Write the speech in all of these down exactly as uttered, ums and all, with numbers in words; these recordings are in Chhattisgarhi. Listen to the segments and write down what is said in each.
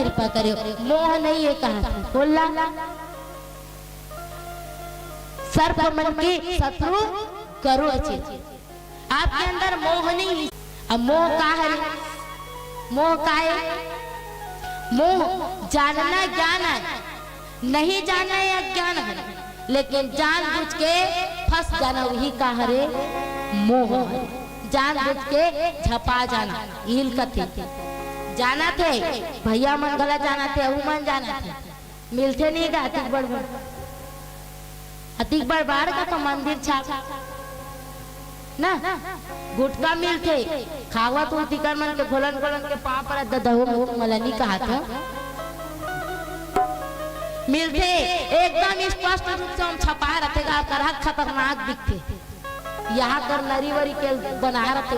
कृपा करेव। मोह नहीं हे कहा थे, बोल ला। सर्प मन के शत्रु करो अचेत। आपके अंदर मोह नहीं हे। अब मोह का हरे? मोह का हे? मोह जानना ज्ञान हे, नहीं जानना ये अज्ञान हरे। लेकिन जानबूझ के फंस जाना, वही का हरे? मोह हरे। जानबूझ के झपा जाना, इल कथे। जानत हे, भैया मन घला जानत हे, अहू मन जानत हे। मिलथे नहीं गा, अतिक बड़ बड़, अतिक बड़ बाढ़ का तो मंदिर छाप ना, गुटखा मिलथे, खावत हूँ तिकर मन के घोलन घोलन के पाँव परत ददहू मुँह मला नहीं कहा था। मिलथे, एकदम स्पष्ट रूप से हम छपा रथे गा, करहा खतरनाक दिखथे। यहाँ कर नरी वरी के बनाए रथे।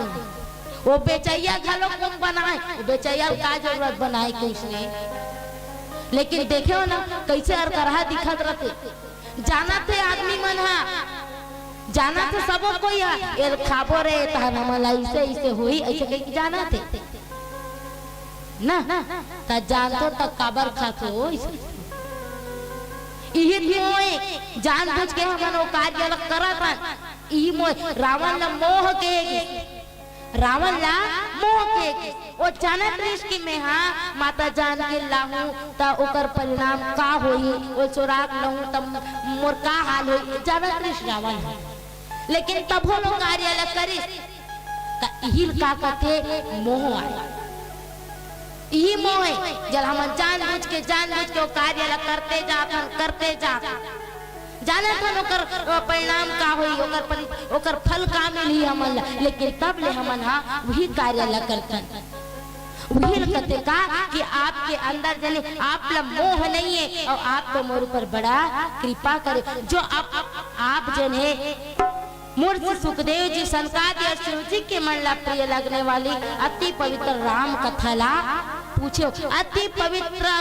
वो बेचैया घलो कोन बनाए, वो बेचैया का जरूरत बनाए के उसने। लेकिन देखे हो ना, कैसे अरकरहा दिखत रथे। जानत हे आदमी मन हा, जानत हे सबो कोई हा, एल खाबो रे, तहन हमन ला ऐसे, ऐसे होई, ऐसे कहि के जानत हे ना। त जानथो त काबर खाथो? इही मोय जानबूझ के हमन वो कार्य ल करत हन। इही मोय रावण ल मोह के, रावण ला मोह के, वो जानत रहिस कि मैं हा माता जानकी लाहूं त ओकर परिणाम का होही, वो चोरा के लाहूं त मोर का हाल होही, जानत रहिस रावण ह। लेकिन तभो वो कार्य ला करिस, त इही ल का कथे? मोह आय। इही मोह हे, जेला हमन जानबूझ के, जानबूझ के वो कार्य ला करते जात हन, करते जात हन। जानत हन ओकर, अ, परिणाम का होही, ओकर परि-, ओकर फल का मिलही हमन ला, लेकिन तब ले हमन हा उही कार्य ला करथन। उही ल कथे का कि आपके अंदर जने आप ला मोह नहीं हे अउ आप तो मोर ऊपर बड़ा कृपा करे, जो आप, आप जने मोर से सुखदेव जी सनकादि अउ शिव जी के मन ला प्रिय लगने वाली अति पवित्र राम कथा ला पूछे, अति पवित्र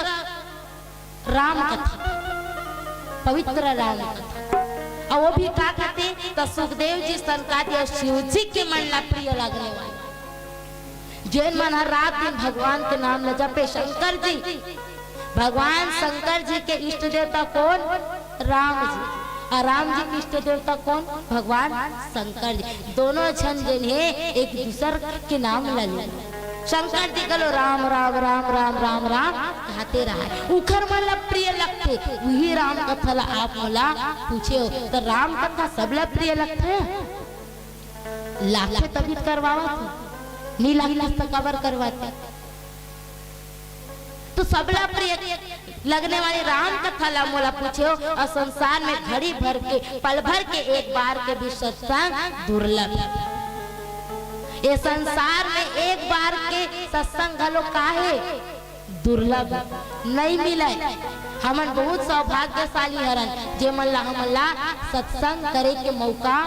राम कथा, पवित्र राम कथा। अउ वो भी का कथे, त सुखदेव जी सनकादि अउ शिव जी के मन ला प्रिय लगने वाली, जेन मन हर रात दिन भगवान के नाम ला जपे, शंकर जी, भगवान शंकर जी के इष्ट देवता कोन? राम जी। अउ राम जी के इष्ट देवता कोन? भगवान शंकर जी। दोनों झन जेन हे, एक दूसर के नाम ला ले। शंकर जी घलो राम, राम, राम, राम, राम, राम कहते रहय। उखर मन ला प्रिय लगथे, उही राम कथा ला आप मोला पूछे हो, त राम कथा सबला प्रिय लगथे? लागथे तभी त करवावत हो, नी लागथे त काबर करवाते? तो सबला प्रिय लगने वाली राम कथा ला मोला पूछे हो, अउ संसार में घड़ी भर के, पल भर के एक बार के भी सत्संग दुर्लभ हे। ये संसार में एक बार के सत्संग घलो का हे? दुर्लभ हे, नहीं मिलय। हमन बहुत सौभाग्यशाली हरन, जे मन ला, हमन ला सत्संग करे के मौका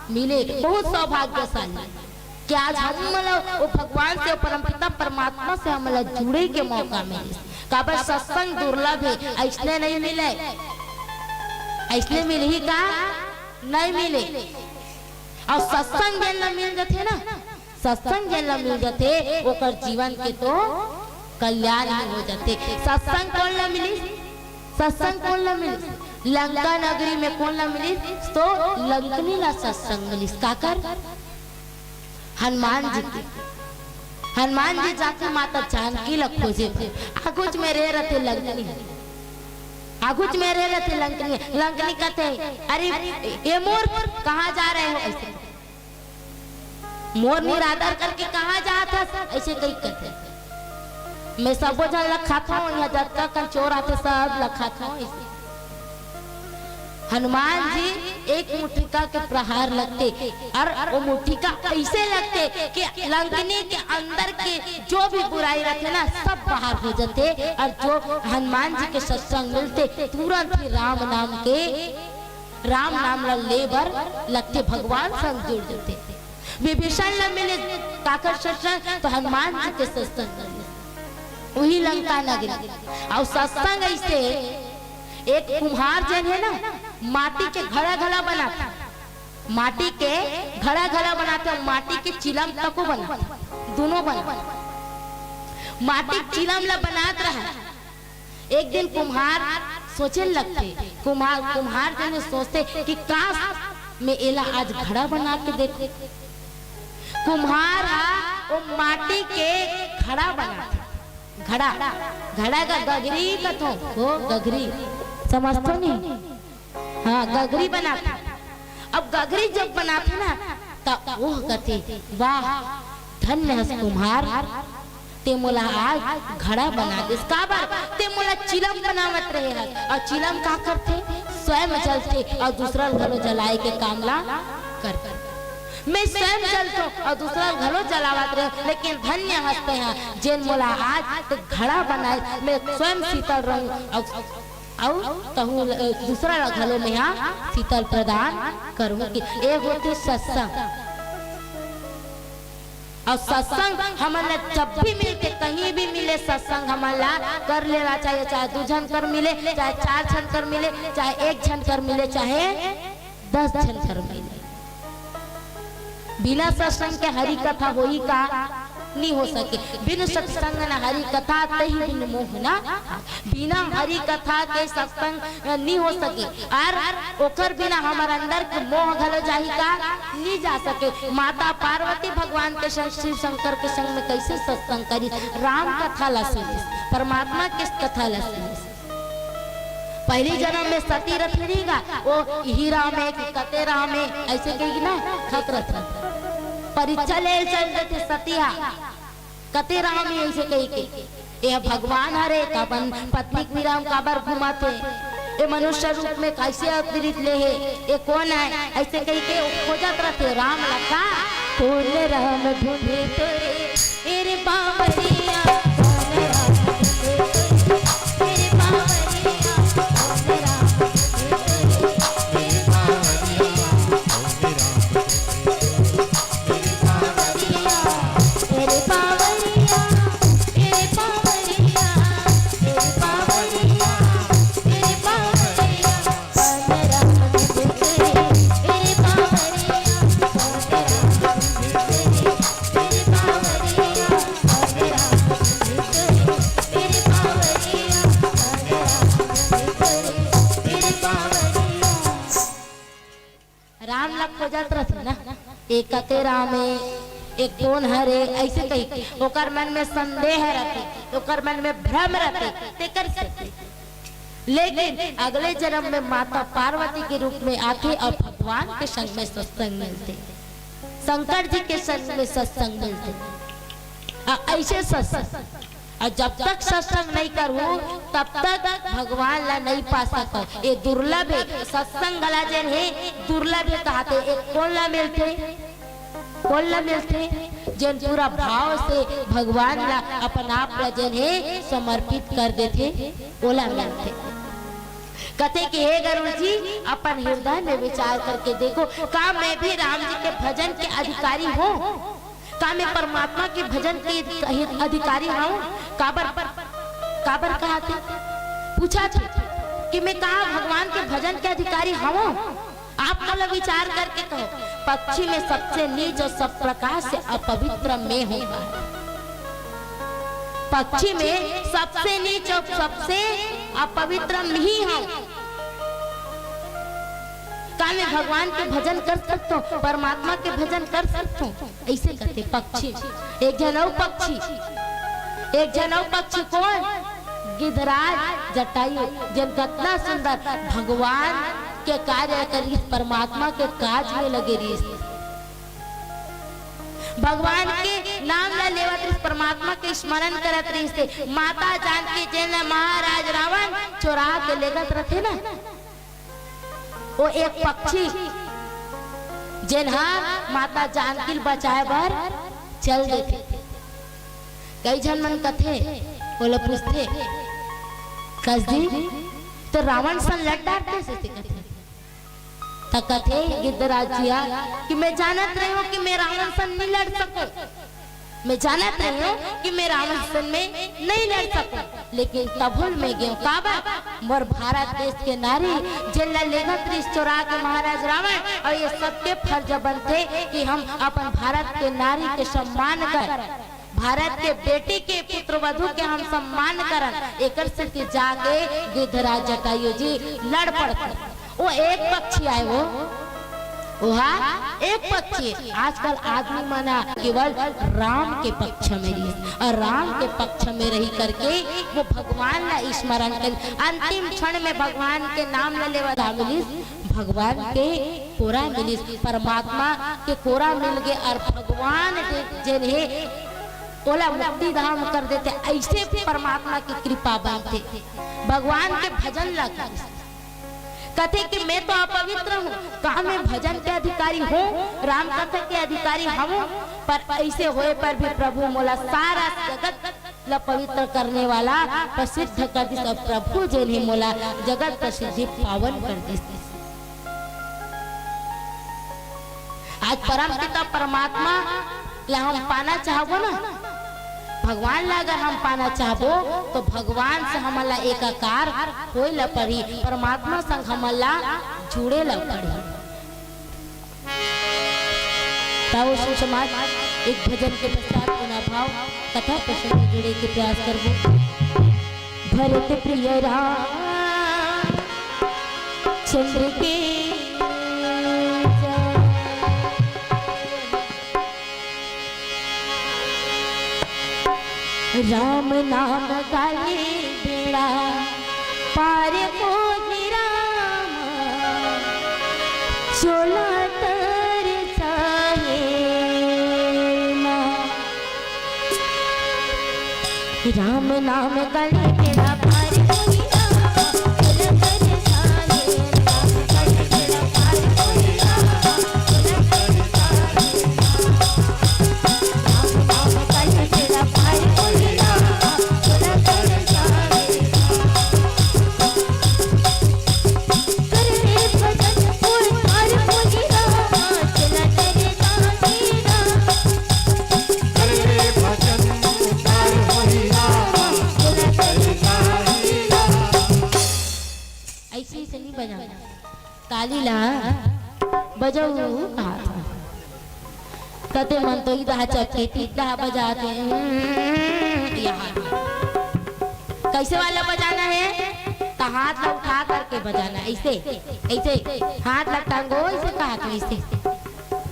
मिले, बहुत सौभाग्यशाली। कि आज हमन ला वो भगवान से, वो परमपिता परमात्मा से हमन ला जुड़े के मौका मिलिस। काबर सत्संग दुर्लभ हे, अइसने नहीं मिले। अइसने मिलही का? नहीं मिले। अउ सत्संग जेन ला मिल जथे ना, सत्संग जेन ला मिल जथे, ओकर जीवन के तो कल्याण ही हो जथे। सत्संग कोन ला मिलिस? सत्संग कोन ला मिलिस? लंका नगरी में कोन ला मिलिस? तो लंकनी ला सत्संग मिलिस। काकर? हनुमान जी के। हनुमान जी जाके माता जानकी ला खोजे थे। आगुच में रे रथे लंकनी। आगुच में रे रथे लंकनी। लंकनी कथे, "अरे, ए मोर, कहाँ जा रहे हो?" अइसे। "मोर निरादर करके कहाँ जात हस?" अइसे कहि कथे। "मैं सबो झन ला खाथों, इहाँ जतका कन चोर आथे, सब ला खाथों," अइसे। हनुमान जी एक मुठिका के प्रहार लगथे, अउ वो मुठिका अइसे लगथे कि लंकनी के अंदर के जो भी बुराई रथे ना, सब बाहर हो जथे, अउ जो हनुमान जी के सत्संग मिलथे, तुरंत ही राम नाम के, राम नाम ला ले बर लगथे, भगवान संग जुड़ जथे। विभीषण ला मिले काकर सत्संग, तो हनुमान जी के सत्संग मिले, उही लंका नगरी। अउ सत्संग अइसे, एक कुम्हार जेन हे ना, माटी के घड़ा घला बनाथे, माटी के घड़ा घला बनाथे, अउ माटी के चिलम तको बनाथे, दोनों बनाथे। माटी के चिलम ला बनात रहय। एक दिन कुम्हार सोचे लगथे, कुम्हार, कुम्हार जने सोचथे कि काश मैं एला आज घड़ा बना के देखूं। कुम्हार हा वो माटी के घड़ा बनाथे। घड़ा, घड़ा का गगरी कथो, वो गगरी, समझथो नहीं? हाँ, गगरी बनाथे। अब गगरी जब बनाथे ना, त ओह कथे, "वाह, धन्य हस कुम्हार, ते मोला आज घड़ा बना देस।" काबर? ते मोला चिलम बनावत रहे हस। अउ चिलम का करथे? स्वयं जलथे अउ दूसरा ल घलो जलाए के काम ला करथे। मैं स्वयं जलथों अउ दूसरा ल घलो जलावत रहे, लेकिन धन्य हस तेहा, जेन मोला आज ते घड़ा बनाए, मैं स्वयं शीतल रहूं अउ अउ तहूं ल-, दूसरा ला घलो मेहा शीतल प्रदान करूं कि ए होथे सत्संग। अउ सत्संग हमन ला जब भी मिलथे, कहीं भी मिले, सत्संग हमन ला कर लेना चाहिए, चाहे दू झन कर मिले, चाहे चार झन कर मिले, चाहे एक झन कर मिले, चाहे दस झन कर मिले। बिना सत्संग के हरि कथा होही का? नी हो सके। बिनु सत्संग न हरि कथा, तहि बिनु मोह ना। बिना हरि कथा के सत्संग नी हो सके। अउ ओकर बिना हमर अंदर के मोह घलो जाही का? नी जा सके। माता पार्वती भगवान के संग, शिव शंकर के संग में कइसे सत्संग करिस? राम कथा ला सुनिस, परमात्मा के कथा ला सुनिस। पहिली जनम में सती रथे नहीं गा, ओ इही राम हे कि कते राम हे, अइसे कहिके ना खत रथे। परीक्षा ले चल देथे सती हा, कते राम हे अइसे कहिके। ए भगवान हरे, त अपन पत्नी के पीरा म काबर घुमाथे? ए मनुष्य रूप में कइसे अवतरित ले हे? ए कोन हे? अइसे कहिके ओ खोजत रथे राम ला का। कोन राम ढूंढे तोरे, ए रे बावरिया, कोन राम ढूंढे तोरे, ए रे बावरिया, कोन राम ढूंढे तोरे, ए रे बावरिया, कोन राम ढूंढे तोरे, ए रे बावरिया, ए रे बावरिया, ए रे बावरिया, ए रे बावरिया, ए रे बावरिया। राम ला खोजत रथे ना, ए कते राम हे, ए कोन हरे, अइसे कहिके ओकर मन में संदेह रथे, ओकर मन में भ्रम रथे, तेकर से लेकिन अगले जनम में माता पार्वती के रूप में आथे अउ भगवान के संग में सत्संग मिलथे, शंकर जी के संग में सत्संग मिलथे। अ, अइसे सत्संग, अउ जब तक सत्संग नइ करहू, तब तक भगवान ला नइ पा सकव। ए दुर्लभ हे, सत्संग घला जेन हे, दुर्लभ हे कहाथे। ए कोन ला मिलथे? कोन ला मिलथे? जेन पूरा भाव से भगवान ला अपन आप ला जेन हे समर्पित कर देथे, ओला मिलथे। कथे कि हे गुरु जी, अपन हृदय में विचार करके देखो, का मैं भी राम जी के भजन के अधिकारी हूँ? का मैं परमात्मा के भजन के अधिकारी हूँ? काबर, काबर कहाथे? पूछथे कि मैं का भगवान के भजन के अधिकारी हूँ? आप मन ला विचार करके कहो, पक्षी में सबसे नीच अउ सब प्रकार से अपवित्र मैं हूँ। पक्षी में सबसे नीच अउ सबसे अपवित्र मैं ही हूँ। का मैं भगवान के भजन कर सकथों, परमात्मा के भजन कर सकथों? अइसे कथे पक्षी। एक झन अउ पक्षी, एक झन अउ पक्षी कोन? गिद्धराज जटायु, जेन कतना सुंदर भगवान के कार्य करिस, परमात्मा के काज में लगे रिहिस। भगवान के नाम ला लेवत रिहिस, परमात्मा के स्मरण करत रिहिस। माता जानकी जेन ला महाराज रावण चोरा के लेगत रथे ना, ओ एक पक्षी जेन हा माता जानकी ल बचाए बर चल देथे। कई झन मन कथे, ओला पूछथे, "कस जी, त रावण सन लड़ डारते?" अइसे कथे। त कथे गिद्धराज जी हा कि मैं जानत रहेंव कि मैं रावण सन नइ लड़ सकंव। मैं जानत रहेंव कि मैं रावण सन में नइ लड़ सकंव, लेकिन तभो ल मैं गेंव। काबर? मोर भारत देश के नारी जेन ला लेगत रिहिस चोरा के महाराज रावण, अउ ये सबके फर्ज बनथे कि हम अपन भारत के नारी के सम्मान कर, भारत के बेटी के पुत्र वधु के हम सम्मान करन, एकर सेती जाके गिद्धराज जटायु जी लड़ पड़थे। वो एक पक्षी आय, वो ओहा एक पक्षी। आजकल आदमी मन ह केवल राम के पक्ष में रहिस, और राम के पक्ष में रही करके वो भगवान ला स्मरण कर। अंतिम क्षण में भगवान के नाम ला लेवत मिलिस, भगवान के कोरा मिलिस, परमात्मा के कोरा मिल गे, और भगवान जे-, जेन हे ओला मुक्ति धाम कर देथे। ऐसे परमात्मा की कृपा बनथे। भगवान के भजन ला करिस। कथे कि मैं तो अपवित्र हूँ, का मैं भजन के अधिकारी हूँ, राम कथा के अधिकारी हूँ? पर ऐसे होए पर भी प्रभु मोला सारा जगत ला पवित्र करने वाला प्रसिद्ध कर दिस, और प्रभु जेन हे मोला जगत प्रसिद्धि पावन कर दिस। आज परम पिता परमात्मा ला हम पाना चाहबो ना, भगवान ला अगर हम पाना चाहबो, तो भगवान से हमन ला एकाकार होए ला पड़ही, परमात्मा संग हमन ला जुड़े ला पड़ही। ताऊ सुन समाज, एक भजन के पश्चात पुनः भाव कथा प्रसंग में जुड़े के प्रयास करबो। भरत प्रिय राम चंद्र के राम नाम गाले बेड़ा पार कोई राम, चोला तर चाहे ना। राम नाम गाले बेड़ा पार कोई राम, चोला तर चाहे ना। ऐसे, ऐसे नहीं बजाना। ताली ला बजाऊ कहा था। कते मन तो इदा चपके, तीता बजाते हैं। हम्म, यहाँ। कैसे वाला बजाना है? तो हाथ ला उठा करके बजाना, ऐसे, ऐसे। हाथ ला टांगो, ऐसे कहा था, ऐसे।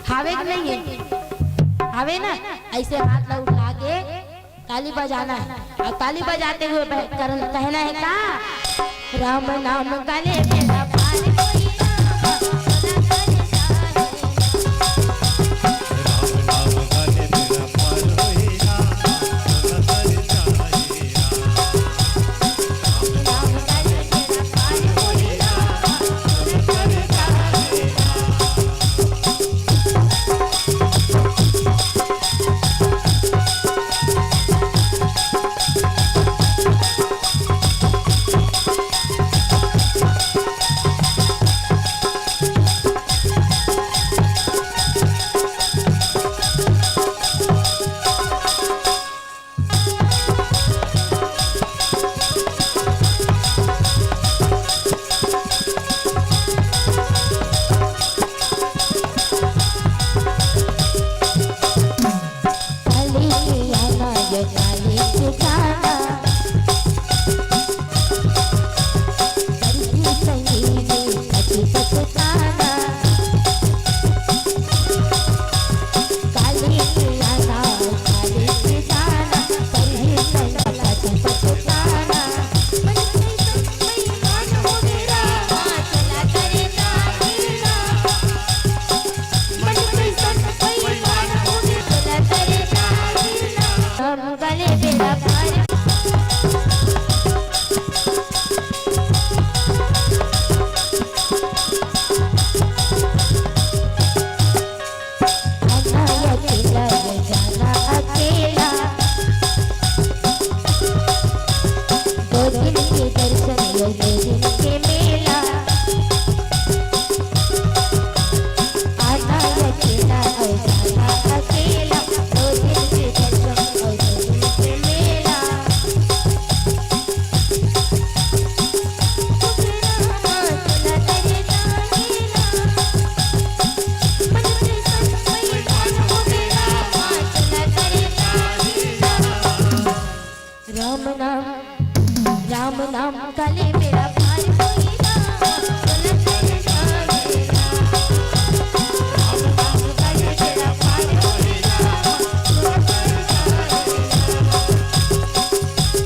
हावे कि नहीं है? हावे ना? ऐसे हाथ ला उठा के ताली बजाना है। और ताली बजाते हुए बह-, करन-, कहना है का? राम नाम गाले बेड़ा पार होई राम, भोला करे सारे। राम नाम का ले बेड़ा पार होई राम, तोला कर जावे राम। राम नाम का ले बेड़ा पार होई राम, तोला कर जावे राम।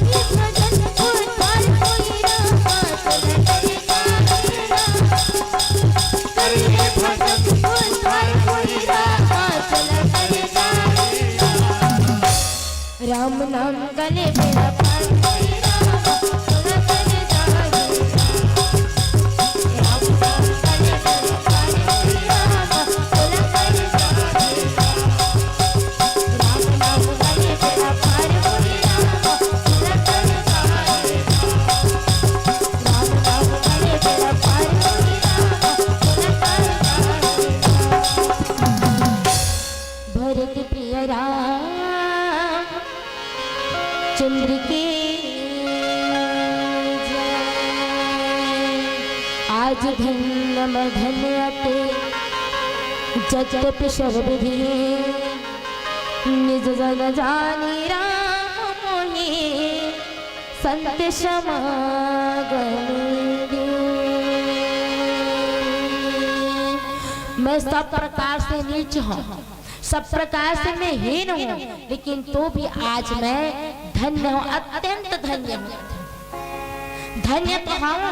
ये भजन उद्धार होई राम, तोला कर जावे राम। अरे ये भजन उद्धार होई राम, तोला कर जावे राम। राम नाम का ले बेड़ा पार होई राम, तोला कर जावे राम। राम नाम का ले बेड़ा पार होई राम, तोला कर जावे राम। राम नाम का ले बेड़ा पार होई राम, तोला कर जावे राम। राम नाम का ले बेड़ा पार होई राम, तोला कर जावे राम। भरत प्रिय राम चंद्र के जय। आज धन्य मधन्य अते जतप सर्वधि, निज जन जानी राम मोहि संत समागम दे। मैं सब प्रकार से नीच हूँ, सब प्रकार से मैं हीन हूँ, लेकिन तो भी आज मैं धन्य हूँ, अत्यंत धन्य हूँ। धन्य तो हूँ,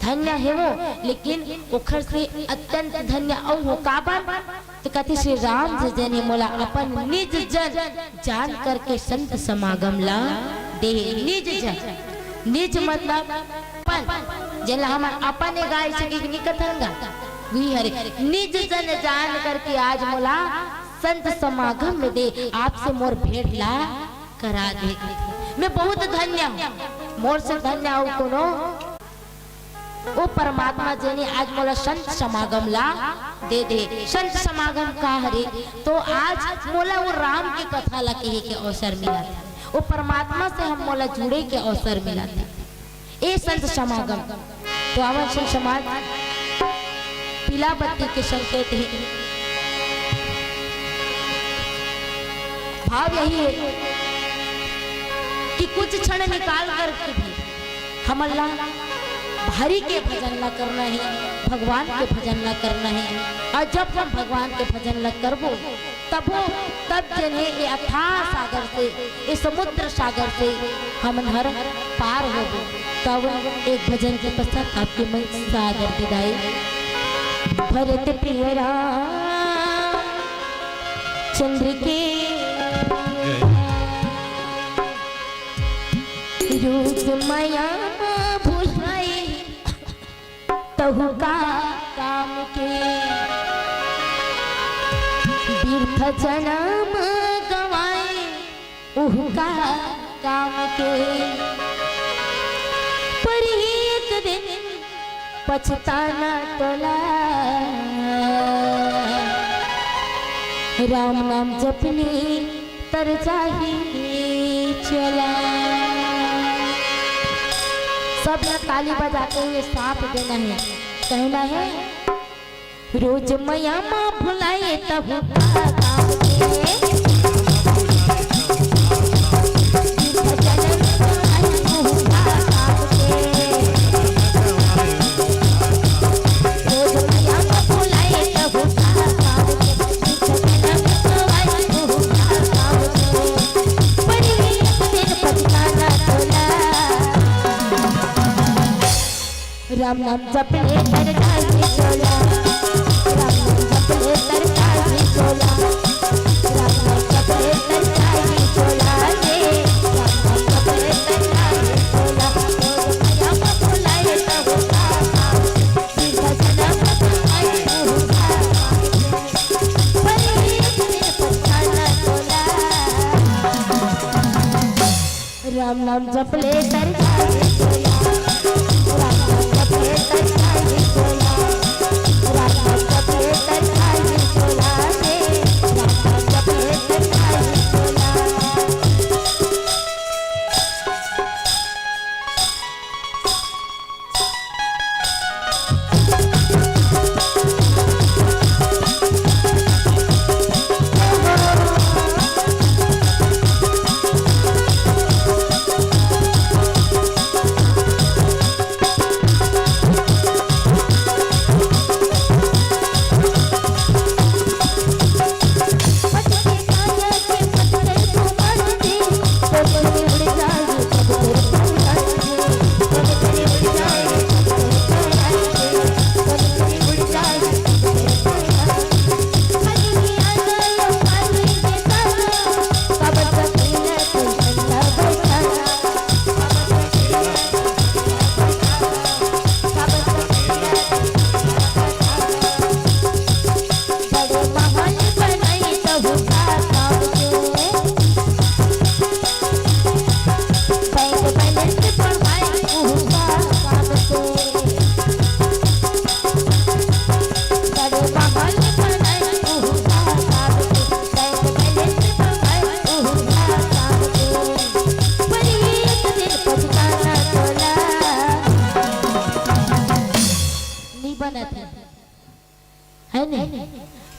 धन्य हे वो, लेकिन ओखर से अत्यंत धन्य अउ हो। काबर? तो कहते श्री राम जी जन हे मोला अपन निज जन जान करके संत समागम ला दे। निज जन, निज मतलब अपन, जेला हमन अपन ए गाय से गिग निकथन गा, वही हरे। निज जन जान करके आज मोला संत समागम में दे, आपसे मोर भेंट ला करा दे। मैं बहुत धन्य हूँ, मोर से धन्य अउ कोनो ओ परमात्मा जेने आज मोला संत समागम ला दे दे। संत समागम का हरे? तो आज मोला वो राम के कथा ला कहे के अवसर मिला थे, वो परमात्मा से हम मोला जुड़े के अवसर मिला थे। ए संत समागम, तो आवन संत समाज पीला बत्ती के संकेत हे। भाव यही है कि कुछ क्षण निकाल करके भी हमन ला हरि के भजन ला करना हे, भगवान के भजन ला करना हे। अउ जब हम भगवान के भजन ला करबो, तबो, तब जने ये अथाह सागर से, ये समुद्र सागर से हमन हर पार होबो। तब एक भजन के पश्चात आपके मन सादर विदाई। भरत प्रिय राम चंद्र के रूप माया भुलाई तहु का काम के, व्यर्थ जनम गवाए उहु का काम के। पर एक दिन पछताना तोला, राम नाम जपने तर जाही चला। सब ने ताली बजाते हुए साथ देना है, कहना है, रोज मया मा भुलाए तहु का काम के। राम नाम जप ले तर जाही चोला, राम नाम जप ले तर जाही चोला, राम नाम जप ले तर जाही चोला रे, राम नाम जप ले तर जाही चोला। राम नाम जप ले तर जाही चोला, राम नाम जप ले तर जाही चोला, राम नाम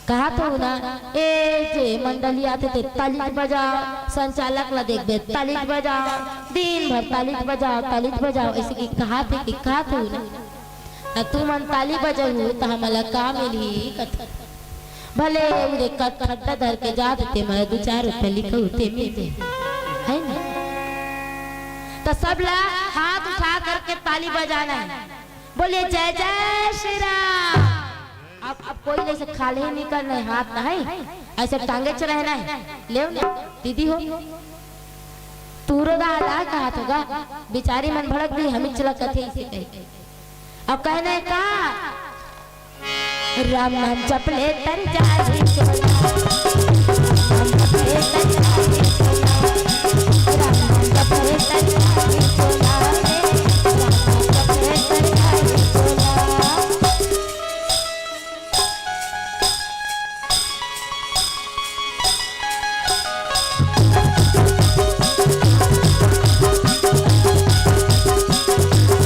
कहा तो ना, ए जे मंडली आथे ते ताली बजाओ, संचालक ला देखबे ताली बजाओ, दिन भर ताली बजाओ, ताली बजाओ, ऐसे कि कहा थे कि कहा तो ना। ना तू मन ताली बजाहू त हमला का मिलही कथे। भले उरे कट खड्डा धर के जात ते मैं दू चार रुपया लिखहू ते मिलते, है ना? तो सब ला हाथ उठा करके ताली बजाना है। बोलिए जय जय श्री राम। अब अब कोई नहीं से खाली ही निकलना है, हाथ ना है, ऐसे टांगे च रहना है। ले ना दीदी हो, तूरो दा ला का हाथ होगा, बिचारी मन भड़क दी, हम ही चला कथे इसे कही। अब कहना है का, राम नाम जप ले तर जाही चोला, राम नाम जप ले तर जाही चोला, राम नाम जप ले तर जाही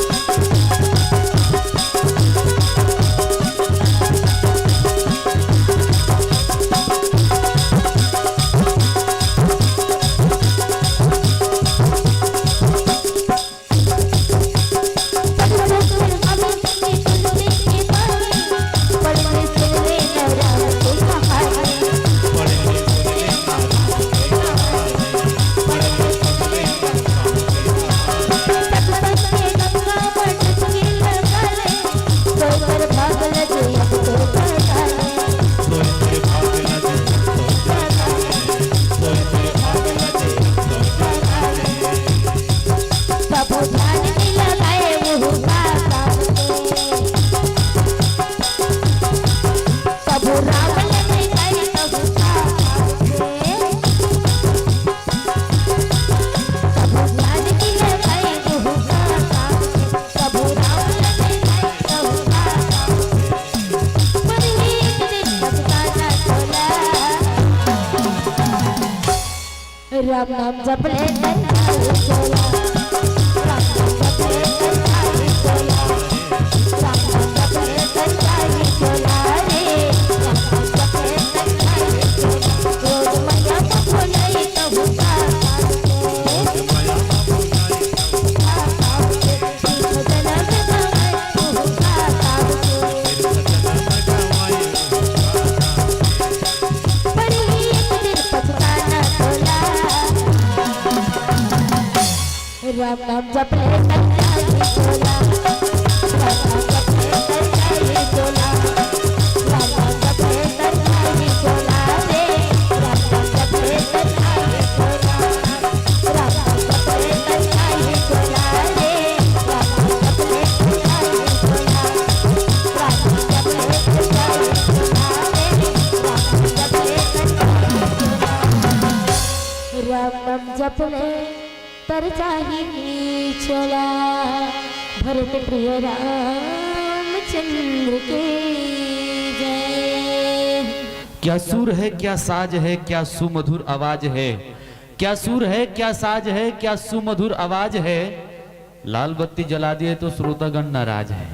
चोला रे, राम नाम जप ले तर जाही चोला। राम नाम जप ले तर जाही चोला, राम नाम जप ले तर जाही चोला, राम नाम जप ले तर जाही चोला रे, राम नाम जप ले तर जाही चोला। रोज मैया बाबू नहीं कहू का पावे, रोज मैया बाबू नहीं कहू का पावे, तीन जन्म गवाए कहू का पावे। पड़ी एक दिन पछताना तोला। राम नाम जप ले तर जाही चोला, राम नाम जप ले तर जाही चोला, राम नाम जप ले तर जाही चोला रे, राम नाम जप ले तर जाही चोला, राम नाम जप ले तर जाही चोला रे, राम नाम जप ले तर जाही चोला, राम नाम जप ले तर जाही चोला रे, राम नाम जप ले तर जाही चोला। राम नाम जप ले तर जाही चोला, भरत प्रिय रामचंद्र के जय। क्या सुर है, क्या साज है, क्या सुमधुर आवाज है, क्या सुर है, क्या साज है, क्या सुमधुर आवाज है। लाल बत्ती जला दिए तो श्रोतागण नाराज है।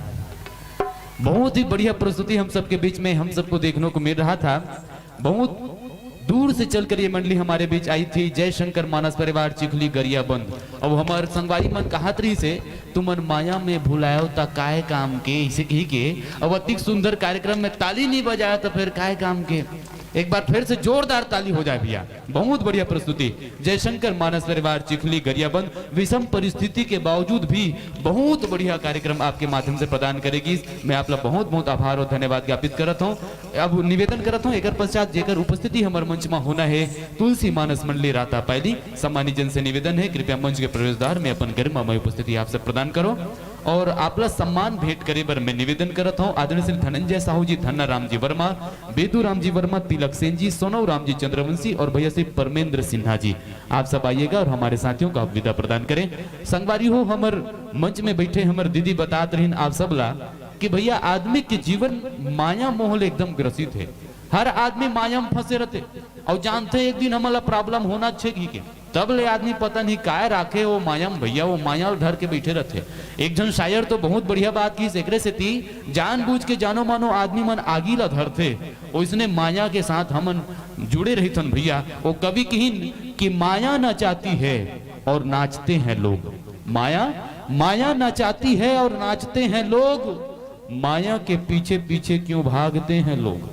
बहुत ही बढ़िया प्रस्तुति हम सबके बीच में हम सबको देखने को मिल रहा था। बहुत दूर से चलकर ये मंडली हमारे बीच आई थी। जय शंकर मानस परिवार चिखली गरियाबंद। अब हमार संगवारी मन कहत रहिसे, "तुमन माया में भुलायो त काय काम के?" इसे कही के अब अतिक सुंदर कार्यक्रम में ताली नहीं बजाया तो फिर काय काम के? एक बार फिर से जोरदार ताली हो जाए भैया। बहुत बढ़िया प्रस्तुति। जयशंकर मानस परिवार चिखली गरियाबंद विषम परिस्थिति के बावजूद भी बहुत बढ़िया कार्यक्रम आपके माध्यम से प्रदान करेगी। मैं आपला बहुत बहुत आभार और धन्यवाद ज्ञापित करत हूँ। अब निवेदन करत हूँ, एकर पश्चात जेकर उपस्थिति हमर मंच में होना है, तुलसी मानस मंडली राता पैली। सम्मानित जन से निवेदन है, कृपया मंच के प्रवेश द्वार में अपन गरिमामय उपस्थिति आप सब प्रदान करो। और आपला सम्मान भेंट करे बर मैं निवेदन करत हूँ आदरणीय श्री धनंजय साहू जी, धन्ना राम जी वर्मा, बेदू राम जी वर्मा, तिलक सेन जी, सोनऊ राम जी चंद्रवंशी और भैया श्री परमेंद्र सिन्हा जी, आप सब आइएगा और हमारे साथियों को आप विदा प्रदान करें। संगवारी हो, हमर मंच में बैठे हमर दीदी बतात रहिन आप सब ला कि भैया, आदमी के जीवन माया मोह ले एकदम ग्रसित है। हर आदमी माया में फंसे रहते और जानते एक दिन हमला प्रॉब्लम होना छे ही के। तब ले आदमी पता नहीं काय राखे वो माया म भैया, वो माया ल धर के बइठे रथे। एक झन शायर तो बहुत बढ़िया बात किहिस, एकरे सेती जानबूझ के जानो मानो आदमी मन आगी ल धरथे, ओइसने माया के साथ हमन जुड़े रहिथन भैया। वो कवि किहिन कि माया नचाती है और नाचते हैं लोग। माया, माया नचाती है और नाचते हैं लोग, माया के पीछे पीछे क्यों भागते हैं लोग।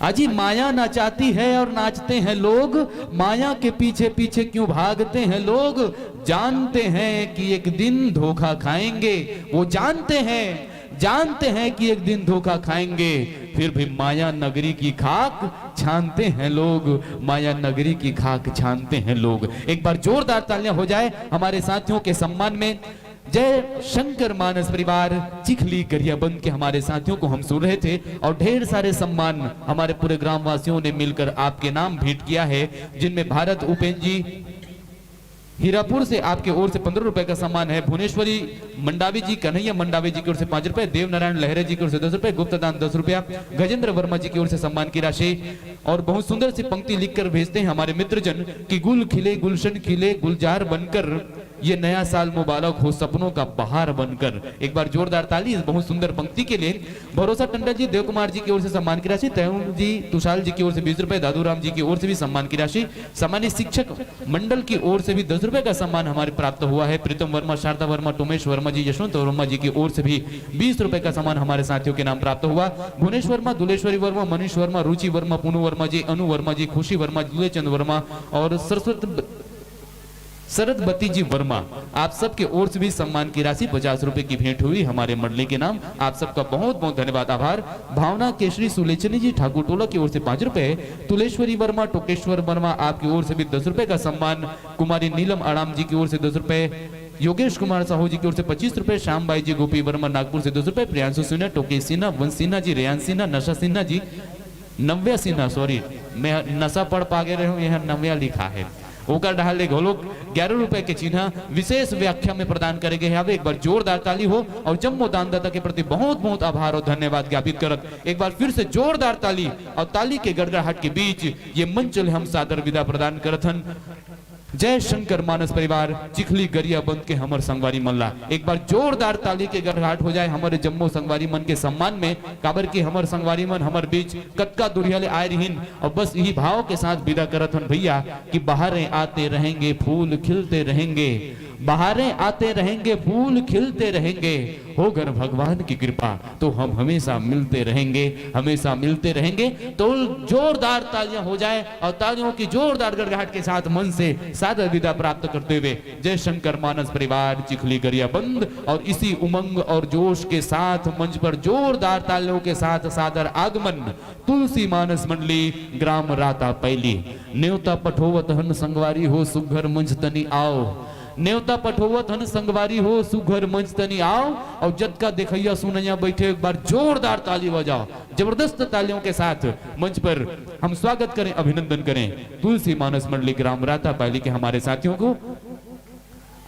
अजी, माया नचाती है और नाचते हैं लोग, माया के पीछे पीछे क्यों भागते हैं लोग। जानते हैं कि एक दिन धोखा खाएंगे, वो जानते हैं, जानते हैं कि एक दिन धोखा खाएंगे, फिर भी माया नगरी की खाक छानते हैं लोग, माया नगरी की खाक छानते हैं लोग। एक बार जोरदार तालियां हो जाए हमारे साथियों के सम्मान में। जय शंकर मानस परिवार चिखली गरियाबंद के हमारे साथियों को हम सुन रहे थे और ढेर सारे सम्मान हमारे पूरे ग्रामवासियों ने मिलकर आपके नाम भेंट किया है, जिनमें भारत उपेन जी हीरापुर से आपके ओर से पन्द्रह रुपए का सम्मान है, भुवनेश्वरी मंडावी जी, कन्हैया मंडावी जी की ओर से पांच रुपए, देवनारायण लहरे जी की ओर से दस रुपए, गुप्तदान दस रुपया, गजेंद्र वर्मा जी की ओर से सम्मान की राशि। और बहुत सुंदर सी पंक्ति लिखकर भेजते हैं हमारे मित्रजन कि गुल खिले गुलशन खिले गुलजार बनकर, ये नया साल मुबारक हो सपनों का बहार बनकर। एक बार जोरदार ताली इस बहुत सुंदर पंक्ति के लिए। भरोसा टंडन जी, देव कुमार जी की ओर से सम्मान की राशि, तैमूर जी तुषाल जी की ओर से बीस रुपए, दादू राम जी की ओर से भी सम्मान की राशि। सामान्य शिक्षक मंडल की ओर से भी दस रुपए का सम्मान हमारे प्राप्त हुआ है। प्रीतम वर्मा, शारदा वर्मा, टोमेश वर्मा जी, यशवंत वर्मा जी की ओर से भी बीस रुपए का सम्मान हमारे साथियों के नाम प्राप्त हुआ। भुवनेश वर्मा, दुलेश्वरी वर्मा, मनीष वर्मा, रुचि वर्मा, पूनू वर्मा जी, अनु वर्मा जी, खुशी वर्मा, दुलेचंद वर्मा और सरस्वत सरदबती जी वर्मा, आप सबके ओर से भी सम्मान की राशि पचास रुपए की भेंट हुई हमारे मंडली के नाम। आप सबका बहुत बहुत धन्यवाद, आभार। भावना केशरी सुलेचनी जी ठाकुर टोला की ओर से पांच रुपए, तुलेश्वरी वर्मा, टोकेश्वर वर्मा, आपकी ओर से भी दस रुपए का सम्मान। कुमारी नीलम आड़ाम जी की ओर से दस रुपए, योगेश कुमार साहू जी की ओर से पच्चीस रुपए, श्याम बाई जी गोपी वर्मा नागपुर से दस रुपए, प्रियांशु सिन्हा, टोके सिन्हा, वंश सिन्हा जी, रेयांश सिन्हा, नशा सिन्हा जी, नव्या सिन्हा, सॉरी, मैं नशा पढ़ पागे रहे हूँ, यहाँ नव्या लिखा है। ओकर डहार ले घलोक ग्यारह रुपए के चिन्हा विशेष व्याख्या में प्रदान करे गए हवे। एक बार जोरदार ताली हो और जम्मो दानदाता के प्रति बहुत बहुत आभार और धन्यवाद ज्ञापित करत एक बार फिर से जोरदार ताली और ताली के गड़गड़ाहट के बीच ये मंच ले हम सादर विदा प्रदान करत हन। जय शंकर मानस परिवार चिखली गरियाबंद के हमर संगवारी मन ला एक बार जोरदार ताली के गड़गड़ाहट हो जाए हमर जम्मो संगवारी मन के सम्मान में, काबर कि हमर संगवारी मन हमर बीच कतका दुरिहा ले आए रिहिन। और बस यही भाव के साथ विदा करत हन भैया कि बहारें आते रहेंगे, फूल खिलते रहेंगे, बहारें आते रहेंगे, फूल खिलते रहेंगे, होगर भगवान की कृपा तो हम हमेशा मिलते रहेंगे, हमेशा मिलते रहेंगे। तो जोरदार तालियां हो जाए और तालियों की जोरदार गड़गड़ाहट के साथ मन से सादर विदा प्राप्त करते हुए जय शंकर मानस परिवार चिखली गरियाबंद और इसी उमंग और जोश के साथ मंच पर जोरदार तालियों के साथ सादर आगमन तुलसी मानस मंडली ग्राम राता पैली। नेवता पठोवत हन संगवारी हो सुघर मंच तनी आओ। नेवता पठोवत हन संगवारी हो सुघर मंच तनी आओ। और जतका देखैया सुनैया बैठे एक बार जोरदार ताली बजाओ, जबरदस्त तालियों के साथ मंच पर हम स्वागत करें, अभिनंदन करें तुलसी मानस मंडली ग्राम राता पैली के हमारे साथियों को।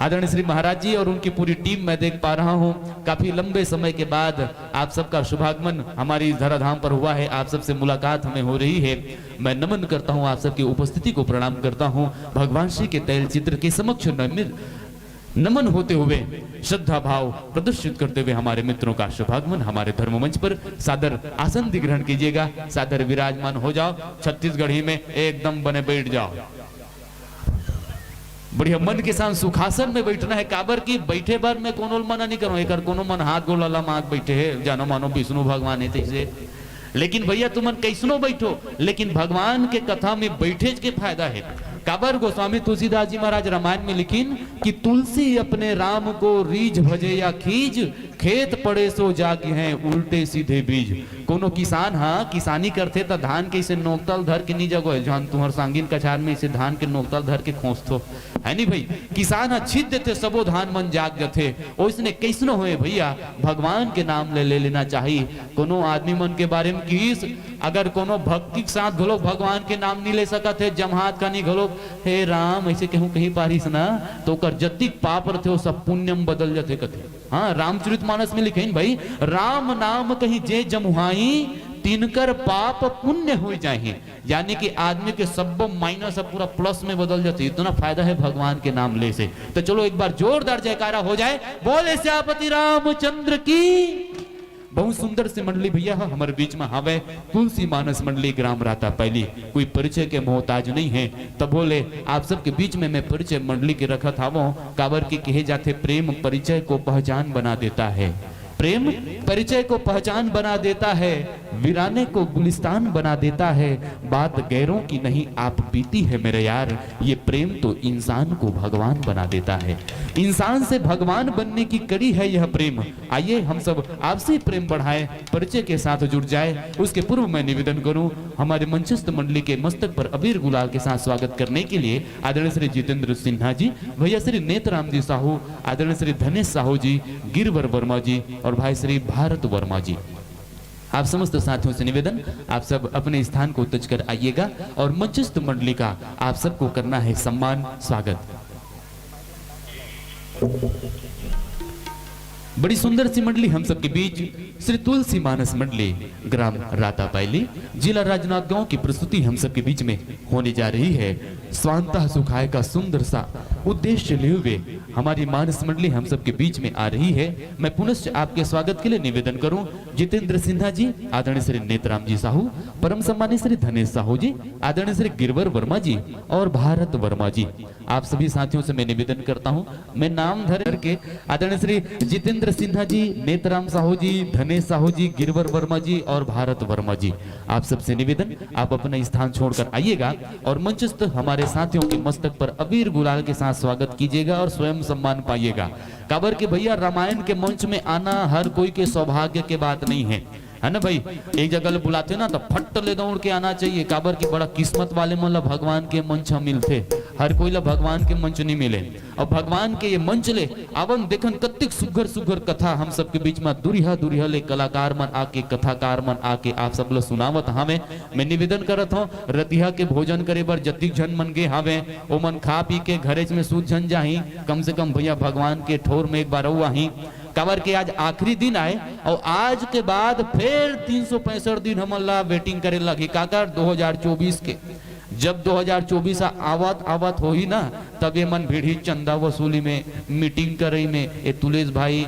आदरणीय श्री महाराज जी और उनकी पूरी टीम, मैं देख पा रहा हूँ काफी लंबे समय के बाद आप सबका शुभागमन हमारी इस धराधाम पर हुआ है, आप सबसे मुलाकात हमें हो रही है। मैं नमन करता हूँ, आप सबकी उपस्थिति को प्रणाम करता हूँ। भगवान श्री के तैल चित्र के समक्ष नमित नमन होते हुए श्रद्धा भाव प्रदर्शित करते हुए हमारे मित्रों का शुभागमन हमारे धर्म मंच पर सादर आसन अधिग्रहण कीजिएगा, सादर विराजमान हो जाओ, छत्तीसगढ़ी में एकदम बने बैठ जाओ। बढ़िया मन के साथ सुखासन में बैठना है, काबर कि बैठे बर मैं कोनो ल मना नहीं करूं, एकर कोनो मन हाथ गोला लमात बैठे है, जानो मानो विष्णु भगवान है तैसे। लेकिन भैया तुमन कैसनो बैठो, लेकिन भगवान के कथा में बैठे के फायदा है। काबर गोस्वामी तुलसीदास जी महाराज रामायण में लिखिन कि तुलसी अपने राम को रीझ भजे या खींच, खेत पड़े सो जाग हैं उल्टे सीधे बीज। कोनो किसान हा किसानी करथे त धान के इसे नोकतल धर के नी जगोय, जहान तुहर सांगिन कछार में इसे धान के नोकतल धर के खोंसथो, है नी भाई? किसान हा छीत देथे, सबो धान मन जाग जथे। ओइसने कैसनो होए भैया, भगवान के नाम ले, ले लेना चाही। कोनो आदमी मन के बारे में किस, अगर कोनो भक्ति के साथ घलोक भगवान के नाम नी ले सकत हे, जमहात का नी घलोक, "हे राम" ऐसे कहूँ कहीं पारिस ना, तो ओकर जतिक पाप रथे, वो सब पुण्य में बदल जथे कथे। हाँ, रामचरित मानस में लिखे भाई, "राम नाम कहीं जे जमुहाई, तिनकर पाप पुण्य हो जाही, यानी कि आदमी के सब्बो माइनस अब पूरा प्लस में बदल जाथे। इतना फायदा है भगवान के नाम ले से। तो चलो एक बार जोरदार जयकारा हो जाए, बोले सियापति रामचंद्र की। बहुत सुंदर से मंडली भैया ह हमर बीच में हावय, तुलसी मानस मंडली ग्राम राता पैली। कोई परिचय के मोहताज नहीं है, तब बोले आप सबके बीच में मैं परिचय मंडली के रखत हावों, काबर के कहे जाथे प्रेम परिचय को पहचान बना देता है। प्रेम परिचय को पहचान बना देता है, वीराने को गुलिस्तान बना देता है। बात गैरों की नहीं, आप बीती है मेरे यार, ये प्रेम तो इंसान को भगवान बना देता है। इंसान से भगवान बनने की कड़ी है यह प्रेम। आइए हम सब आपसी प्रेम बढ़ाएं, परिचय के साथ जुड़ जाए। उसके पूर्व मैं निवेदन करूं, हमारे मंचस्थ मंडली के मस्तक पर अबीर गुलाल के साथ स्वागत करने के लिए आदरणीय श्री जितेंद्र सिन्हा जी, भैया श्री नेतराम जी साहू, आदरणीय श्री धनेश साहू जी, गिरवर वर्मा जी और भाई श्री भारत वर्मा जी। आप समस्त साथियों से निवेदन, आप सब अपने स्थान को तज कर आइएगा और मंचस्थ मंडली का आप सबको करना है सम्मान, स्वागत। बड़ी सुंदर सी मंडली हम सबके बीच, श्री तुलसी मानस मंडली, ग्राम रातापायली, जिला राजनांदगांव की प्रस्तुति हम सबके बीच में होने जा रही है। स्वांतः सुखाय का सुंदर सा उद्देश्य लिए हुए हमारी मानस मंडली हम सबके बीच में आ रही है। मैं पुनश्च आपके स्वागत के लिए निवेदन करूं, जितेंद्र सिन्हा जी, आदरणीय श्री नेतराम जी साहू, परम सम्मानित श्री धनेश साहू जी, आदरणीय श्री गिरवर वर्मा जी और भारत वर्मा जी, आप सभी साथियों से मैं निवेदन करता हूं, मैं नाम धर करके आदरणीय श्री जितेंद्र सिन्हा जी, नेतराम साहू जी, धनेश साहू जी, गिरवर वर्मा जी और भारत वर्मा जी, आप सबसे निवेदन, आप अपना स्थान छोड़कर आइएगा और मंचस्थ हमारे साथियों के मस्तक पर अबीर गुलाल के साथ स्वागत कीजिएगा और स्वयं सम्मान पाइएगा। काबर के भैया, रामायण के मंच में आना हर कोई के सौभाग्य के बात नहीं है, है ना भाई? एक जगह ले बुलाथे ना, तो फट ले दौड़ के आना चाहिए। काबर कि बड़ा किस्मत वाले मन ला भगवान के मंच ह मिलथे, हर कोई ला भगवान के मंच नहीं मिले। और भगवान के ये मंच ले आवन, देखन कतिक सुघर सुघर कथा हम सबके बीच में दुरिहा दुरिहा ले कलाकार मन आके, कथाकार मन आके आप सब ला सुनावत हावे। मैं निवेदन करत हूँ, रतिहा के भोजन करे बर जतिक झन मन गे हावे, ओमन खा पी के घरेच में सूत झन जाही। कम से कम भैया, भगवान के ठोर में एक बार अउ आही। काबर के आज आखिरी दिन आय, और आज के बाद फिर तीन सौ पैंसठ दिन हमन ला वेटिंग करे लगही। काकर दो हज़ार चौबीस के, जब दो हज़ार चौबीस आवत आवत होही ना, तब ये मन भिड़ही चंदा वसूली में, मीटिंग करई में। ये तुलेश भाई,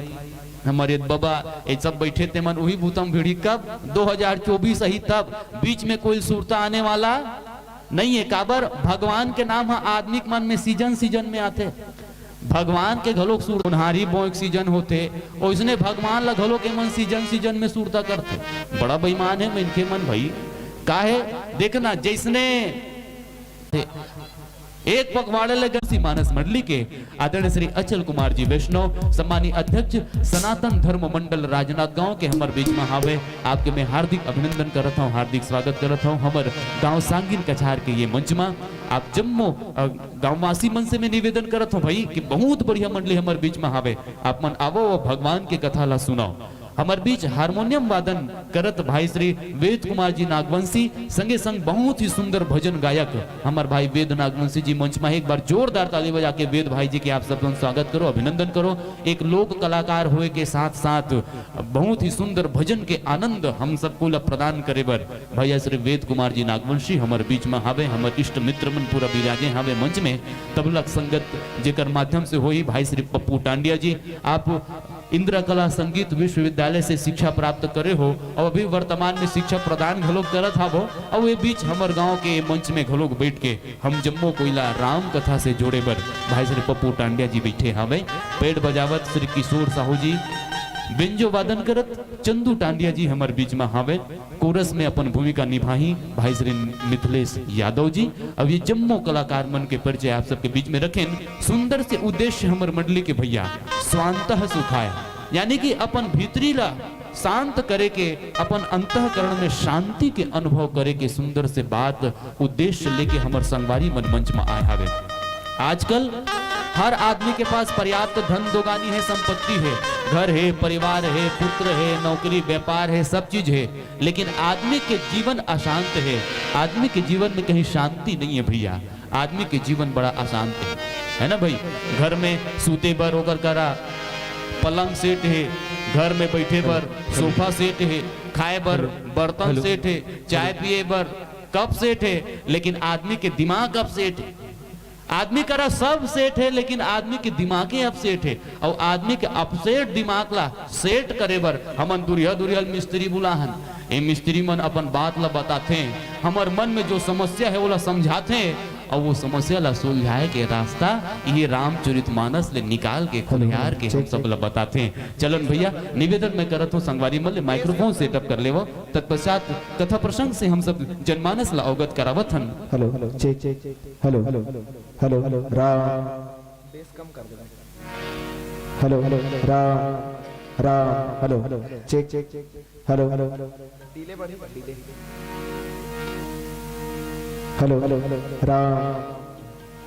हमारे बबा, ये सब बैठे ते मन उही बुता म भिड़ही। कब दो हज़ार चौबीस आही तब, बीच में कोई सुरता आने वाला नहीं है। काबर, भगवान के नाम ह आदमी के मन में सीजन सीजन में आथे। भगवान के घलोक सुर ओन्हारी बोंय के सीजन होथे, ओइसने भगवान ला घलोक एमन सीजन सीजन में सुरता करथे। बड़ा बेईमान है मनखे मन भाई। काहे? देखना, जैसने एक पखवाड़े ले गंसी मानस मंडली के आदरणीय श्री अचल कुमार जी वैष्णव, सम्मानित अध्यक्ष सनातन धर्म मंडल राजनांदगांव के हमर बीच में हावे। आपके मैं हार्दिक अभिनंदन करत हूँ, हार्दिक स्वागत करत हूँ हमर गांव सांगिन कछार के ये मंच में। आप जम्मो, अ, गांववासी मन से मैं निवेदन करत हूँ भाई कि बहुत बढ़िया मंडली हमर बीच में हावे, आप मन आवो और भगवान के कथा ला सुनाओ। हमर बीच हारमोनियम वादन करत भाई श्री वेद कुमार जी नागवंशी, संगे संग बहुत ही सुंदर भजन गायक हमर भाई वेद नागवंशी जी मंच में हे। एक बार जोरदार ताली बजा के वेद भाई जी के आप सब मन स्वागत करो, अभिनंदन करो। एक लोक कलाकार होए के साथ साथ बहुत ही सुंदर भजन के आनंद हम सबको ला प्रदान करे बर भैया श्री वेद कुमार जी नागवंशी हमर बीच में हावे, हमर इष्ट मित्र मन पूरा बिराजे हावे मंच में। तबला संगत जेकर माध्यम से होही भाई श्री पप्पू टांडिया जी, आप इंदिरा कला संगीत विश्वविद्यालय से शिक्षा प्राप्त करे हो और अभी वर्तमान में शिक्षा प्रदान घलोक करत हावो। और ये बीच हमर गांव के मंच में घलोक बैठ के हम जम्मो कोई ला राम कथा से जोड़े बर भाई श्री पप्पू टांडिया जी बैठे हावे। पैड बजावत श्री किशोर साहू जी, बेंजो वादन करत चंदू टांडिया जी हमर बीच में हावे। कोरस में अपन भूमिका निभाही भाई श्री मिथिलेश यादव जी। अब ये जम्मो कलाकार मन के परिचय आप सबके बीच में रखेन। सुंदर से उद्देश्य हमर मंडली के भैया, स्वांतः सुखाय, यानी कि अपन भीतरी ला शांत करे के, अपन अंतःकरण में शांति के अनुभव करे के सुंदर से बात, उद्देश्य लेके हमर संगवारी मन मंच में आए हावे। आजकल हर आदमी के पास पर्याप्त धन दोगानी है, संपत्ति है, घर है, परिवार है, पुत्र है, नौकरी, व्यापार है, सब चीज है, लेकिन आदमी के जीवन अशांत है। आदमी के जीवन में कहीं शांति नहीं है भैया, आदमी के जीवन बड़ा अशांत है, है ना भाई? घर में सूते बर ओकर करा पलंग सेट है, घर में बैठे बर सोफा सेट है, खाए बर हेलो। बर्तन हेलो। सेट हे, चाय पिए बर कप सेट हे, लेकिन आदमी के दिमाग अपसेट हे। आदमी करा सब सेट हे, लेकिन आदमी के दिमागे अपसेट हे। अउ आदमी के अपसेट दिमाग ला सेट करे बर हमन दुरिहा दुरिहा मिस्त्री बुलाहन। ए मिस्त्री मन अपन बात ला बताथे, हमर मन में जो समस्या हे, ओला समझाथे, अउ वो समस्या ला सुलझाए के रास्ता ये रामचरित मानस ले निकाल के, खोलियार के हम सब ला बताथे। चलन भैया, निवेदन मैं करत हूँ संगवारी मन ले, माइक्रोफोन सेटअप कर लेवो। तत्पश्चात कथा प्रसंग से हम सब जनमानस ला अवगत करावत हन। Hello, check, check, check. Hello, hello, hello, hello, Ram. Bass कम कर दे भाई। Hello, hello, Ram, Ram, hello, hello, check, check, check, hello, hello, hello, delay बढ़ी, delay. Hello, hello, hello, Ram,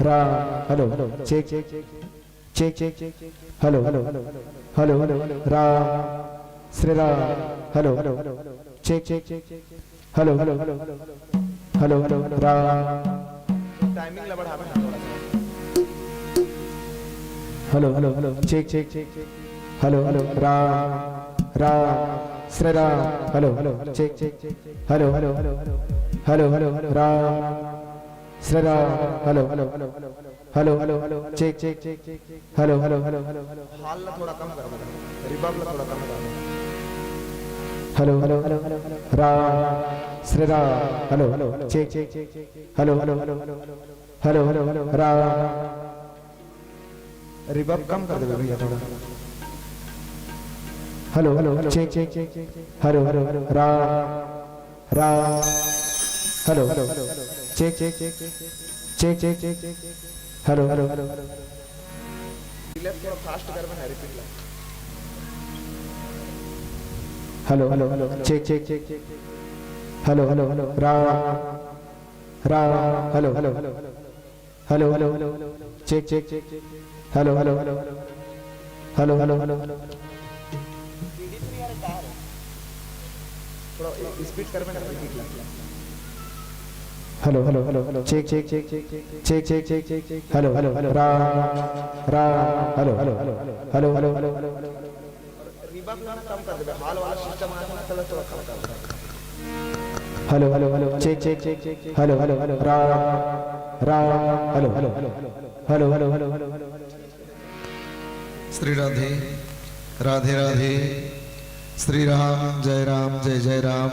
Ram, hello, hello, check, check, check, check, check, check, hello, hello, hello, hello, Ram, Shri Ram, hello, hello, check, check, check, check, hello, hello, hello, hello, hello, Ram. Timing ला बढ़ावे ना थोड़ा सा। Hello, hello, hello, check, check, check, check, hello, hello, Ram, Ram, Shri Ram, hello, hello, check, check, check, hello, hello, hello, hello, hello, hello, Ram, Shri Ram, hello, hello, hello, hello, hello, check, check, check, check, hello, hello, hello, hello, hello. Hall ला थोड़ा कम कर दो, रिवर्ब ला थोड़ा कम कर दो। Hello, hello, hello, hello, Ram, Shri Ram, hello, hello, check, check, check, check, hello, hello, hello, hello, hello, hello, hello, Ram. Reverb कम कर देबे भैया थोड़ा। Hello, hello, check, check, check, check, hello, hello, Ram, Ram, hello, hello, check, check, check, check, check, check, check, hello, hello, hello, hello, hello. थोड़ा फास्ट कर बना, रिपीट ला। Hello, hello, hello, check, check, check, check, hello, hello, hello, Ram, Ram, hello, hello, hello, hello, hello, hello, check, check, check, check, hello, hello, hello, hello, hello, hello, hello, hello, hello. थोड़ा स्पीड कर में कर, रिपीट ला। Hello, hello, hello, hello, check, check, check, check, check, check, check, check, check, hello, hello, hello, Ram, Ram, hello, hello, hello, hello, hello, hello, hello, hello, hello. Reverb ला कम कर देबे, हॉल वाला सिस्टम आ ना, चलो थोड़ा कम कर दे। Hello, hello, hello, check, check, check, check, hello, hello, hello, Ram, Ram, hello, hello, hello, hello, hello, hello, hello, hello, hello. Shri Radhe, Radhe Radhe, Shri Ram, जय राम, जय जय राम,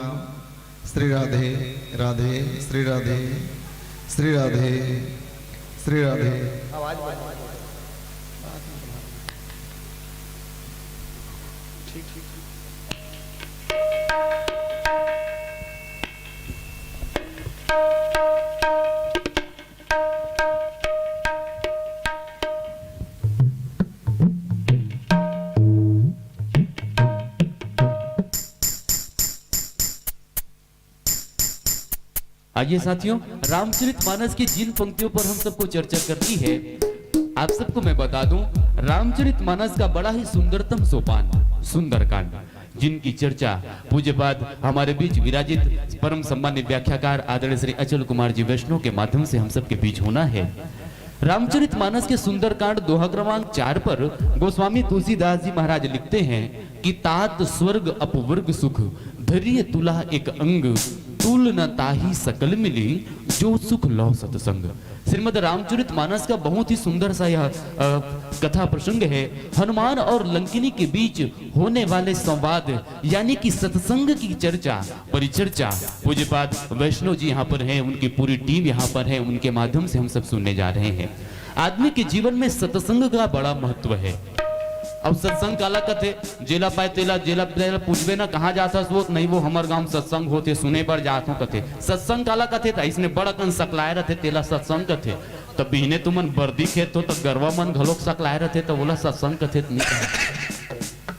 श्री राधे, राधे, श्री राधे, श्री राधे, श्री राधे। आवाज बढ़ा। ठीक, ठीक। आइए साथियों, रामचरितमानस की जिन पंक्तियों पर हम सबको चर्चा करनी है, आप सबको मैं बता दूं, रामचरितमानस का बड़ा ही सुंदरतम सोपान सुंदरकांड, जिनकी चर्चा पूज्यपाद हमारे बीच विराजित परम सम्मान्य व्याख्याकार आदरणीय श्री अचल कुमार जी वैष्णव के माध्यम से हम सबके बीच होना है। रामचरितमानस के सुंदरकांड दोहा क्रमांक चार पर गोस्वामी तुलसीदास जी महाराज लिखते हैं कि तात स्वर्ग अपवर्ग सुख, धरिय तुला एक अंग, तुल न ताहि सकल मिली, जो सुख लौ सतसंग। श्रीमद् रामचरित मानस का बहुत ही सुंदर सा यह, अ, कथा प्रसंग है। हनुमान और लंकिनी के बीच होने वाले संवाद, यानी कि सत्संग की चर्चा, परिचर्चा, पूज्यपाद वैष्णव जी यहाँ पर हैं, उनकी पूरी टीम यहाँ पर है, उनके माध्यम से हम सब सुनने जा रहे हैं। आदमी के जीवन में सत्संग का बड़ा महत्व है। अब सत्संग काला कथे, जेला पाए तेला, जेला तेला पूछबे ना, "कहाँ जात हस वो?" "नहीं, वो हमर गांव सत्संग होथे, सुने बर जात हूँ," कथे। सत्संग काला कथे? त इसने बड़ अकन सकलाए रथे, तेला सत्संग कथे। त बिहने तुमन बरदी खेत हो, त गरवा मन घलोक सकलाए रथे, त ओला सत्संग कथे त नहीं कहे।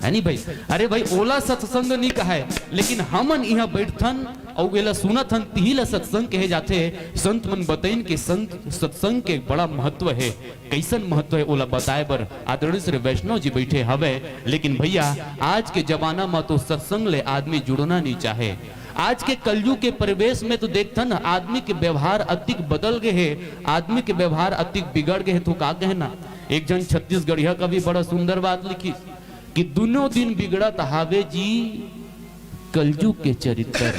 है नहीं भाई? अरे भाई, ओला सत्संग नहीं कहे, लेकिन हमन इहाँ बैठथन अउ एला सुनत हन, तिही ला सत्संग कहे जाथे। संत मन बतइन के संत सत्संग के बड़ा महत्व हे। कइसन महत्व हे, ओला बताए बर आदरणीय श्री वैष्णव जी बैठे हवे। लेकिन भैया, आज के जमाना म तो सत्संग ले आदमी जुड़ना नहीं चाहे। आज के कलयुग के परिवेश में तो देखथन, आदमी के व्यवहार अतिक बदल गए हे, आदमी के व्यवहार अतिक बिगड़ गए हे। तो का कहना, एक झन छत्तीसगढ़िया कवि बड़ा सुंदर बात लिखिस कि "दुनों दिन बिगड़त हावे जी, कलजुग के चरित्र।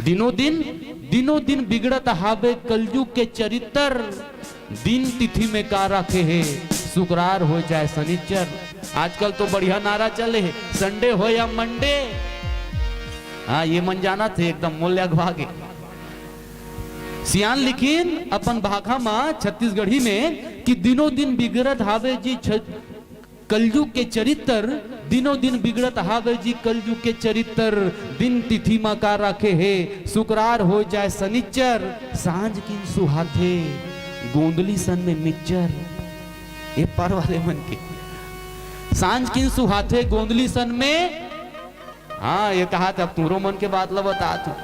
दिनों दिन, दिनों दिन बिगड़त हावे कलजुग के चरित्र। दिन तिथि में का राखे हे, शुक्रवार हो चाहे शनिचर। आजकल तो बढ़िया नारा चले हे, संडे हो या मंडे। हाँ, ये मन जानत हे, एकदम मोला अघवा गे। सियान लिखिन अपन भाखा मा छत्तीसगढ़ी में कि दिनों दिन बिगड़त हावे जी छ-, कलजुग के चरित्र, दिनों दिन बिगड़त हावे जी कलजुग के चरित्र। दिन तिथि मा का राखे हे, शुक्रवार हो चाहे शनिचर, सांझ किन सुहाथे गोंदली सन में मिच्चर। ए पार वाले मन के सांझ किन सुहाथे गोंदली सन में। हाँ, ये कहा था, अब तुमरो मन के बात ला बतात हूँ।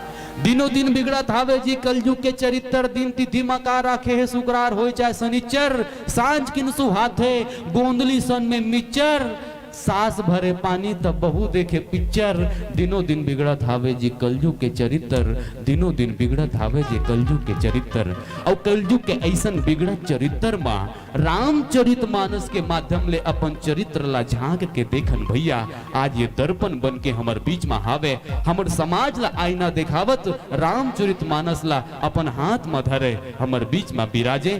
दिनों दिन बिगड़त हावे जी कलजुग के चरित्र, दिन तिथि मा का राखे हे, शुक्रवार होय चाहे शनिचर, सांझ किन सुहाथे गोंदली सन में मिच्चर, सास भरे पानी तब बहू देखे पिक्चर। दिनों दिन बिगड़त हावे जी कलजुग के चरित्र, दिनों दिन बिगड़त हावे जी कलजुग के चरित्र। अउ कलजुग के ऐसन बिगड़त चरित्र मा रामचरित मानस के माध्यम ले अपन चरित्र ला झांक के देखन भैया। आज ये दर्पण बन के हमर बीच मा हावे, हमर समाज ला आईना देखावत रामचरित मानस ला अपन हाथ मा धरे हमर बीच मा बिराजे।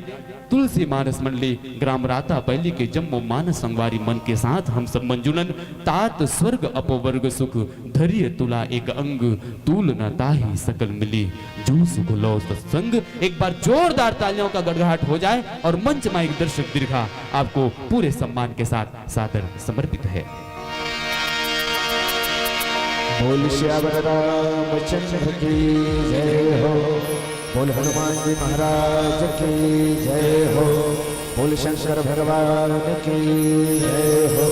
तुलसी मानस मंडली ग्राम राता बैली के जम्मो मानस संगवारी मन के साथ हम सब मंजुलन तात स्वर्ग अपवर्ग सुख धरिय तुला एक अंग, तूल न ताहि सकल मिली, जो सुख लो सत्संग। एक बार जोरदार तालियों का गड़गड़ाहट हो जाए और मंच मा एक दर्शक दीर्घा आपको पूरे सम्मान के साथ सादर समर्पित है। बोल सियावर रामचंद्र की जय हो, बोल हनुमान जी महाराज की जय हो, बोल शंकर भगवान की जय हो।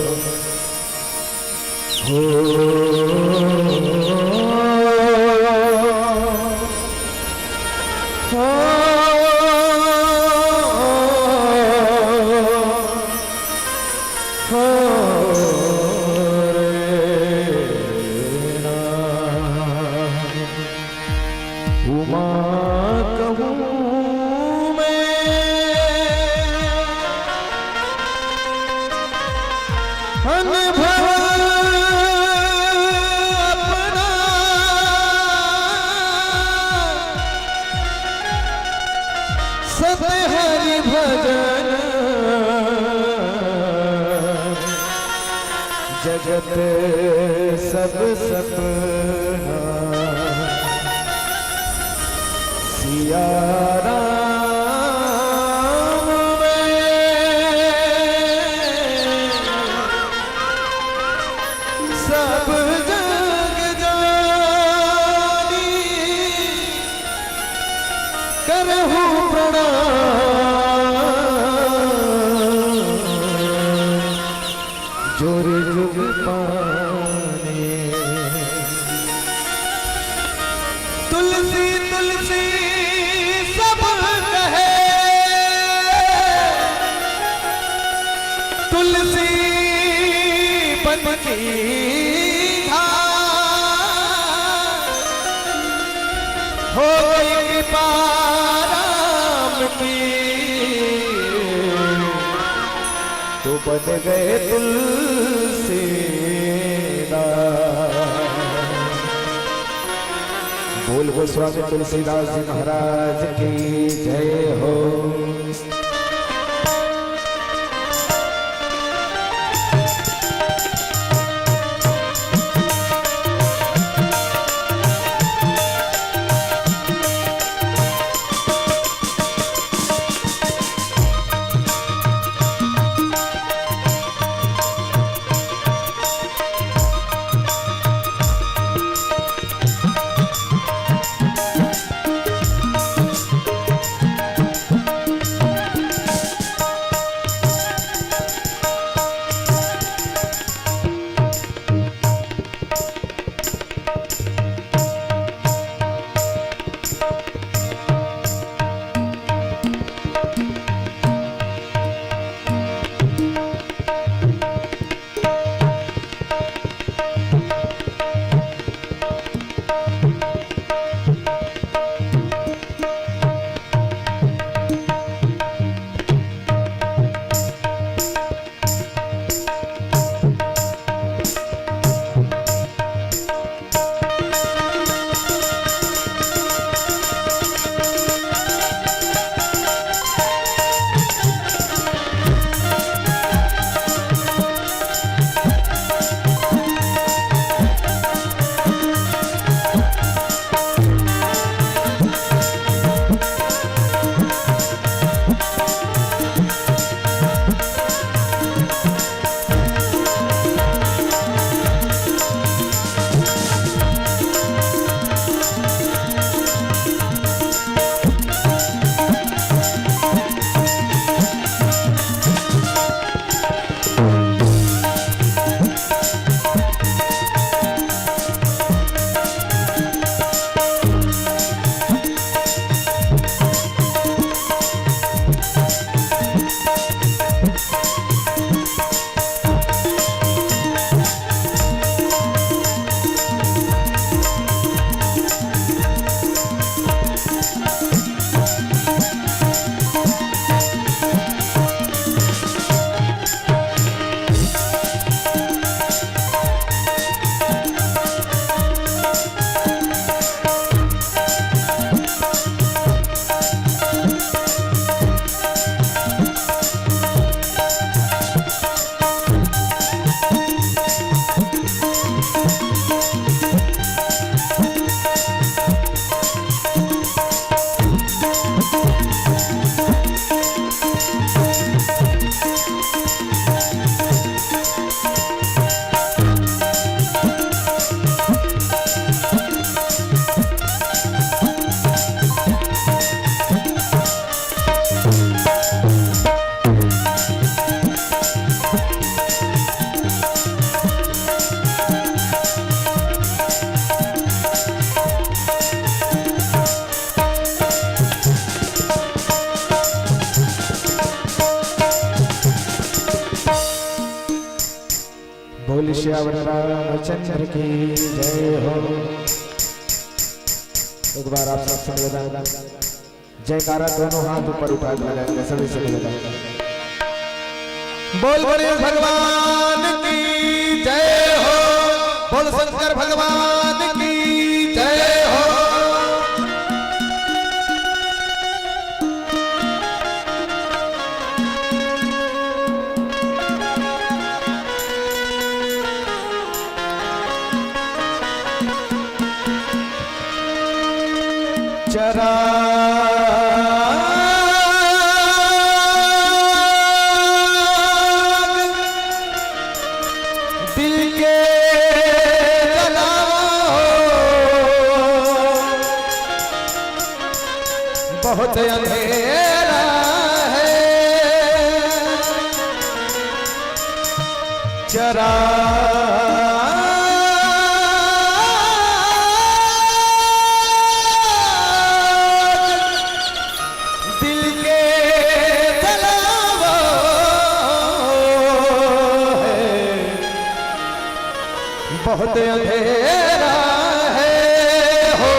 उमा कहूँ मैं अनुभव अपना, सत हरि भजन जगत सब सपना। सिया राम में सब जग जानी, करहु प्रणाम जोर जुग पानी। तुलसी तुलसी सब कहे, तुलसी बन की धार। हो गई कृपा राम की, तो बन गए तुलसीदास। बोल गोस्वामी तुलसीदास जी महाराज की जय हो। बोल सियावर रामचंद्र की जय हो। एक बार आप सबसे निवेदन, जयकारा दोनों हाथ ऊपर उठा के लगाएंगे, सभी से निवेदन। बोल गणेश भगवान की जय हो, बोल शंकर भगवान की जय हो। चराग दिल के जलाओ, बहुत अंधेरा है। चराग दिल के जलाओ है, बहुत अंधेरा है हो।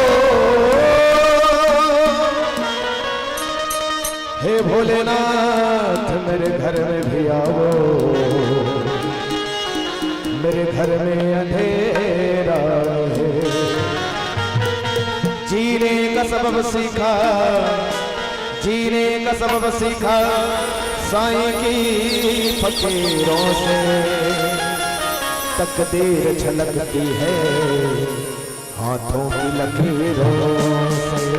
हे भोलेनाथ, मेरे घर में भी आओ, मेरे घर में अंधेरा है। जीने का सबब सीखा, जीने का सबब सीखा साईं की फकीरों से। तकदीर झलकती है हाथों की लकीरों से।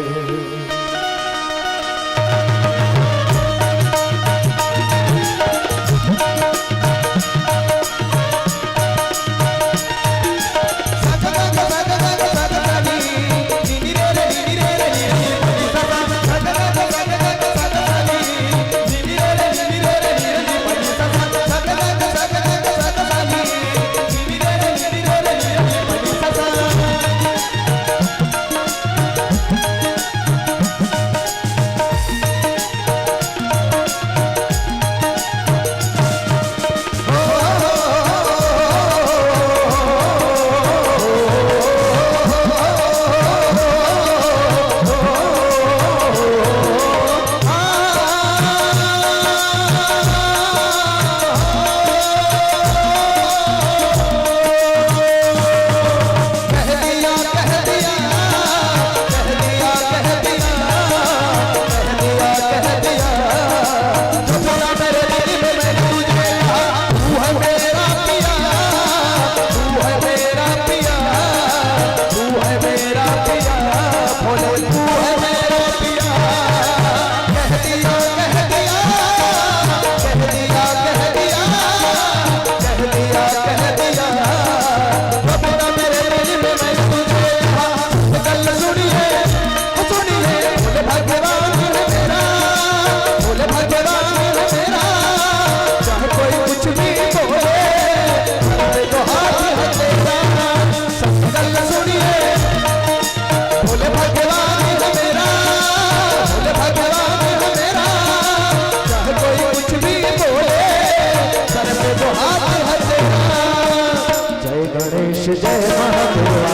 जय गणेश जय महादेवा,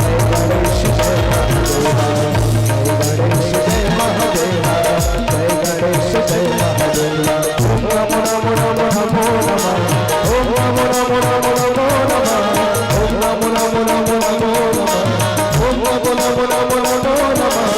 जय गणेश जय महादेवा, जय गणेश जय महादेवा, जय गणेश जय महादेवा। ओम नमो नमो नमो नमो नमः। ओम नमो नमो नमो नमो नमः। ओम नमो नमो नमो नमो नमः। ओम नमो नमो नमो नमो नमः।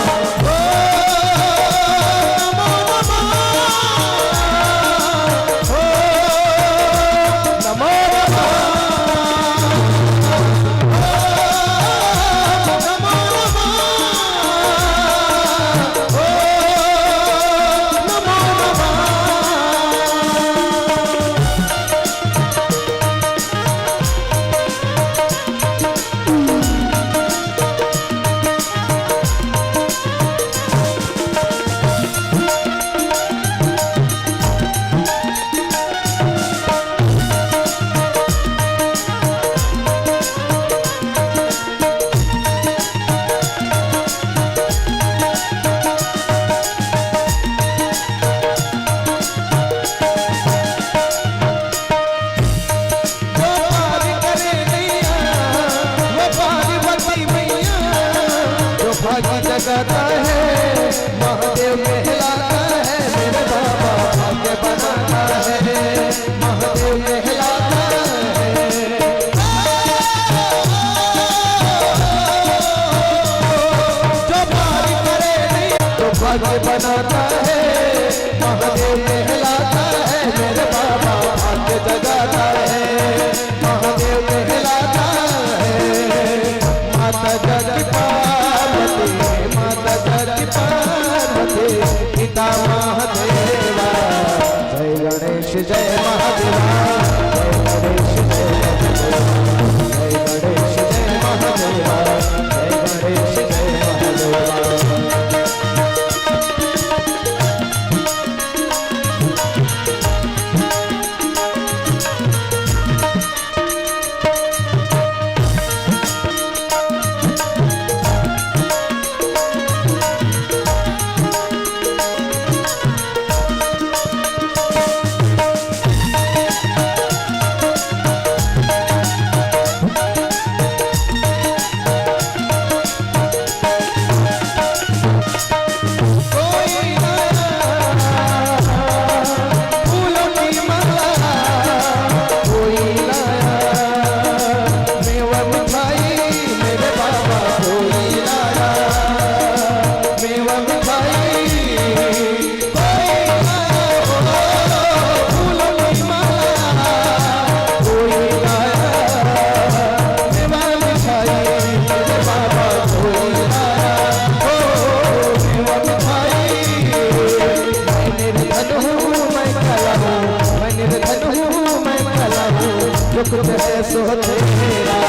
जय सो तेरा,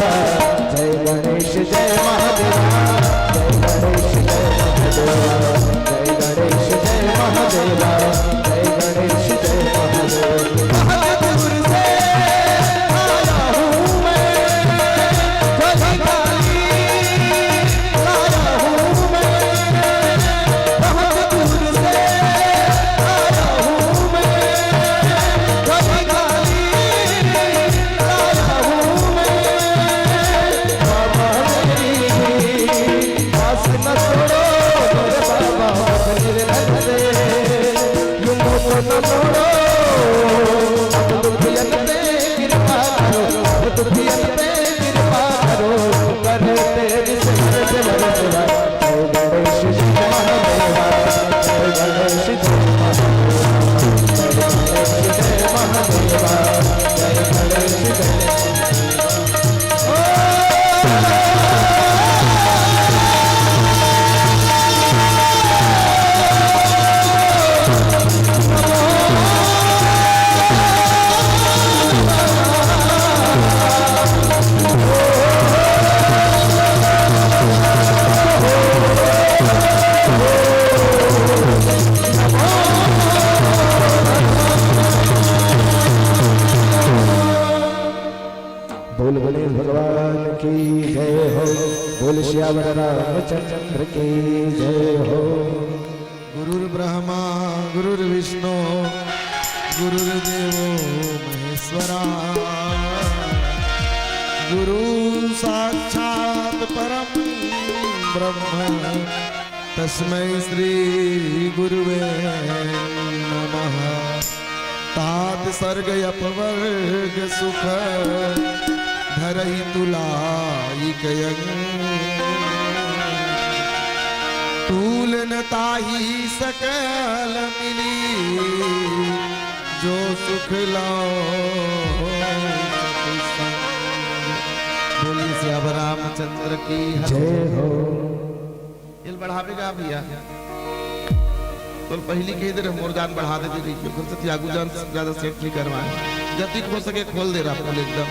जय गणेश जय महादेवा, जय गणेश जय महादेवा, जय गणेश जय महादेवा, जय गणेश जय महादेवा। बहुत दूर से आया हूँ मैं, कभी खाली लाया हूँ मैं, बहुत दूर से आया हूँ मैं, कभी खाली लाया हूँ मैं। बाबा मेरी आस न तोड़ो, मेरे बाबा, मेरे घर से यूं मुंह तो न मोड़ो। अब दुखियन पे कृपा करो, अब दुखियन पे कृपा करो, करे तेरी सेवा सेवा सेवा। जय गणेश जय महादेवा, जय गणेश जय महादेवा, जय गणेश जय महादेवा, जय गणेश जय। बोल गणेश भगवान की जय हो, बोल सियावर रामचंद्र की जय हो। गुरुर्ब्रह्मा गुरुर्विष्णु गुरुर्देवो महेश्वरा। गुरु साक्षात परम ब्रह्म तस्मै श्री गुरुवे नमः। तात सर्ग अपवर्ग सुख धरहि तुलाइक अंग। तूल न ताहि सकल मिली जो सुख लाओ सतसंग। बोलिए सियावर रामचंद्र की जय हो। ये बढ़ावे का भैया। तो पहली कही दे रहे, मोर जान बढ़ा दे दे रही, फिर से त्यागू जान ज्यादा सेट नहीं करवाए। जतिक हो सके खोल दे रहा फूल एकदम।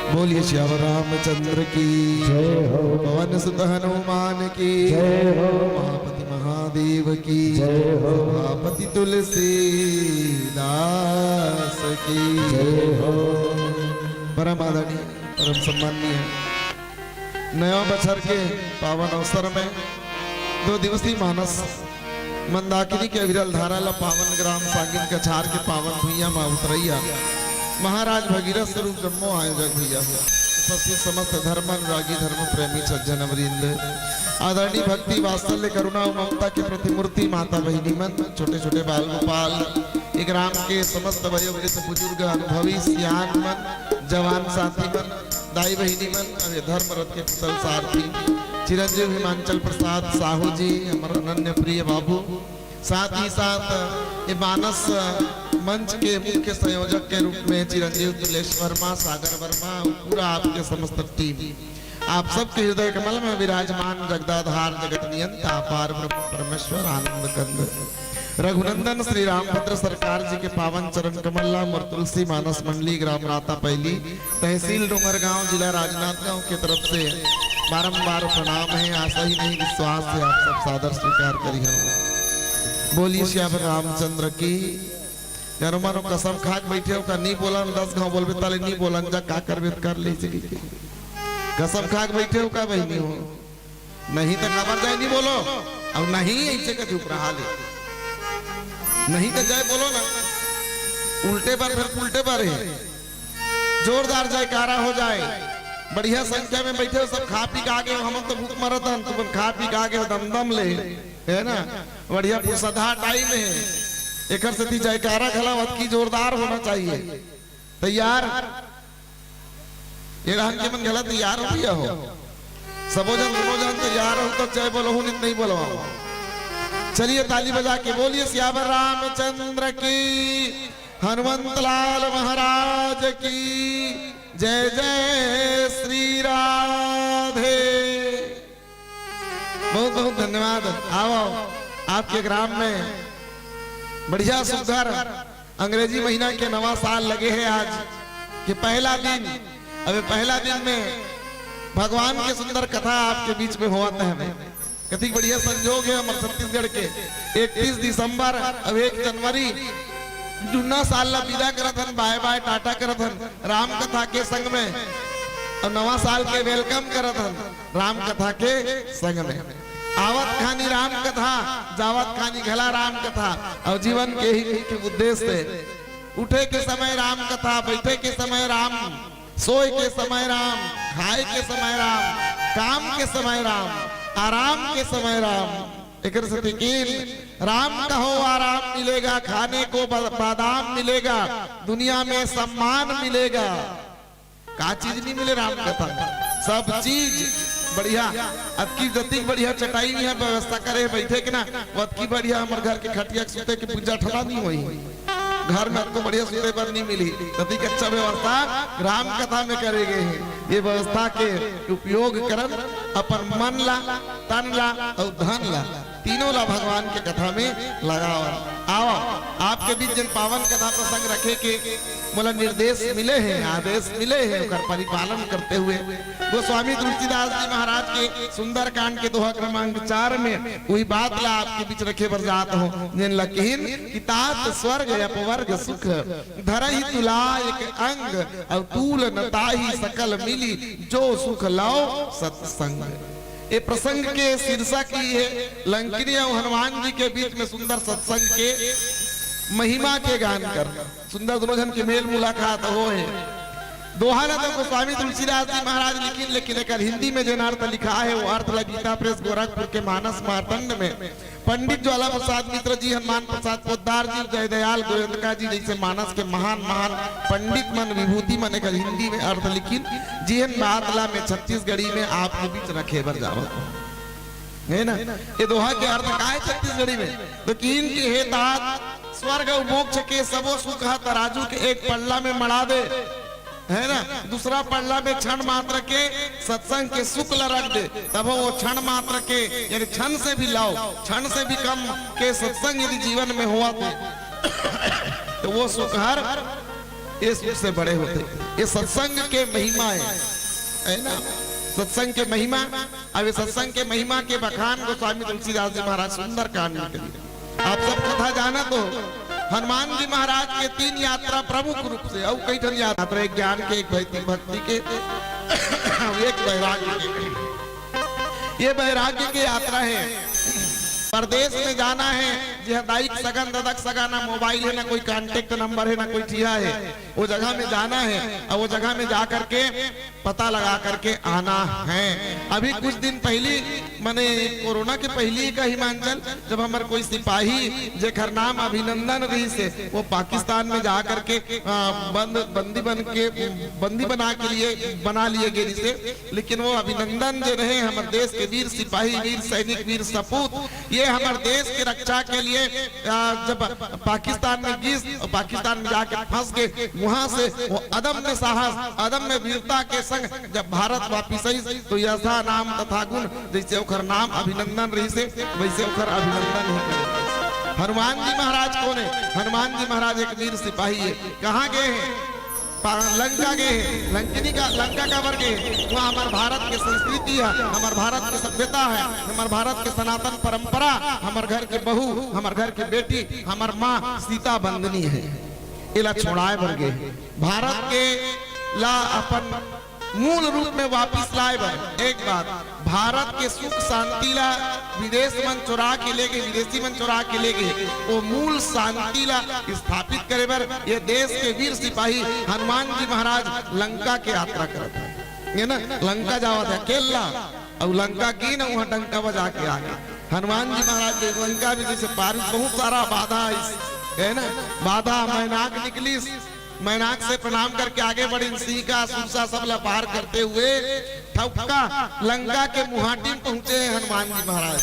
बोलिए सियावर रामचंद्र की जय हो। पवन सुत हनुमान की जय हो। उमापति महादेव की जय हो। सभापति तुलसीदास की जय हो। परम आदरणीय, परम सम्माननीय नया बछर के पावन अवसर में दो दिवसीय मानस मंदाकिनी के अविरल धारा ल पावन ग्राम सांगिन कछार के पावन भुइयां म उतरइया महाराज भगीरथ स्वरूप जम्मो आयोजक भैया हो, उपस्थित समस्त धर्म अनुरागी, धर्म प्रेमी सज्जन वृंद, आदरणीय भक्ति वात्सल्य करुणा अउ ममता के प्रतिमूर्ति माता बहिनी मन, छोटे छोटे बाल गोपाल, ए ग्राम के समस्त वयोवृद्ध बुजुर्ग अनुभवी सियान मन, जवान साथी मन, दाई बहिनी मन, अउ ये धर्म रथ के कुशल सारथी चिरंजीव हिमांचल प्रसाद साहू जी, हमर अनन्य प्रिय बाबू, साथ ही साथ ये मानस मंच के मुख्य संयोजक के रूप में चिरंजीव तुलेश वर्मा, सागर वर्मा, पूरा आपके समस्त टीम, आप सबके हृदय कमल में विराजमान जगदाधार जगत नियंता अपार ब्रह्म परमेश्वर आनंद कंद रघुनंदन श्री रामभद्र सरकार जी के पावन चरण कमल ला मोर तुलसी मानस मंडली, ग्राम राता पैली, तहसील डोंगरगांव, जिला राजनांदगांव के तरफ से बारंबार प्रणाम है। आशा ही नहीं, विश्वास है, आप सब सादर स्वीकार करिहव। बोलिए सियावर रामचंद्र की। यारो मानो कसम खा के बैठे हो का, नी बोलन, दस घाव बोलबे ताले नी बोलन, जा का करबे त कर ले, इसे कहिके। कसम खा के बैठे हो का बहिनी हो? नहीं तो खबर जाए, नी बोलो। अब नहीं, ऐसे का चुप रहा ले। नहीं तो जय बोलो ना, उल्टे पर फिर उल्टे पर है। जोरदार जयकारा हो जाए। बढ़िया संख्या में बैठे हो सब, खा पी के आगे हो, हम तो भूख मरत हन, तुम खा पी के आगे हो, दम दम ले, है ना? बढ़िया पुरसधा टाइम है, एकर सेती जयकारा घला अतकी जोरदार होना चाहिए। तैयार? ये रहन के मन घला तैयार हो भैया हो, सबो जन, दोनों जन तैयार हो तो जय बोलो, नहीं तो नहीं बोलवाओ। चलिए ताली बजा के बोलिए सियावर रामचंद्र की, हनुमंत लाल महाराज की जय। जय श्री राधे। बहुत बहुत धन्यवाद। आओ, आओ, आपके ग्राम में बढ़िया सुघर अंग्रेजी महीना के नवा साल लगे है आज। कि पहला दिन, अबे पहला दिन में भगवान के सुंदर कथा आपके बीच में होवत हे। कतिक बढ़िया संजोग हे हमर छत्तीसगढ़ के। इकतीस दिसंबर अउ एक जनवरी जुन्ना साल ला विदा करत हन, बाय बाय टाटा करत हन राम कथा के संग में, अउ नवा साल के welcome करत हन राम कथा के संग में। आवत खानी राम कथा, जावत खानी घला राम कथा, अउ जीवन के ही मुख्य उद्देश्य हे। उठे के समय राम कथा, बैठे के समय राम, सोए के समय राम, खाए के समय राम, काम के समय राम, आराम के समय राम। एकर सेती कीन, राम कहो आराम मिलेगा, खाने को ब-, बादाम मिलेगा, दुनिया में सम्मान मिलेगा। का चीज नहीं मिले राम कथा में? सब चीज बढ़िया। अतकी जतिक बढ़िया चटाई में व्यवस्था करे हे बैठे के ना, वो अतकी बढ़िया हमर घर के खटिया के सुते के पूजा ठला नहीं होई। घर में अतको बढ़िया सुते बर नहीं मिली, ततिक अच्छा व्यवस्था राम कथा में करे गए हे। ये व्यवस्था के उपयोग करन, अपन मन ला, तन ला अउ धन ला, तीनों ला भगवान के कथा में लगावन। आवा, आपके बीच जिन पावन कथा प्रसंग रखे के मोला निर्देश मिले हे, आदेश मिले हे, ओकर परिपालन करते हुए गोस्वामी तुलसीदास जी महाराज के सुंदरकांड के दोहा क्रमांक चार में वही बात ला आपके बीच रखे बर जात हों, जिन ला किहिन कि तात स्वर्ग अपवर्ग सुख, धरहि तुला एक अंग, अउ तूल न ताहि सकल मिली, जो सुख लव सत्संग। ये प्रसंग के शीर्षक ही हे लंकिनी अउ हनुमान जी के बीच में सुंदर सत्संग के महिमा के गान करना। सुंदर दोनों झन के मेल मुलाकात होहे। दोहा ला तो गोस्वामी तुलसीदास जी महाराज लिखिन, लेकिन एकर हिंदी में जेन अर्थ लिखा हे, वो अर्थ ला गीता प्रेस गोरखपुर के मानस मार्तंड में पंडित ज्वाला प्रसाद मिश्र जी, हनुमान प्रसाद पोद्दार जी, जयदयाल गोयंदका जी जैसे मानस के महान महान पंडित मन, विभूति मन एकर हिंदी में अर्थ लिखिन, जिहन बात ला मैं छत्तीसगढ़ी में आपके बीच रखे बर जावत हों। हे ना? ये दोहा के अर्थ का हे छत्तीसगढ़ी में? तो किहिन कि हे तात, स्वर्ग अउ मोक्ष के सबो सुख ह तराजू के एक पल्ला में मड़ा दे, हे ना? दूसरा पल्ला में क्षण मात्र के सत्संग के सुख ला रख दे, तब वो क्षण मात्र के, यानी क्षण से भी लव, क्षण से भी कम के सत्संग यदि जीवन में होवत हे, तो वो सुख हर ये सुख से बड़े होथे। ये सत्संग के महिमा हे, हे ना? सत्संग के महिमा। अब ये सत्संग के महिमा के बखान गोस्वामी तुलसीदास जी महाराज सुंदरकांड में करिन। आप सब कथा जानत हो, हनुमान जी महाराज के तीन यात्रा प्रमुख रूप से, अउ कई ठन यात्रा, एक ज्ञान के, एक भक्ति, भक्ति के, एक वैराग्य के। ये वैराग्य के यात्रा हे। परदेश में जाना हे, जिहाँ दाई के सगा, ददा के सगा, ना मोबाइल हे, ना कोई contact number हे, ना कोई ठिहा हे, वो जगह में जाना हे अउ वो जगह में जा करके पता लगा करके आना हे। अभी कुछ दिन पहिली, माने कोरोना के पहिली का हिमांचल, जब हमर कोई सिपाही, जेकर नाम अभिनंदन रहिस हे, वो पाकिस्तान में जा करके, आ, बंद, बंदी बन के, बंदी बना के लिए, बना लिए गे रहिस हे। लेकिन वो अभिनंदन जे रहे, हमर देश के वीर सिपाही, वीर सैनिक, वीर सपूत, ये हमर देश के रक्षा के लिए, आ, जब पाकिस्तान में गिस अउ पाकिस्तान में जाके फंस गे, वहां से वो अदम्य साहस, अदम्य वीरता के संग जब भारत वापिस आइस, तो यथा नाम तथा गुण, जैसे ओखर नाम अभिनंदन रहिस हे, वैसे ओखर अभिनंदन ही करे। हनुमान जी महाराज कोन हे? हनुमान जी महाराज एक वीर सिपाही हे। कहाँ गे हे? पा-, लंका गे हे। लंकिनी का, लंका काबर गे हे? वहाँ हमर भारत के संस्कृति हे, हमर भारत के सभ्यता हे, हमर भारत के सनातन परंपरा, हमर घर के बहू, हमर घर के बेटी, हमर माँ सीता बंदनी हे। एला छोड़ाए बर गे हे। भारत के ला अपन मूल रूप में वापिस लाए बर। एक बात, भारत के सुख शांति ला विदेश मन चोरा के ले गे, विदेशी मन चोरा के ले गे, वो मूल शांति ला स्थापित करे बर ये देश के वीर सिपाही हनुमान जी महाराज लंका के यात्रा करत हे, हे ना? लंका जावत हे अकेला, अउ लंका गिस ना, वहाँ डंका बजा के आ गे। हनुमान जी महाराज के लंका में जैसे बारिश, बहुत सारा बाधा आइस, हे ना? बाधा, मैनाक निकलिस, मैनाक से प्रणाम करके आगे बढ़िन, सिंह का, सुरसा सब ला पार करते हुए ठपका लंका के मुहाटी में पहुंचे हे हनुमान जी महाराज।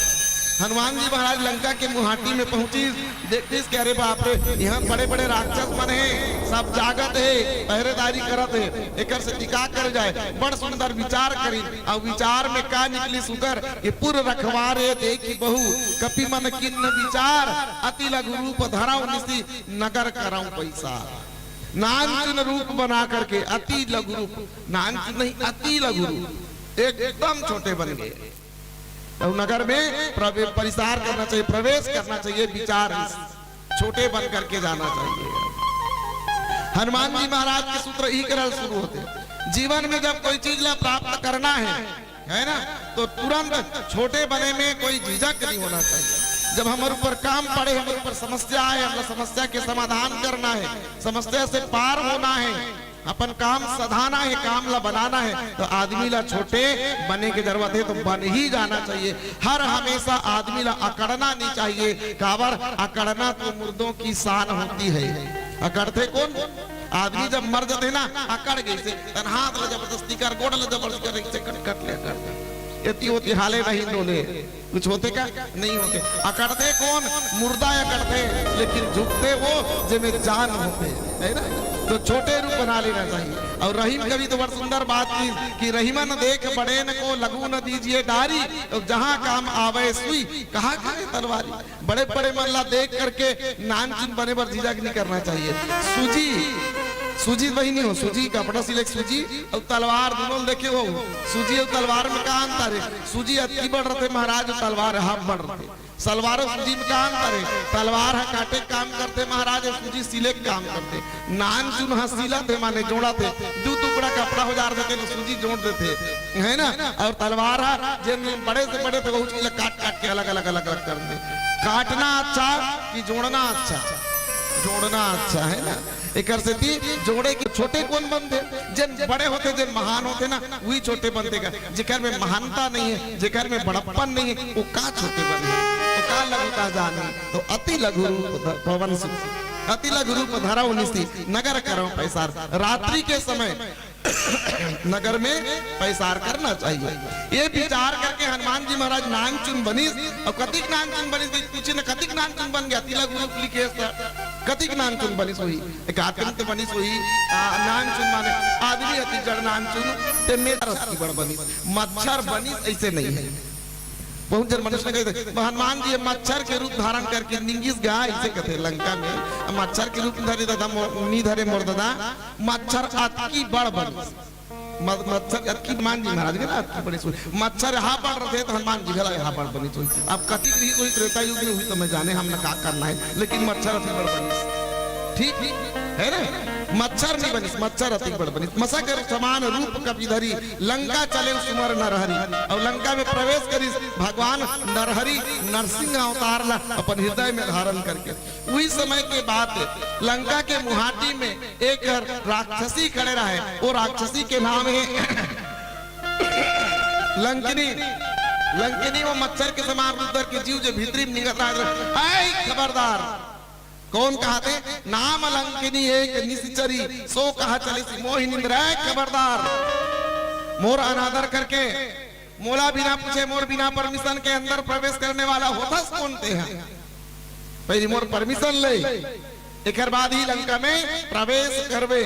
हनुमान जी महाराज लंका के मुहाटी में पहुंचिस, देखिस कि अरे बाप रे, यहाँ बड़े-बड़े राक्षस मन हे, सब जागत हे, पहरेदारी करत हे, एकर सेती का करे जाए। बड़ सुंदर विचार करिन, अउ विचार में का निकलिस उकर, ये पुर रखवारे देखि बहु, कपि मन कीन्ह विचार, अति लघु रूप धरउँ निसि, नगर करउँ पैसार। नानचुन रूप बना करके, अति लघु रूप, नानचुन नहीं, अति लघु रूप, एकदम छोटे बन गए। और नगर में प्रवे-, परिसार करना चाहिए, प्रवेश करना चाहिए, विचार छोटे बन करके जाना चाहिए। हनुमान जी महाराज के सूत्र यही करल शुरू होते, जीवन में जब कोई चीज ला प्राप्त करना है, है ना, तो तुरंत छोटे बने में कोई झिझक नहीं होना चाहिए। जब हमारे ऊपर काम पड़े, हमारे ऊपर समस्या आए, हमला समस्या के समाधान करना है, समस्या से पार होना है, अपन काम सधाना है, काम ला बनाना है, तो आदमी ला छोटे बने के जरूरत है, तो बन ही जाना चाहिए। हर हमेशा आदमी ला अकड़ना नहीं चाहिए। काबर? अकड़ना तो मुर्दों की शान होती है। अकड़ते कौन? आदमी जब मर जाते ना, अकड़ गए से, तन हाथ ला जबरदस्ती कर, गोड़ ला जबरदस्ती कर, इसे कट, कट ले, कट ले। एती ओती हाले नहीं डोले, कुछ होते का? नहीं होते। अकड़ते कौन? मुर्दा अकड़ते, लेकिन झुकते वो जेमे जान होते, है ना? तो छोटे रूप बना लेना चाहिए। और रहीम कवि तो बड़ सुंदर बात की कि रहीमन देख बड़ेन को लगू न दीजिए डारी, तो जहाँ काम आवे सुई, कहाँ खाए तलवारी। बड़े बड़े मन ला देख करके नानचुन बने बर झिझक नहीं करना चाहिए। सूजी, सूजी बहिनी हो, सूजी कपड़ा सिले के सूजी और तलवार दोनों ल देखे हो, सूजी और तलवार में का अंतर है? सूजी अतकी बड़ रथे महाराज, तलवार हाफ बड़ रथे। सलवार और सूजी में का अंतर है? तलवार ह काटे के काम करथे महाराज, और सूजी सिले के काम करथे। नानचुन ह सिलथे माने जोड़थे, दू टुकड़ा कपड़ा हो जाथे तो सूजी जोड़ देथे, है ना? और तलवार ह जेन बड़े से बड़े थे, वो चीज ला काट काट के अलग अलग अलग अलग कर दे। काटना अच्छा कि जोड़ना अच्छा? जोड़ना अच्छा, है ना? एकर सेती जोड़े के छोटे कौन बनथे? जेन बड़े होथे, जेन महान होथे ना, वही छोटे बनथे का। जेकर में महानता नहीं है, जेकर में बड़प्पन नहीं है, वो का छोटे बने, वो का लघुता जाने? तो अति लघु रूप ध-, पवन सुत, अति लघु रूप धरहु निशि नगर करहु पैसार। रात्रि के समय नगर में पैसार करना चाहिए। ये विचार करके हनुमान जी महाराज नानचुन बनिस। और कतिक नानचुन बनिस, पूछे न कतिक नानचुन बन गया, तिलक रूप लिखे था। कतिक नानचुन बनिस होही, एक आदमी तो बनिस होही, आ, नानचुन माने आदमी अति जड़ नानचुन, ते में रस की बड़ बनिस, मच्छर बनिस, ऐसे नहीं है। बहुत जन मनुष्य ने कहे थे, हनुमान जी मच्छर के रूप धारण करके निंगिस गा, ऐसे कहते लंका में, मच्छर के रूप धरे दादा मो-, नी धरे मोर दादा, मच्छर अतकी बड़ बनिस। म-, मच्छर अतकी हनुमान जी महाराज के ना अतकी बड़ी सोई। मच्छर यहाँ बड़ रहे तो हनुमान जी घला यहाँ बड़ बनी सोई। अब कतिक रही सोई त्रेता युग में हुई तो मैं जाने हम ना का करना है, लेकिन मच्छर अति बड़ बनी। ठीक है ना? मच्छर नहीं बनी, मच्छर अति बड़ बनी। मसा कर समान रूप कपि धरी, लंका चले सुमर नरहरि। और लंका में प्रवेश करिस भगवान नरहरि, नरसिंह अवतार ला अपन हृदय में धारण करके। उही समय के बात है, लंका के मुहाटी में एक राक्षसी खड़े रहे। वो राक्षसी के नाम है लंकिनी। लंकिनी वो मच्छर के समान उतर के जीव जो भीतरी में निकल रहा है, "ऐ खबरदार।" कौन कहाथे? "नाम लंकिनी एक निशिचरी, सो कहा चलिस मोहि निंदर।" "ऐ खबरदार, मोर अनादर करके मोला बिना पूछे, मोर बिना परमिशन के अंदर प्रवेश करने वाला होथस कोन तेहा? पहली मोर परमिशन ले, एकर बाद ही लंका में प्रवेश करबे।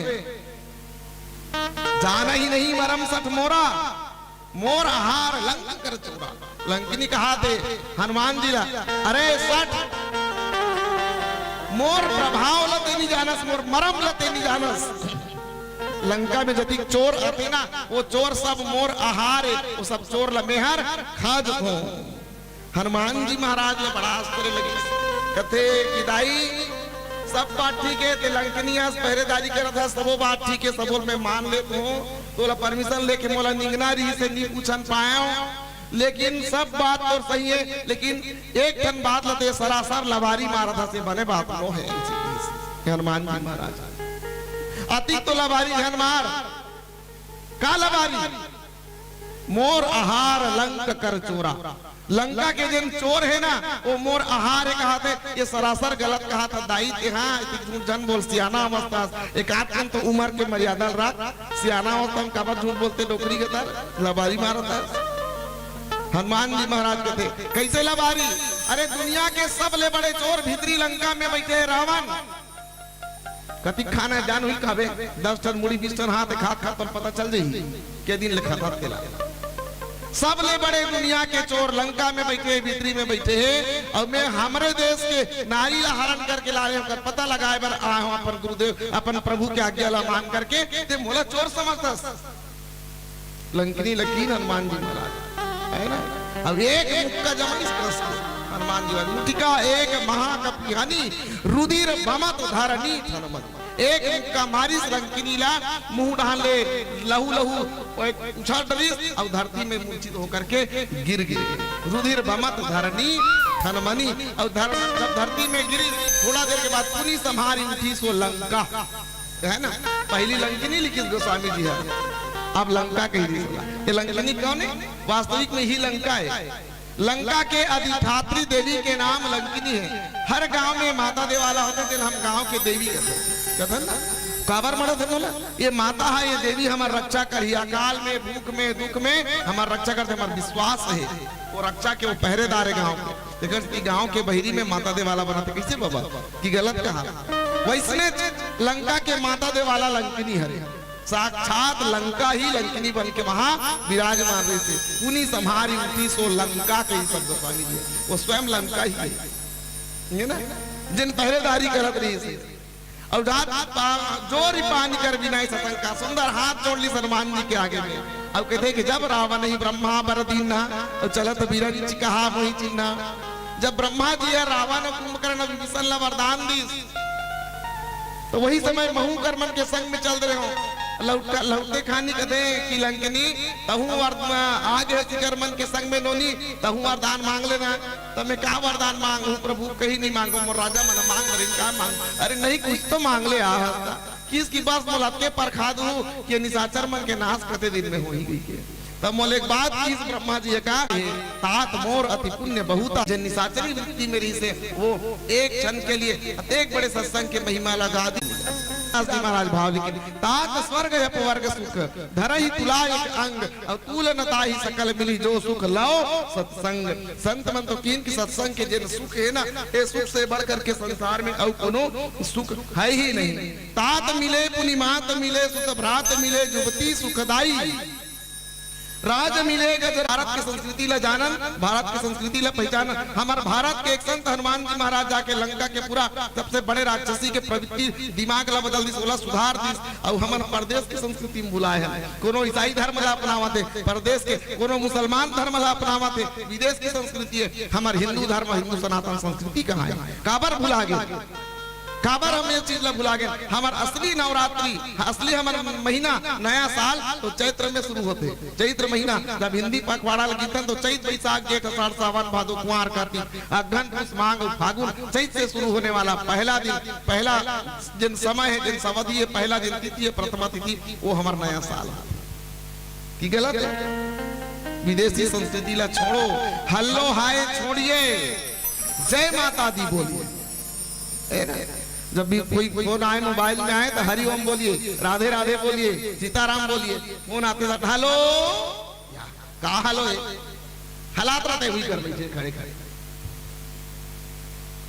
जानही नहीं मरम सठ मोरा, मोर आहार लंक कर चोरा।" लंकिनी कहाथे हनुमान जी ला, "अरे सठ, मोर प्रभाव ला ते नहीं जानस, मोर मरम ला ते नहीं जानस। लंका में जतिक चोर आथे ना, वो चोर सब मोर आहार है, वो सब चोर ला मेहर खा जथों।" हनुमान जी महाराज ला बड़ा आश्चर्य लगिस। कथे कि दाई, सब बात ठीक है, ते लंकिनी अस पहरेदारी करत हस, सबो बात ठीक है, सबो मैं मान लेत हूँ। तोला परमिशन लेके मोला निंगना रहिस हे, नी पूछन पाएंव, लेकिन सब बात तो सही है, लेकिन एक ठन बात ला ते सरासर लबारी मारत हस, ये बने बात नो है। हनुमान जी महाराज, "अतिक तो लबारी झन मार।" "का लबारी?" "मोर आहार लंक कर चोरा।" लंका के जेन चोर है ना, वो मोर आहार है कहाथे। ये सरासर गलत कहाथे दाई ते। हाँ, इतनी झूठ झन बोल, सियाना अवस्था। एक आध दिन तो उम्र के मर्यादा रख, सियाना अवस्था में काबर झूठ बोलते, डोकरी के तर लबारी मारत है। हनुमान जी महाराज कथे, "कैसे लबारी?" "अरे दुनिया के सबले बड़े चोर भीतरी लंका में बैठे है रावण।" कतिक खाना जान हुई कहबे, दस ठन मुड़ी बीस ठन हाथ खा खा तब पता चल जाही के दिन ले खाता तेला। सबले बड़े दुनिया के चोर लंका में बइठे हे, भीतरी में बइठे हे, अउ मैं हमरे देश के नारी ला हरण करके लाने, ओकर पता लगाए बर आए हंव अपन गुरुदेव, अपन प्रभु के आज्ञा ला मान करके, ते मोला चोर समझथस? लंकिनी ल कीन हनुमान जी महाराज, हे ना? अब एक मुक्का जमाइस कस के हनुमान जी महाराज, मुटिका एक महाकपि हनी, रुधिर बमत धरनी ठनमन। एक मुक्का मारिस लंकिनी ला, मुंह डहान ले लहू लहू उछाल डरिस, अउ धरती में मूर्छित होकर के गिर गे। रुधिर बमत धरनी ठनमनी, अउ धर-, जब धरती में गिरिस, थोड़ा देर के बाद पुनि सम्हारि उठिस ओ लंका, हे ना? पहिली लंकिनी लिखिस गोस्वामी जी ह, अब लंका कहि दिस ओला। ये लंकिनी कौन हे? वास्तविक में इही लंका हे। लंका के अधिष्ठात्री देवी के नाम लंकिनी हे। हर गांव में माता देवाला होथे, तेन हम गांव के देवी कथन, कथन ना? काबर मड़त हे बोला? ये माता हे, ये देवी हमर रक्षा करही, अकाल में, भूख में, दुख में हमर रक्षा करथे, हमर विश्वास हे। वो रक्षा के, वो पहरेदार हे गांव के। तेकर सेती गांव के बहिरी में माता देवाला बनाथे। कइसे बाबा? कि गलत कहा? वइसने लंका के माता देवाला लंकिनी हरे। साक्षात लंका ही लंकिनी बन के वहां विराजमान रहिसे। पुनि सम्हारि उठिस ओ लंका, कहिस गोस्वामी जी, वो स्वयं लंका ही हे, हे ना? जेन पहरेदारी करत रहिसे। अउ जात पा-, जोरि पानि कर विनय ससंका, सुंदर हाथ जोड़ लिस हनुमान जी के आगे में। अउ कथे कि जब रावण ही ब्रह्मा बर दीन्हा, अउ चलत बिरंच कहा मोहि चिन्हा। जब ब्रह्मा जी ह रावण अउ कुंभकर्ण अउ विभीषण ला वरदान दिस, त वही समय महूं कर मन के संग में चल दे रहे हो। लौट-, लौटते खानी कथे कि लंकिनी, तहूं वर-, आगे हसी कर मन के संग में नोनी, तहूं वरदान मांग लेना। त मैं का वरदान मांगहूं प्रभु, कहीं नहीं मांगों, मोर राजा मन मांग मरिन, का मांग? अरे नहीं, कुछ तो मांग ले आ हस्ता। किस की बस मोला अतके परखा दू कि ये निशाचर मन के नाश कते दिन में होही कहिके। तब मोला एक बात किस ब्रह्मा जी का, "तात मोर अति पुण्य बहुता।" जे निशाचरी वृत्ति में रहिसे, वो एक क्षण के लिए अतेक बड़े सत्संग के महिमा ला गा दी। दास जी महाराज भाव लिखे, "तात स्वर्ग अपवर्ग सुख, धरहि तुला एक अंग, अउ तुल न ताहि सकल मिली, जो सुख लव सत्संग।" संत मन तो कीन कि सत्संग के जेन सुख हे ना, ये सुख से बढ़ करके संसार में अउ कोनो सुख हे ही नहीं। तात मिले पुनि मात मिले, सुत भ्रात मिले जुवती सुखदाई। राज मिले गज, भारत के संस्कृति ला जानन, भारत के संस्कृति ला पहचानन। हमर भारत के एक संत हनुमान जी महाराज जाके लंका के पूरा सबसे बड़े राक्षसी के प्रवृत्ति, दिमाग ला बदल दिस, ओला सुधार दिस। अउ हमन परदेश के संस्कृति में भुलाए हन। कोनो ईसाई धर्म ला अपनावत हे, परदेश के कोनो मुसलमान धर्म ला अपनावत हे, विदेश के संस्कृति हे। हमर हिंदू धर्म, हिंदू सनातन संस्कृति कहाँ हे? काबर भुला गे? काबर हम ये चीज ला भुला गे? हमर असली नवरात्रि, असली हमर महीना नया साल तो चैत्र में शुरू होथे। चैत्र महीना जब हिंदी पखवाड़ा लगिथन तो चैत, बैसाख, जेठ, आषाढ़, सावन, भादो, कुंवार, कार्तिक, अगहन, पुस, माघ अउ फागुन, चैत से शुरू होने वाला पहला दिन, पहला जेन समय हे, जेन अवधि हे, पहला जेन तिथि हे, प्रथमा तिथि, वो हमर नया साल हे। कि गलत हे? विदेशी संस्कृति ला छोड़ो, हल्लो हाय छोड़िए, जय माता दी बोलिए। हे ना? जब भी कोई फोन आए, मोबाइल में आए, तो हरि ओम बोलिए, राधे राधे बोलिए, सीताराम बोलिए। फोन आते साथ, "हेलो।" का हेलो हे? हलात रहते हुई कर बैठे खड़े खड़े।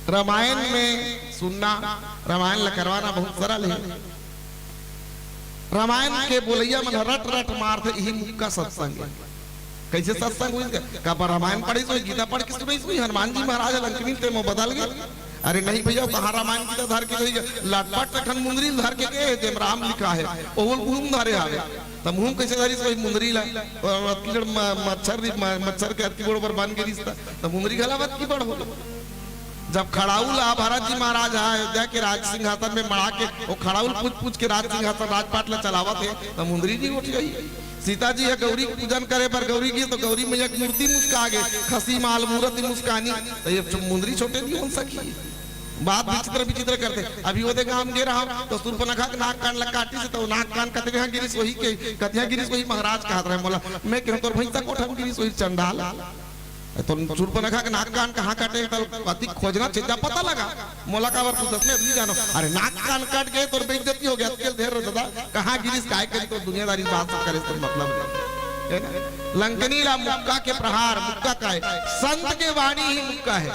रामायण में सुनना, रामायण ला करवाना बहुत सरल हे। रामायण के बोलैया मन रट रट मारथे, इही मुक्का सत्संग हे। कइसे सत्संग होइस? काबर रामायण पढ़िस होही, गीता पढ़ के सुनइस होही, हनुमान जी महाराज लंकिनी ते में बदल गे। अरे नहीं भैया, कहाँ रामायण गीता धर के गई? लटपट ठन मुंदरी धर के गए, जेम राम लिखा हे, ओहू ल मुंह धरे हावे। त मुंह कइसे धरिस होही मुंदरी ला? अउ अतकी बड़ म-, मच्छर री-, म-, मच्छर के अतकी बड़ बर बन गे रिहिस त, त मुंदरी घला अतकी बड़ हो। जब खड़ाऊ ला भरत जी महाराज ह अयोध्या के राज सिंहासन में मड़ा के, वो खड़ाऊ ल पूछ पूछ के राज सिंहासन राजपाट ला चलावत हे, त मुंदरी नहीं उठ गई। सीता जी ह गौरी के पूजन करे बर गौरी गिस, तो गौरी मैया के मूर्ति मुस्का गे, खसी माल मूरति मुस्कानी, त ये मुंदरी छोटे नहीं हो सकी। बात विचित्र विचित्र करथे। अभी ओदे गांव गे रहा, तो सूर्पनखा के नाक कान ला काटिस, तो नाक कान कतिहा गिरिस होही के, कतिहा गिरिस होही महाराज कहत रहे मोला। मैं कहूं तोर भैंसा कोठा में गिरिस होही चंडाल। तो सूर्पनखा के नाक कान कहाँ काटे, तो अति खोजना छेदा पता लगा। मोला काबर पूछत, मैं भी जानो। अरे नाक कान काट गे, तोर बेइज्जती हो गे, अतके ल धर दादा, कहाँ गिरिस, काय करी, तो दुनियादारी बात सब करे से मतलब नहीं। हे ना? लंकनी ला मुक्का के प्रहार, मुक्का का हे? संत के वाणी ही मुक्का हे।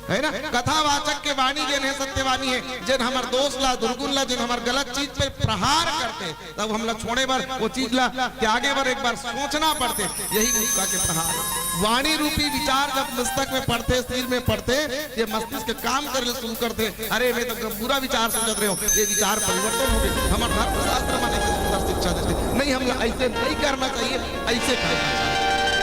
है ना? कथावाचक के वाणी जेन हे सत्यवाणी हे, जेन हमर दोष ला, दुर्गुण ला, जेन हमर गलत चीज पे प्रहार करथे, तब हमला छोड़े बर, वो चीज ला त्यागे बर एक बार सोचना पड़थे। यही मुक्का के प्रहार। वाणी रूपी विचार जब मस्तक में पड़थे, सिर में पड़थे, ये मस्तिष्क काम करे ले शुरू करथे। अरे, मैं तो बुरा विचार सोचत रहे हूँ, ये विचार परिवर्तन हो गए। हमर धर्मशास्त्र मन ऐसे सुंदर शिक्षा देथे, नहीं, हमला ऐसे नहीं करना चाहिए, ऐसे करना चाहिए।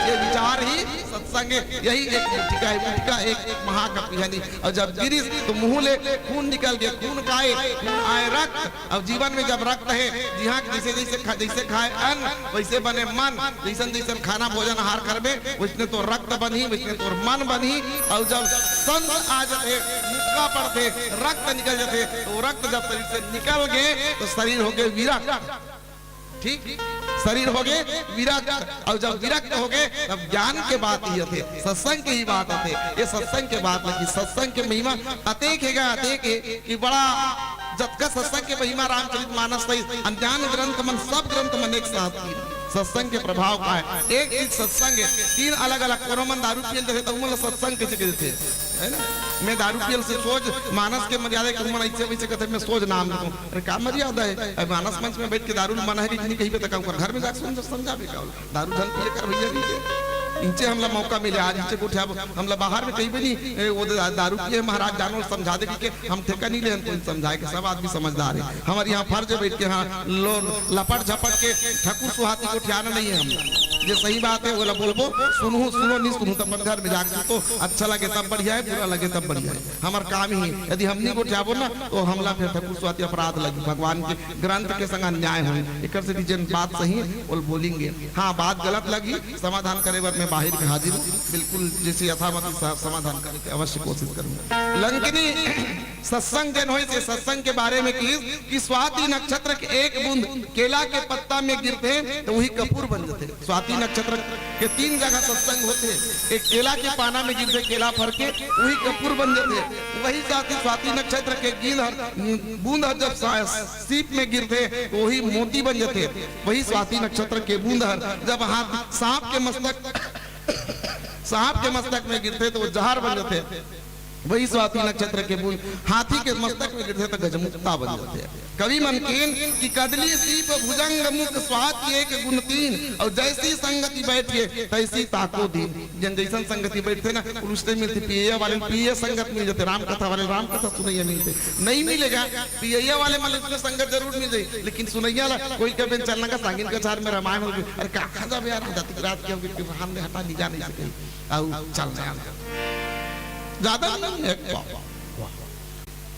ये विचार ही सत्संग हे, यही एक मुटिका हे, मुटिका एक महाकाव्य हे। अउ जब गिरिस तो मुंह ले खून निकल गे, खून काय, खून आय रक्त। अउ जीवन में जब रक्त हे, जिहाँ जैसे जैसे खा, जैसे खाय अन्न, वैसे बने मन, जैसन जैसन खाना भोजन आहार करबे, वैसने तोर रक्त बनही, वैसने तोर मन बनही। अउ जब संत आ जथे, मुक्का पड़थे, रक्त निकल जथे, तो रक्त जब शरीर से निकल गे, तो शरीर हो गे विरक्त। ठीक, शरीर हो गे विरक्त, अउ जब विरक्त हो गे, तब ज्ञान के बात ही आथे, सत्संग के ही बात आथे। ये सत्संग के बात लगी, सत्संग के महिमा अतेक हे गा, अतेक हे कि बड़ा, जतका सत्संग के महिमा रामचरित मानस सहित अन्यान्य ग्रंथ मन, सब ग्रंथ मन एक साथ की सत्संग के प्रभाव का हे। एक चीज सत्संग हे, तीन अलग-अलग, कोनो मन दारू पियल जथे, त उमन ला सत्संग कइसे कहिथे? है ना? मैं दारू पियल से सोझ, मानस के मर्यादा के मन ऐसे वैसे कहते, मैं सोझ नाम लेथों। अरे, का मर्यादा हे? अब मानस मंच में बैठ के दारू मना हे कि नहीं कहिबे, त का ओकर घर में जाके सुन, समझाबे का? दारू झन पिए कर भैया, नहीं के। इनचे हमला मौका मिले, आज इनचे गोठियाबो, हमला बाहर में कहिबे नहीं, ए, वो दा-, दारू पिए महाराज, जानो समझा दे कि के हम ठेका नहीं लेन कोई समझाए के, सब आदमी समझदार हे। हमर यहाँ फर्ज हे बैठ के, हाँ, लो, लपट झपट के ठकुर सुहाती गोठियाना नहीं हे हमला। जे सही बात हे, ओला बोलबो, सुनहू, सुनो, नहीं सुनहू, त अपन घर में जाके सुतो, अच्छा लगे तब बढ़िया हे, बुरा लगे तब बढ़िया हे। हमर काम ही हे, यदि हम नहीं गोठियाबो ना, तो हमला फिर ठकुर सुहाती अपराध लगी, भगवान के ग्रंथ के संग अन्याय होही। एकर से भी जेन बात सही हे, ओला बोलेंगे। हाँ, बात गलत लगी, समाधान करे बर मैं बाहिर के हाजिर हूँ, बिल्कुल जैसे यथामति सा-, समाधान करे के अवश्य कोशिश करूँ। लंकिनी सत्संग जेन होइस, सत्संग के बारे में कहिस कि स्वाति नक्षत्र के एक बूंद केला के पत्ता में गिरथे, तो वही कपूर बन जथे। स्वाति नक्षत्र के तीन जगह सत्संग होथे, एक केला के पाना में गिरथे, केला फर के, वही कपूर बन जथे। वही साथ ही स्वाति नक्षत्र के गिंद हर, बूंद हर जब सा-, सीप में गिरथे, तो वही मोती बन जथे। वही स्वाति नक्षत्र के बूंद हर जब हाथ, सांप के मस्तक, सांप के मस्तक में गिरथे, तो वो जहर बन जथे। वही स्वाति नक्षत्र के बूंद हाथी के मस्तक में गिरथे, तो गजमुक्ता बन जथे। कवि मन कहिन कि कदली सीप भुजंग मुख स्वाति एक गुण तीन, अउ जैसी संगति बैठिए तैसी ताको दीन। जेन जैसन संगति बैठथे ना, उलुस्ते मिलथे, पियैया वाले पियैया संगत मिल जथे, राम कथा वाले राम कथा सुनैया मिलथे, नहीं मिलेगा। पियैया वाले मन ले संगत जरूर मिल जाही, लेकिन सुनैया ला कोई कबे चलना का सांगिन कछार में रामायण हो गई, अरे कहाँ जाबे यार, जाति की रात के हो गई, हाथ में हटा नहीं जा नहीं सके, अउ चल नहीं आन। ज्यादा नहीं, एक पाव।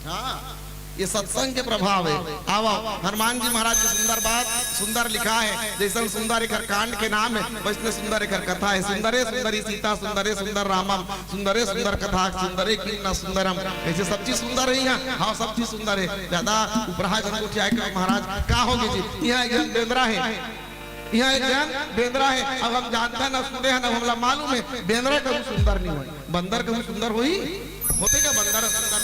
हाँ, ये सत्संग के प्रभाव हे। आवा, हनुमान जी महाराज के सुंदर बात, सुंदर लिखा हे, जैसन सुंदर एकर कांड के नाम हे, वैसने सुंदर एकर कथा हे। सुंदरे सुंदरी सीता, सुंदरे सुंदर रामम, सुंदरे सुंदर कथा, सुंदरे किम न सुंदरम। ऐसे सब चीज सुंदर हे यहाँ, हाँ, सब चीज सुंदर हे। ज्यादा उपराहा झन गोठियाए के महाराज, का होगे जी? यहाँ एक झन बेंदरा हे, यहाँ एक झन बेंदरा हे। अब हम जानथन, सुने हन, अब हमला मालूम हे, बेंदरा कहूँ सुंदर नहीं होय, बंदर कहूँ सुंदर होही, होथे का बंदर सुंदर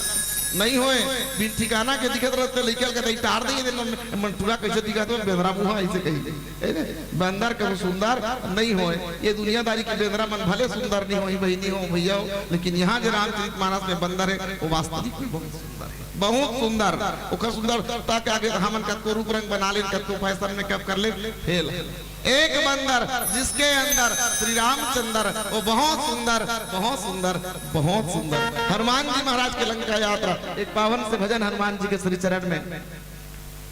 नहीं होय। बिन ठिकाना के दिखत रहथे, लइका ल कतई टार दे दे, मन, मन टूरा कैसे दिखत हे, बेंदरा मुहा ऐसे कही। ए रे, बंदर कहूँ सुंदर नहीं होय। ये दुनियादारी के बेंदरा मन भले सुंदर नहीं होही, बहिनी हो, भैया हो, लेकिन यहाँ जो रामचरित मानस में बंदर हे, वो वास्तविक में बहुत सुंदर हे, बहुत सुंदर। ओकर सुंदरता के आगे हमन कतको रूप रंग बना लेन, कतको फैशन मेकअप कर लेन, फेल हे। एक बंदर जिसके अंदर श्री रामचंद्र, वो बहुत सुंदर, बहुत सुंदर, बहुत सुंदर। हनुमान जी महाराज के लंका यात्रा, एक पावन से भजन हनुमान जी के श्री चरण में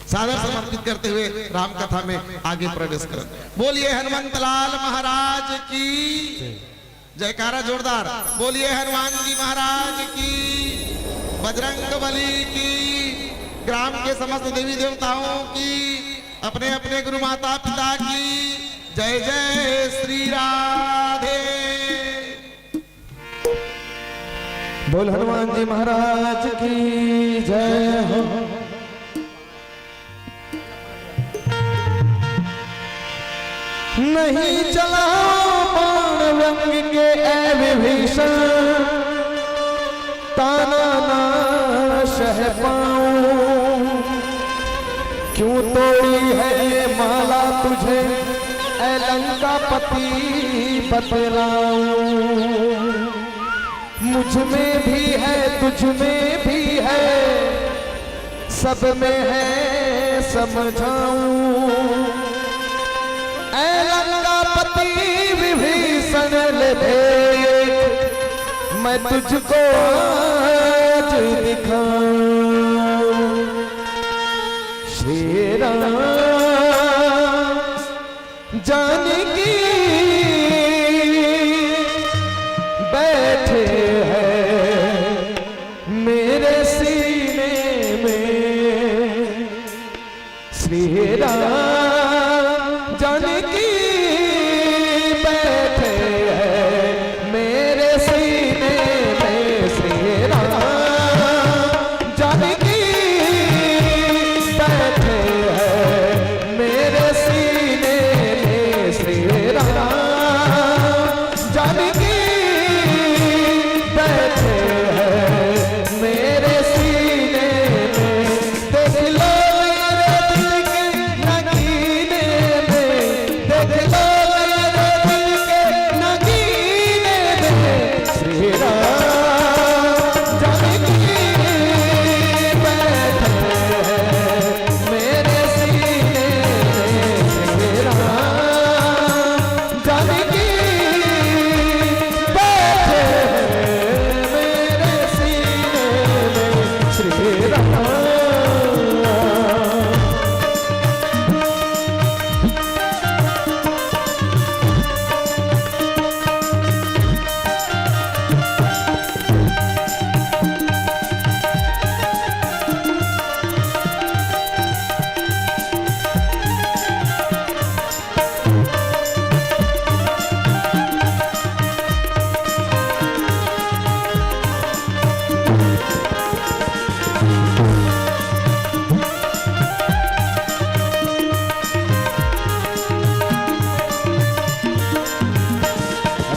सादर समर्पित करते हुए राम कथा में आगे प्रवेश करत। बोलिए हनुमंत लाल महाराज की जयकारा जोरदार। बोलिए हनुमान जी महाराज की, बजरंग बली की, ग्राम के समस्त देवी देवताओं की, अपने अपने गुरु माता पिता की जय। जय श्री राधे। बोल हनुमान जी महाराज की जय हो। नहीं चला बाण व्यंग के ऐ विभीषण, ताना ना सह पाऊं। क्यों तोड़ी है ये माला तुझे ऐ लंकापति बतलाऊं। मुझ में भी है, तुझ में भी है, सब में है समझाऊं। ऐ लंकापति विभीषण ले देख, मैं तुझको आज दिखाऊं। श्री राम जानकी बैठे हैं मेरे सीने में। श्री राम जानकी बैठे हैं मेरे सीने में। श्री राम जानकी बैठे हैं मेरे सीने में। श्री राम जानकी बैठे हैं मेरे सीने में। देख लो मेरे दिल के नगीने में, देख लो मेरे दिल के नगीने में। श्री राम जानकी बैठे हैं मेरे सीने में। श्री राम जानकी बैठे हैं मेरे सीने में। श्री राम।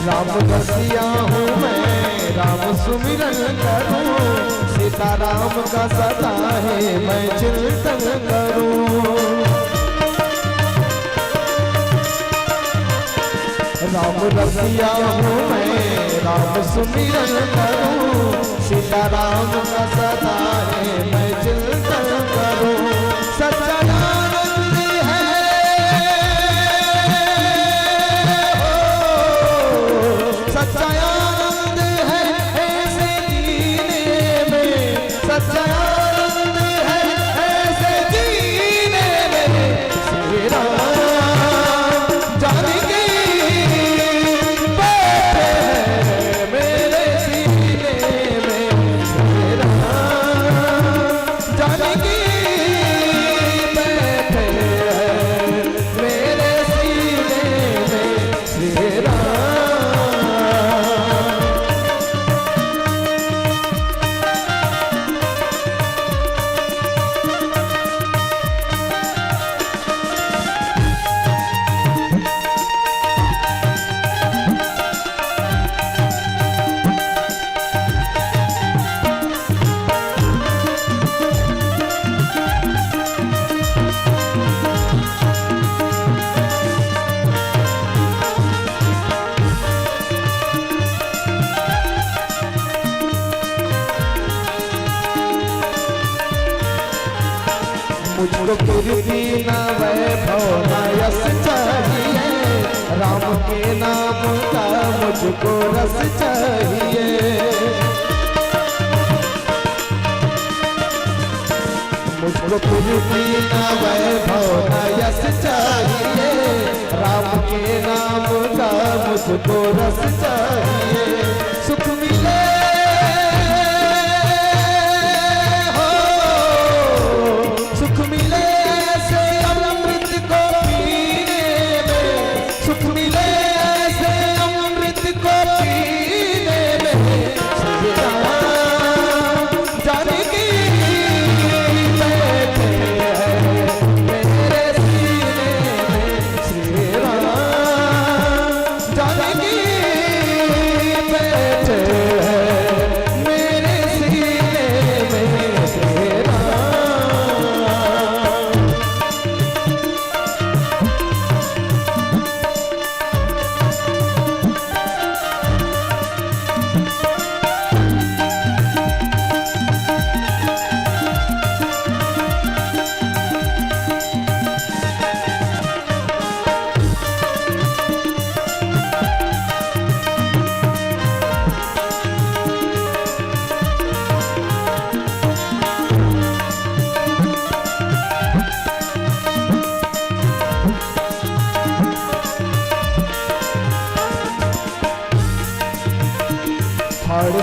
राम रसिया हूँ मैं, राम सुमिरन करूँ, सीता राम का सदा है मैं चिंतन करूँ। राम रसिया हूँ मैं, राम सुमिरन करूँ, सीता राम का सदा है मैं चिंतन करूँ। सच्चा आनंद है, हो, सच्चा आनंद है ऐसे जीने में, सच्चा आनंद है ऐसे जीने में। श्री राम जानकी बैठे हैं मेरे सीने में। श्री राम जानकी बैठे हैं मेरे सीने में। श्री राम। मुझको कीर्ति ना वैभव ना यश चाहिए, राम के नाम का मुझको रस चाहिए। मुझको कीर्ति ना वैभव ना यश चाहिए, राम के नाम का मुझको रस चाहिए। सुख मिले हो, सुख मिले ऐसे अमृत को पीने में, सुख मिले ऐसे अमृत को पीने में। श्री राम जानकी बैठे हैं मेरे सीने में। श्री राम जानकी बैठे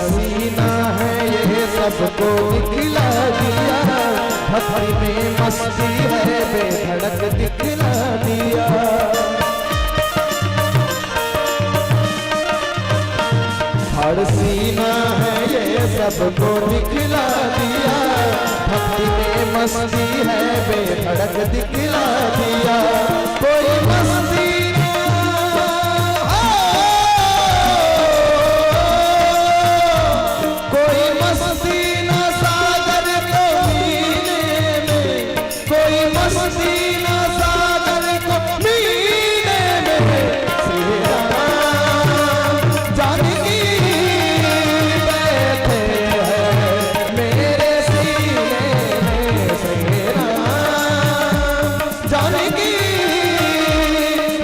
सीना है ये सबको दिखला दिया, भक्ति में मस्ती है बेधड़क दिखला दिया। हर सीना है ये सबको दिखला दिया, भक्ति में मस्ती है बेधड़क दिखला दिया। कोई मस्ती ना, कोई मस्ती ना सागर को मीने में, कोई मस्ती ना सागर को मीने में। श्री राम जानकी बैठे हैं मेरे सीने में, श्री राम जानकी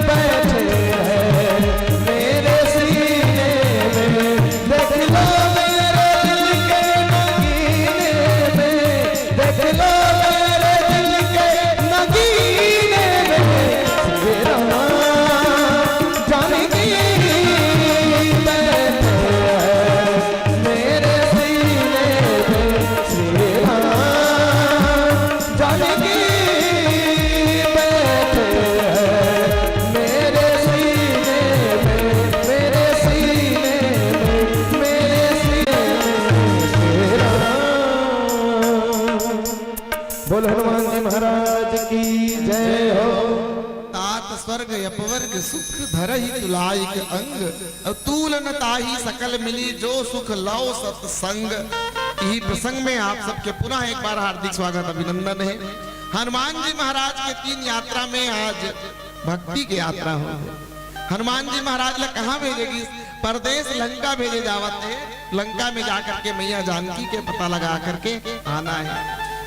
बैठे हैं मेरे सीने में। देख लो मेरे दिल के नगीने में, देख लो मेरे दिल के नगीने में। श्री राम जानकी बैठे हैं मेरे सीने में। श्री राम जानकी बैठे हैं मेरे सीने में, मेरे सीने में, मेरे सीने में। श्री राम। बोल हनुमान जी महाराज की जय हो। तात स्वर्ग अपवर्ग सुख धरहि तुलाइक अंग, अउ तूल न ताहि सकल मिली जो सुख लौ सत्संग। इही प्रसंग में आप सबके पुनः एक बार हार्दिक स्वागत अभिनंदन है। हनुमान जी महाराज के तीन यात्रा में आज भक्ति के यात्रा हो। हनुमान जी महाराज ला कहाँ भेजे गिस? परदेस लंका भेजे जावत हे। लंका में जा करके मैया जानकी के पता लगा करके आना है।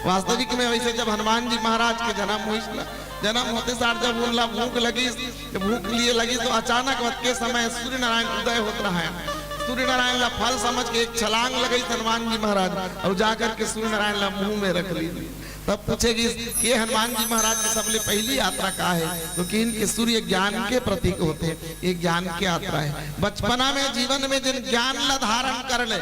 वास्तविक में वैसे जब हनुमान जी महाराज के जन्म होइस ना, जन्म होते सार जब उनला भूख लगिस, जब भूख लिए लगिस तो अचानक वतके समय सूर्य नारायण उदय होत रहा है। सूर्य नारायण ला फल समझ के एक छलांग लगाइस हनुमान जी महाराज अउ जा करके सूर्य नारायण ला मुंह में रख ली। तब पूछे गिस कि हनुमान जी महाराज के सबले पहली यात्रा का है, तो किहिन कि सूर्य ज्ञान के प्रतीक होथे, ये ज्ञान के यात्रा है। बचपना में जीवन में जिन ज्ञान ला धारण कर ले,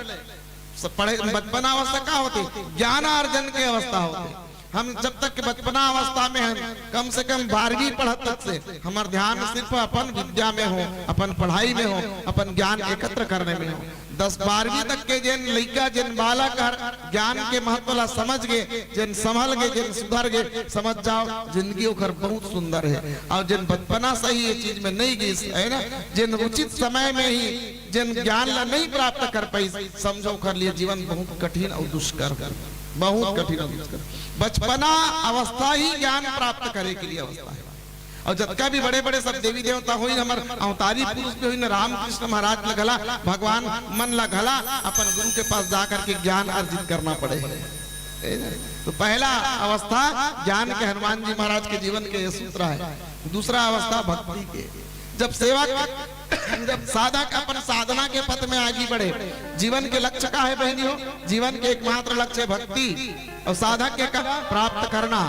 सब पढ़े, बचपना अवस्था का होथे? ज्ञानार्जन के अवस्था होथे। हम जब तक के बचपना अवस्था में हन, कम से कम बारहवीं पढ़त तक से हमर ध्यान सिर्फ अपन विद्या में हो, अपन पढ़ाई में हो, अपन ज्ञान एकत्र करने में हो। दस बारहवीं तक के जेन लइका, जेन बालक हर ज्ञान के महत्व ला समझ गे, जेन संभल गे, जेन सुधर गे, समझ जाओ जिंदगी ओकर बहुत सुंदर है। अउ जेन बचपना से ही ये चीज में नहीं गिस है ना, जेन उचित समय में ही जेन ज्ञान ला नहीं प्राप्त कर पाइस, समझो ओकर लिए जीवन बहुत कठिन अउ दुष्कर हो, बहुत कठिन अउ दुष्कर। बचपना अवस्था ही ज्ञान प्राप्त करे के लिए अवस्था है। अउ जतका भी बड़े-बड़े सब देवी देवता होइन, हमर अवतारी पुरुष भी होइन, रामकृष्ण महाराज ला घला, भगवान मन ला घला अपन गुरु के पास जा करके ज्ञान अर्जित करना पड़े। तो पहला अवस्था ज्ञान के, हनुमान जी महाराज के जीवन के ये सूत्र है। दूसरा अवस्था भक्ति के। जब सेवक, जब साधक अपन साधना के पथ में आगे बढ़े, जीवन के लक्ष्य का है बहनी हो? जीवन के एकमात्र लक्ष्य है भक्ति। अउ साधक के का? प्राप्त करना,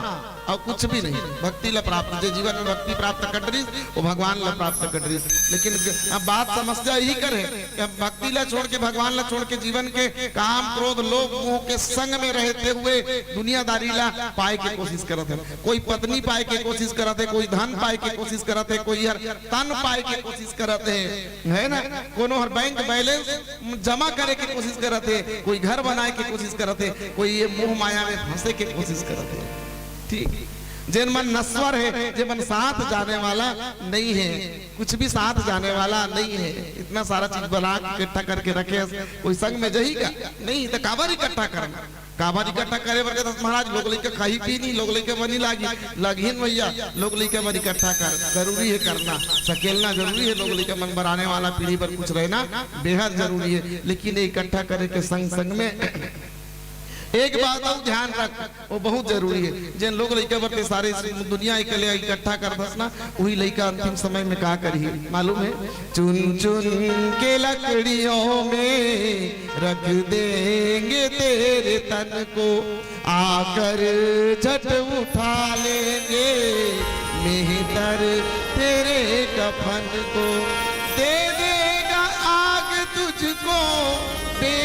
अउ कुछ भी नहीं। भक्ति ला प्राप्त, जे जीवन में भक्ति प्राप्त कर डरिस, वो भगवान ला प्राप्त कर डरिस। लेकिन ग-, अब बात समस्या यही कर है कि हम भक्ति ला छोड़ के, भगवान ला छोड़ के जीवन के काम, क्रोध, लोभ, मोह के संग में रहते हुए दुनियादारी ला पाए के कोशिश करत है। कोई पत्नी पाए के कोशिश करत है, कोई धन पाए के कोशिश करत है, कोई हर तन पाए के कोशिश करत है, है ना? कोनो हर बैंक बैलेंस जमा करे के कोशिश करत हे, कोई घर बनाए के कोशिश करत हे, कोई ये मोह माया में फंसे के कोशिश करत हे। ठीक, जेन मन नश्वर हे, जे मन साथ जाने वाला नहीं हे, कुछ भी साथ जाने वाला नहीं हे। इतना सारा चीज बना के इकट्ठा करके रखे हे, कोई संग में जही का नहीं, तो काबर इकट्ठा करना? काबर इकट्ठा करे बर कहत हस महाराज? लोग लइका खाही पी नहीं, लोग लइका बनी लागी, लगहिन भैया, लोग लइका बर इकट्ठा कर, जरूरी है करना, सकेलना जरूरी है, लोग लइका मन बर, आने वाला पीढ़ी बर कुछ रहना बेहद जरूरी है। लेकिन ये इकट्ठा करे के संग संग में एक बात अउ ध्यान रख, वो बहुत जरूरी है। जेन लोग लइका बर ते सारे इस दुनिया के लिए इकट्ठा कर दस ना, वही लइका अंतिम समय में का करही मालूम है? चुन चुन के लकड़ियों में रख देंगे तेरे तन को, आकर झट उठा लेंगे मेहतर तेरे कफन को। दे देगा आग तुझको, दे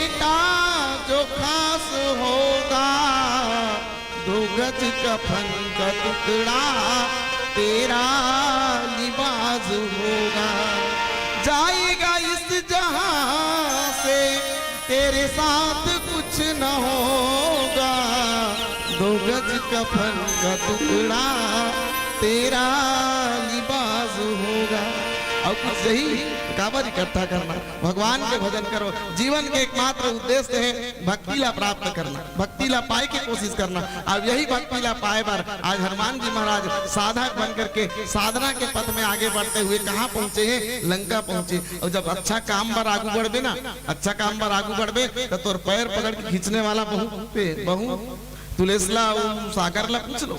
दो गज कफन का टुकड़ा तेरा लिबास होगा। जाएगा इस जहां से, तेरे साथ कुछ न होगा। दो गज कफन का टुकड़ा तेरा लिबास होगा। अउ कुछ नहीं, काबर इकट्ठा करना, भगवान के भजन करो। जीवन के एकमात्र उद्देश्य हे भक्ति ला प्राप्त करना, भक्ति ला पाए के कोशिश करना। अब यही भक्ति ला पाए बर आज हनुमान जी महाराज साधक बन करके साधना के पथ में आगे बढ़ते हुए कहाँ पहुँचे हे? लंका पहुँचे। अउ जब अच्छा काम बर आगू बढ़बे ना, अच्छा काम बर आगू बढ़बे, त तोर पैर पकड़ के खींचने वाला बहुत हे, बहुत। तुलेसला अउ सागर ला पूछ लो,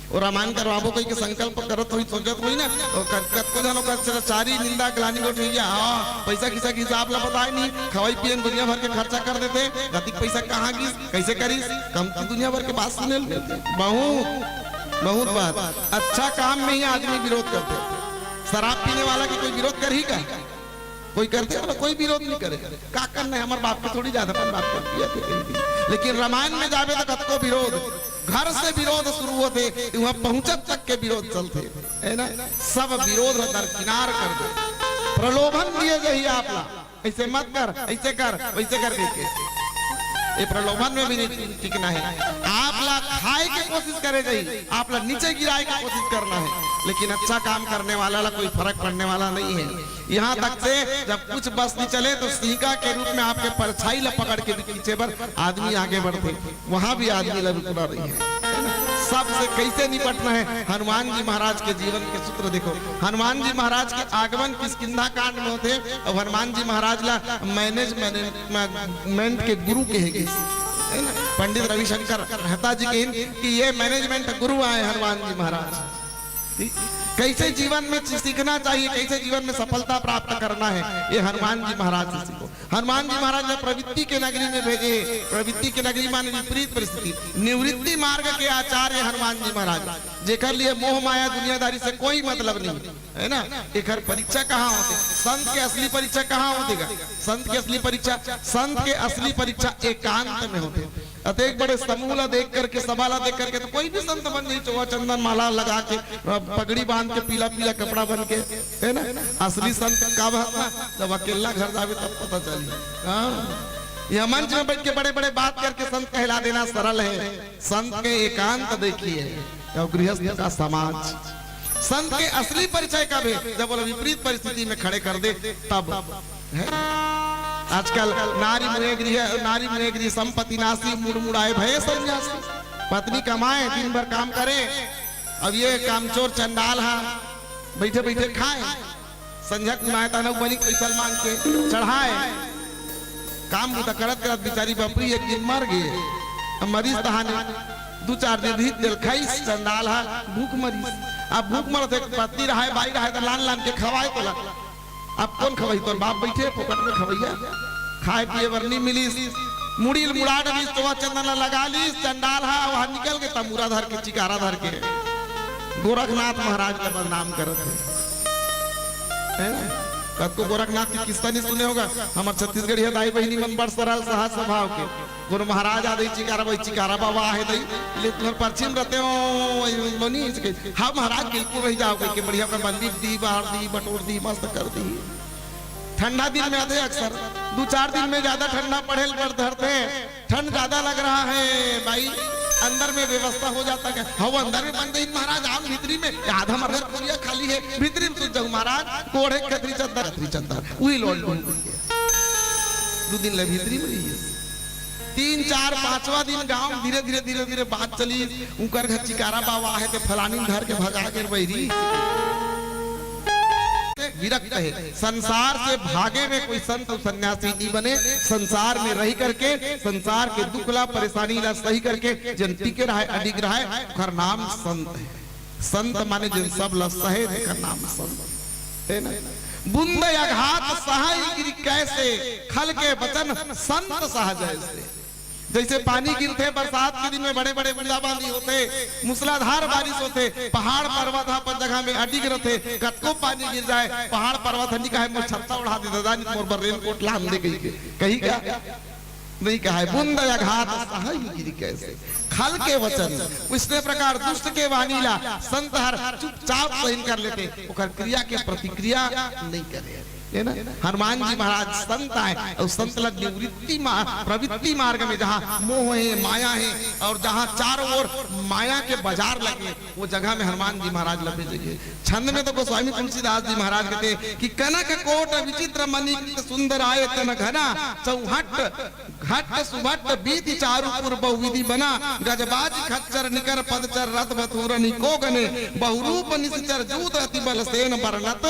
अउ रामायण करवाबो कहिके संकल्प करत होही, सोचत होही ना, अउ कत-, कतको झन ओकर च-, चारी निंदा ग्लानि गोठिया, हाँ, पैसा खिसा के हिसाब ला बताए नहीं, खवाई पिए में दुनिया भर के खर्चा कर देथे, कतिक पैसा कहाँ गिस, कइसे करिस, कमती दुनिया भर के बात सुने ल मिलथे। बहुत, बहुत बात। अच्छा काम में ही आदमी विरोध करथे। शराब पीने वाला के कोई विरोध करही का? कोई करथे? कोई विरोध नहीं करे। का करना हे, हमर बाप के थोड़ी जात हे, अपन बाप के पिया थे कहीं भी। लेकिन रामायण में जाबे त कतको विरोध, घर से विरोध शुरू होथे, वहाँ पहुँचत तक के विरोध चलथे, हे ना? सब विरोध ह दरकिनार कर दे। प्रलोभन दिए जाही आप ला, ऐसे मत कर, ऐसे कर, वैसे कर देके। ये प्रलोभन में भी नहीं टिकना हे। आप ला खाए के कोशिश करे जाही, आप ला नीचे गिराए के कोशिश करना हे, लेकिन अच्छा काम करने वाला ला कोई फर्क पड़ने वाला नहीं हे। यहाँ तक से जब कुछ बस नहीं चले तो सिंका के रूप में आपके परछाई ला पकड़ के भी खींचे बर आदमी आगे बढ़थे, वहाँ भी आदमी ला रुकना नहीं हे। सबसे कैसे निपटना हे? हनुमान जी महाराज के जीवन के सूत्र देखो। हनुमान जी महाराज के आगमन किष्किंधा कांड में होथे, अउ हनुमान जी महाराज ला मैनेजमेंट के गुरु कहे गिस, हे ना? पंडित रविशंकर मेहता जी कहिन कि ये मैनेजमेंट गुरु आए हनुमान जी महाराज। ठीक? कैसे जीवन में ची-, सीखना चाहिए, कैसे जीवन में सफलता प्राप्त करना हे, ये हनुमान जी महाराज से सीखो। हनुमान जी महाराज ला प्रवृत्ति के नगरी में भेजे हे। प्रवृत्ति के नगरी माने विपरीत परिस्थिति। निवृत्ति मार्ग के आचार्य हनुमान जी महाराज, जेकर लिए मोह माया दुनियादारी से कोई मतलब नहीं, हे ना? एकर परीक्षा कहाँ होथे? संत के असली परीक्षा कहाँ होथे गा? संत के असली परीक्षा, संत के असली परीक्षा एकांत में होथे। अतेक बड़े समूह ला देख करके, सभा ला देख करके तो कोई भी संत बन जाही, चोगा चंदन माला लगा के, पगड़ी बांध के, पीला पीला कपड़ा बन के, हे ना? असली संत कब हे? जब अकेला घर जाबे तब पता चली। हाँ, यह मंच में बैठ के बड़े बड़े बात करके संत कहला देना सरल हे। संत के एकांत देखिए, अउ गृहस्थ का समाज। संत के असली परिचय कब हे? जब ओला विपरीत परिस्थिति में खड़े कर दे, तब। हे? आजकल नारी मुए गृह, नारी मुए गृह संपत्ति नासी, मुड़ मुड़ाए भये सन्यासी। पत्नी कमाए, दिन भर काम करे, अब ये कामचोर चंडाल हा बैठे बैठे खाए, संझा कुनाए तहन बनी पैसा मांग के चढ़ाए। काम बूता करत करत बिचारी बपरी एक दिन मर गे। अब मरिस तहाने दू चार दिन रहिस, तेल खाइस, चंडाल हा भूख मरिस। अब भूख मरत हे, पत्नी रहाय, बाई रहाय, त लान लान के खवाए तोला। अब कोन खवाही? तोर बाप बैठे फोकट में खवैया, खाए पिए बर नी मिलिस। मुड़ी ल मुड़ा डरिस, चोगा चंदन ला लगा लिस, चंडाल हा वहाँ निकल के तमूरा धर के, चिकारा धर के गोरखनाथ महाराज का बदनाम करत हे। हैं? कतको गोरखनाथ के किस्सा नहीं सुने होगा। हमर छत्तीसगढ़िया दाई बहिनी मन बड़ सरल सहज स्वभाव के। कोनो महाराज आ दई चिकारा, भाई चिकारा बाबा आहे दई, ले तुम्हर परछी म रते हो, वही, वही बनी इसके। हाँ महाराज, बिल्कुल रही जाओ, कहिके बढ़िया का मंदिर दी, बाहर दी, बटोर दी, मस्त कर दी। ठंडा दिन में आथे अक्सर, दू चार दिन में ज्यादा ठंडा पड़े ल बर धरथे, ठंड ज्यादा लग रहा है भाई, अंदर में व्यवस्था हो जाता क्या? हाँ, वो अंदर में बन गई महाराज, आम भीतरी में, आधा मगर कोरिया खाली है, भीतरी में सुत जाऊ महाराज, कोढ़े कतरी चद्दर, कतरी चद्दर, वही लोट लोट। दू दिन ले भीतरी में रहिस। तीन, चार, पांचवा दिन गांव में धीरे, धीरे, धीरे, धीरे बात चली, उकर घर चिकारा बाबा आहे, ते फलानी घर के भगा के बहिरी। विरक्त हे। संसार से भागे में कोई संत अउ सन्यासी नहीं बने। संसार में रही करके, संसार के दुख ला, परेशानी ला सही करके, जन टिके रहाय, अडिग रहाय, ओकर नाम संत हे। संत माने जिन सब ला सहे, तेकर नाम संत हे ना। बुंद अघात सहइ गिरि कैसे, खल के बचन संत सह जैसे। जैसे पानी गिरथे बरसात के दिन में, बड़े-बड़े बूंदाबांदी होथे, मूसलाधार बारिश होथे, पहाड़ पर्वत ह अपन जगह में अडिग रथे, कतको पानी गिर जाए, पहाड़ पर्वत ह नी कहे, "मोर छत्ता ओढ़ा दे ददा, नहीं तो मोर बर रेनकोट लान दे," कहिके। कही का? नहीं कहाय, बूंद अघात सहहि गिरि कैसे। खल के वचन, वइसने प्रकार दुष्ट के वाणी ला संत हर चुपचाप सहिन कर लेथे, ओकर क्रिया के प्रतिक्रिया नहीं करे, हे ना? हनुमान जी महाराज संत आय अउ संत ला निवृत्ति मा-, प्रवृत्ति मार्ग में जहाँ मोह हे, माया हे अउ जहाँ चारों ओर माया के बाजार लगे, वो जगह में हनुमान जी महाराज ला भेजे गे। छंद में तो गोस्वामी तुलसीदास जी महाराज कहते कि कनक कोट विचित्र मणि सुंदर आयतन घना, चौहट घट सुभट बीति चारु पुर बहुविधि बना, गजबाज खच्चर निकर पदचर रथ बथुर निको गने, बहुरूप निसिचर जूत अति बल सेन बरनत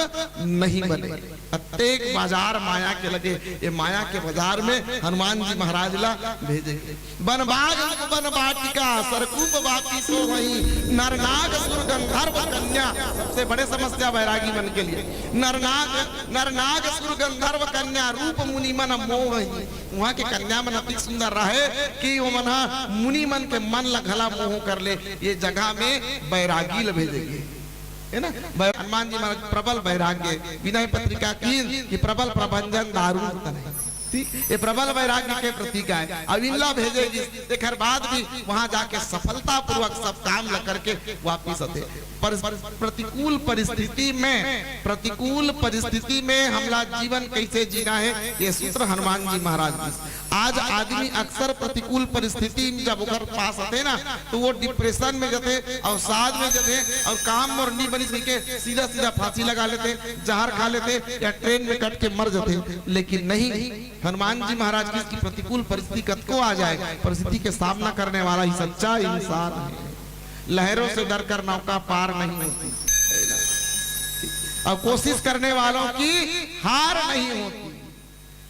नहीं बने। अतेक बाजार माया के लगे, ये माया के बाजार में हनुमान जी महाराज ला भेजे गे। बन बाग बन बाटिका सरकूप बापी सोवही, नरनाग सुर गंधर्व कन्या, सबसे बड़े समस्या बैरागी मन के लिए, नरनाग नरनाग सुर गंधर्व कन्या रूप मुनि मन मोहही। वहाँ के कन्या मन अति सुंदर रहे कि वो मन ह मुनि मन के मन ला घला मोह कर ले। ये जगह में बैरागी ल भेजे गे, हे ना? बै-, हनुमान जी महाराज प्रबल बैराग्य, विनय पत्रिका की कि प्रबल प्रभंजन दारुण तनय। ठीक, ये प्रबल बैराग्य के प्रतीक आय। अब इनला भेजे गे, एकर बाद भी वहाँ जाके सफलतापूर्वक सब काम ल करके वापिस आथे। पर, प्रतिकूल परिस्थिति में, प्रतिकूल परिस्थिति में हमला जीवन कैसे जीना है, ये सूत्र हनुमान जी महाराज दिस। आज आदमी अक्सर प्रतिकूल परिस्थिति में जब ओकर पास आथे ना, तो वो डिप्रेशन में जाथे अउ साध में जाथे अउ काम मोर नी बनिस कहिके सीधा सीधा फांसी लगा लेथे, जहर खा लेथे या ट्रेन में कट के मर जाथे। लेकिन नहीं, हनुमान जी महाराज किस की प्रतिकूल परिस्थिति कतको आ जाए, परिस्थिति के सामना करने वाला ही सच्चा इंसान है। लहरों से डरकर नौका पार नहीं होती, और कोशिश करने वालों की हार नहीं होती।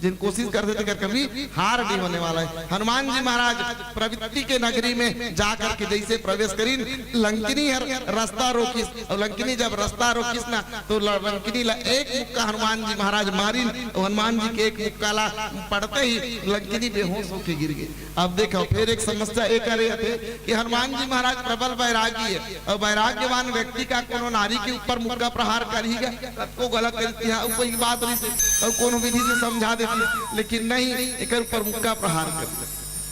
जिन कोशिश करथे तेकर कभी हार नहीं होने वाला है। हनुमान जी महाराज प्रवृत्ति के नगरी में जाकर के जैसे प्रवेश करिन, लंकिनी हर रास्ता रोकिस, और लंकिनी जब रास्ता रोकिस ना, तो ल-, लंकिनी ला एक मुक्का हनुमान जी महाराज मारिन, और हनुमान जी के एक मुक्का ला पड़ते ही लंकिनी बेहोश होके गिर गे। अब देखो, फिर एक समस्या एक आ रही है कि हनुमान जी महाराज प्रबल बैरागी है, और बैराग्यवान व्यक्ति का कोनो नारी के ऊपर मुक्का प्रहार करही गा, कतको गलत करती है, कोई बात नहीं से, और कोनो विधि से समझा देती, लेकिन नहीं, एकर ऊपर मुक्का प्रहार कर,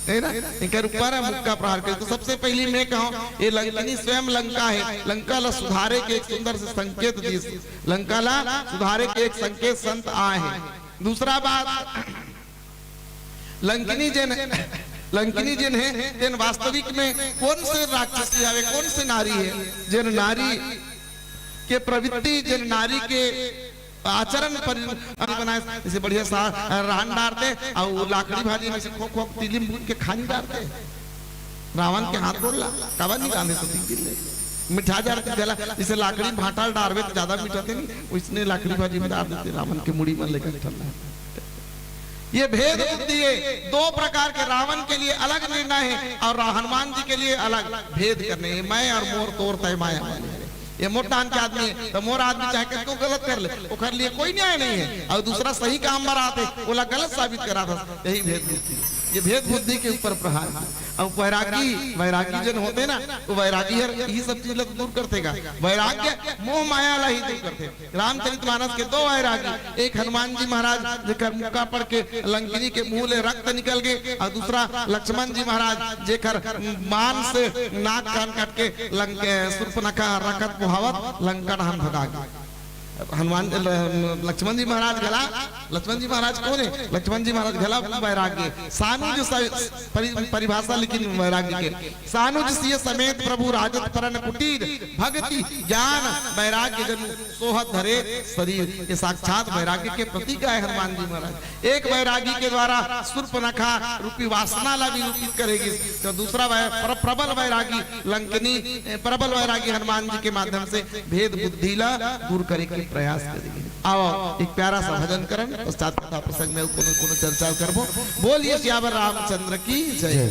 है ना? एकर ऊपर मुक्का प्रहार कर। तो सबसे पहली मैं कहूँ, ये लंकिनी स्वयं लंका है, लंका ला सुधारे के एक सुंदर से संकेत दिस, लंका ला सुधारे के एक संकेत संत आए हैं। दूसरा बात, लंकिनी जेन, लंकिनी जेन हे, तेन वास्तविक में कौन से राक्षसी हवे, कौन से नारी हे, जेन नारी के प्रवृत्ति, जेन नारी के आचरण पर बनाए, जैसे बढ़िया सा राहन डार दे, अउ लाकड़ी भाजी में से खो खो तिली में भून के खानी डार दे। रावण के हाथ गोड़ ला, काबर नहीं कांधे से तिल ले? मिठा जाथे तेला, जैसे लाकड़ी भाटा डारबे तो ज्यादा मिठाथे नहीं, वैसने लाकड़ी भाजी में डार देथे, रावण के मुड़ी मन लेकर ठंडा। ये भेद बुद्धि है, दो प्रकार के, रावण के लिए अलग निर्णय है और हनुमान जी के लिए अलग भेद करने हैं, मैं और मोर तोर तय माया वाले। ये मोर डाहन के आदमी है, तो मोर आदमी चाहे कितको गलत कर ले, ओकर लिए कोई न्याय नहीं है। और दूसरा सही काम बर आथे, ओला गलत साबित कराथे, यही भेद बुद्धि। ये भेद बुद्धि के ऊपर प्रहार है। अब वैरागी, वैरागी जन होथे ना, तो वैरागी हर यही सब चीज ला तो दूर करथे गा। वैराग्य मोह माया ला ही दूर करथे। रामचरितमानस के दो वैरागी, एक हनुमान जी महाराज जेकर मुक्का पड़ के लंकिनी के मुंह ले रक्त निकल गे, और दूसरा लक्ष्मण जी महाराज जेकर बाण से नाक कान कट के लंक-, सूर्पनखा रकत बोहावत लंका डहान भगा गे। हनुमान, ल-, लक्ष्मण जी महाराज घला, लक्ष्मण जी महाराज कौन है? लक्ष्मण जी महाराज घला वैराग्य। सानुज स-, परि-, परिभाषा लेकिन वैराग्य के, सानुज सिय समेत प्रभु राजत परन कुटीर, भक्ति ज्ञान वैराग्य जनु सोहत धरे शरीर। ये साक्षात वैराग्य के प्रतीक आय हनुमान जी महाराज। एक वैरागी के द्वारा सूर्पनखा रूपी वासना ला विरूपित करे गिस, तो दूसरा वै-, प्र-, प्रबल वैरागी लंकिनी, ए, प्रबल वैरागी हनुमान जी के माध्यम से भेद बुद्धि ला दूर करे के प्रयास करे गिस। आओ, एक प्यारा सा भजन करन, पश्चात कथा प्रसंग में कोनो, कोनो चर्चा करबो। बोलिए सियावर रामचंद्र की जय। जय।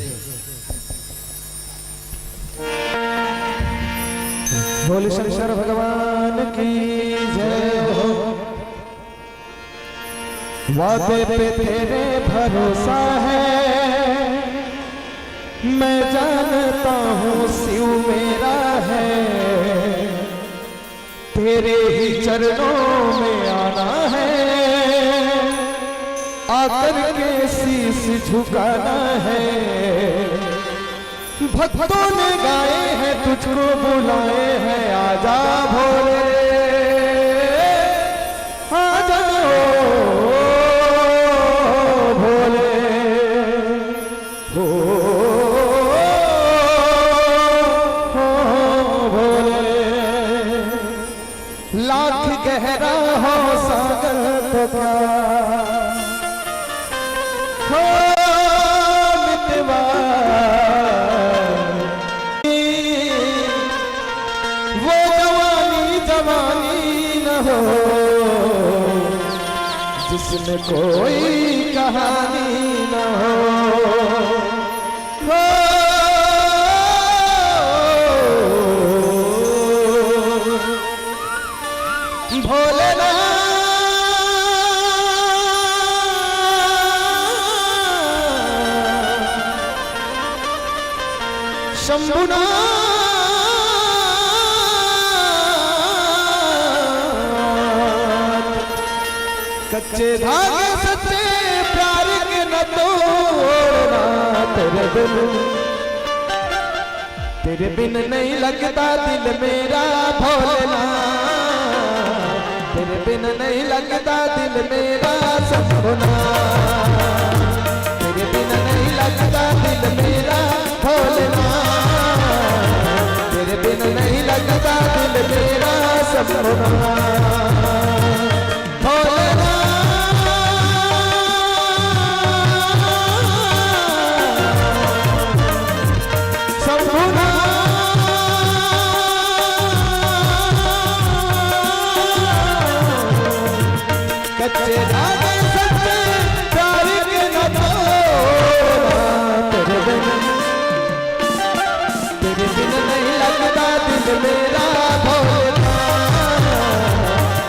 बोल शंकर भगवान की जय हो। वादे पे तेरे भरोसा है, मैं जानता हूँ शिव मेरा है, तेरे ही चरणों में आना है, आकर के शीश झुकाना है। भक्तों ने गाए हैं, तुझको बुलाए हैं, आजा भोले, आजा ओ भोले, ओ भोले। लाख गहरा हो सागर तो क्या हो मितवा, वो जवानी जवानी न हो, जिसमें कोई कहानी न हो। हो भोलेनाथ, शंभुनाथ, कच्चे धागे सच्चे प्यार के न तोड़ना, तेरे बिन, तेरे बिन नहीं लगता दिल मेरा भोलेनाथ, तेरे बिन नहीं लगता दिल मेरा शंभुनाथ, तेरे बिन नहीं लगता दिल मेरा भोलेनाथ, तेरे बिन नहीं लगता दिल मेरा शंभुनाथ। भोलेनाथ, शंभुनाथ, कच्चे धागे सच्चे प्यार के न तोड़ना, तेरे बिन, तेरे बिन नहीं लगता दिल मेरा भोलेनाथ,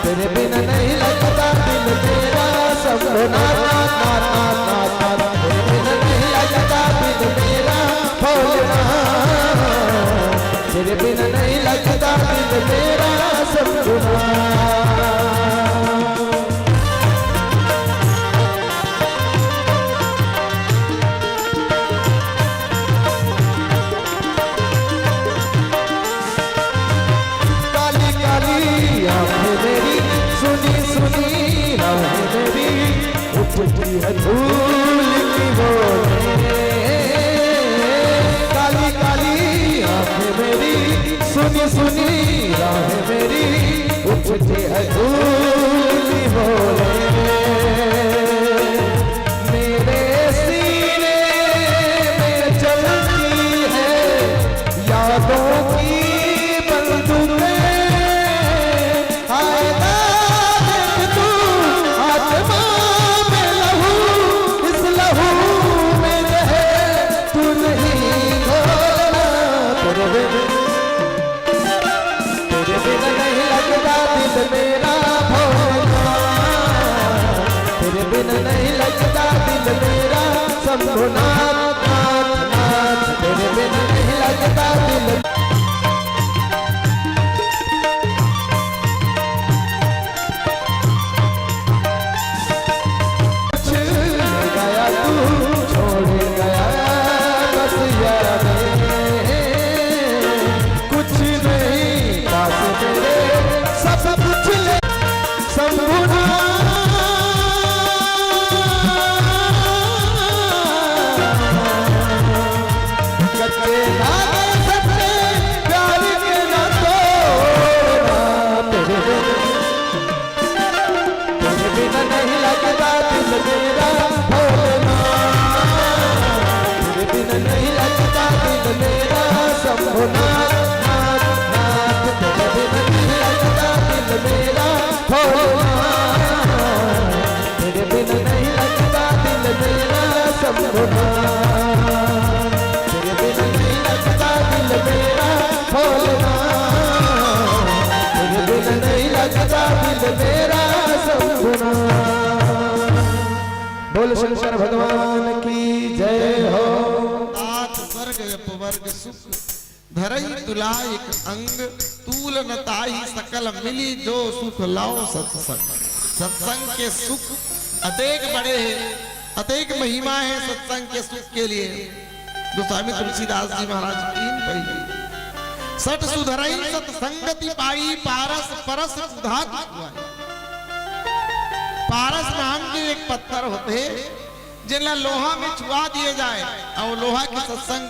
तेरे बिन नहीं लगता दिल मेरा शंभुनाथ, नाथ, नाथ, नाथ, नाथ, तेरे बिन नहीं लगता दिल मेरा भोलेनाथ, तेरे बिन नहीं लगता दिल मेरा शंभुनाथ। काली काली आंखें मेरी, सुनी सुनी राहें मेरी, उठती है धूल की वो। काली काली आंखें मेरी, सुनी सुनी राहें मेरी, उठती है धूल की वो। मेरे सीने में चलती है यादों की बंदूकें, आएगा दिन तू आत्मा में लहू, इस लहू में रहे तू नहीं घोलना। तेरे बिन, तेरे बिन नहीं लगता दिल मेरा भोलेनाथ, तेरे बिन नहीं लगता दिल मेरा शंभुनाथ, नाथ, नाथ, तेरे बिन नहीं लगता दिल। कुछ ले गया तू, छोड़ गया बस यादें। कुछ नहीं पास मेरे, सब कुछ ले शंभुनाथ। कच्चे धागे सच्चे प्यार के ना तोड़ना, तेरे बिन, तेरे बिन नहीं लगता दिल मेरा भोलेनाथ, तेरे बिन नहीं लगता दिल मेरा शंभुनाथ, नाथ, नाथ, तेरे बिन नहीं लगता दिल मेरा भोलेनाथ, तेरे बिन नहीं लगता दिल मेरा शंभुनाथ, तेरे बिन नहीं लगता दिल मेरा भोलेनाथ, तेरे बिन नहीं लगता दिल मेरा शंभुनाथ। बोल शंकर भगवान की जय हो। नाथ स्वर्ग अपवर्ग सुख, धरई तुला एक अंग, तूल न ताहि सकल मिली, जो सुख लौ सत्संग। सत्संग के सुख अतेक बड़े हे, अतेक महिमा हे सत्संग के सुख के लिए। गोस्वामी तुलसीदास जी महाराज की पहली सठ सुधरई सत्संगति पाई, पारस परस कुधातु कुआई। पारस नाम के एक पत्थर होथे, जेला लोहा में छुआ दिए जाए अउ लोहा के सत्संग,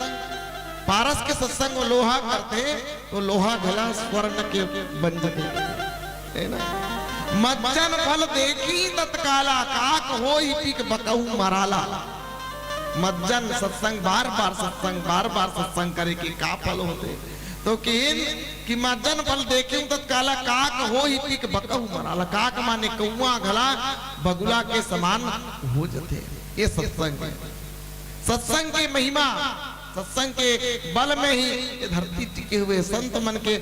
पारस के सत्संग वो लोहा करथे, तो लोहा घला स्वर्ण के बन जाथे, हे ना? मज्जन फल देखी तत्काला, काक होई पिक बकहू मराला। मज्जन सत्संग, बार बार सत्संग, बार बार सत्संग करे के का फल होथे? तो किहिन कि मज्जन फल देखी तत्काला, काक होई पिक बकहू मराला। काक माने कौआ घला बगुला के समान हो जथे। ये सत्संग हे। सत्संग के महिमा, सत्संग के बल में ही ये धरती टिके हुए, संत मन के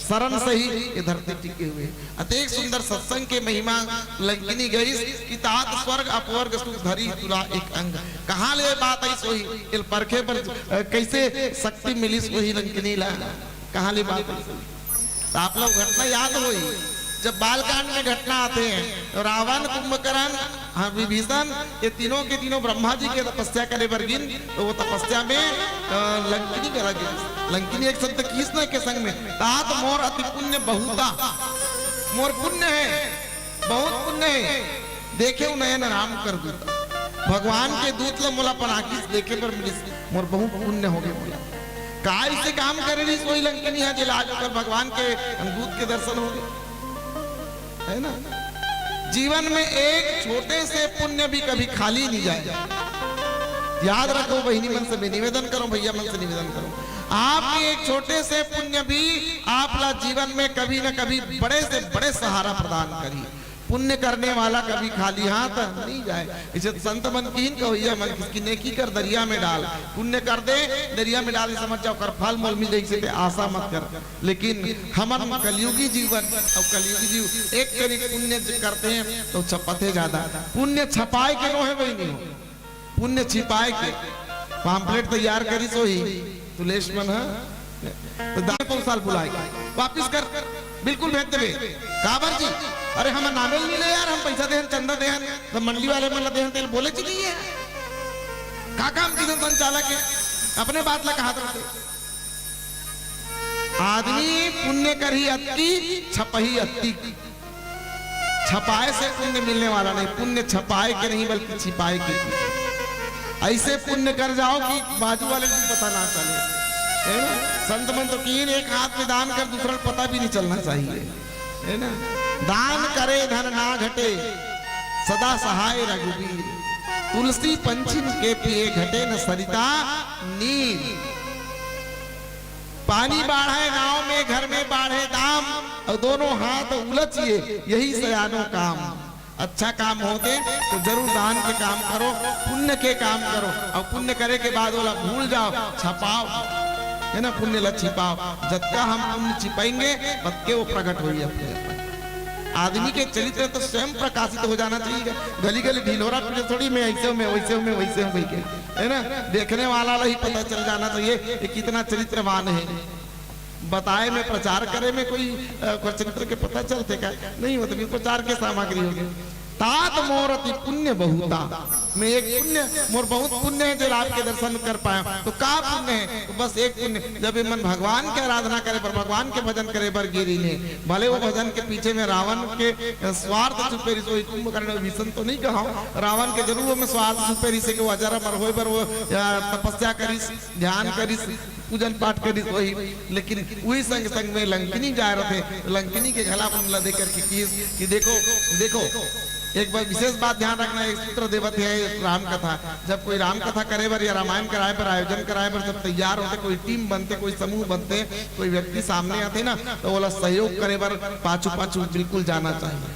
शरण से ही ये धरती टिके हुए। अतेक सुंदर सत्संग के महिमा लंकिनी गईस कि तात स्वर्ग अपवर्ग सुख धरी तुला एक अंग। कहाँ ले बात आई सोही, इल परखे पर, अ, कैसे शक्ति मिली सोही लंकिनी ला, कहाँ ले बात आई सोही? तो आप लोग घटना याद होई, जब बालकांड में घटना आथे, तो रावण, कुंभकर्ण, हाँ, विभीषण, ये तीनों के तीनों ब्रह्मा जी के तपस्या करे बर गिन, तो वो तपस्या में, अ, लंकिनी करा गिन। लंकिनी एक शब्द किहिस न के संग में, "तात मोर अति पुण्य बहुता।" मोर पुण्य हे, बहुत पुण्य हे, देखेंव नयन राम कर दूता। भगवान के दूत ल मोला अपन आँखी से देखे बर मिलिस, मोर बहुत पुण्य होगे मोला। का अइसे काम करे रहिस वही लंकिनी हा, जेला आज ओकर भगवान के दूत के दर्शन होगे? हे ना? जीवन में एक छोटे से पुण्य भी कभी खाली नहीं जाए। याद रखो बहिनी मन से मैं निवेदन करूं, भैया मन से निवेदन करूं, आपके एक छोटे से पुण्य भी आप ला जीवन में कभी न कभी बड़े से बड़े सहारा प्रदान करी। पुण्य करने वाला कभी खाली हाथ नहीं जाए। इसे संत मन किहिन, कवैया मन किहिस कि नेकी कर दरिया में डाल, पुण्य कर दे दरिया में डाल, समझ जाओ कर फल मोल मिल जाए, इसे आशा मत कर। लेकिन हमन कलयुगी जीवन, अब कलयुगी जीव एक कनिक पुण्य ज-, करते हैं तो छपथे ज्यादा। पुण्य छपाए के नोहे बहिनी हो, पुण्य छिपाए के। पाम्पलेट तैयार करिस होही तुलेश मन ह, तो दाने पौसाल बुलाए के वापिस कर, बिल्कुल भेज देबे। काबर जी? अरे हमर नामे ल नहीं ले यार, हम पैसा देहन, चंदा देहन, तो मंडली वाले मन ला देहन, तेल बोले चलिए। का काम किसन संचालक के अपने बात ला कहा था? आदमी पुण्य करही अतकी, छपही अतकी। छपाए से पुण्य मिलने वाला नहीं, पुण्य छपाए के नहीं बल्कि छिपाए के। ऐसे पुण्य कर जाओ कि बाजू वाले को पता ना चले, हे ना? संत मन तो किहिन, एक हाथ में दान कर, दूसरा पता भी नहीं चलना चाहिए, हे ना? दान करे धन ना घटे, सदा सहाय रघुबीर। तुलसी पंचिम के पिए, घटे न सरिता नीर। पानी बाढ़े नाव में, घर में बाढ़े दाम, अउ दोनों हाथ उलचिए, यही सयानो काम। अच्छा काम होथे तो जरूर दान के काम करो, पुण्य के काम करो, अउ पुण्य करे के बाद ओला भूल जाओ, छपाओ, हे ना, पुण्य ला छिपाओ। जतका हम पुण्य छिपाएंगे, बतके वो प्रकट होई अपने आप। आदमी के चरित्र तो स्वयं प्रकाशित हो जाना चाहिए। गली गली ढिंढोरा पीटे थोड़ी, मैं ऐसे हूँ, मैं वैसे हूँ, मैं वैसे हूँ कहिके, हे ना? देखने वाला ला ही पता चल जाना चाहिए ये कितना चरित्रवान हे। बताए में, प्रचार करे में कोई, अ, ओकर चरित्र के पता चलथे का? नहीं होथे, प्रचार के सामग्री होगे। तात मोर अति पुण्य बहुता, मैं एक पुण्य, मोर बहुत पुण्य हे जेला आपके दर्शन कर पाएंव। तो का पुण्य हे? तो बस एक पुण्य, जब ये मन भगवान के आराधना करे बर, भगवान के भजन करे बर गे रहिन हे, भले वो भजन के पीछे में रावण के, अ, स्वार्थ छुपे रहिस, वही कुंभकर्ण विभीषण तो नहीं कहा, रावण के जरूर ओमे स्वार्थ छुपे रहिस हे कि वो अजर अमर होए बर वो, अ, तपस्या करिस, ध्यान करिस, पूजन पाठ करिस वही, लेकिन वही संग संग में लंकिनी जाए रथे, लंकिनी के घला अपन ला देख करके किहिस कि देखो, देखो, एक बार विशेष बात ध्यान रखना, एक सूत्र देवत हे राम कथा। जब कोई राम कथा करे बर या रामायण कराए बर, आयोजन कराए बर सब तैयार होथे, कोई टीम बनथे, कोई समूह बनथे, कोई व्यक्ति सामने आथे ना, तो ओला सहयोग करे बर पाछू पाछू बिल्कुल जाना चाहिए।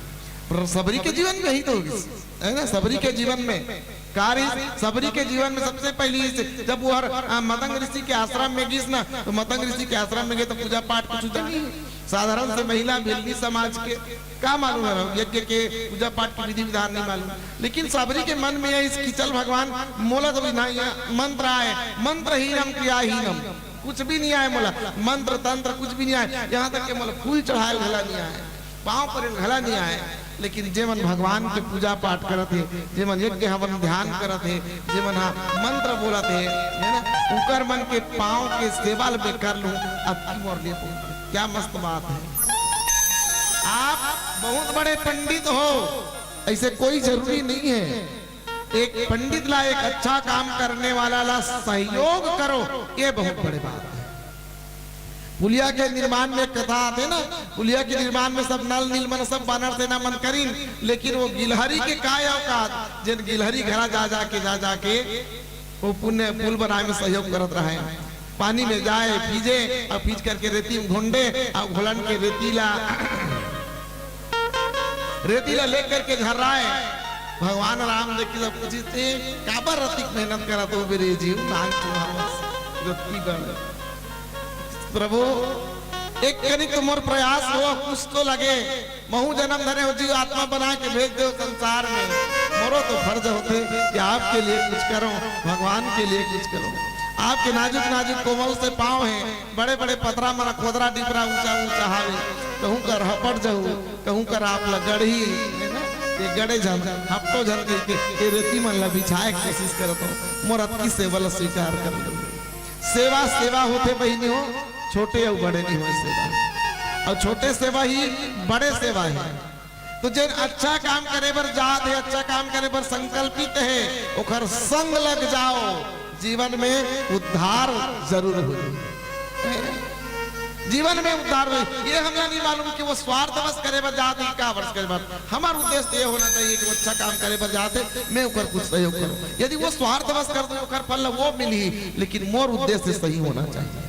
पर सबरी के जीवन में ही तो होगिस, हे ना? सबरी के जीवन में का रहिस? सबरी के जीवन में सबसे पहली इस, जब वो हर, आ, मतंग ऋषि के आश्रम में गिस ना, तो मतंग ऋषि के आश्रम में गे तो पूजा पाठ कुछ नहीं। साधारण से महिला भिल्ली समाज के का मालूम हे, यज्ञ के पूजा पाठ के विधि विधान नहीं मालूम। लेकिन सबरी के मन में आइस कि चल भगवान, मोला तो भी नहीं हे, मंत्र आए, मंत्रहीनम क्रियाहीनम, कुछ भी नहीं आए मोला, मंत्र तंत्र कुछ भी नहीं आए, यहाँ तक कि मोला फूल चढ़ाए घला नहीं आए, पाँव परे घला नहीं आए। लेकिन जेमन भगवान के पूजा पाठ करत हे, जेमन यज्ञ हवन ध्यान करत हे, जेमन हा मंत्र बोलत हे, है ना, उकर मन के पाँव के सेवा ल मैं कर लूं, अतकी मोर लिए बहुत। क्या मस्त बात है। आप बहुत बड़े पंडित हो, ऐसे कोई जरूरी नहीं है। एक पंडित ला, एक अच्छा काम करने वाला ला सहयोग करो, ये बहुत बड़ी बात है। पुलिया के निर्माण में कथा आथे ना, पुलिया के निर्माण में सब नल नील मन, सब बानर सेना मन करिन, लेकिन वो गिलहरी के काय औकात, जेन गिलहरी घरा जा जा के, जा जा के वो पुण्य पुल बनाए में सहयोग करत रहे। पानी में जाए, भीजे, अउ भीज करके रेती में घोंडे, अउ घोलन के रेती ला, रेती ला लेकर के झर्राए। भगवान राम देखी सब पूछिस, "ते काबर अतिक मेहनत करत हो बे रे जीव, नान चुहावस रत्ती गण।" प्रभु, एक कनिक तो मोर प्रयास हो, कुछ तो लगे। महू जन्म धरे हो जीव आत्मा बना के भेज दे संसार में। मोरो तो फर्ज होथे कि आपके लिए कुछ करो, भगवान के लिए कुछ करो। आपके नाजुक नाजुक कोमल से पाँव हैं, बड़े बड़े पथरा मन, खोदरा डिपरा ऊंचा ऊंचा हावे, कहूं कर हपट जाहू, कहूं कर आप ला गड़ही, है ना? ये गड़े झन, हपटो झन कहिके ये रेती मन ला बिछाए के कोशिश करत हो। मोर अतकी सेवा ला स्वीकार कर लो। सेवा सेवा होथे बहिनी हो, छोटे अउ बड़े नहीं होय सेवा। अउ छोटे सेवा ही बड़े सेवा है। तो जेन अच्छा काम करे बर जात हे, अच्छा काम करे बर संकल्पित हे, ओकर संग लग जाओ, जीवन में उद्धार जरूर हो जाए। जीवन में उद्धार हो। ये हमला नहीं मालूम कि वो स्वार्थवश करे बर जात हे, का वर्ष करे बर। हमार उद्देश्य ये होना चाहिए कि वो अच्छा काम करे बर जात हे, मैं ओकर कुछ सहयोग करूं। यदि वो स्वार्थवश कर दे, ओकर फल वो मिलही, लेकिन मोर उद्देश्य सही होना चाहिए।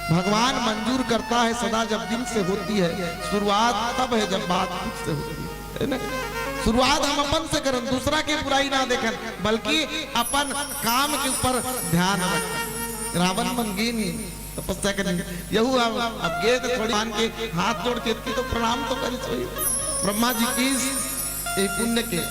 भगवान मंजूर करता है सदा जब दिल से होती है, शुरुआत तब है जब बात खुद से होती है, है ना? शुरुआत हम अपन से करन, दूसरा के बुराई ना देखन, बल्कि अपन काम के ऊपर ध्यान रखन। रावण मन गिन तपस्या करिन। यहू अब, अब गे त थोड़ी मान के हाथ जोड़ के इतनी तो प्रणाम तो करिस होही। ब्रह्मा जी की ये पुण्य के,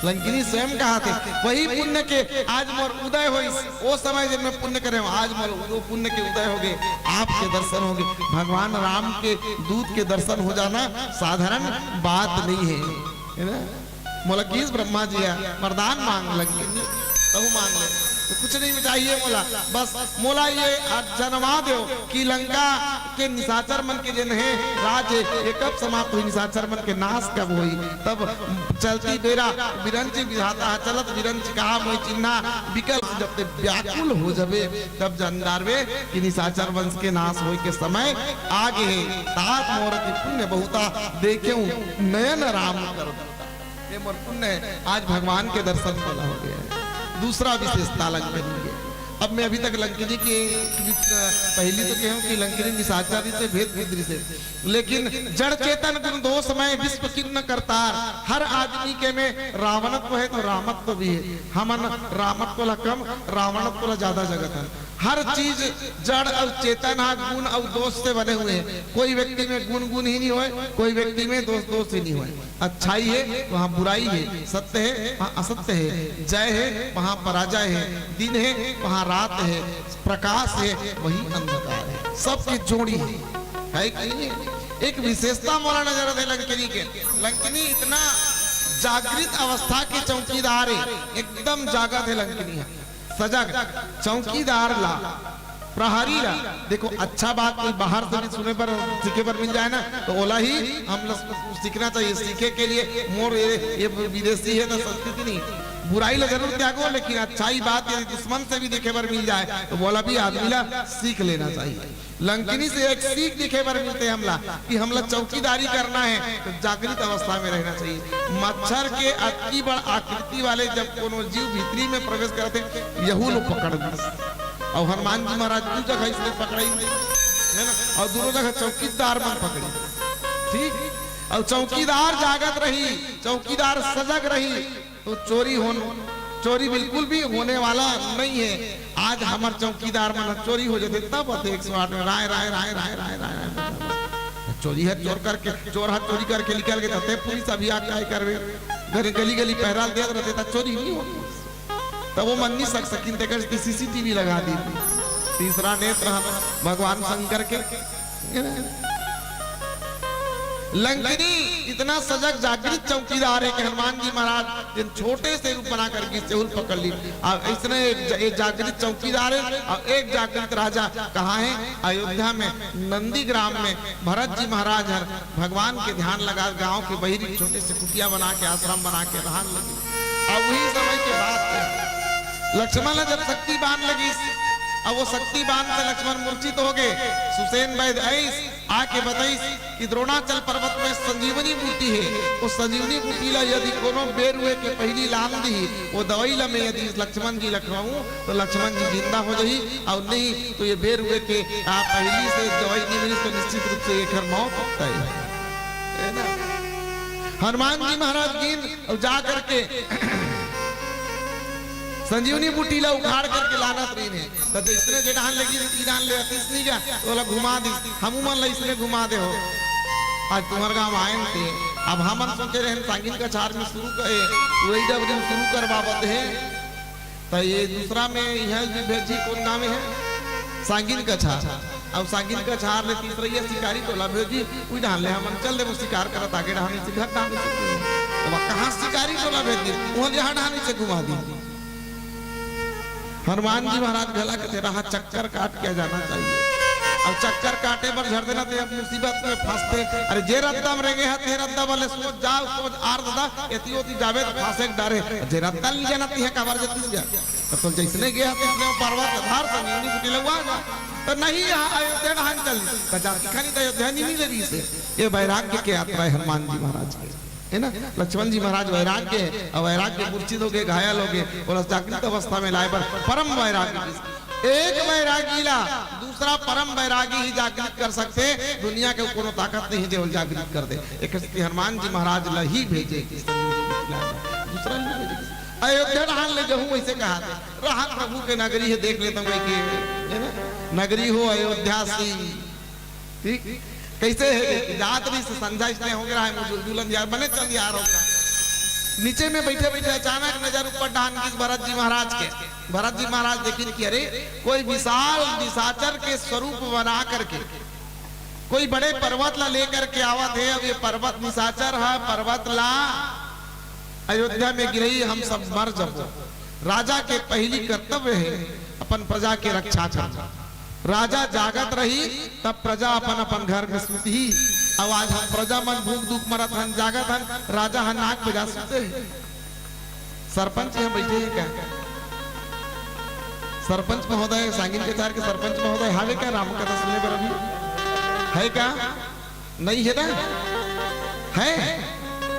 लंकिनी स्वयं कहाथे, वही पुण्य के आज मोर उदय होइस। ओ समय जब मैं पुण्य करे हूँ, आज मोर वो पुण्य के उदय हो गए, आपके दर्शन हो गए। भगवान राम के दूत के दर्शन हो जाना साधारण बात नहीं है, है ना? मोला किस ब्रह्मा जी है, वरदान मांग लंकिनी, तहु मांग ले, तो कुछ नहीं चाहिए मोला, बस मोला ये जनमा दो कि लंका के निशाचर मन के जेन हे राज हे, ये कब समाप्त होही, निशाचर मन के नाश कब होही। तब चलती बेरा बिरंची विधाता ह, चलत बिरंची कहा मोहि चिन्हा, विकल जब ते व्याकुल हो जबे, तब जान डारबे कि निशाचर वंश के नाश होय के समय आ गे हे। तात मोर अति पुण्य बहुता, देखेंव नयन राम कर दूता। ये मोर पुण्य है, आज भगवान के दर्शन मोला हो गया है। दूसरा विशेषता लंकिनी के। अब मैं अभी तक लंकिनी के, पहली तो कहूँ कि लंकिनी निशाचरी से भेद बुद्धि से, लेकिन जड़ चेतन गुण दोष में विश्व किन्न करतार। हर आदमी के में रावणत्व है तो रामत्व भी है। हमन रामत्व ला कम, रावणत्व ला ज्यादा जगत है। हर चीज जड़ अउ चेतन हा गुण अउ दोष से बने हुए हैं। कोई व्यक्ति में गुण गुण ही नहीं होए, कोई व्यक्ति में दोष दोष ही नहीं होए। अच्छाई है वहाँ बुराई है, सत्य है वहाँ असत्य है, जय है वहाँ पराजय है, दिन है वहाँ रात है, प्रकाश है वहीं अंधकार है। सबकी जोड़ी है, है कि नहीं है? एक विशेषता मोला नजर आथे लंकिनी के। लंकिनी इतना जागृत अवस्था के चौकीदार है, एकदम जागत है लंकिनी है, सजग। चौकीदार ला, प्रहरी ला। देखो, अच्छा बात कोई बाहर से भी सुने बर, सीखे बर मिल जाए ना, तो ओला ही हम लोग सीखना चाहिए। सीखे के लिए मोर ये, ये विदेशी है तो संस्कृति नहीं। बुराई ला जरूर त्यागो, लेकिन अच्छाई बात यदि दुश्मन से भी देखे बर मिल जाए, तो ओला भी आदमी ला सीख लेना चाहिए। लंकिनी से एक सीख देखे बर मिलथे हमला कि हमला चौकीदारी करना है तो जागृत अवस्था में रहना चाहिए। मच्छर के अतकी बड़ आकृति वाले जब कोनो जीव भीतरी में प्रवेश करथे, यहू लो पकड़ ली। अउ हनुमान जी महाराज दू जगह इसने पकड़ाई, है ना? अउ दोनों जगह चौकीदार मन पकड़ी, ठीक? अउ चौकीदार जागत रही, चौकीदार सजग रही, तो चोरी होन, चोरी बिल्कुल भी होने वाला नहीं है। आज हमर चौकीदार मन चोरी हो जाथे, तब आथे एक सौ आठ में राय, राय, राय, राय, राय, राय, राय। चोरी है, चोर करके, चोर हा चोरी करके निकल गे, तब पुलिस अभी आ काय करबे? घर गली गली पहरा देत रहते, तब चोरी नहीं होती। तब वो मन नहीं सक सकिन, तेकर सीसीटीवी लगा दी। तीसरा नेत्र हम भगवान शंकर के, है ना? लंकिनी इतना सजग जागृत चौकीदार हे कि हनुमान जी महाराज जिन छोटे से रूप बना कर के सेहुल पकड़ ली। अब इसने एक ज-, एक जागृत चौकीदार हे और एक जागृत राजा। कहाँ हे? अयोध्या में नंदीग्राम में भरत जी महाराज हर भगवान के ध्यान लगा, गांव के बहिरी छोटे से कुटिया बना के, आश्रम बना के रहन लगी। अब वही समय के बात हे, लक्ष्मण ला जब शक्ति बाण लगिस, अब वो शक्ति बाण से लक्ष्मण मूर्छित हो गए। सुषेण वैद्य आइस, आके बताइस कि द्रोणाचल पर्वत में संजीवनी बूटी हे, वो संजीवनी बूटी ला यदि कोनो बेर हुए के पहिली लान दी, वो दवाई ला मैं यदि लक्ष्मण जी ला खवाऊं तो लक्ष्मण जी जिंदा हो जाही, और नहीं तो ये बेर हुए के आ पहिली से दवाई नहीं मिली तो निश्चित रूप से एकर मौत तय हे। हे ना? हनुमान जी महाराज गिन और जा करके संजीवनी बूटी ला उखाड़ करके लानत रहिन हे। त जइसने जे डहान लगिस, ई डहान ले अतिस नहीं गा, त ओला घुमा दिस, हमू मन ला इसने घुमा दे हो। आज तुम्हर गांव आयन ते, अब हमन सोचे रहेन सांगिन कछार में शुरू करे, वही डबरी में शुरू करवावत हे। त ये दूसरा में यह भी भेजी कौन गांव में हे? सांगिन कछार। अब सांगिन कछार ले तीसरा ये शिकारी टोला भेजी, उही डहान ले हमन चल देबो शिकार करत आगे डहान से घर डहान से। अब कहाँ शिकारी टोला भेजी? वो जहाँ डहान से घुमा दी। हनुमान जी महाराज घला के तेरा हाथ चक्कर काट के जाना चाहिए। अब चक्कर काटे बर झर देना ते अब मुसीबत में फंसते। अरे जे रद्दा में रेंगे हाथ, हे रद्दा वाले सोच जाओ, सोच आर दादा, एती ओती जावे तो फांसे के डरे। जे रद्दा नहीं जाना ती है, काबर जती जा। तो, तो जैसने गया, तैसने वो पर्वत धार संजीवनी बूटी लगवा जा। तो नहीं यहाँ अयोध्या डहान चल, तो जाति खानी तो अयोध्या नहीं मिल रही से। ये वैराग्य के यात्रा हे हनुमान जी महाराज के। हे ना? लक्ष्मण जी महाराज वैराग्य हे, और वैराग्य मूर्छित हो गए, घायल हो गए, और जागृत अवस्था में लाए बर परम वैराग्य। एक वैरागी ला दूसरा परम वैरागी ही जागृत कर सकते, दुनिया के कोनो ताकत नहीं जे वो जागृत कर दे। एक स्थिति हनुमान जी महाराज ला ही भेजे कि संजीवनी बूटी ला, दूसरा नहीं भेजे। अयोध्या डहान ले जहूँ वैसे कहा थे, रहा प्रभु के नगरी हे, देख लेता हूँ कि, हे ना, नगरी हो अयोध्या सी। ठीक, कैसे हे? जात रहिस संझा इसने हो गया है, मुझे दुल्हन यार बने चल यार होगा। नीचे में बैठे बैठे अचानक नजर ऊपर डहान गिस भरत जी महाराज के। भरत जी महाराज देखिन कि अरे, कोई विशाल निशाचर के स्वरूप बना करके कोई बड़े पर्वत ला लेकर के आवत हे। अब ये पर्वत निशाचर हे, पर्वत ला अयोध्या में गिरही, हम सब मर जबो। राजा के पहिली कर्तव्य हे अपन प्रजा के रक्षा करना। राजा जागत रही तब प्रजा अपन अपन घर में सुतही। अब आज हम प्रजा मन भूख दुख मरत हन, जागत हन, राजा ह नाक बजा सुते हे। सरपंच यहाँ बैठे हे का? सरपंच महोदय, सांगिन कछार के सरपंच महोदय हावे का राम कथा सुने बर अभी? हे का? नहीं हे ना? हे?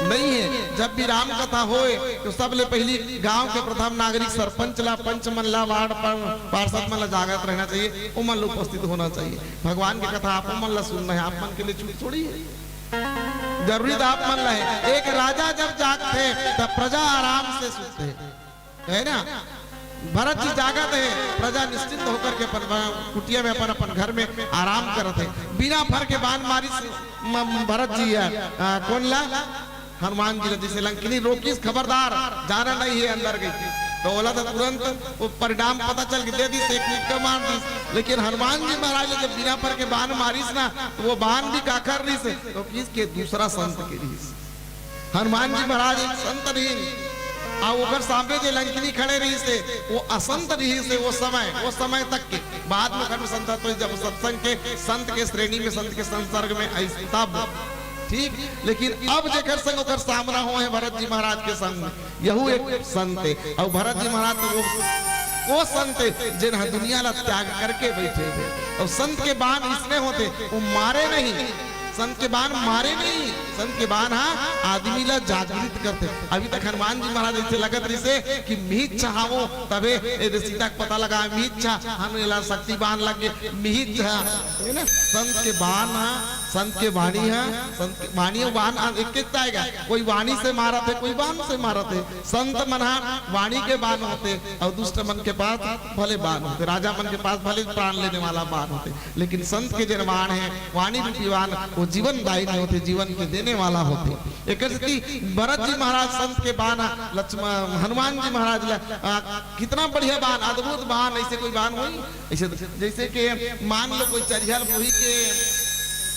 नहीं हे। जब भी राम कथा होए तो सबले पहिली गांव के प्रथम नागरिक सरपंच ला, पंच मन ला, वार्ड पर पार्षद मन ला जागत रहना चाहिए, ओमन ला उपस्थित होना चाहिए। भगवान के कथा आप मन ला सुनना हे, आप मन के लिए छूट थोड़ी हे। जरूरी तो आप मन ला हे। एक राजा जब जागथे तब प्रजा आराम से सुतथे, हे ना? भरत जी जागत हे, प्रजा निश्चिंत होकर के अपन ब-, कुटिया में अपन, अपन घर में आराम करत हे। बिना फर के बाण मारिस म-, भरत जी, अ, अ, कोन ला? हनुमान जी ला। जैसे लंकिनी रोकिस, खबरदार, जाना नहीं हे अंदर गई, तो ओला तो तुरंत वो परिणाम पता चल के दे दिस, एक ईंट का मार दिस। लेकिन हनुमान जी महाराज ने जब बिना फर के बाण मारिस ना, तो वो बाण भी काखर रहिस, तो किसके? दूसरा संत के रहिस। हनुमान जी महाराज एक संत रहिन, आ ओकर सामने जे लंकिनी खड़े रहिस हे, वो असंत रहिस हे वो समय, वो समय तक के। बाद में ओकर में संत, तो जब सत्संग के संत के श्रेणी में, संत के संसर्ग में आइस तब, ठीक। लेकिन अब जेकर संग ओकर सामना होए हे भरत जी महाराज के संग, यहू एक संत हे। और भरत जी महाराज तो वो, वो संत हे जेन ह दुनिया ला त्याग करके बैठे हे। और संत के बाण इसने होथे, वो मारे नहीं, संत के बाण मारे नहीं, संत के बाण हा आदमी ला जागृत करथे। अभी तक हनुमान जी महाराज ऐसे लगत रहिस हे कि मिहिच छहावो, तभे ए दे सीता के पता लगा, मिहिच छहा, हनु एला शक्ति बाण लग गे, मिहिच छहा, हे ना? संत के बाण हा, संत के वाणी हा, संत के वाणी अउ बाण एक एक आएगा। कोई वाणी से मारत हे, कोई बाण से मारत हे। संत मन हा वाणी के बाण होथे, अउ दुष्ट मन के पास भले बाण होथे, राजा मन के पास भले प्राण लेने वाला बाण होथे। लेकिन संत के जेन बाण हे, वाणी रूपी बाण, वो जीवन दायिनी होथे, जीवन के देने वाला होथे। एकर सेती भरत जी महाराज संत के बाण, लक्ष्मण, हनुमान जी महाराज ला, आ, कितना बढ़िया बाण, अद्भुत बाण, ऐसे कोई बाण होही? ऐसे जैसे कि मान लो कोई चरिहर बोही के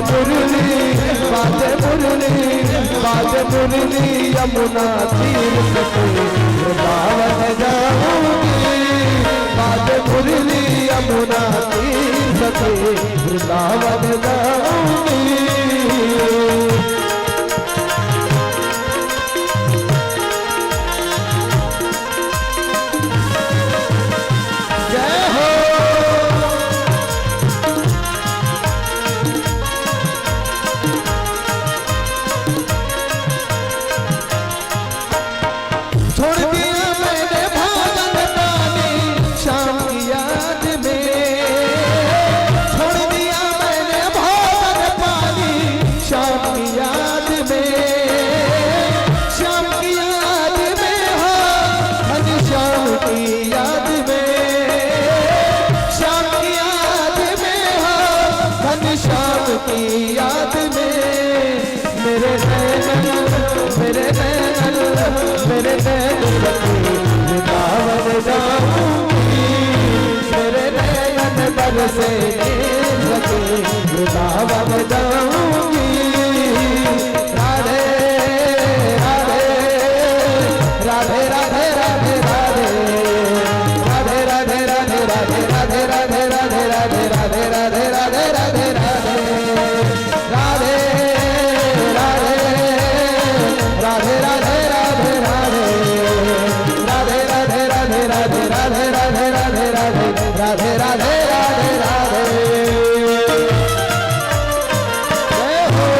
मुरली, बाजे मुरली, बाजे मुरली, यमुना तीर सखी, वृंदावन जाऊंगी। बाजे मुरली, यमुना तीर सखी, वृंदावन जाऊंगी। जय हो। छोड़ दिया मैंने भोजन पानी श्याम की याद में, छोड़ दिया मैंने भोजन पानी श्याम की याद में, श्याम की याद में हो, घनश्याम की याद में, श्याम की याद में हो, घनश्याम की याद में। मेरे नैनन, मेरे नैनन, मेरे नैन सखी, वृंदावन जाऊंगी। मेरे नैनन बरसे नीर सखी, वृंदावन जाऊंगी। राधे, राधे, राधे, राधे, राधे, राधे। राधे, राधे, राधे, राधे। राधे, राधे, राधे, राधे, राधे, राधे। राधे, राधे, राधे, राधे, राधे, राधे, राधे, राधे, राधे, राधे, राधे, राधे। जय हो।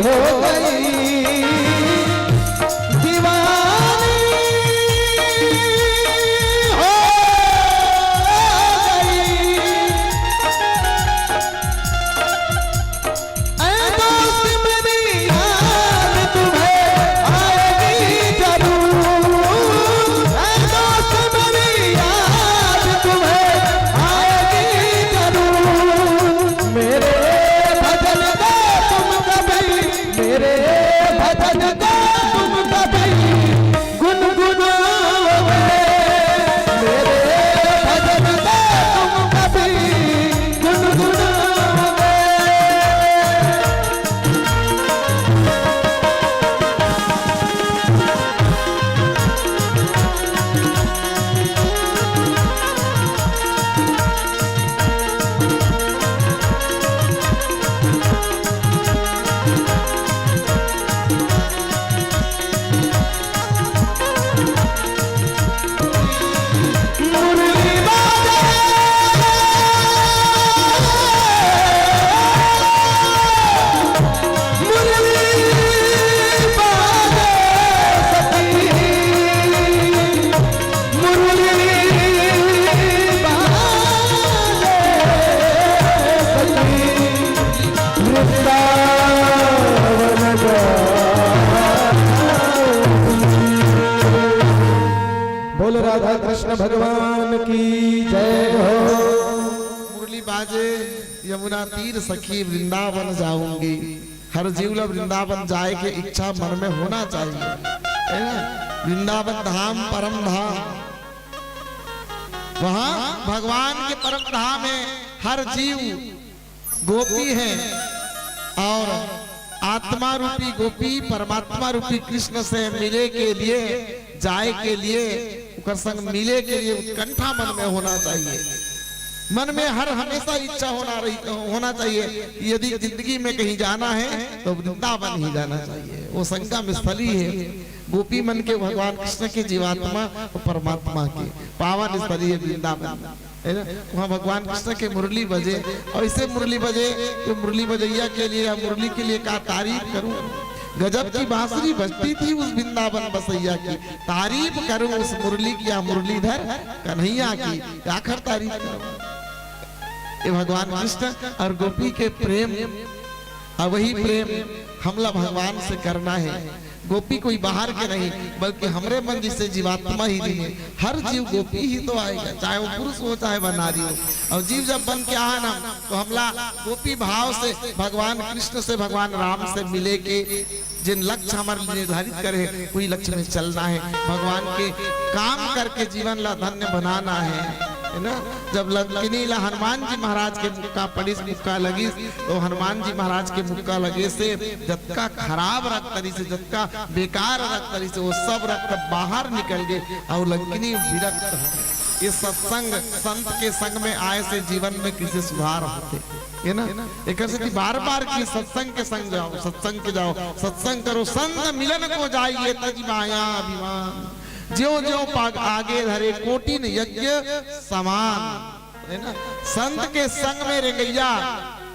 हो गई, दीवानी हो गई। ऐ दोस्त, मेरी याद तुम्हें आएगी जरूर। ऐ दोस्त, मेरी याद तुम्हें आएगी जरूर। मेरे भजन को तुम कभी, मेरे भजन को तुम कभी गुनगुनाओगे। मेरे भजन को तुम कभी गुनगुनाओगे। बोल राधा कृष्ण भगवान की जय हो। मुरली बाजे यमुना तीर सखी वृंदावन जाऊंगी। हर जीव ला वृंदावन जाए के इच्छा मन में होना चाहिए, है ना? वृंदावन धाम परम धाम, वहाँ भगवान के परम धाम है। हर जीव गोपी है और आत्मा रूपी गोपी परमात्मा रूपी कृष्ण से मिले के लिए, जाए के लिए, ओकर संग मिले के लिए उत्कंठा मन में होना चाहिए। मन में हर हमेशा इच्छा होना रही, होना चाहिए कि यदि जिंदगी में कहीं जाना है तो वृंदावन ही जाना चाहिए। वो संगम स्थली है गोपी मन के, भगवान कृष्ण के, जीवात्मा और परमात्मा के पावन स्थली है वृंदावन, है ना? वहाँ भगवान कृष्ण के मुरली बजे, और ऐसे मुरली बजे कि मुरली बजैया के लिए या मुरली के लिए का तारीफ करूं। गजब की बांसुरी बजती थी उस वृंदावन बसैया की, तारीफ करूं उस मुरली की या मुरलीधर कन्हैया की, आखिर तारीफ करूं। ये भगवान कृष्ण और गोपी के प्रेम, और वही प्रेम हमला भगवान से करना है। गोपी कोई बाहर के नहीं, बल्कि हमरे मन जैसे जीवात्मा ही नहीं है। हर जीव गोपी ही तो आएगा, चाहे वो पुरुष हो, चाहे वह नारी हो। और जीव जब बन के आए ना, तो हमला गोपी भाव से भगवान कृष्ण से, भगवान राम से मिले के जिन लक्ष्य हमारे लिए निर्धारित करे हैं, वही लक्ष्य में चलना है। भगवान के काम करके जीवन ला धन्य बनाना है, है ना? जब लंकिनी ला हनुमान जी महाराज के मुक्का पड़िस, मुक्का लगिस, तो हनुमान जी महाराज के मुक्का लगे से जतका खराब रक्त तरी से, जतका बेकार रक्त तरी से, वो सब रक्त बाहर निकल गए और लंकिनी विरक्त हो गई। ये सत्संग, संत के संग में आए से जीवन में किसे सुधार होते, है ना? एकर सेती बार-बार की सत्संग के संग जाओ, सत्संग के जाओ, सत्संग करो। संत मिलन को जाइए तजि माया अभिमान। ज्यों ज्यों पाग आगे धरे कोटिन यज्ञ समान। है ना? संत के संग में रेंगइया,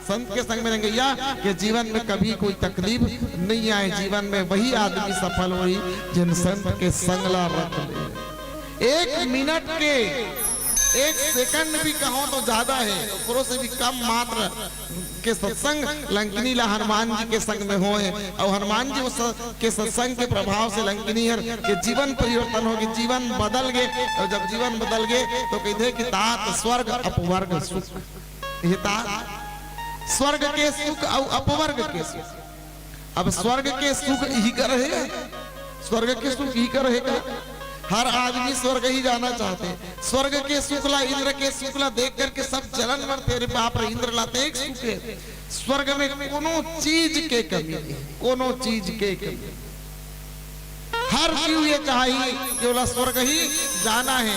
संत के संग में रेंगइया के जीवन में कभी कोई तकलीफ नहीं आए। जीवन में वही आदमी सफल होई जिन संत के संग ला रख ले। एक मिनट के, एक सेकंड भी कहो तो ज्यादा है, ओकरो से भी कम मात्र के सत्संग लंकिनी ला हनुमान जी के संग में होए, और हनुमान जी उस के सत्संग के प्रभाव से लंकिनी हर के जीवन परिवर्तन होगे, जीवन बदल गे। और जब जीवन बदल गे तो कहिथे कि तात स्वर्ग अपवर्ग सुख। ये तात स्वर्ग के सुख और अपवर्ग के सुख। अब स्वर्ग के सुख इही कर हे, स्वर्ग के सुख इही कर हे का? हर आदमी स्वर्ग ही जाना चाहते। स्वर्ग के सुख ला, इंद्र के सुख ला देख करके सब जलन मरते, "अरे बाप रे, इंद्र ला तो एक सुख है, स्वर्ग में कोनो चीज के कमी नहीं, कोनो चीज के कमी।" हर जीव ये चाही कि ओला स्वर्ग ही जाना है,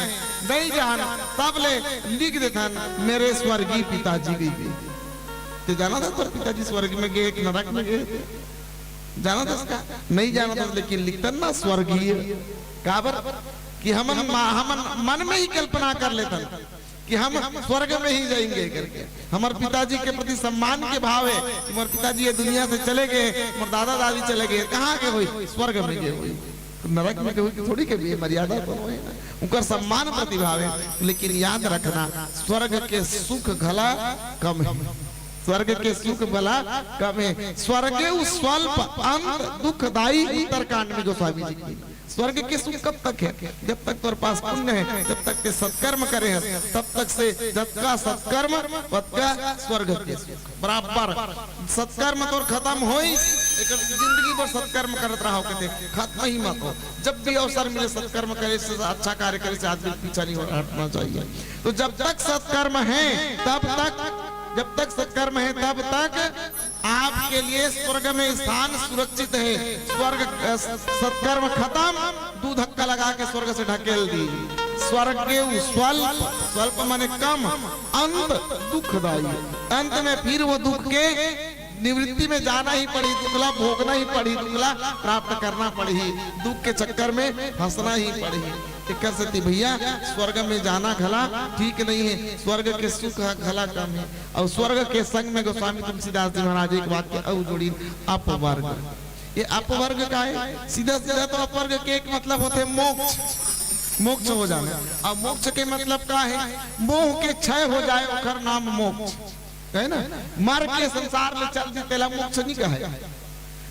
नहीं जान तब ले लिख देथन, "मेरे स्वर्गीय पिताजी गई।" ते जाना था तोर पिताजी स्वर्ग में गए कि नरक में गए? जाना था इसका? नहीं जाना था, लेकिन लिखतन ना स्वर्गीय। काबर? कि हमन मा-, हमन मन में ही कल्पना कर लेथन कि हम स्वर्ग में ही जाएंगे करके। हमर पिताजी के प्रति सम्मान के भाव हे कि मोर पिताजी ये दुनिया से चले गए, मोर दादा दादी चले गए, कहाँ के होही? स्वर्ग में गए होही। नरक में गए होही थोड़ी के भी मर्यादा तो होही ना, उनकर सम्मान प्रतिभाव हे। लेकिन याद रखना, स्वर्ग के सुख घला कम हे, स्वर्ग के सुख भला कम हे। स्वर्गे उ स्वल्प अंत दुखदाई, उत्तरकांड में गोस्वामी जी की। स्वर्ग के सुख कब तक हे? जब तक तोर पास पुण्य हे, जब तक ते सत्कर्म करे हस, तब तक से जतका सत्कर्म, ओतका स्वर्ग के सुख। बराबर सत्कर्म तोर खतम होइस, एकर जिंदगी भर सत्कर्म करत रहा कथे, खतम ही मत हो। जब भी अवसर मिले सत्कर्म करे से, अच्छा कार्य करे से आदमी पीछा नहीं हो, हटना चाहिए। तो जब तक सत्कर्म हे, तब तक, जब तक सत्कर्म हे, तब तक आपके लिए स्वर्ग में स्थान सुरक्षित हे। स्वर्ग, अ, सत्कर्म खतम, दू धक्का लगा के स्वर्ग से ढकेल दी। स्वर्गे उ स्वल्प, स्वल्प माने कम, अंत दुखदाई। अंत में फिर वो दुख के निवृत्ति में जाना ही पड़ही, दुख ला भोगना ही पड़ही, दुख ला प्राप्त करना पड़ही। दुख के चक्कर में फंसना ही पड़ही। एकर सेती भैया, स्वर्ग में जाना घला ठीक नहीं हे, स्वर्ग के सुख ह घला कम हे। अउ स्वर्ग के संग में गोस्वामी तुलसीदास जी महाराज एक वाक्य अउ जोड़िन, अपवर्ग। ये अपवर्ग का हे? सीधा सीधा तो अपवर्ग के एक मतलब होथे मोक्ष, मोक्ष हो जाना। अब मोक्ष के मतलब का हे? मोह के क्षय हो जाए, ओकर नाम मोक्ष हे ना। मर के संसार ले चल दी, तेला मोक्ष नहीं कहे।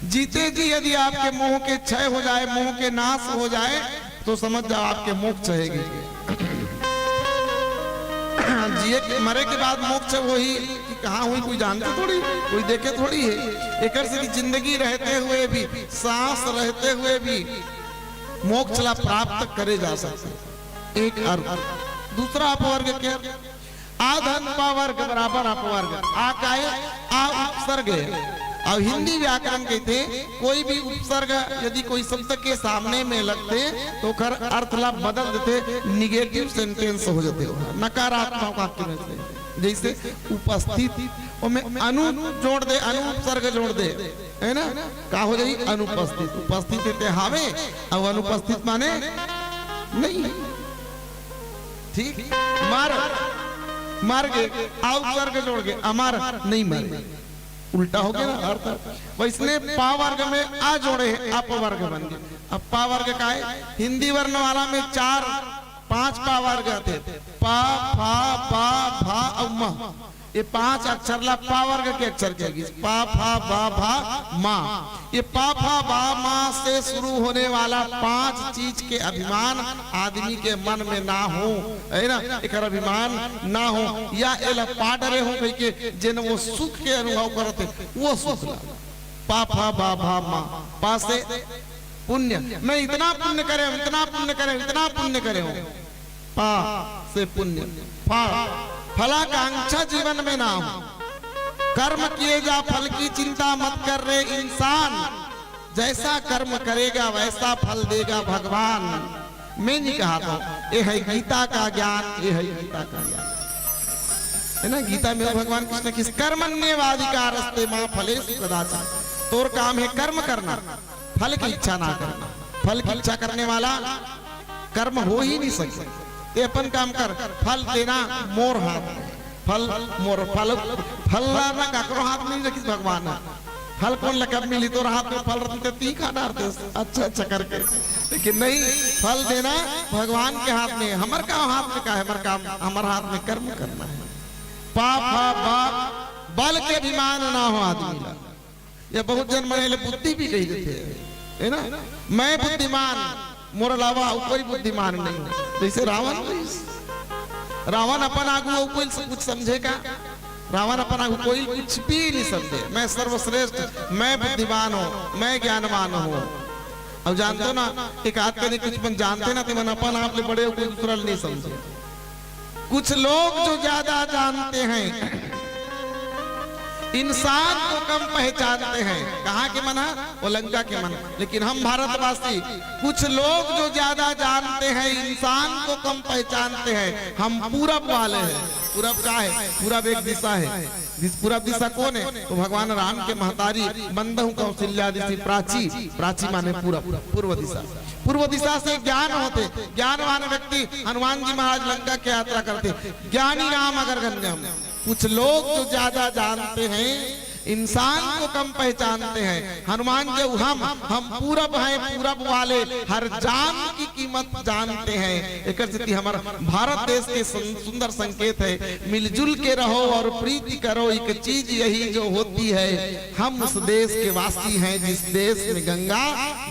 जीते जी यदि आपके मोह के क्षय हो जाए, मोह के नाश हो जाए, तो समझ जाओ आपके मोक्ष हे गे। जिए के, मरे के बाद मोक्ष होही कि कहाँ होही, कोई जानथे थोड़ी, कोई देखे थोड़ी हे। एकर सेती जिंदगी रहते हुए भी, सांस रहते हुए भी मोक्ष ला प्राप्त करे जा सकथे। एक अर्थ। दूसरा अपवर्ग के, आ धन पा वर्ग बराबर अपवर्ग। आ का हे? आ उपसर्ग हे। अब हिंदी व्याकरण कहिथे, कोई भी उपसर्ग यदि कोई शब्द के सामने में लगथे, तो ओकर अर्थ ला बदल देथे, negative sentence हो जाथे, नकारात्मक वाक्य में से। जैसे उपस्थित, ओमे अनु जोड़ दे, अनु उपसर्ग जोड़ दे, हे ना, का हो जाही? अनुपस्थित। उपस्थित हे ते हावे, अउ अनुपस्थित माने नहीं। ठीक? मर, मर गे, आ उपसर्ग जोड़ गे, अमर, नहीं मरे। उल्टा हो गे ना अर्थ। वैसने पा वर्ग में आ जोड़े हे, अपवर्ग बन गे। अब पा वर्ग का हे? हिंदी वर्ण वाला में चार, पांच पा वर्ग आथे। पा, फा, बा, भा अउ मा। ये पांच अक्षर ला पा वर्ग के अक्षर कहे गिस। पा, फा, बा, भा, मा। ये पा, फा, बा, मा से शुरू होने वाला पांच चीज के अभिमान आदमी के मन में ना हो, हे ना? एकर अभिमान ना हो, या एला पा डरे हो कहिके, जेन वो सुख के अनुभव करत हे, वो सुख ला। पा, फा, बा, भा, मा। पा से पुण्य, मैं इतना पुण्य करे हूं, इतना पुण्य करे हूं, इतना पुण्य करे हूं। पा से पुण्य। फा, फलाकांक्षा जीवन में ना हो। कर्म किए जा, फल की चिंता मत कर रे इंसान। जैसा कर्म करेगा, वैसा फल देगा भगवान। मैं नहीं कहा था, ये है गीता का ज्ञान, ये है गीता का ज्ञान। हे ना, गीता में भगवान कृष्ण कहिस, कर्मण्येवाधिकारस्ते मा फलेषु कदाचन। तोर काम हे कर्म करना, फल की इच्छा ना करना। फल की इच्छा करने वाला कर्म हो ही नहीं सके। ते अपन काम कर, फल देना मोर हाथ में। फल मोर, फल, फल ला ना काकरो हाथ में नहीं रखिस भगवान ह। फल कोन ला कब मिली? तोर हाथ में फल रहितिस ते तीखा ना रहितिस, अच्छा अच्छा करके। लेकिन नहीं, फल देना भगवान के हाथ में। हमर काम हाथ में का हे? हमर काम, हमर हाथ में कर्म करना हे। पा, फा, बा, बल के अभिमान ना हो आदमी ला। या बहुत झन मन एला बुद्धि भी कहि देथे, हे ना? मैं बुद्धिमान, मोर अलावा अउ कोई बुद्धिमान नहीं। जैसे रावण रहिस, रावण अपन आगू अउ कोई कुछ समझे का? रावण अपन आगू कोई कुछ भी नहीं समझे। मैं सर्वश्रेष्ठ, मैं बुद्धिमान हूँ, मैं ज्ञानवान हूँ। अब जानथो ना, एक आध कनी कुछ मन जानथे ना, ते मन अपन आप ले बड़े अउ कोई दूसरा ल नहीं समझे। कुछ लोग जो ज्यादा जानते हैं, इंसान को कम पहचानते हैं। कहाँ के मन ह? वो लंका के मन। लेकिन हम भारतवासी कुछ लोग जो ज्यादा जानते हैं, इंसान को कम पहचानते हैं। हम पूरब वाले हैं, पूरब का है? पूरब एक दिशा है। दिस-, पूरब दिशा कौन है? तो भगवान राम के महतारी बंदहु कौशल्या दिशि प्राची, प्राची माने पूरब, पूर्व दिशा। पूर्व दिशा से ज्ञान होते, ज्ञानवान व्यक्ति, हनुमान जी महाराज लंका की यात्रा करते, ज्ञानी नाम अग्रगण्यम। कुछ लोग जो ज्यादा जानते हैं, इंसान को कम पहचानते हैं। हनुमान जी, हम, हम पूरब हैं, पूरब वाले हर जान की कीमत जानते हैं। एकर सेती हमर भारत देश के सं-, सुंदर संकेत है, मिलजुल के रहो और प्रीति करो, एक चीज यही जो होती है। हम उस देश के वासी हैं जिस देश में गंगा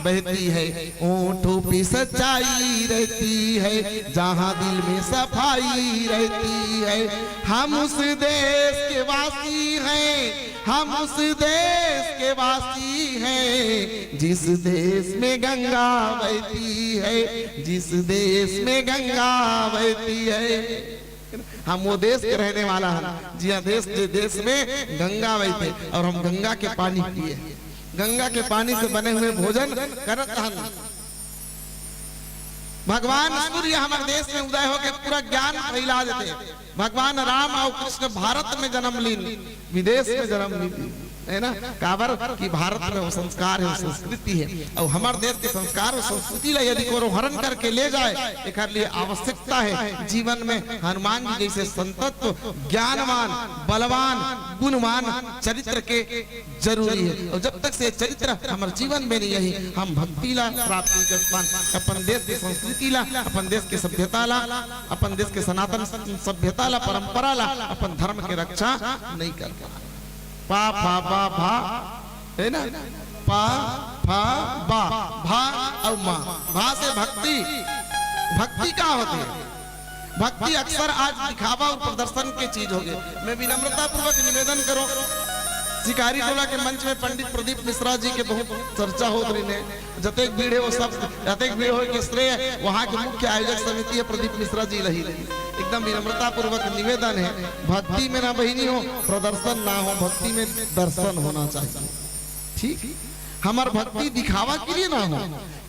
बहती है। ओंठों पे सच्चाई रहती है, जहाँ दिल में सफाई रहती है। हम उस देश के वासी हैं, हम उस देश के वासी हैं जिस देश में गंगा बहती है, जिस देश में गंगा बहती है। हम वो देश के रहने वाला हन, जिया देश, जे देश में गंगा बहते, और हम गंगा के पानी पिए, गंगा के पानी से बने हुए भोजन करत हन। भगवान सूर्य हमर देश में उदय होके पूरा ज्ञान फैला देते। भगवान राम और कृष्ण भारत में जन्म लीन, विदेश में जन्म नहीं लीन, है ना? काबर कि भारत में वो संस्कार है, वो संस्कृति है, और हमर देश के संस्कार और संस्कृति ला यदि कोनो हरण करके ले जाए, एकर लिए आवश्यकता है जीवन में हनुमान जी जैसे संतत्व, ज्ञानवान, बलवान, गुणवान चरित्र के जरूरी है। और जब तक से चरित्र हमर जीवन में नहीं आही, हम भक्ति ला प्राप्त नहीं कर पान। अपन देश के संस्कृति ला, अपन देश के सभ्यता ला, अपन देश के सनातन सभ्यता ला, परंपरा ला, अपन धर्म के रक्षा नहीं कर पान। पा, फा, बा, भा, है ना? पा, फा, बा, भा और माँ। भा से भक्ति। भक्ति का होती है? भक्ति अक्सर आज दिखावा और प्रदर्शन के चीज हो गए। मैं विनम्रता पूर्वक निवेदन करूं, शिकारी टोला के मंच में पंडित प्रदीप मिश्रा जी के बहुत चर्चा होत रही है। जतेक भीड़ है वो सब, जतेक भीड़ हो के श्रेय वहाँ के मुख्य आयोजक समिति है प्रदीप मिश्रा जी रही। एकदम विनम्रता पूर्वक निवेदन है, भक्ति में ना बहिनी हो, प्रदर्शन ना हो, भक्ति में दर्शन होना चाहिए। ठीक, हमर भक्ति दिखावा के लिए ना हो।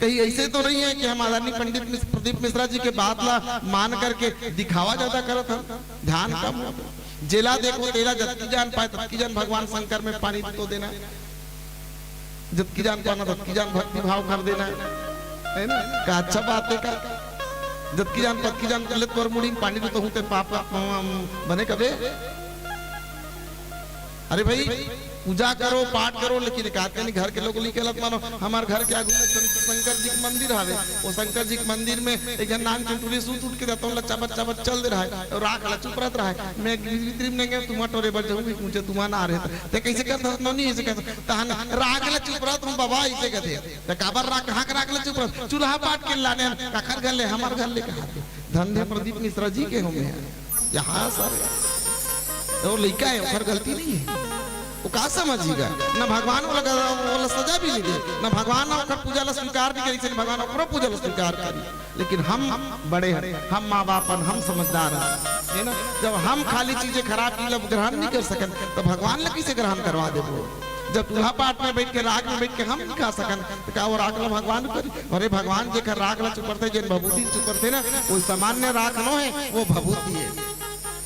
कहीं ऐसे तो नहीं है कि हम आदरणीय पंडित मिश्र, प्रदीप मिश्रा जी के बात ला मान करके दिखावा ज्यादा करत हन, ध्यान कम हो। जेला देखो तेला जतकी जान पाए ततकी जान भगवान शंकर में पानी तो देना, जतकी जान पाना ततकी जान भक्ति भाव कर देना, है ना? का अच्छा बात है का? जतकी जान पतकी जान ले तोर मुड़ी में पानी तो हूँ ते पाप का बने कबे। अरे भाई, पूजा करो, पाठ करो, लेकिन एक आध कनी घर के लोग ली गलत मानो। हमार घर के आगू में शं-, शंकर जी के मंदिर हवे। वो शंकर जी के मंदिर में एक झन नान चुनटुरी सूत उठ के जाता हूँ, लच्चा बच्चा बच्चा चल दे रहा है, और राख ला चुप रहत रहा है। मैं भीतरी में नहीं गया, तुम्हारा टोरे बर जाऊँ, मुझे तुम्हारा ना रहे। ते कैसे करता? नहीं, ऐसे करता। तहन राख ला चुप रहत हूँ बाबा, ऐसे कहते। ते काबर राख, कहाँ के राख ला चुप रहत? चूल्हा पाट के लाने, काखर घर ले, हमार घर ले कहा थे। धन्य प्रदीप मिश्रा जी के हमें हैं। यहाँ सर, वो लइका है, ओकर गलती नहीं है। वो का समझेगा? ना भगवान ओला, ओला सजा भी नहीं दे, ना भगवान ओकर पूजा ला स्वीकार नहीं करी, ना भगवान ओकरो पूजा ला स्वीकार करी। लेकिन हम बड़े हैं, हम माँ बाप हन, हम समझदार हैं, है ना? जब हम खाली चीजें खराब चीज ला ग्रहण नहीं कर सकन, तो भगवान ला कैसे ग्रहण करवा देबो? जब चूल्हा पाट में बैठ के, राख में बैठ के हम नहीं खा सकन, तो का वो राख ला भगवान करी? अरे भगवान जेकर राख ला चुपरथे, जेन भभूति चुपरथे ना, वो सामान्य राख नो है, वो भभूति है।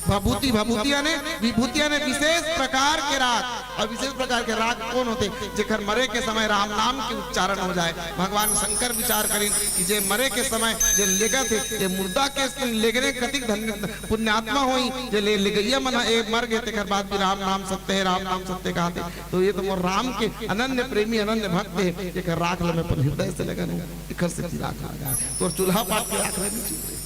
भभूति, भभूति याने विभूति याने विशेष प्रकार के राख। और विशेष प्रकार के राख कौन होते? जेकर मरे के समय राम नाम के उच्चारण हो जाए। भगवान शंकर विचार करिन कि जे मरे के समय जे लेगत हे, जे मुर्दा के लेगने कतिक धन्य पुण्यात्मा होई, जे ले, लेगैया मन ह, ए मर गे, तेकर बाद भी राम नाम सत्य है, राम नाम सत्य कहते। तो ये तो मोर राम के अनन्य प्रेमी, अनन्य भक्त है, जेकर राख ल मैं अपन हृदय से लेगन हूँ, एकर से भी राख लगा। तोर चूल्हा पाट के राख लेनी चाहिए।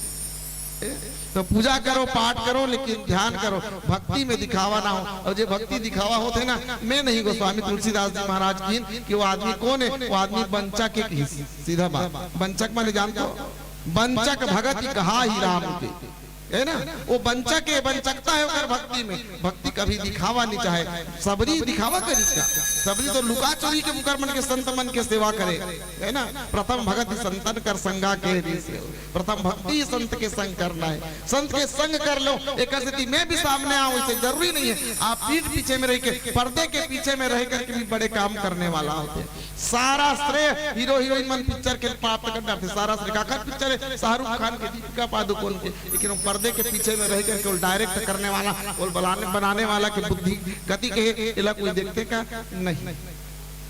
ए? तो पूजा करो, पाठ करो, लेकिन ध्यान करो, भक्ति में दिखावा ना हो। और जे भक्ति दिखावा होथे ना, मैं नहीं, गोस्वामी तुलसीदास जी महाराज की कि वो आदमी कौन है? वो आदमी बंचक एक ही, सीधा बात। बंचक माने जानते हो? बंचक भगति कहा ही राम के, है ना? वो बंचक है, बंचकता है ओकर भक्ति में। भक्ति कभी दिखावा नहीं चाहे। सबरी दिखावा करिस का? सबरी तो लुका चोरी के मुकर मन के संत मन के सेवा करे, है ना? प्रथम भगति संतन कर संगा के रीस। प्रथम भक्ति ही संत के संग करना है। संत के संग कर लो, एक स्थिति में भी सामने आओ, इसे जरूरी नहीं है आप पीठ पीछे में रह के, पर्दे के पीछे में रह करके भी बड़े काम करने वाला होते हैं। सारा श्रेय हीरो हीरोइन मन पिक्चर के प्राप्त कर डालते, सारा श्रेय। काकर पिक्चर है? शाहरुख खान के, दीपिका पादुकोण के, लेकिन वो दे के पीछे में रह करके वो डायरेक्ट करने वाला, वो बनाने, बनाने वाला के बुद्धि कति के हे, एला कोई देखथे का? नहीं,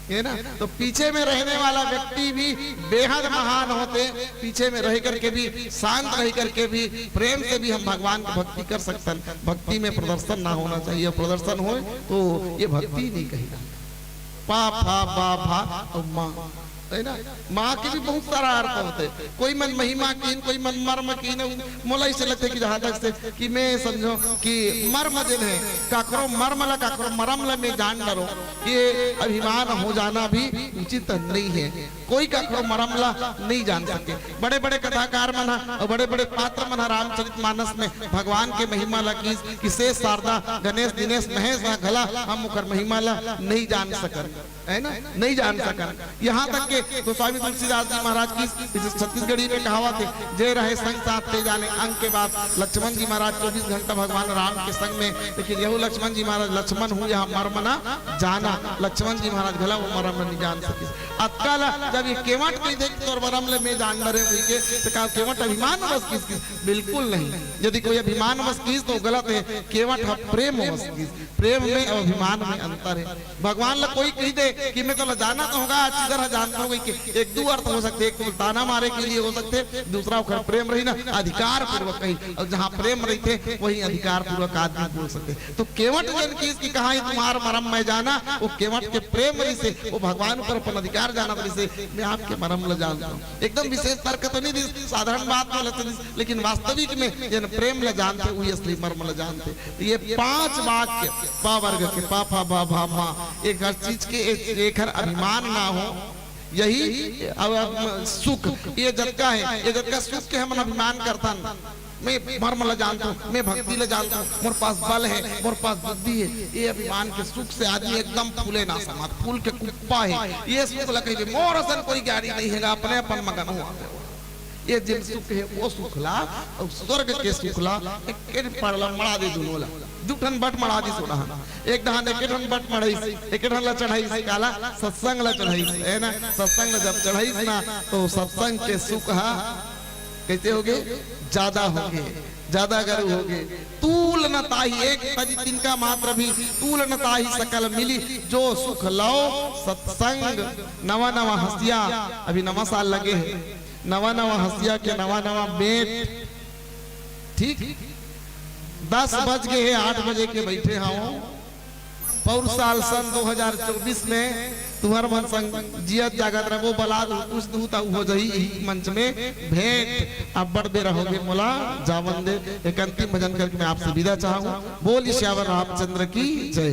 है ना? तो पीछे में रहने वाला व्यक्ति भी बेहद महान होथे। पीछे में रह करके भी, शांत रह करके भी, प्रेम से भी हम भगवान की भक्ति कर सकथन। भक्ति में प्रदर्शन ना होना चाहिए, प्रदर्शन होय तो ये भक्ति नहीं कही जाती। पा, फा, बा, भा अउ मा, है ना? मा के भी बहुत सारा अर्थ होथे। कोई मन महिमा कीन, कोई मन मर्म कीन। मोला इसे लगथे कि जहाँ तक से कि मैं समझो कि मर्म जेन हे, काकरो मर्म ला, काकरो मरम ला मैं जान डरो, ये अभिमान हो जाना भी उचित नहीं है। कोई काकरो मरम ला नहीं जान सके। बड़े-बड़े कथाकार मन ह अउ बड़े-बड़े पात्र मन ह रामचरित मानस में भगवान के महिमा ला कीस कि शेष, शारदा, गणेश, दिनेश, महेश ह घला हम ओकर महिमा ला नहीं जान सकन, है ना, नहीं जान सकन। यहाँ तक के गोस्वामी तुलसीदास जी महाराज की जैसे छत्तीसगढ़ी में कहावत है, "जे रहे संग साथ ते जाने", अंग के बाद लक्ष्मण जी महाराज चौबीस घंटा भगवान राम के संग में, लेकिन यहू लक्ष्मण जी महाराज, "लक्ष्मण हूँ यहाँ मर्म ना जाना", लक्ष्मण जी महाराज घला वो मर्म नहीं जान सकिस। अतका ला जब ये केवट कहि दे कि तोर मरम ले मैं जान डरे हुई के, तो का केवट अभिमान बस किस किस? बिल्कुल नहीं। यदि कोई अभिमान बस किस तो गलत है। केवट ह प्रेम बस किस। प्रेम में अउ अभिमान में अंतर है। भगवान ला कोई कहि दे कि मैं तोला जानत होगा, चिदर ह जानत होगा, के एक दू अर्थ हो सकथे, एक तो ताना मारे के लिए हो सकथे, दूसरा ओकर प्रेम रही ना, अधिकार पूर्वक कही, अउ जहाँ प्रेम रहिथे वही अधिकार पूर्वक आदमी बोल सकथे। तो केवट जन किस कि कहाँ तुम्हार मरम मैं जाना, वो केवट के प्रेम रहिसे, वो भगवान ऊपर अपन अधिकार जानत रहिसे, मैं आपके मरम ला जानता हूँ। एकदम विशेष तर्क तो नहीं दिस, साधारण बात बोलत दिस, लेकिन वास्तविक में जेन प्रेम ला जानथे, वही असली मर्म ला जानथे। तो ये पांच वाक्य, पा वर्ग के, पा, फा, बा, भा, मा, एक हर चीज के एक, एक हर अभिमान ना हो, यही अब, अब सुख, ये जतका है, ये जतका सुख के हमन अभिमान करथन, मैं मर्म ला जानथों, मैं भक्ति ला जानथों, मोर पास बल है, मोर पास बुद्धि है, ये अभिमान के सुख से आदमी एकदम फूले ना समात, फूल के कुप्पा है। ये सुख ला कहिबे, मोर असन कोई ज्ञानी नहीं है, अपने अपन मगन हुआ। ये जिन सुख है, वो सुख ला, अउ स्वर्ग के सुख ला, एक, एक पड़ला मड़ा दे दुनों ला। दू ठन बट मड़ा दी सोना। एक डहान एक ठन बट मड़ाइस, एक ठन ला चढ़ाइस, काला? सत्संग ला चढ़ाइस, है ना? सत्संग ला जब चढ़ाइस ना, तो सत्संग के सुख हा कैसे होगे? ज्यादा होगे, ज्यादा गरु होगे। तूल न ताही, एक तरी तिनका मात्र भी, तूल न ताही सकल मिली, जो सुख लव सत्संग। नवा नवा हंसिया, अभी नवा साल लगे है, नवा नवा हंसिया के नवा नवा बेंट। ठीक, दस बज गे हे, आठ बजे के बइठे हवं। पउर साल सन दो हजार चौबीस में तुंहर मन संग जियत जागत रहिबो, बला दू, कुछ दू, त हो जही इही मंच में भेंट। अब्बड़ बेरा होगे, मोला जावन दे। एक अंतिम भजन करके मैं आपसे विदा चाहूँ। बोल सियावर रामचंद्र की जय।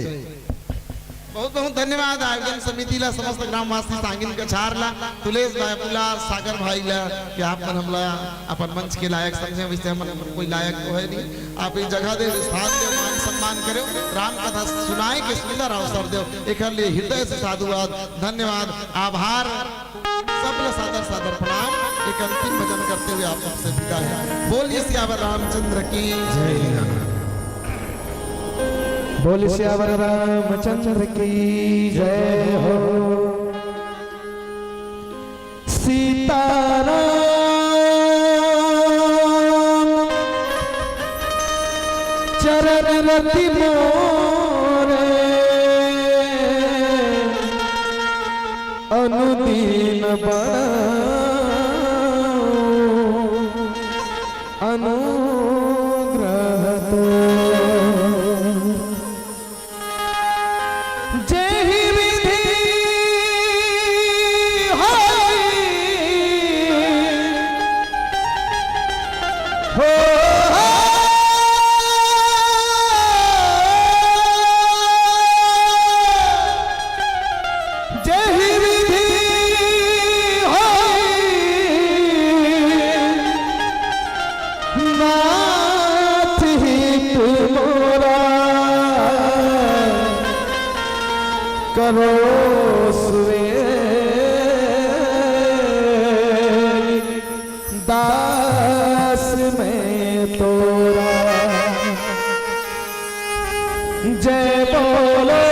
बहुत बहुत धन्यवाद आयोजन समिति ला, समस्त ग्रामवासी, सांगिन कछार ला, तुलेश बाबू ला, सागर भाई ला, कि आप मन हमला अपन मंच के लायक समझे। वैसे हमन कोई लायक तो है नहीं, आप ये जगह दे, स्थान दे, मान सम्मान करो, राम कथा सुनाए के सुंदर अवसर दो, एकर लिए हृदय से साधुवाद, धन्यवाद, आभार। सबला सादर सादर प्रणाम। एक अंतिम भजन करते हुए आप सबसे विदा है। बोलिए सियावर रामचंद्र की जय। बोल सियावर रामचंद्र की जय हो। सीताराम चरण रति मोरे अनुदीन बड़ अनुग्रह तो। जेहि विधि होई। हो, हो। जेहि विधि होई। नाथ हित मोरा करो सुवेग। दास मैं तोरा। जय बोलो,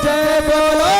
जय बोलो।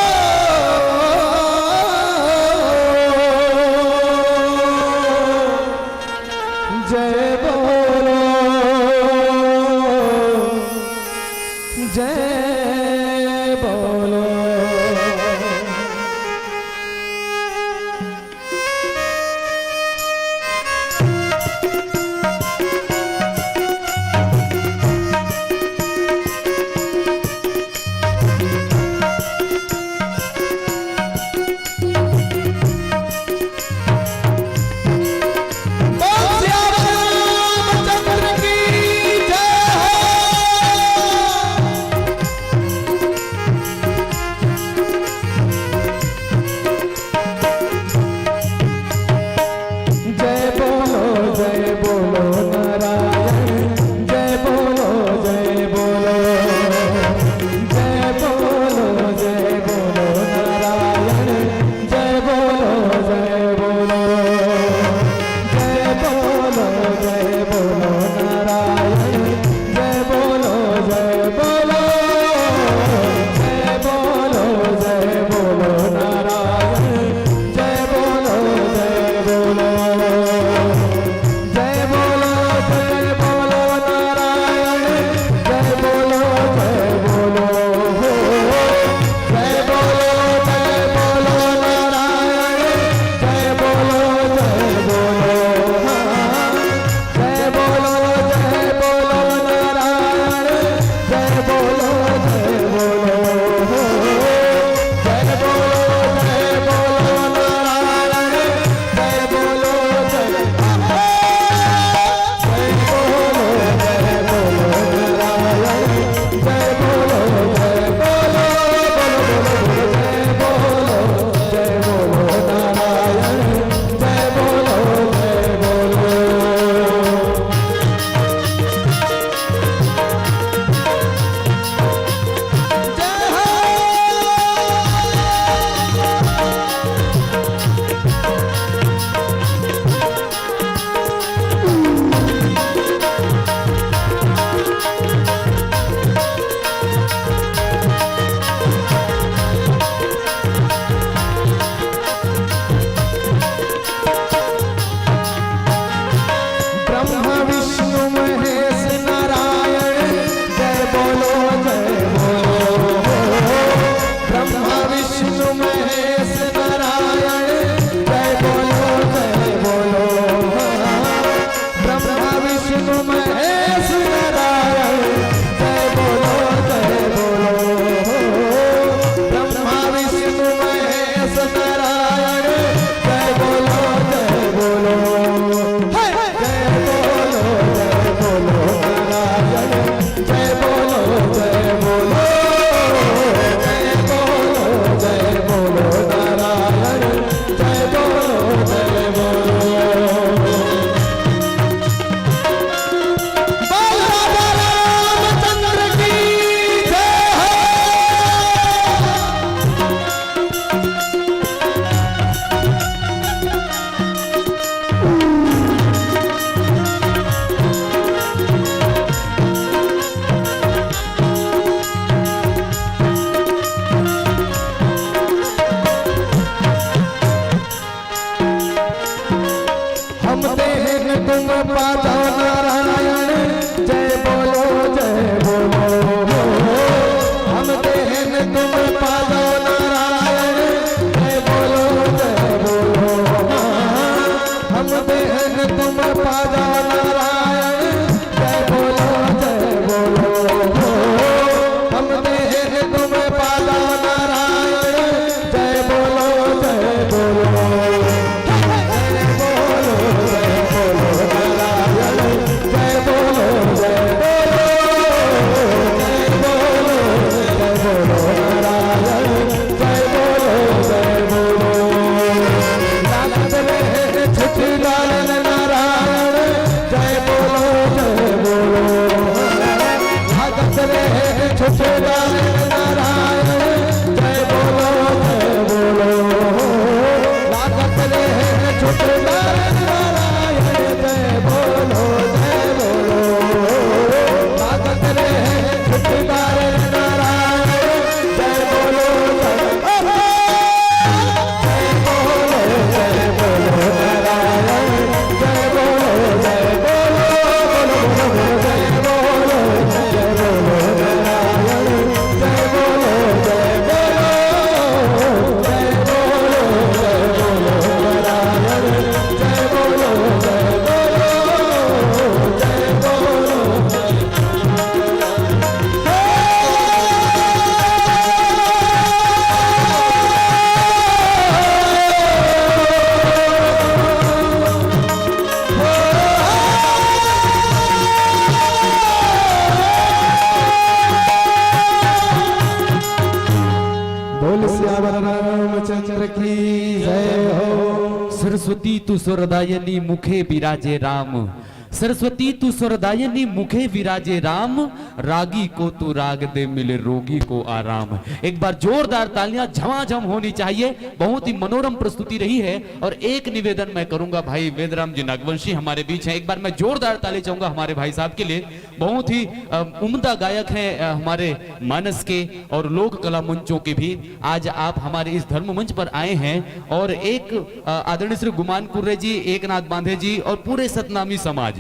बोल सियावर रामचंद्र की जय हो। सरस्वती तु स्वरदायिनी मुखे विराजे राम। सरस्वती तु स्वरदायिनी मुखे विराजे राम। रागी को तू राग दे, मिले रोगी को आराम। एक बार जोरदार तालियां झमाझम होनी चाहिए। बहुत ही मनोरम प्रस्तुति रही है। और एक निवेदन मैं करूंगा, भाई वेदराम जी नागवंशी हमारे बीच हैं, एक बार मैं जोरदार ताली चाहूंगा हमारे भाई साहब के लिए। बहुत ही, अ, उम्दा गायक हैं, अ, हमारे मानस के और लोक कला मंचों के भी। आज आप हमारे इस धर्म मंच पर आए हैं और एक, अ, आदरणीय श्री गुमान कुर्रे जी, एकनाथ बांधे जी और पूरे सतनामी समाज,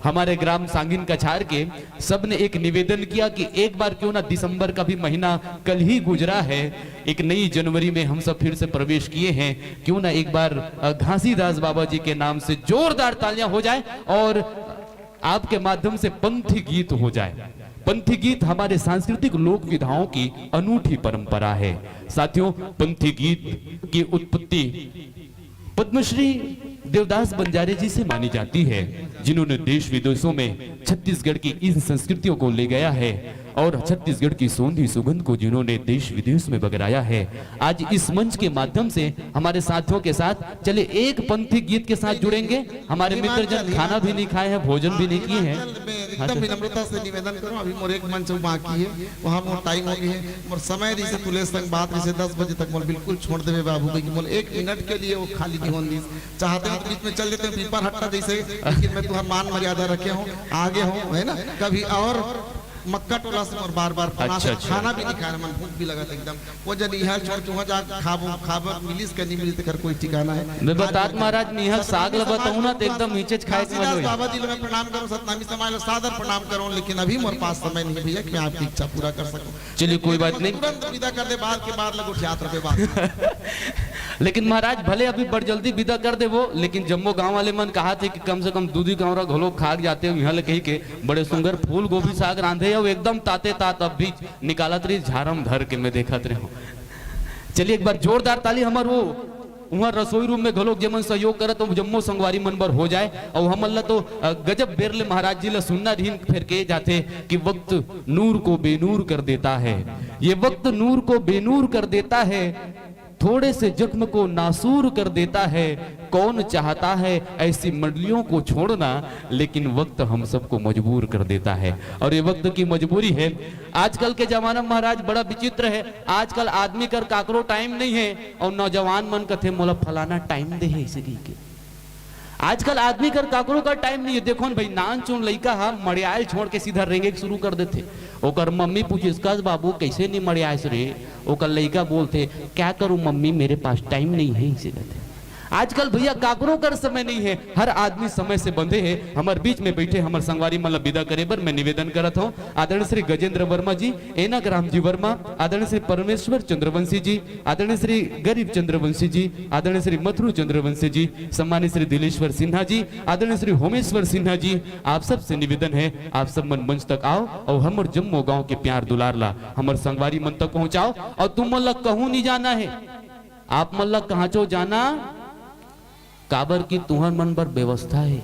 हमारे ग्राम सांगिन कछार के, सब ने एक निवेदन किया कि एक बार क्यों ना, दिसंबर का भी महीना कल ही गुजरा है, एक नई जनवरी में हम सब फिर से प्रवेश किए हैं, क्यों ना एक बार, अ, घासीदास बाबा जी के नाम से जोरदार तालियां हो जाए और आपके माध्यम से पंथी गीत हो जाए। पंथी गीत हमारे सांस्कृतिक लोक विधाओं की अनूठी परंपरा है। साथियों, पंथी गीत की उत्पत्ति पद्मश्री देवदास बंजारे जी से मानी जाती है, जिन्होंने देश विदेशों में छत्तीसगढ़ की इन संस्कृतियों को ले गया है और छत्तीसगढ़ की सोंधी सुगंध को जिन्होंने देश विदेश में बगराया है। आज इस मंच के माध्यम से हमारे साथियों के साथ चलिए एक पंथी गीत के साथ जुड़ेंगे। हमारे मित्रजन खाना भी नहीं खाए हैं, भोजन भी नहीं किए हैं। हाँ, एकदम विनम्रता से निवेदन करूं, अभी मोर एक मंच बाकी है, वहाँ मोर टाइम हो गई है, मोर समय रही से तुले संग बात रही से दस बजे तक मोर बिल्कुल छोड़ देवे बाबू, क्योंकि मोर एक मिनट के लिए वो खाली नहीं होने दी। चाहते हो तो बीच में चल देते हैं, पीपर हट्टा जैसे, लेकिन मैं तुम्हारा मान मर्यादा रखे हूँ, आगे हूँ, है ना, कभी और मक्का टोला से मोर बार बार फोन आता है, अच्छा, अच्छा। खाना भी नहीं खाना, मन भूख भी लगा था एकदम। वो जन इहाँ छोड़ के वहाँ जा खाबो, खाबो, मिलिस के नहीं मिलिस, तेकर कोई ठिकाना है। मैं बतात महाराज, मिहाँ साग ल बताऊँ ना, तो एकदम नीचे खाए के मन घासीदास होई। बाबा जी लो मैं प्रणाम करूँ, सतनामी समाज लो सादर प्रणाम करूँ, लेकिन अभी मोर पास समय नहीं भैया कि मैं आपकी इच्छा पूरा कर सकूँ। चलिए, कोई बात नहीं। तुरंत विदा कर दे, बाद के बाद लगो थियात्र पे बात। लेकिन महाराज, भले अभी बड़ जल्दी विदा कर देबो, लेकिन जम्मो गांव वाले मन कहा थे कि कम से कम दूधी कांवरा घलो खा जाते हो, यहाँ ले कही के बड़े सुंदर फूल गोभी साग रांधे हो, एकदम ताते तात अब भी निकालत रही, झारम धर के मैं देखत रहे हूँ। चलिए, एक बार जोरदार ताली हमर वो उहाँ रसोई रूम में घलोक जेमन सहयोग करत हो, जम्मो संगवारी मन बर हो जाए। और हमन ला तो, अ, गजब बेर ले महाराज जी ला सुनना रहिन, फेर के जाथे कि वक्त नूर को बेनूर कर देता है, ये वक्त नूर को बेनूर कर देता है, थोड़े से जख्म को नासूर कर देता है। कौन चाहता है ऐसी मंडलियों को छोड़ना, लेकिन वक्त हम सबको मजबूर कर देता है। और ये वक्त की मजबूरी है। आजकल के जमाना महाराज बड़ा विचित्र है। आजकल आदमी कर काकरो टाइम नहीं है और नौजवान मन कथे मोला फलाना टाइम दे है इसे कही के। आजकल आदमी कर काकरो का टाइम नहीं है। देखो न भाई, नान चुन लइका हा मड़ियाल छोड़ के सीधा रेंगे के शुरू कर देथे। ओकर मम्मी पूछिस, "कस बाबू, कैसे नहीं मड़ियास रे?" ओकर लइका बोलथे, "क्या करूं मम्मी, मेरे पास टाइम नहीं है," इसे कहते। आजकल भैया काकरो कर समय नहीं है, हर आदमी समय से बंधे है। हमर बीच में बैठे हमर संगवारी मन ल विदा करे बर मैं निवेदन करत हूँ, आदरणीय श्री गजेंद्र वर्मा जी, एनक राम जी वर्मा, आदरणीय श्री परमेश्वर चंद्रवंशी जी, आदरणीय श्री गरीब चंद्रवंशी जी, आदरणीय श्री मथुरू चंद्रवंशी जी, सम्मानित श्री दिलेश्वर सिन्हा जी, आदरणीय श्री होमेश्वर सिन्हा जी, आप सबसे निवेदन है, आप सब मन मंच तक आओ और हमर जम्मो गांव के प्यार दुलार ला हमर संगवारी मन तक पहुंचाओ। और तुम मन ला कहूं नहीं जाना है, आप मन ला कहांचो जाना, काबर कि तुहर मन बर व्यवस्था है।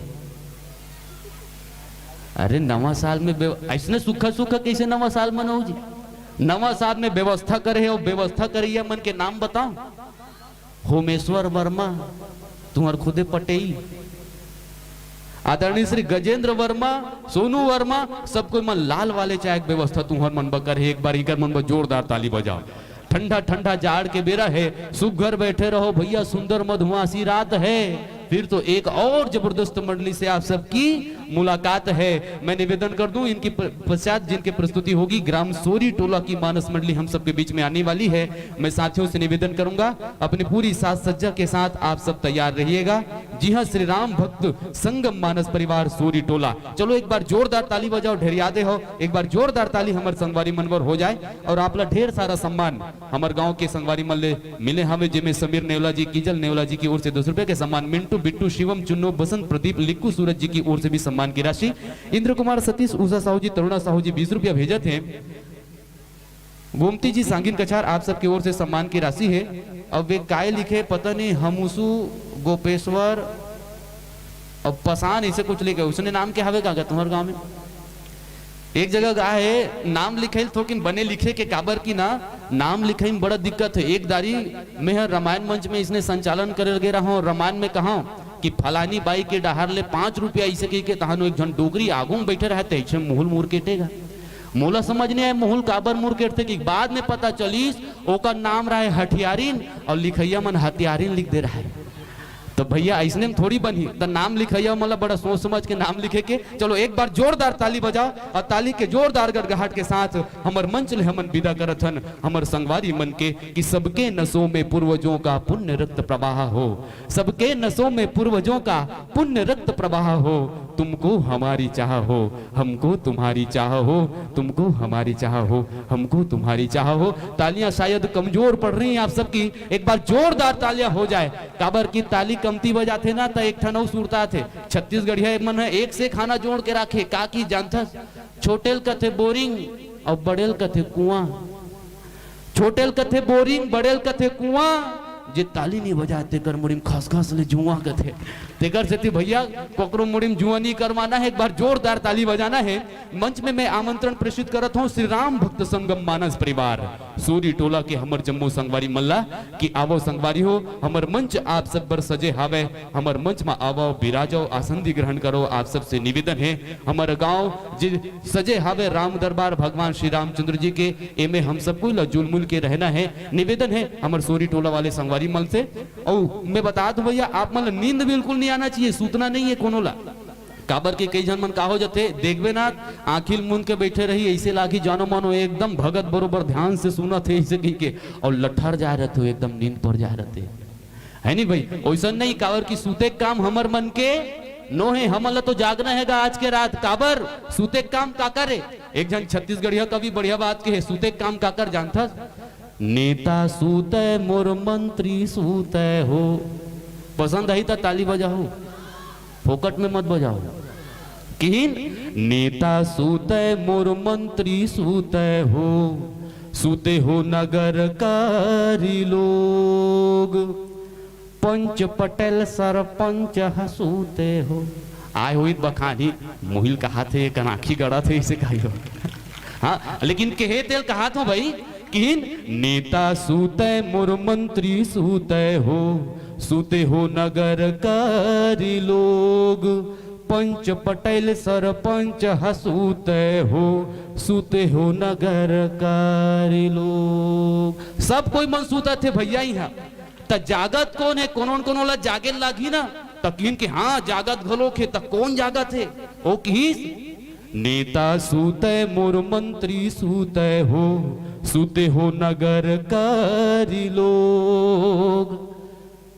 अरे, नवा साल में व्यव-, ऐसने सूखा सूखा कैसे नवा साल मनाओ जी? नवा साल में व्यवस्था करे है, और व्यवस्था करैया मन के नाम बताओ। होमेश्वर वर्मा, तुहर खुदे पटेई, आदरणीय श्री गजेंद्र वर्मा, सोनू वर्मा, सब कोई मन लाल वाले चाय के व्यवस्था तुहर मन बर करे है। एक बार इकर मन बर जोरदार ताली बजाओ। ठंडा ठंडा जाड़ के बेरा है, सुघर बैठे रहो भैया, सुंदर मधुमासी रात है। फिर तो एक और जबरदस्त मंडली से आप सबकी मुलाकात है। मैं निवेदन कर दूं, इनकी प-, पश्चात जिनकी प्रस्तुति होगी, ग्राम सोरी टोला की मानस मंडली हम सबके बीच में आने वाली है। मैं साथियों से निवेदन करूंगा, अपनी पूरी साज सज्जा के साथ आप सब तैयार रहिएगा। जी हां, श्री राम भक्त संगम मानस परिवार सोरी टोला। चलो, एक बार जोरदार ताली बजाओ, ढेरियादे हो, एक बार जोरदार ताली हमर संगवारी मन बर हो जाए और आप ला ढेर सारा सम्मान। हमर गांव के संगवारी मन ले मिले हवे, जेमे समीर नेवला जी, कीजल नेवला जी की ओर से दस रुपए के सम्मान, मिंटू, बिट्टू, शिवम, चुन्नो, बसंत, प्रदीप, लिक्कू, सूरज जी की ओर से भी सम्मान की राशि, इंद्र कुमार, सतीश, उषा साहू जी, तरुणा साहू जी बीस रुपया भेजत हे। गोमती जी सांगिन कछार, आप सबके ओर से सम्मान की राशि है। अब वे काय लिखे पता नहीं, हमूसू, गोपेश्वर, अब पसान इसे कुछ लिखे, उसने नाम क्या हवे का तुम्हारे गांव में? एक जगह गा हे, नाम लिखई ल थोकिन बने लिखे के, काबर कि ना, नाम लिखई में बड़ा दिक्कत हे। एक दारी मैं ह रामायण मंच में इसने संचालन करे गे रहूं, रामायण में कहूं कि फलानी बाई के डहार ले पांच रुपया, अइसे कहिके तहानो एक झन डोकरी आगू में बइठे रहय, तइसे मुहुल मुरकेटे गा। मोला समझ नइ आय, मुहुल काबर मुरकेटथे, कि बाद में पता चलिस ओकर नाम रहय हठियारिन अउ लिखइया मन हथियारिन लिख दे रहय। त भइया, अइसने में थोड़ी बनही। त नाम लिखइया मन ला बड़ा सोच समझ के नाम लिखे के। चलो, एक बार जोरदार ताली बजाव अउ ताली के जोरदार गड़गड़ाहट के साथ हमर मंच ले हमन बिदा करत हन हमर संगवारी मन के, कि सबके नसों में पूर्वजों का पुण्य रक्त प्रवाह हो, सबके नसों में पूर्वजों का पुण्य रक्त प्रवाह हो, तुमको हमारी चाह हो, हमको तुम्हारी चाह हो, तुमको हमारी चाह हो, हमको तुम्हारी चाह हो। तालियां शायद कमजोर पड़ रही हैं आप सबकी, एक बार जोरदार तालियां हो जाए। काबर कि ताली कमती बजाथे ना, त एक ठन अउ सुरता थे। छत्तीसगढ़िया मन ह एक से खाना जोड़ के राखे, का कि जानथस? छोटेल कथे बोरिंग अउ बड़ेल कथे कुआं। छोटेल कथे बोरिंग, बड़ेल कथे कुआं। जे ताली नइ बजाय तेकर मुड़ी म खसखस ले जुआं कथे। तेकर सेती भइया, कोकरो मुड़ी म जुआं नइ करवाना हे, एक बार जोरदार ताली बजाना हे। मंच में मैं आमंत्रण प्रेषित करत हूं श्री राम भक्त संगम मानस परिवार सूरी टोला के हमर जम्मो संगवारी मन ला, कि आवो संगवारी हो, हमर मंच आप सब बर सजे हावय। हमर मंच म आवव, बिराजव, आसन भी ग्रहण करव। आप सबसे निवेदन हे, हमर गांव जे सजे हावय राम दरबार भगवान श्री रामचंद्र जी के, एमे हम सब कोई ला जुलमुल के रहना हे। निवेदन हे हमर सूरी टोला वाले संगवारी मन से। अउ मैं बता दूं भइया, आप मन ला नींद बिल्कुल नइ आना चाहिए, सूतना नइ हे कोनो ला। काबर के कई झन मन का हो जाथे, देखबे ना, आंखी ल मूंद के बइठे रही, अइसे लागही जानो मानो एकदम भगत बरोबर ध्यान से सुनत हे, अइसे कहिके, अउ लठर जाय रथे, एकदम नींद पर जाय रथे। हे नहीं भई, ओइसन नहीं, काबर कि सूते के काम हमर मन के नो हे, हमन ला तो जागना हे गा आज के रात। काबर? सूते के काम काकर हे? एक झन छत्तीसगढ़िया कवि बढ़िया बात कहे, सूते के काम काकर जानथस? नेता सूते मोर मंत्री सूते हो। पसंद आही त ताली बजाहू, फोकट में मत बजाहू। किहिन, नेता सूते मोर मंत्री सूते हो, सूते हो नगर कारी लोग, पंच पटेल सरपंच ह सूते हो। आय होई त बखानी, मुहिल कहाथे, कनाखी गड़ाथे, इसे कहियो। हाँ, लेकिन केहे तेल कहात हो भई, किहिन, नेता सूते मोर मंत्री सूते हो, सूते हो नगर कारी लोग, पंच पटेल सरपंच ह सूते हो, सूते हो नगर कारी लोग। सब कोई मन सूतत हे भइया इहाँ, त जागत कोन हे? कोनो न कोनो ला जागे लागही ना। त किहिन के हाँ, जागत घलोक हे। त कोन जागत हे? ओ किहिस, नेता सूते मोर मंत्री सूते हो, सूते हो नगर कारी लोग,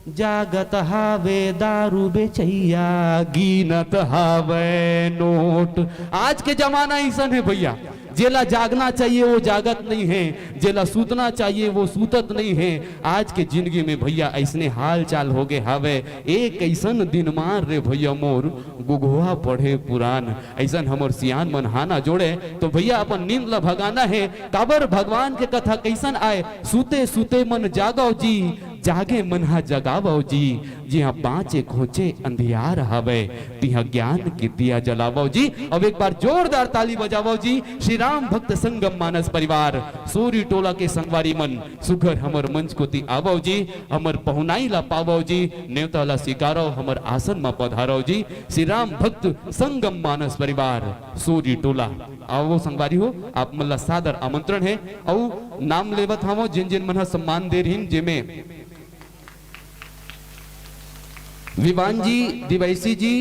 जागत हावे दारू बेचइया, गिनत हावे नोट। आज के जमाना अइसन हे भइया, जेला जागना चाहिए वो जागत नइ हे, जेला सूतना चाहिए वो सूतत नइ हे। आज के जिनगी में भइया अइसने हाल चाल होगे हावे। एक अइसन दिन मार रे भइया मोर, गुघवा पढ़े पुरान, अइसन हमर सियान मन हाना जोड़े। तो भइया अपन नींद ला भगाना हे, काबर भगवान के कथा कइसन आय, सूते सूते मन जागव जी, जागे मन हा जगावव जी, जिहां बांचे खोचे अंधियार हावय, तिहां ज्ञान के दिया जलावव जी। अब एक बार जोरदार ताली बजावव जी, श्री राम भक्त संगम मानस परिवार, सूरी टोला के संगवारी मन, सुघर हमर मंच कोती आवव जी, हमर पहुनाई ला पावव जी, नेवता ला स्वीकारव, हमर आसन म पधारव जी। श्री राम भक्त संगम मानस परिवार, सूरी टोला, आवव संगवारी हो, आप मन ला सादर आमंत्रण हे। अउ नाम लेवत हावव, जेन जेन मन ह सम्मान दे रहिन, जेमे विवान जी, दिवैसी जी,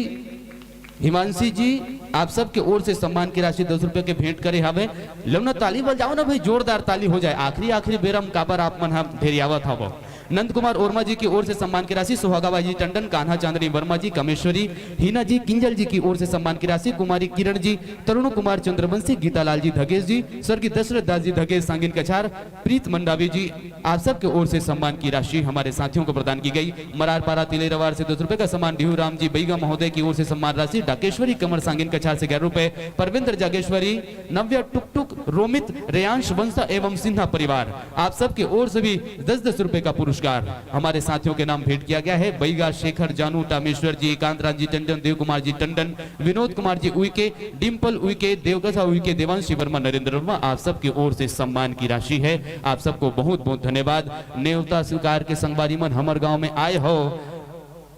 हिमांशी जी, आप सबके ओर से सम्मान की राशि दस रुपया के भेंट करे हावे। लव ना ताली बजाव ना भई, जोरदार ताली हो जाए। आखिरी, आखिरी बेरा म काबर आप मन ह ढेरियावत हावव। नंद कुमार ओरमा जी की ओर से सम्मान की राशि, सुहागा बाई जी टंडन, कान्हा चांदनी वर्मा जी, कमेश्वरी, हीना जी किंजल जी की ओर से सम्मान की राशि, कुमारी किरण जी, तरुण कुमार चंद्रवंशी, गीतालाल जी धगेश जी, स्वर्गीय दशरथ दास जी धगेश सांगिन कछार, प्रीत मंडावी जी, आप सबके ओर से सम्मान की राशि हमारे साथियों को प्रदान की गई। मरारपारा तिलेरवार से दस रुपए का सम्मान डीहू राम जी बैगा महोदय की ओर से सम्मान राशि, डाकेश्वरी कमर सांगिन कछार से ग्यारह रुपए, परविंद्र जागेश्वरी, नव्या टुकटुक, रोमित, रेयांश वंशा एवं सिन्हा परिवार, आप सबके ओर से भी दस दस रुपए का पुरस्कार। पुरस्कार हमारे साथियों के नाम भेंट किया गया है। बैगा शेखर जानू, टामेश्वर जी, एकांत राम जी टंडन, देव कुमार जी टंडन, विनोद कुमार जी उइके, डिम्पल उइके, देवकथा उइके, देवांशी वर्मा, नरेंद्र वर्मा, आप सबके ओर से सम्मान की राशि है। आप सबको बहुत बहुत धन्यवाद। नेवता स्वीकार के संगवारी मन हमर गांव में आए हो,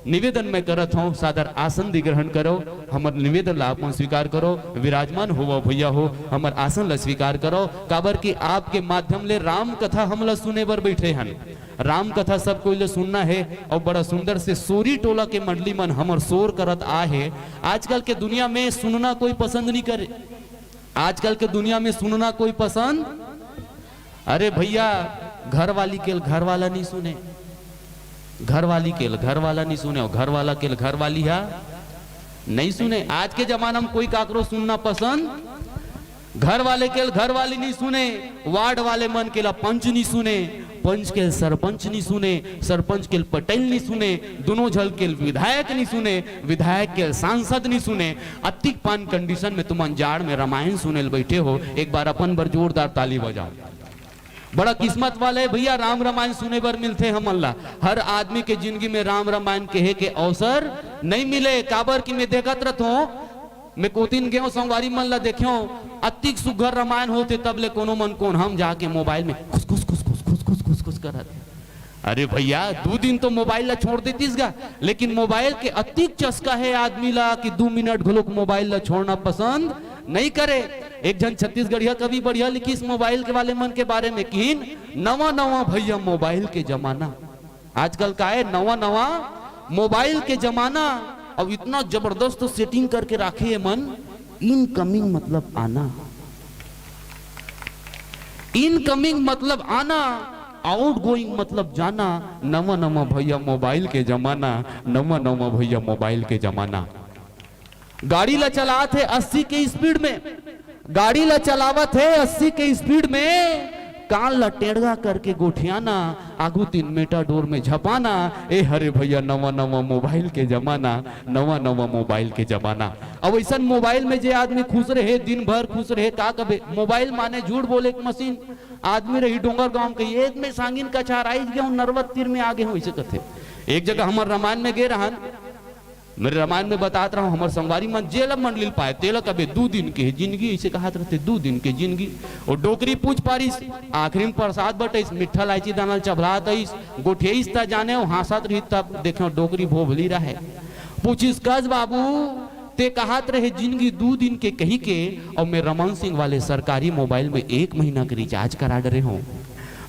निवेदन मैं करत हूँ, सादर आसन दी ग्रहण करो, हमर निवेदन ला आप मन स्वीकार करो, विराजमान होवो भैया हो, हमर आसन ला स्वीकार करो, काबर कि आपके माध्यम ले राम कथा हमला सुने बर बैठे हन। राम कथा सब कोई ले सुनना है। और बड़ा सुंदर से सोरी टोला के मंडली मन हमर सोर करत आ है। आजकल के दुनिया में सुनना कोई पसंद नहीं करे, आजकल के दुनिया में सुनना कोई पसंद, अरे भैया, घर वाली के घर वाला नहीं सुने, घर वाली के घर वाला नहीं सुने, और घर वाला के घर वाली हा नहीं सुने। आज के जमाना में कोई काकरो सुनना पसंद, घर वाले के घर वाली नहीं सुने, वार्ड वाले मन के ला पंच नहीं सुने, पंच के सरपंच नहीं सुने, सरपंच के पटेल नहीं सुने, दोनों झल के विधायक नहीं सुने, विधायक के सांसद नहीं सुने। अतिक पान कंडीशन में तुमन जाड़ में रामायण सुने ल बैठे हो, एक बार अपन बर जोरदार ताली बजाओ। बड़ा किस्मत वाले भैया, राम रामायण सुने बर मिलथे हमन ला। हर आदमी के जिंदगी में राम रामायण कहे के अवसर नहीं मिले, काबर कि मैं देखत रहथों, मैं कोतिन गेंव संगवारी मन ला देखेंव, अतिक सुग्घर रामायण होथे, तब ले कोनो मन कोन हम जाके मोबाइल में खुस खुस खुस खुस खुस खुस खुस खुस करत हे। अरे भैया, दू दिन तो मोबाइल ला छोड़ देतिस गा, लेकिन मोबाइल के अतिक चस्का है आदमी ला कि दू मिनट घलोक मोबाइल ला छोड़ना पसंद नहीं करे। एक झन छत्तीसगढ़िया कवि बढ़िया लिखिस मोबाइल के वाले मन के बारे में, किन नवा नवा भैया मोबाइल के जमाना। आजकल का है, नवा नवा मोबाइल के जमाना। अब इतना जबरदस्त सेटिंग करके राखे ये मन, इनकमिंग मतलब आना, इनकमिंग मतलब आना, आउटगोइंग मतलब जाना। नवा नवा भैया मोबाइल के जमाना, नवा नवा भैया मोबाइल के जमाना। गाड़ी ला चलात हे अस्सी के स्पीड में, गाड़ी ला चलावत हे अस्सी के स्पीड में, कान ला टेढ़ा करके गोठियाना, आगू तीन मेटाडोर में झपाना। ए हरे भैया, नवा नवा मोबाइल के जमाना, नवा नवा मोबाइल के जमाना। अब ऐसन मोबाइल में जे आदमी खुश रहे, दिन भर खुश रहे, का कबे मोबाइल माने झूठ बोले के मशीन। आदमी रही डोंगर गांव के, एक में सांगिन कछार आइज गए, नरवत तीर में आगे हो, इसे कथे। एक जगह हमर रामायण में गे रहन, मेरे रामायण में बतात रहा हूँ, हमर संगवारी मन जेला मंडली पाए, तेला कबे दू दिन के जिंदगी, इसे कहत रहते, दू दिन के जिंदगी। और डोकरी पूछ पारिस, आखिरी में प्रसाद बटइस, मिट्ठा लाइची दाना चबलात आइस, गोठियाइस त जाने, वो हाँसत रही तब देखे डोकरी भोभली रहे। पूछिस, "कस बाबू, ते कहत रहे जिंदगी दू दिन के कही के, और मैं रमन सिंह वाले सरकारी मोबाइल में एक महीना के रिचार्ज करा डरे हूँ।"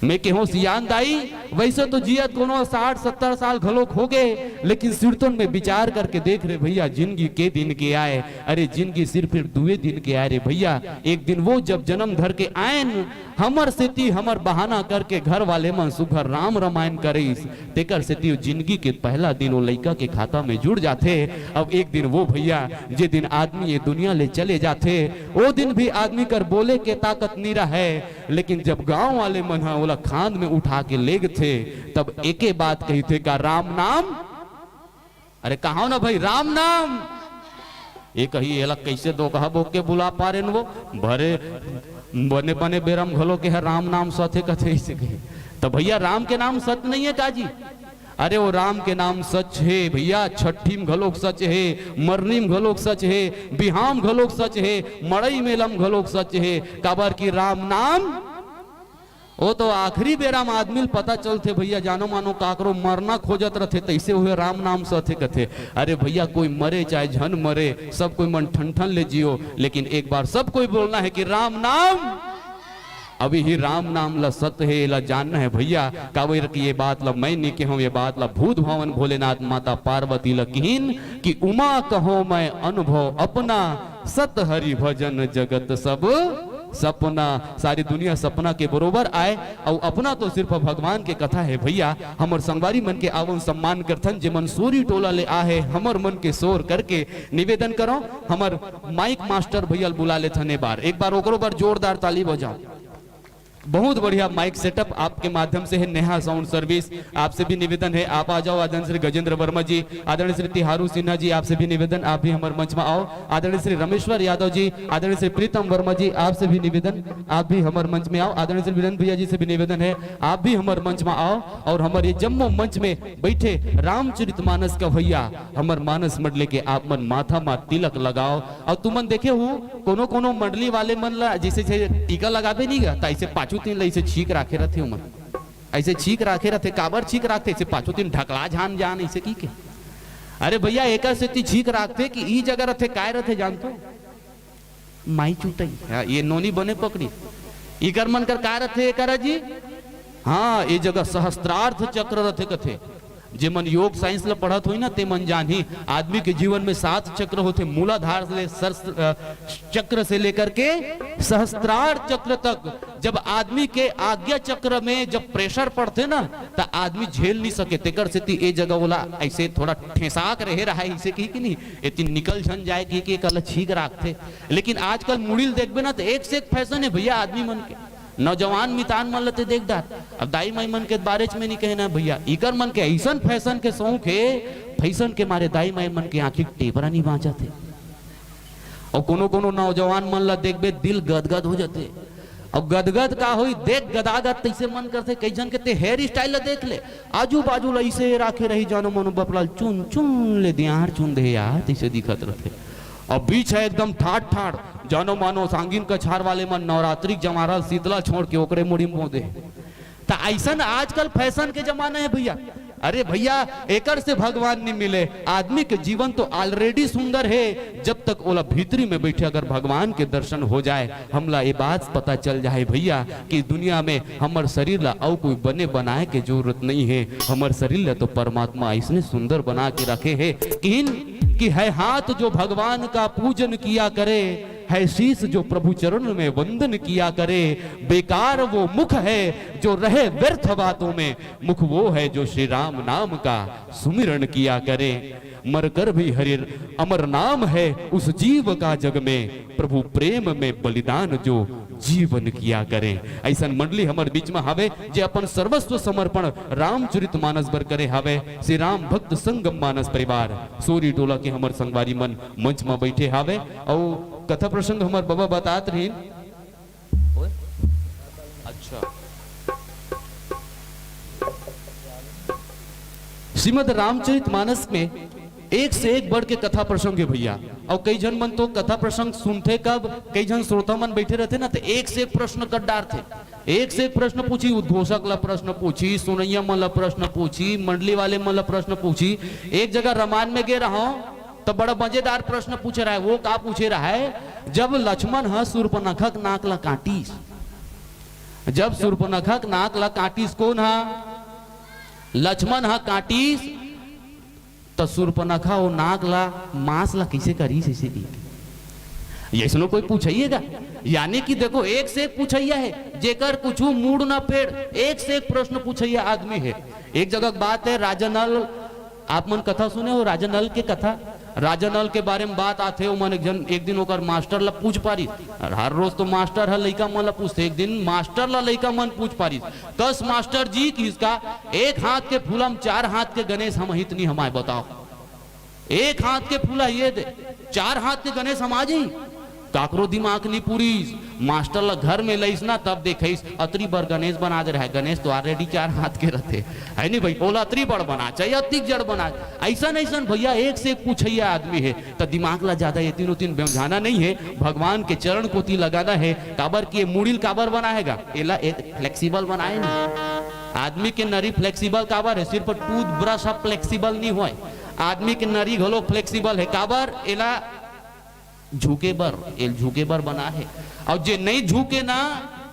मैं कहों, "सियान दाई, वैसे तो जियत कोनो साठ सत्तर साल घलोक हो गए, लेकिन सिरतोन में विचार करके देख रे भैया, जिंदगी के दिन के आए। अरे जिंदगी सिर्फ फिर दुए दिन के आए रे भैया। एक दिन वो जब जन्म धर के आयन, हमर सेती हमर बहाना करके घर वाले मन सुघर राम रामायण करिस, तेकर सेती वो जिंदगी के पहला दिन वो लइका के खाता में जुड़ जाथे। अब एक दिन वो भैया, जे दिन आदमी ये दुनिया ले चले जाथे, वो दिन भी आदमी कर बोले के ताकत नी रहे।" लेकिन जब गांव वाले मन ह ओला खांद में उठा के लेगथे, तब एके बात कहिथे, "का राम नाम?" अरे कहाव ना भाई, "राम नाम।" ये कही, "एला कैसे दो कहा बोक के बुला पा रेन वो? भरे बने बने बेरम घलो के ह राम नाम सथे कथे," इसे कही। तो भैया, राम के नाम सत नहीं है का जी? अरे वो राम के नाम सच हे भैया, छट्ठी में घलोक सच हे, मरनी में घलोक सच हे, बिहाव में घलोक सच हे, मड़ई मेला में घलोक सच हे। काबर कि राम नाम, वो तो आखिरी बेरा में आदमी ल पता चलथे भैया, जानो मानो काकरो मरना खोजत रथे, तैसे हुए राम नाम सथे कथे। अरे भैया, कोई मरे चाहे झन मरे, सब कोई मन ठन ठन ले जियो, लेकिन एक बार सब कोई बोलना है कि राम नाम। अभी ही राम नाम ला सत हे, ला जानना है भैया। काबर कि ये बात ला मैं नहीं कहूँ, ये बात ला भूत भावन भोलेनाथ माता पार्वती ला किहिन कि "उमा कहो मैं अनुभव अपना, सत हरि भजन जगत सब सपना।" सारी दुनिया सपना के बरोबर आए, और अपना तो सिर्फ भगवान के कथा है भैया। हमर संगवारी मन के आवो सम्मान करथन, जे मन सोरी टोला ले आहे, हमर मन के सोर करके निवेदन करो, हमर माइक मास्टर भैया ल बुला लेथन ए बार, एक बार ओकरो बर जोरदार ताली बजाओ। बहुत बढ़िया माइक सेटअप आपके माध्यम से है, नेहा साउंड सर्विस। आपसे भी निवेदन है, आप आ जाओ। आदरणीय श्री गजेंद्र वर्मा जी, आदरणीय श्री तिहारू सिन्हा जी, आपसे भी निवेदन, आप भी हमर मंच में आओ। आदरणीय श्री रमेश्वर यादव जी, आदरणीय श्री प्रीतम वर्मा जी, आपसे भी निवेदन, आप भी हमर मंच में आओ। आदरणीय श्री वीरेंद्र भैया जी से भी निवेदन है, आप भी हमर मंच में आओ और हमर ये जम्मो मंच में बैठे रामचरितमानस का भैया, हमर मानस मंडली के आप मन माथा मा तिलक लगाओ। और तुमन देखे हो, कोनो कोनो मंडली वाले मन ला जैसे, जैसे टीका लगाबे नहीं गा, त ऐसे पाछू तीन ला ऐसे छीक राखे रथे ओमन। ऐसे छीक राखे रथे, काबर छीक राखथे? ऐसे पाछू तीन ढकला झन जान, ऐसे की के। अरे भैया, एकर सेती छीक राखथे कि ई जगह रथे, काय रथे जानथो? माई चुटई। हाँ, ये नोनी बने पकड़ी। इकर मन कर काय रथे, एकर जी? हाँ, ये जगह सहस्त्रार्थ चक्र रथे कथे। जे मन योग साइंस ला पढ़त होई ना, ते मन जानही, आदमी के जीवन में सात चक्र होथे, मूलाधार ले शस्त्र, अ, चक्र से लेकर के सहस्त्रार्थ चक्र तक। जब आदमी के आज्ञा चक्र में जब प्रेशर पड़थे ना, त आदमी झेल नहीं सके। तेकर सेती ए जगह ओला ऐसे थोड़ा ठेसा के रहे रहा है, इसे कही कि नहीं, एती निकल झन जाए, कही कि एकर ला छीक राखथे। लेकिन आजकल मुड़ी ल देखबे ना, त एक से एक फैशन है भैया आदमी मन के। नौजवान मितान मन ल ते देख डार। अब दाई माई मन के बारे में नहीं कहना है भैया, इकर मन के ऐसन फैशन के शौक है, फैशन के मारे दाई माई मन के आँखी के टेपरा नहीं बाँचत है। और कोनो कोनो नौजवान मन ला देखबे, दिल गदगद हो जाथे। और गदगद का होई, देख गदागद तैसे मन करथे। कई झन के ते हेयर स्टाइल ला देख ले, आजू बाजू ला इसे राखे रही, जानो मानो बपला ल चुन चुन ले दियार चुन दे यार, तैसे दिखत रथे। और बीच है एकदम ठाड़ ठाड़, जानो मानो सांगिन कछार वाले मन नवरात्रि के जमारा ल शीतला छोड़ के ओकरे मुड़ी म बोंदे। त ऐसन आजकल फैशन के जमाना है भैया। अरे भैया, एकर से भगवान नहीं मिले। आदमी के जीवन तो ऑलरेडी सुंदर है, जब तक ओला भीतरी में बैठे अगर भगवान के दर्शन हो जाए, हमला ये बात पता चल जाए भैया कि दुनिया में हमर शरीर ला अउ कोई बने बनाए के जरूरत नहीं है। हमर शरीर ला तो परमात्मा ऐसने सुंदर बना के रखे है। किन कि है हाथ जो भगवान का पूजन किया करे, है शीश जो प्रभु चरण में वंदन किया करे। बेकार वो मुख है जो रहे व्यर्थ बातों में, मुख वो है जो श्री राम नाम का सुमिरन किया करे। मरकर भी हरि अमर नाम है उस जीव का जग में, प्रभु प्रेम में बलिदान जो जीवन किया करे। ऐसन मंडली हमर बीच में हावे, जे अपन सर्वस्व समर्पण रामचरित मानस बर करे हावे। श्री राम भक्त संगम मानस परिवार सोरी टोला के हमर संगवारी मन मंच में बैठे हावे। अउ कथा प्रसंग हमर बाबा बतात रहिन। ओए? अच्छा। श्रीमद् रामचरित मानस में एक से एक बढ़ के कथा प्रसंग है भैया। और कई झन मन तो कथा प्रसंग सुनथे कब, कई झन श्रोता मन बैठे रहथे ना, तो एक से एक प्रश्न कर डारथे, एक से एक प्रश्न पूछी, उद्घोषक ला प्रश्न पूछी, सुनैया मन ला प्रश्न पूछी, मंडली वाले मन ला प्रश्न पूछी। एक जगह रामायण में गे रहा, तो बड़ा मजेदार प्रश्न पूछे रहा है। वो का पूछे रहा है, जब लक्ष्मण ह सूर्पनखा के नाक ला काटिस, जब सूर्पनखा के नाक ला काटिस, कौन हा? लक्ष्मण हा काटिस, त सूर्पनखा वो नाक ला, मांस ला कैसे करिस, ऐसे दी। ऐसनो कोई पूछइएगा? यानी कि देखो, एक से एक पूछइया है, जेकर कुछ मूड़ ना पेड़, एक से एक प्रश्न पूछइया आदमी है। एक जगह के बात है, राजा नल, आप मन कथा सुने हो राजा नल के कथा? राजा नल के बारे में बात आथे, ओमन एक जन, एक दिन ओकर मास्टर ला पूछ पारिस। हर रोज तो मास्टर ह लइका मन ला पूछथे, एक दिन मास्टर ला लइका मन पूछ पारिस, कस मास्टर जी, किहिस का, एक हाथ के फूला म चार हाथ के गणेश हम हित नहीं हमाय, बताओ। एक हाथ के फूला ये दे, चार हाथ के गणेश हम आ जाई? काकरो दिमाग नहीं पूरिस। मास्टर ला घर में लइस ना, तब देखइस, अतरी बर गणेश बना दे रहा है। गणेश तो ऑलरेडी चार हाथ के रहते, है नहीं भाई? ओला अतरी बड़ बना, चाहे अतिक जड़ बना। ऐसन ऐसन भैया, एक से एक पूछइया आदमी है, त दिमाग ला ज्यादा ये तीनों तीन बेमझाना नहीं है, भगवान के चरण कोती लगाना है। काबर कि ये मुड़िल काबर बनाएगा? एला एक फ्लेक्सिबल बनाए नहीं। आदमी के नरी फ्लेक्सिबल काबर है? सिर्फ टूथब्रश अब फ्लेक्सिबल नहीं होय, आदमी के नरी घलो फ्लेक्सिबल है। काबर? एला झुके बर, एल झुके बर बना है। और जे नहीं झुके ना,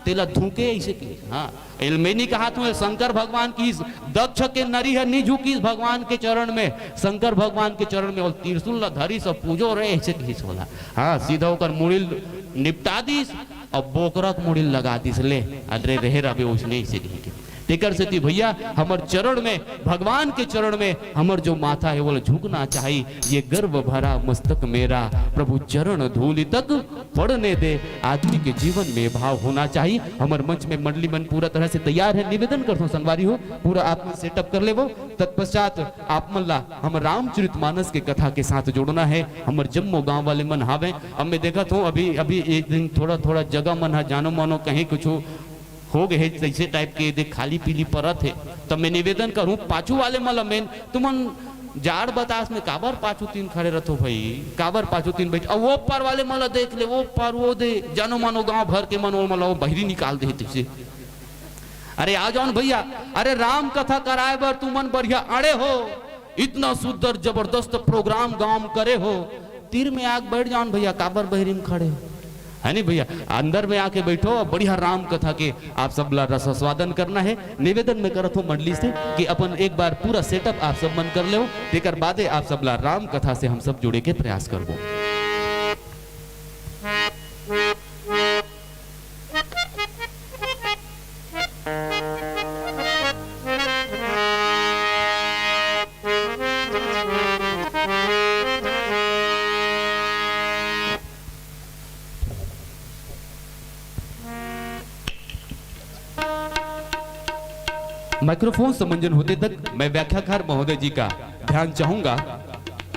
तेला धुके, ऐसे की। हाँ, एल मैं नहीं कहा तू, शंकर भगवान की, दक्ष के नरी है नहीं झुकी भगवान के चरण में, शंकर भगवान के चरण में, और त्रिशूल ला धरी सब पूजो रे, ऐसे की होला। हाँ, सीधा होकर मुड़िल निपटा दीस, अब बोकरा के मुड़िल लगा दीस, ले, अरे रहे रबे उसने, ऐसे की। तेकर सेती भैया, हमर चरण में, भगवान के चरण में हमर जो माथा हे, ओला झुकना चाही। ये गर्व भरा मस्तक मेरा, प्रभु चरण धूलि तक पड़ने दे। आदमी के जीवन में भाव होना चाही। हमर मंच में मंडली मन पूरा तरह से तैयार हे। निवेदन करथों संगवारी हो, पूरा आप मन सेटअप कर लेवो। तत्पश्चात आप मन ला हम रामचरित मानस के कथा के साथ जोड़ना हे। हमर जम्मो गांव वाले मन हावे। अब मैं देखत हों, अभी, अभी एक दिन थोड़ा, थोड़ा जगह मन हा जानो मानो कहीं कुछ हो गए हे, जैसे टाइप के दे खाली पीली परत हे। तब मैं निवेदन करूं, पाछू वाले मन ला, मैं, तुमन जाड़ बतास में काबर पाछू तीन खड़े रथो भाई, काबर पाछू तीन बैठ, अब वो पार वाले मन ला देख ले, वो पार वो दे, जानो मानो गांव भर के मन, वो मन ला वो बहिरी निकाल दे तैसे। अरे आ जाओ न भैया, अरे राम कथा कराए बर तुमन बढ़िया अड़े हो, इतना सुंदर जबरदस्त प्रोग्राम गांव में करे हो, तीर में आके बैठ जाओ न भैया, काबर बहिरी में खड़े हो? है नहीं भैया, अंदर में आके बैठो, बढ़िया राम कथा के आप सब ला रसास्वादन करना हे। निवेदन मैं करत हों मंडली से कि अपन एक बार पूरा सेटअप आप सब मन कर लेवो, तेकर बादे आप सब ला राम कथा से हम सब जुड़े के प्रयास करबो। माइक्रोफोन समंजन होते तक मैं व्याख्याकार महोदय जी का ध्यान चाहूंगा।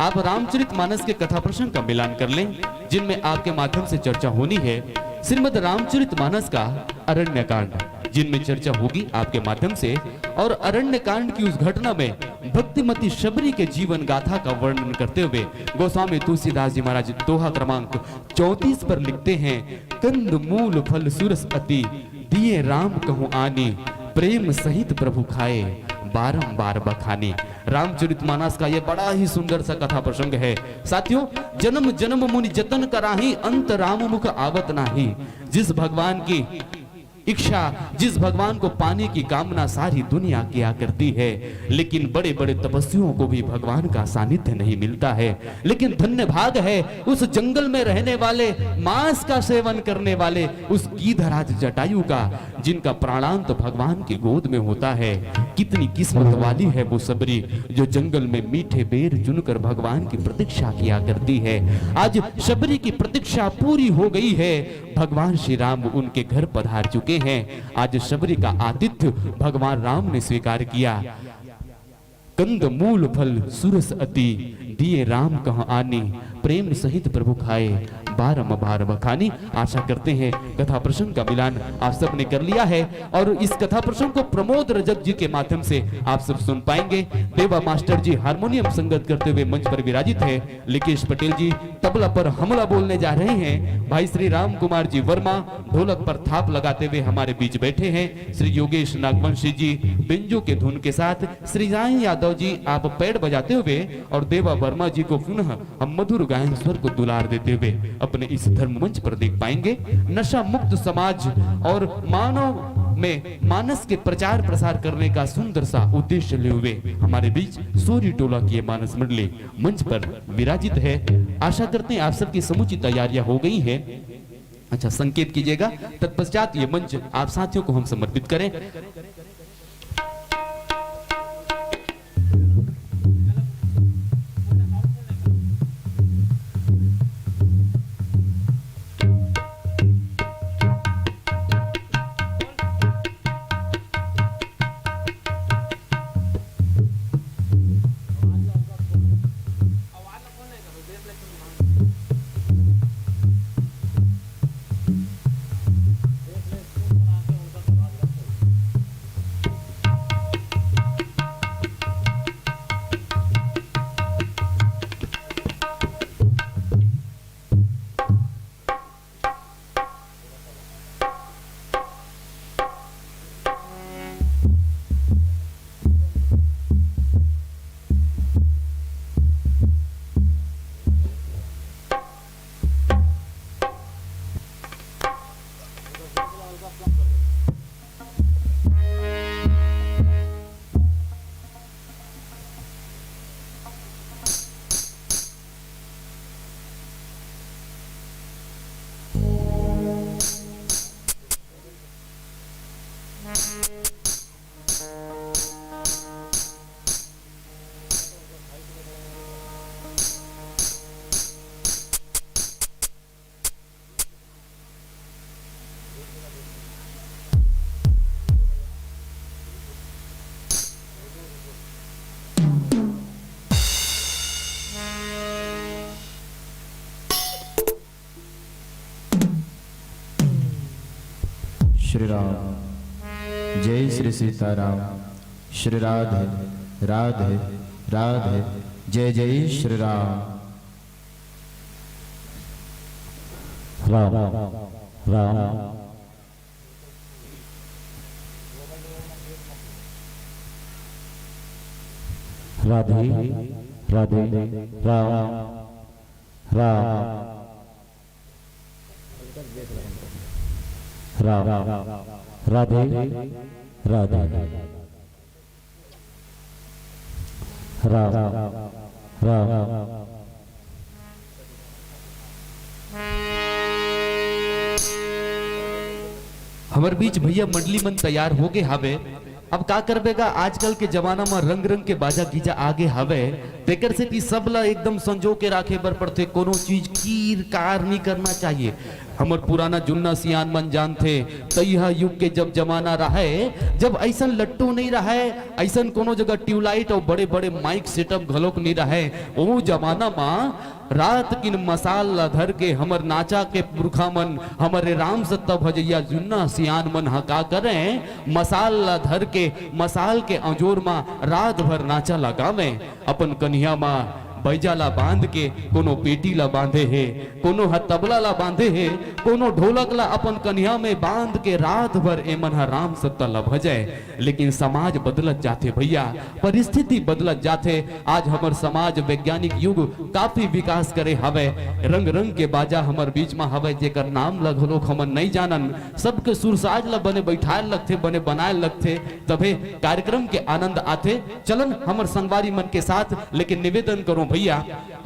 आप रामचरित मानस के कथा प्रसंग का मिलान कर लें, जिनमें आपके माध्यम से चर्चा होनी है श्रीमद् रामचरित मानस का अरण्य कांड, जिनमें चर्चा होगी आपके माध्यम से। और अरण्य कांड की उस घटना में भक्तिमती शबरी के जीवन गाथा का वर्णन करते हुए गोस्वामी तुलसीदास जी महाराज दोहा क्रमांक चौंतीस पर लिखते हैं, कंद मूल फल सुरस अति, दिए राम कहूँ आनी, प्रेम सहित प्रभु खाए, बारंबार बखानी। रामचरित मानस का ये बड़ा ही सुंदर सा कथा प्रसंग है। साथियों, जन्म जन्म मुनि जतन कराही, अंत राम मुख आवत नाही। जिस भगवान की इच्छा, जिस भगवान को पाने की कामना सारी दुनिया किया करती है, लेकिन बड़े बड़े तपस्वियों को भी भगवान का सानिध्य नहीं मिलता है। लेकिन धन्य भाग है उस जंगल में रहने वाले, मांस का सेवन करने वाले उस गीधराज जटायु का, जिनका प्राणांत भगवान की गोद में होता है। कितनी किस्मत वाली है वो शबरी, जो जंगल में मीठे बेर चुनकर भगवान की प्रतीक्षा किया करती है। आज शबरी की प्रतीक्षा पूरी हो गई है। भगवान श्री राम उनके घर पधार चुके हैं। आज शबरी का आतिथ्य भगवान राम ने स्वीकार किया। कंद मूल फल सुरस अति, दिए राम कहूँ आनी, प्रेम सहित प्रभु खाए, बारम बार बखानी। आशा करते हैं कथा प्रसंग का मिलान आप सबने कर लिया है और इस कथा प्रसंग को प्रमोद रजक जी के माध्यम से आप सब सुन पाएंगे। देवा मास्टर जी हारमोनियम संगत करते हुए मंच पर विराजित है। लिकेश पटेल जी तबला पर हमला बोलने जा रहे हैं। भाई श्री राम कुमार जी वर्मा ढोलक पर थाप लगाते हुए हमारे बीच बैठे हैं। श्री योगेश नागवंशी जी बेंजो के धुन के साथ, श्री राय यादव जी आप पैड बजाते हुए और देवा वर्मा जी को पुनः हम मधुर गायन स्वर को दुलार देते हुए अपने इस धर्म मंच पर देख पाएंगे। नशा मुक्त समाज और मानव में मानस के प्रचार प्रसार करने का सुंदर सा उद्देश्य ले हुए हमारे बीच सोरी टोला की ये मानस मंडली मंच पर विराजित है। आशा करते हैं आप सबकी समूची तैयारियां हो गई हैं। अच्छा, संकेत कीजिएगा। तत्पश्चात ये मंच आप साथियों को हम समर्पित करें। श्री राम। जय श्री सीताराम। श्री राधे राधे राधे। जय जय श्री राम। राम राम। राधे राधे। राम राम। राम राधे राधे। राम राम। हमर बीच भैया मंडली मन तैयार हो गे हावे। अब का करबे गा, आजकल के जमाना म रंग रंग के बाजा गीजा आगे हावे, तेकर सेती सब ला एकदम संजो के राखे बर पड़थे। कोनो चीज कीर कार नी करना चाहिए। हमर पुराना जुन्ना सियान मन जानथे, तइहा युग के जब जमाना रहय, जब अइसन लट्टू नइ रहय, अइसन कोनो जगह ट्यूबलाइट अउ बड़े-बड़े माइक सेटअप घलोक नइ रहय, ओ जमाना म रात किन मसाल ला धर के हमर नाचा के पुरखा मन, हमर राम सत्ता भजइया जुन्ना सियान मन ह का करय, मसाल ला धर के, मसाल के अंजोर म रात भर नाचा ला गावय। अपन कनिहा म बैजा ला बांध के कोनो पेटी ला बांधे हे, कोनो ह तबला ला बांधे हे, कोनो ढोलक ला अपन कनिहा में बांध के रात भर एमन ह राम सत्ता ला भजय। लेकिन समाज बदलत जाथे भैया, परिस्थिति बदलत जाथे। आज हमर समाज वैज्ञानिक युग काफी विकास करे हवय। रंग रंग के बाजा हमर बीच म हवय, जेकर नाम ला घलोक हमन नइ जानन। सबके सुरसाज ला बने बैठाए लगथे, बने बनाए लगथे, तभे कार्यक्रम के आनंद आथे। चलन हमर संगवारी मन के साथ, लेकिन निवेदन करो भैया,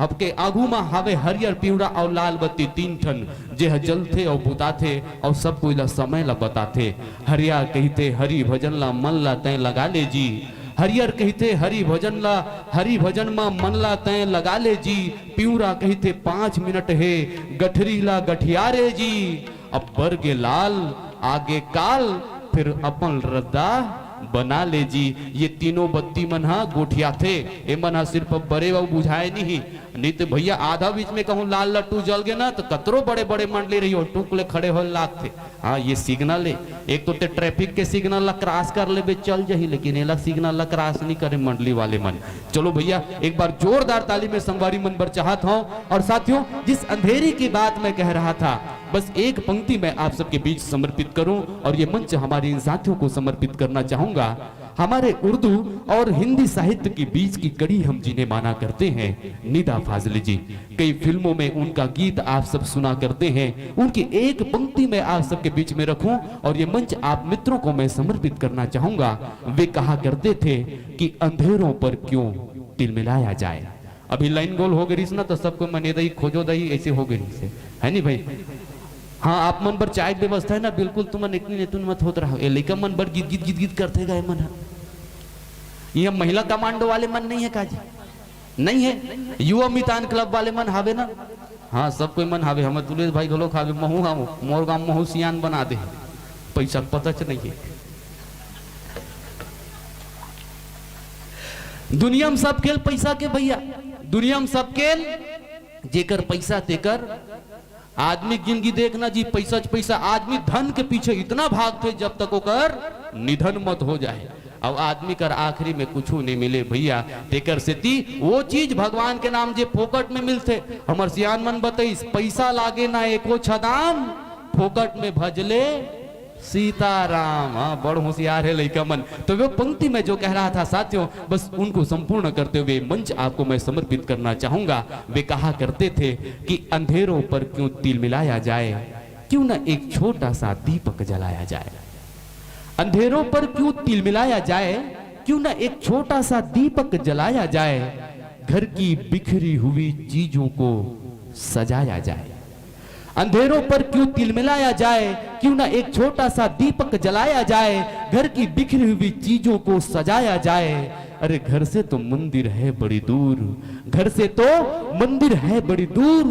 आपके आगू म हावे हरियर, पिवरा अउ लाल बत्ती तीन ठन, जे ह जलथे अउ बुताथे अउ सब कोई ला समय ला बताथे। हरिया कहिथे हरि भजन ला मन ला तैं लगा ले जी, हरियर कहिथे हरि भजन ला, हरि भजन म मन ला तैं लगा ले जी, पिवरा कहिथे पाँच मिनट हे गठरी ला गठिया रे जी। अब बर गे लाल, आगे काल, फिर अपन रद्दा बना ले जी। ये तीनों बत्ती मन ह गोठियाथे, ए मन ह सिर्फ बरे अउ बुझाए नहीं। नहीं तो भैया आधा बीच में कहूँ लाल लट्टू जल गे ना तो कतरो बड़े बड़े मंडली रही हो, टुक ले खड़े हो लागथे। हाँ, ये सिग्नल है, एक तो ते ट्रैफिक के सिग्नल ला क्रॉस कर लेबे चल जही, लेकिन एला सिग्नल ला क्रॉस नहीं करे मंडली वाले मन। चलो भैया, एक बार जोरदार ताली में संगवारी मन बर चाहत हूँ। और साथियों, जिस अंधेरी की बात मैं कह रहा था, बस एक पंक्ति मैं आप सबके बीच समर्पित करूं और ये मंच हमारे इन साथियों को समर्पित करना चाहूंगा। हमारे उर्दू और हिंदी साहित्य के बीच की कड़ी हम जिन्हें माना करते हैं, निदा फाजली जी। कई फिल्मों में उनका गीत आप सब सुना करते हैं। उनकी एक पंक्ति मैं आप सबके बीच में रखूं और ये मंच आप मित्रों को मैं समर्पित करना चाहूंगा। वे कहा करते थे कि अंधेरों पर क्यों तिलमिलाया जाए। अभी लाइन गोल हो गई ना, तो सबको मने दई, खोजो दई, ऐसे हो गई से, है नहीं भाई? हाँ, आप मन बर चाय के व्यवस्था है ना, बिल्कुल तुमन इतनी नेतुन मत होत रहो। ये लइका मन बर गीत, गीत, गीत, गीत करथे गा ए मन ह। ये महिला कमांडो वाले मन नहीं है का जी? नहीं है। युवा मितान क्लब वाले मन हावे ना? हाँ, सब कोई मन हावे। हमर दुलेश भाई घलोक हावे, महू हावो। मोर गांव महू सियान बना दे। पैसा के पता च नहीं है। दुनिया में सब खेल पैसा के भैया, दुनिया में सब खेल जेकर पैसा तेकर। आदमी के जिंदगी देखना जी, पैसा च पैसा। आदमी धन के पीछे इतना भागथे जब तक ओकर निधन मत हो जाए। अब आदमी कर आखिरी में कुछू नहीं मिले भैया, तेकर सेती वो चीज भगवान के नाम जे फोकट में मिलथे। हमर सियान मन बतइस, पैसा लागे ना एको छदाम, फोकट में भजले सीताराम। हाँ, बड़ होशियार है लइका मन। तो वो पंक्ति मैं जो कह रहा था साथियों, बस उनको संपूर्ण करते हुए मंच आपको मैं समर्पित करना चाहूंगा। वे कहा करते थे कि अंधेरों पर क्यों तिलमिलाया जाए, क्यों ना एक छोटा सा दीपक जलाया जाए। अंधेरों पर क्यों तिलमिलाया जाए, क्यों ना एक छोटा सा दीपक जलाया जाए, घर की बिखरी हुई चीजों को सजाया जाए। अंधेरों पर क्यों तिलमिलाया जाए, क्यों ना एक छोटा सा दीपक जलाया जाए, घर की बिखरी हुई चीजों को सजाया जाए। अरे घर से तो मंदिर है बड़ी दूर, घर से तो मंदिर है बड़ी दूर,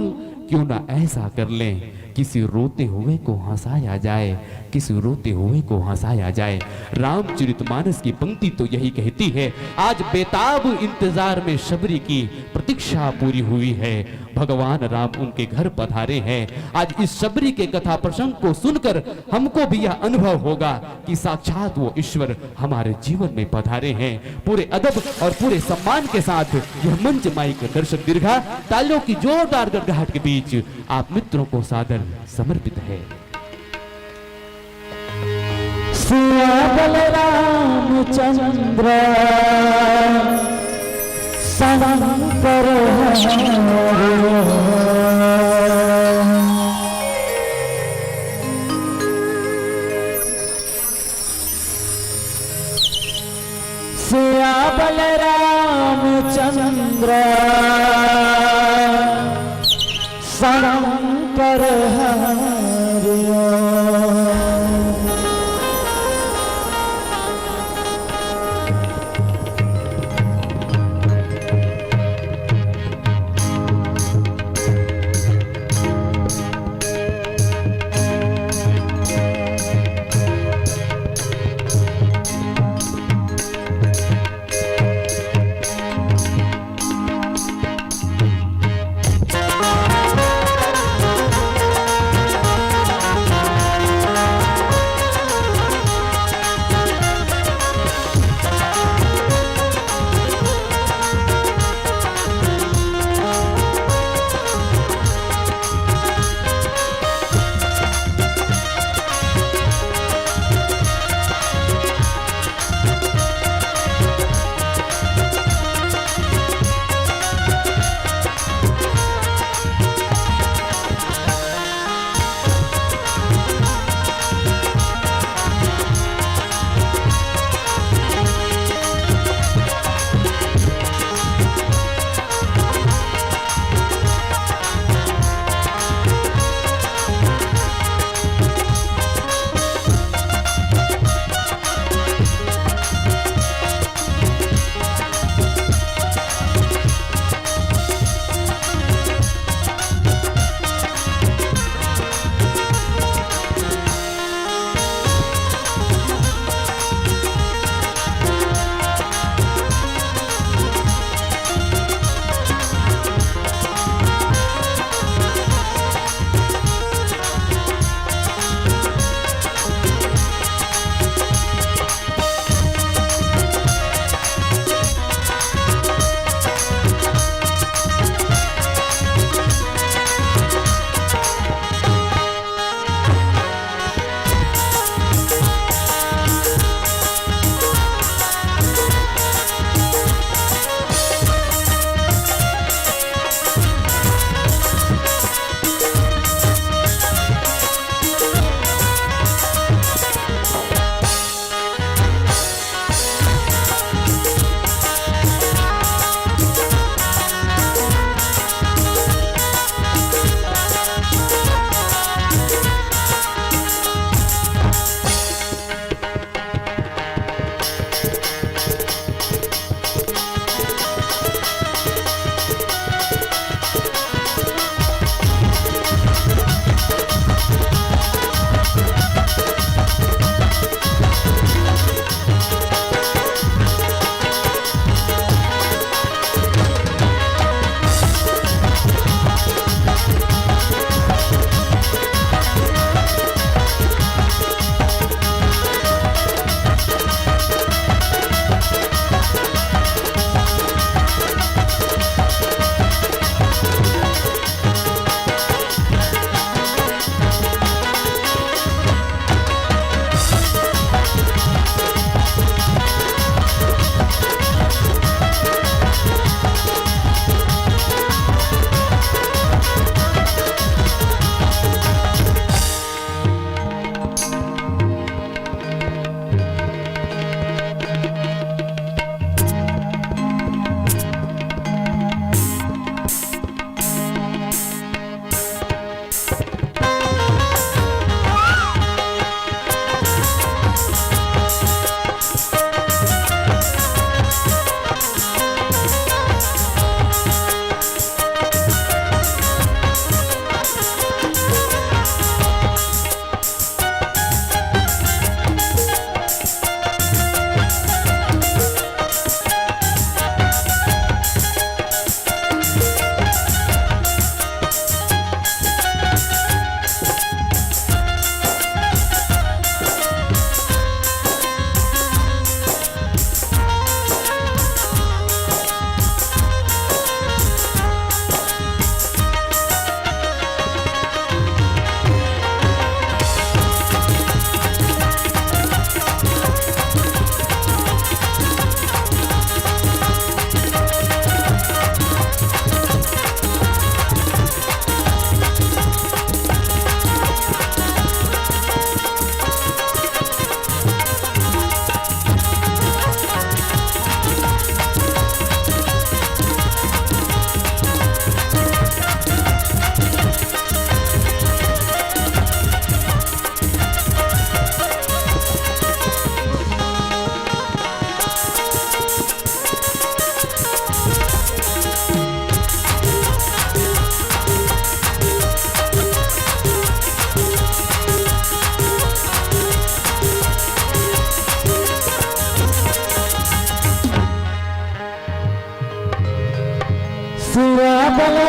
क्यों ना ऐसा कर लें किसी रोते हुए को हंसाया जाए, किसी रोते हुए को हंसाया जाए। रामचरितमानस की पंक्ति तो यही कहती है। आज बेताब इंतजार में शबरी की प्रतीक्षा इच्छा पूरी हुई है, भगवान राम उनके घर पधारे हैं। आज इस शबरी के कथा प्रसंग को सुनकर हमको भी यह अनुभव होगा कि साक्षात वो ईश्वर हमारे जीवन में पधारे हैं। पूरे अदब और पूरे सम्मान के साथ यह मंच माई का दर्शक दीर्घा तालियों की जोरदार गड़गड़ाहट के बीच आप मित्रों को सादर समर्पित है। सिया बलराम चंद्र शंकर हरि। सिया बलराम चंद्र शंकर हरि।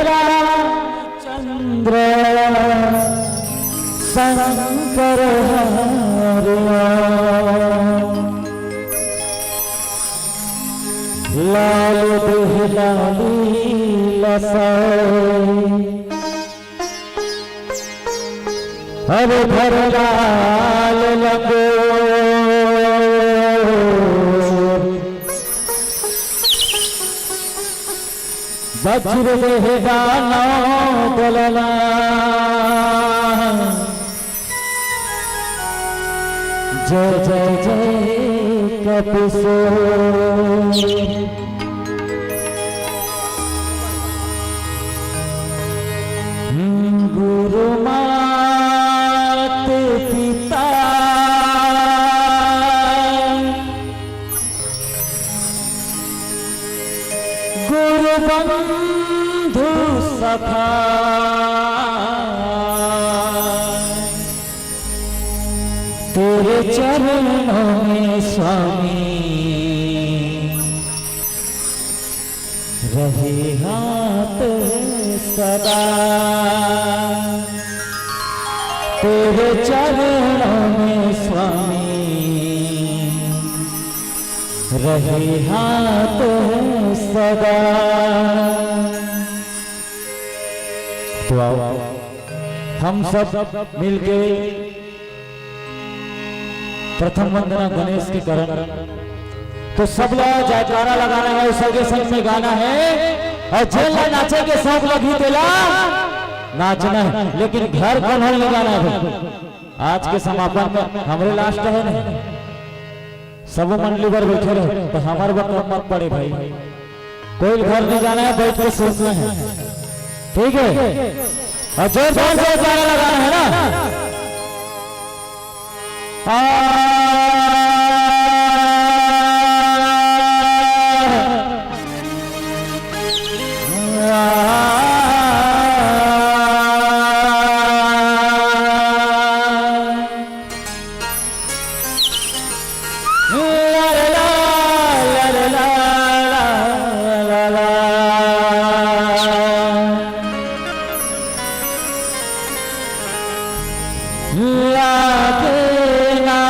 रामचंद्र शंकर हरि ओम। लाल देह लाली लसाए, अरे भर लाल लंगोर। वज्र देह दानव दलना। जय जय जय कपिसोर। गुरु मात पिता, गुरु बंधु सखा, तेरे चरणों में स्वामी रहे हाथ सदा। तेरे चरणों में स्वामी रहे हाथ सदा। तो आओ, हम सब मिलके प्रथम वंदना गणेश के करन। तो सब ला जयकारा लगाना है, सबके संग में गाना है, और जेन ला नाचे के शौक लगी तेला नाचना है, लेकिन घर कन्हल नहीं गाना है भाई। आज के समापन में हमरे लास्ट है ना, सब मंडली बर बैठे रहे, तो हमार बर कम मत पड़े भाई। कोई घर नहीं जाना है, बैठ के सुनना है, ठीक है? और जोरदार से जयकारा लगाना है ना। आ, लागे ना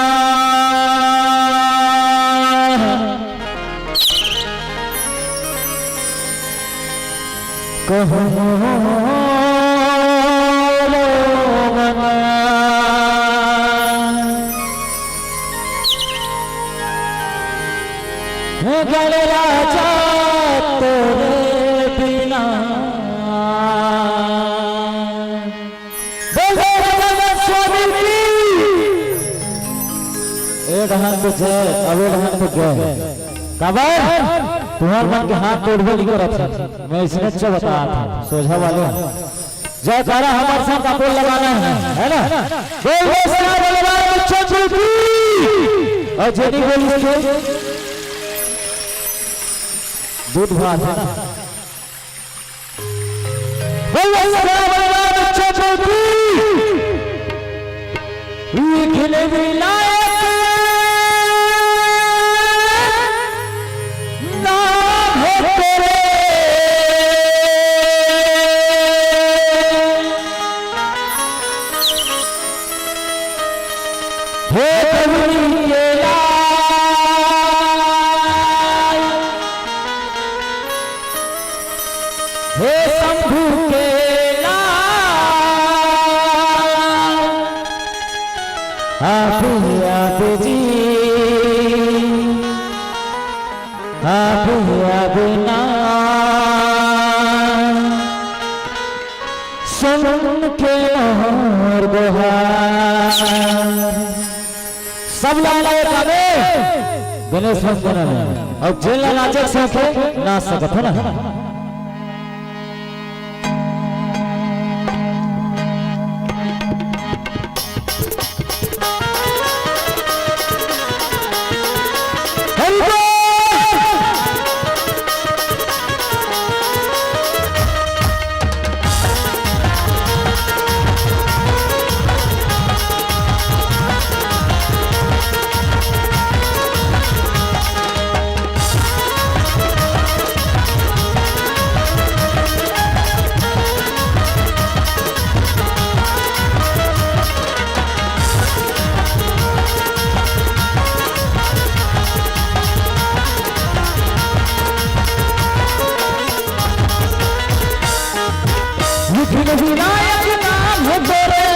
कहूँ रो मना। गणराजा तोरे बिना। बोल दे गणराजा स्वामी की। ए डहान तो जय, अब ए डहान तो जय। काबर? तुम्हार मन के हाथ तोड़बे नहीं करत है। मैं इसने अच्छा बता था, सोझा वाले हैं। जयकारा हमारे साथ आपको लगाना है, है ना? बोल दे श्री बलराम चंद्र की। और जेनी बोली से दूध भात है ना? बोल दे श्री बलराम चंद्र की। विघ्न विनायक नाम है तेरे। हे धरणी के लाल, हे शंभू के लाल, आप, आप जी, आप, आप ना सुन के मोर गुहार। सब ला ले गावे गणेश वंदना में। और जेन ला नाचे के शौक हे, नाच सकत हो ना। हरि बोल। विनायक नाम हे तोरे,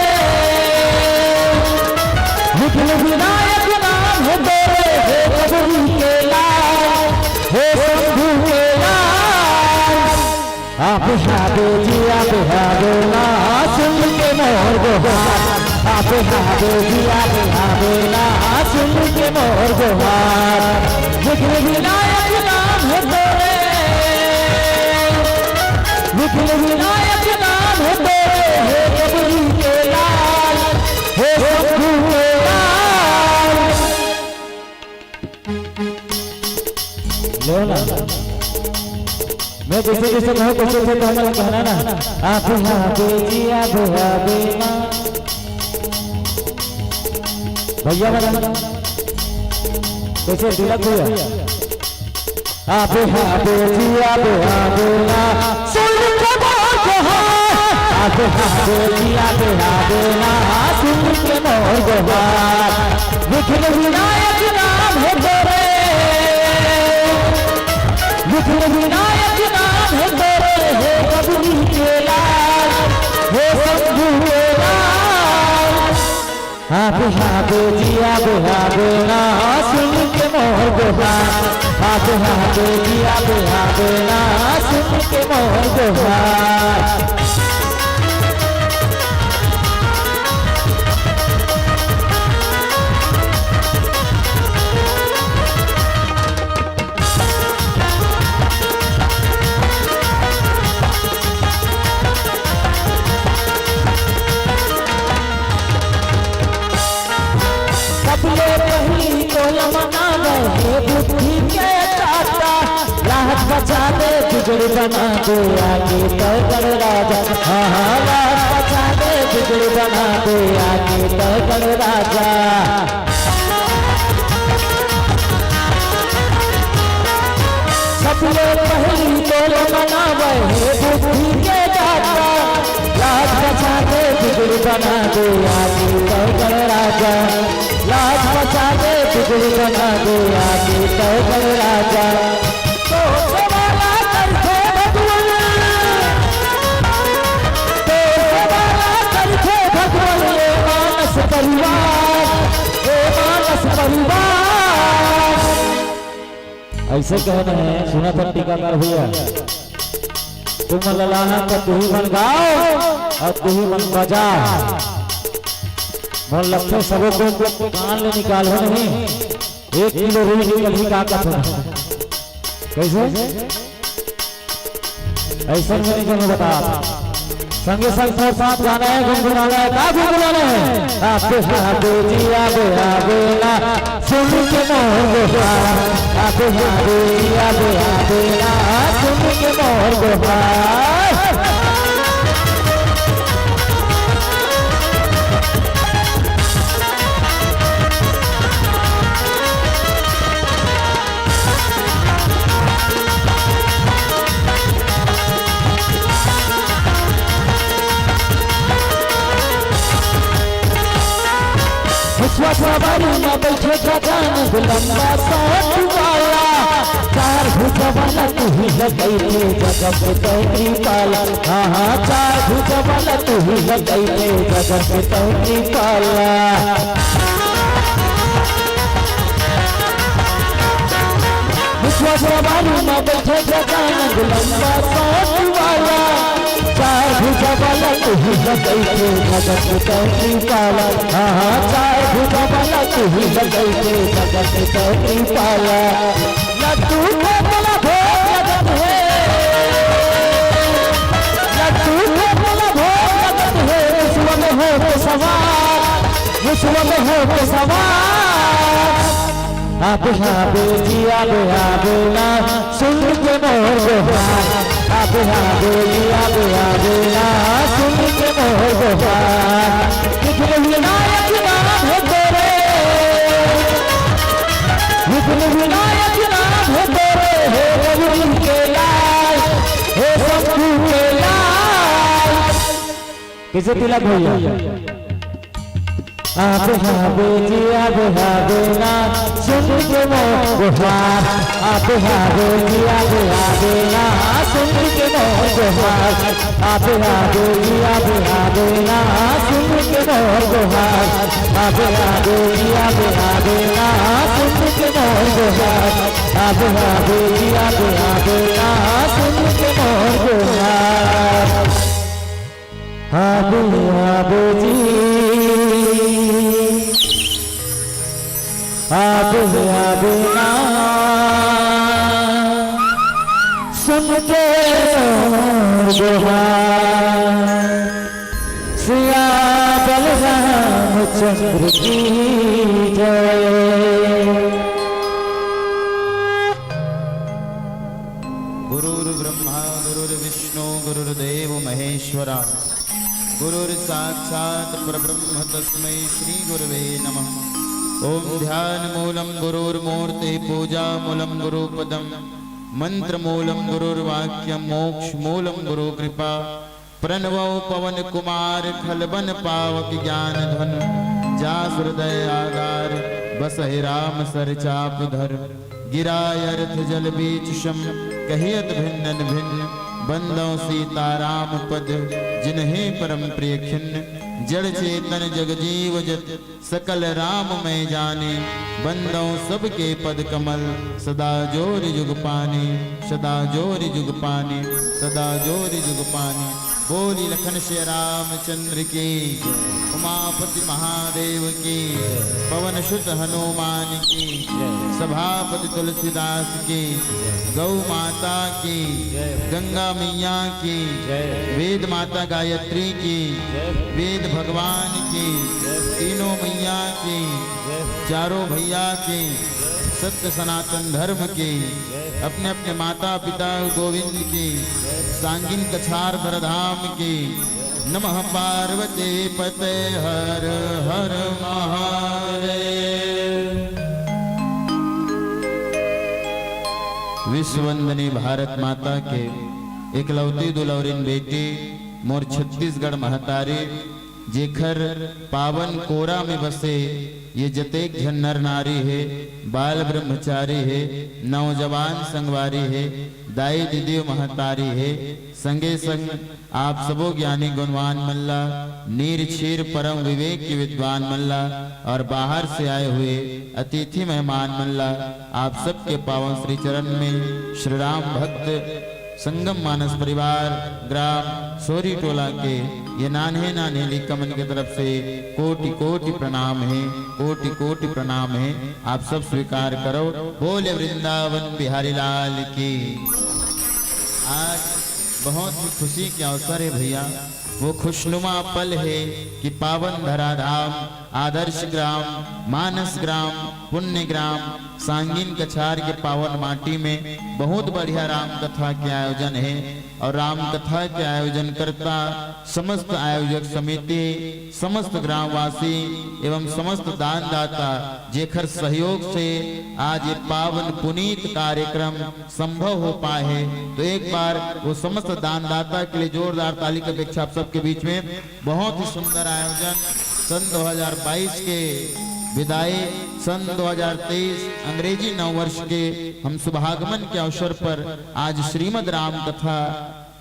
विघ्न विनायक नाम हे तोरे, हे बबरी के लाल, हे शंभू के लाल। आप आबे जी, आप आबे ना, सुन के मोर गोहार। आप आबे जी, आप आबे ना, सुन के मोर गोहार। विघ्न विनायक नाम हे तोरे, विघ्न विनायक नाम हे तोरे, हे बबरी के लाल, हे शंभू के लाल। लो ना, मैं जैसे जैसे कहूँ, तैसे तैसे तो हमन कहना ना। आबे आबे जी, आबे आबे ना। भैया मन, कैसे तिलक भैया? आबे आबे जी, आबे आबे ना, सुन के मोर गोहार। आबे आबे जी, आबे आबे ना, सुन के मोर गोहार। विघ्न विनायक नाम हे तोरे, विघ्न विनायक नाम हे तोरे, हे बबरी के लाल, हे शंभू के लाल। आबे आबे जी, आबे आबे ना, सुन के मोर गोहार। आबे आबे जी, आबे आबे ना, सुन के मोर गोहार। सबले पहिली तोला मनावे हे बुद्धि के दाता, लाज बचा दे, बिगड़ी बना दे, आगे तय कर राजा। हाँ, हाँ, लाज बचा दे, बिगड़ी बना दे, आगे तय कर राजा। सबले पहिली तोला मनावे हे बुद्धि के दाता, लाज बचा दे, बिगड़ी बना दे, आगे तय कर राजा। लाज बचा दे, बिगड़ी बना दे, आगे तय कर राजा। तो सेवा ला करथे भगवान, तो सेवा ला करथे भगवान, ए मानस परिवार, ए मानस परिवार। ऐसे कहना है, सुना था टीकाकार भैया, तुम मन ला लाना तो तुही मन गाओ अउ तुही मन बजाओ। मोर लक्ष्य सबो को कान ले निकाल हो नहीं, एक किलो रुई निकलही का कथो। कैसे? ऐसा में नहीं कहूँ बता। संगे संग मोर साथ गाना है, गुनगुनाना है, का गुनगुनाना है? आबे आबे जी, आबे आबे ना, सुन के मोर गोहार। आबे आबे जी, आबे आबे ना, सुन के मोर गोहार। हसुआ सवारी में बैठे गजानन लंबा साथ वाला, चार भुजा वाला तू ही लगई थे जगत के तैरी पाला। हाँ, हाँ, चार भुजा वाला तू ही लगई थे जगत के तैरी पाला। हसुआ सवारी में बैठे गजानन लंबा साथ वाला, चार भुजा वाला तू ही लगई थे जगत के तैरी पाला। हाँ, हाँ, चार भुजा वाला तू ही लगई थे जगत के तैरी पाला। लड्डू फेंकला भोग लगत हे, लड्डू फेंकला भोग लगत हे, हसुआ में होके सवार, हसुआ में होके सवार। आबे आबे जी, आबे आबे ना, सुन के मोर गोहार। आबे आबे जी, आबे आबे ना, सुन के मोर गोहार। विघ्न विनायक नाम हे तोरे, विघ्न विनायक नाम हे तोरे, हे बबरी के लाल, हे शंभू के लाल। कैसे तिलक भैया? आबे आबे जी आबे आबे ना, सुन के मोर गोहार। आबे आबे जी आबे आबे ना, सुन के मोर गोहार। आबे आबे जी आबे आबे ना, सुन के मोर गोहार। आबे आबे जी आबे आबे ना, सुन के मोर गोहार। आबे आबे जी आबे आबे ना, सुन के मोर गोहार। आबे आबे जी, आबे आबे ना, सुन के मोर गोहार। सिया बलराम चंद्र की जय। गुरुर्ब्रह्मा गुरुर्विष्णु गुरुर्देव महेश्वरा। गुरुर्साक्षात् परब्रह्म तस्मै श्री गुरुवे नमः। ओम ध्यान मूलम गुरुर्मूर्ति, पूजा मूलम गुरुपदम, मंत्र मूलम गुरुर्वाक्यम, मोक्ष मूलम गुरु कृपा। प्रणवौ पवन कुमार खलबन पावक ज्ञान धन, जासु हृदय आगार बसहि राम सर चाप धर। गिरा अर्थ जल बीच सम कहियत भिन्नन भिन्न, बंदौ सीताराम पद जिनहि परम प्रिय खिन्न। जड़ चेतन जग जीव जत सकल राम मैं जाने, बंदौ सबके पद कमल सदा जोरि जुग पाने, सदा जोरि जुग पाने, सदा जोरि जुग पाने। बोली लखन श्री रामचंद्र की, उमापति महादेव की, पवन सुत हनुमान की, सभापति तुलसीदास की, गौ माता की, गंगा मैया की, वेद माता गायत्री की, वेद भगवान की, तीनों मैया की, चारों भैया की, सत्य सनातन धर्म की, अपने अपने माता पिता गोविंद की, सांगिन कछार धर धाम की। नमः पार्वती पते हर हर महादेव। विश्ववंदनी भारत माता के एकलौती दुलौरिन बेटी मोर छत्तीसगढ़ महतारी, जेखर पावन कोरा में बसे ये जतेक झन नर नारी हे, बाल ब्रह्मचारी हे, नौजवान संगवारी हे, दाई दीदी महतारी हे, संगे संग आप सबो ज्ञानी गुणवान मन ला, नीर छीर परम विवेक के विद्वान मन ला और बाहर से आए हुए अतिथि मेहमान मन ला, आप सबके पावन श्री चरण में श्री राम भक्त संगम मानस परिवार ग्राम सोरी टोला के ये नान्हे नान्हे लइका मन के तरफ से कोटि कोटि प्रणाम हे, कोटि कोटि प्रणाम हे। आप सब स्वीकार करो। बोले वृंदावन बिहारी लाल की। आज बहुत ही खुशी के अवसर है भैया, वो खुशनुमा पल है कि पावन धराधाम, आदर्श ग्राम, मानस ग्राम, पुण्य ग्राम सांगिन कछार के पावन माटी में बहुत बढ़िया राम कथा के आयोजन है और राम कथा के आयोजन करता समस्त आयोजक समिति, समस्त ग्रामवासी एवं समस्त दानदाता जेखर सहयोग से आज ये पावन पुनीत कार्यक्रम संभव हो पाए है। तो एक बार वो समस्त दानदाता के लिए जोरदार ताली की अपेक्षा आप सबके बीच में। बहुत ही सुंदर आयोजन। सन दो हज़ार बाईस के विदाई, सन दो हज़ार तेईस अंग्रेजी नववर्ष के हम शुभागमन के अवसर पर आज श्रीमद राम कथा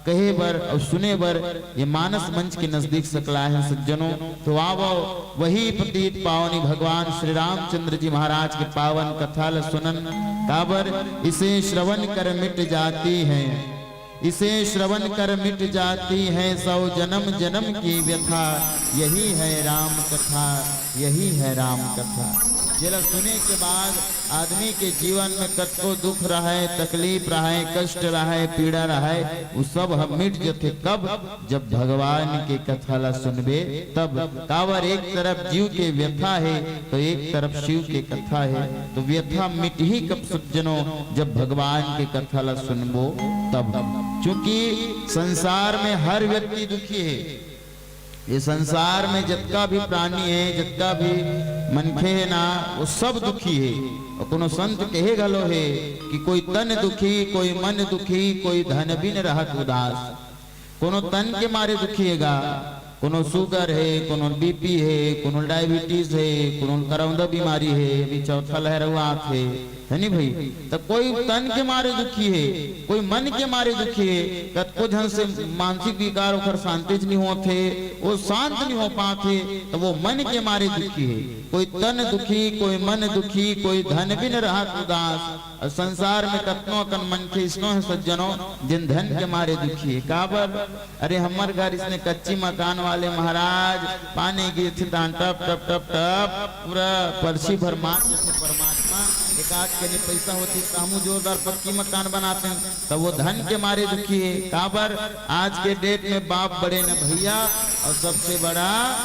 कहे बर और सुने बर ये मानस मंच के नजदीक सकलाए हैं सज्जनों। तो आवो, वही प्रतीत पावनी भगवान श्री रामचंद्र जी महाराज के पावन कथा ल सुनन। काबर इसे श्रवण कर मिट जाती है, इसे श्रवण कर मिट जाती है सौ जन्म जन्म की व्यथा। यही है राम कथा, यही है राम कथा। जेला सुने के बाद आदमी के जीवन में कतको दुख रहय, तकलीफ रहय, कष्ट रहय, पीड़ा रहय, वो सब ह मिट जथे। कब? जब भगवान के कथा ला सुनबे तब। काबर एक तरफ जीव के व्यथा है तो एक तरफ शिव के कथा है, तो व्यथा मिटही कब सज्जनों? जब भगवान के कथा ला सुनबो तब। क्योंकि संसार में हर व्यक्ति दुखी है, ये संसार में जतका भी प्राणी है, जतका भी मनखे है ना, वो सब दुखी है। और कोनो संत कहे घलो है कि कोई तन दुखी, कोई मन दुखी, कोई धन बिन रहत उदास। कोनो तन के मारे दुखी हे गा, कोनो शुगर हे, कोनो बीपी हे, कोनो डायबिटीज हे, कोनो करौंदा बीमारी हे, अभी चौथा लहर अउ आत हे, है नी भई? त कोई तन के मारे दुखी हे, कोई मन के मारे दुखी हे। कतको झन से मानसिक विकार ओखर शांति च नी होत हे, वो शांत नी हो पात हे, त वो मन के मारे दुखी हे। कोई तन दुखी, कोई मन दुखी, कोई धन बिन रहत उदास। अउ संसार में कतनो अकन मनखे इसनो हे सज्जनों, जिन धन के मारे दुखी हे। काबर? अरे, हमर घर इसने कच्ची मकान वाले महाराज, पानी गिरथे तान टप, टप, टप, टप, पूरा परछी भर मार देथे परमात्मा। एकाध कनी पैसा होती त हमू जोरदार पक्की मकान बनातेन। त वो धन के मारे दुखी हे। काबर? आज के डेट में बाप बड़े न भैया, अउ सबसे बड़ा,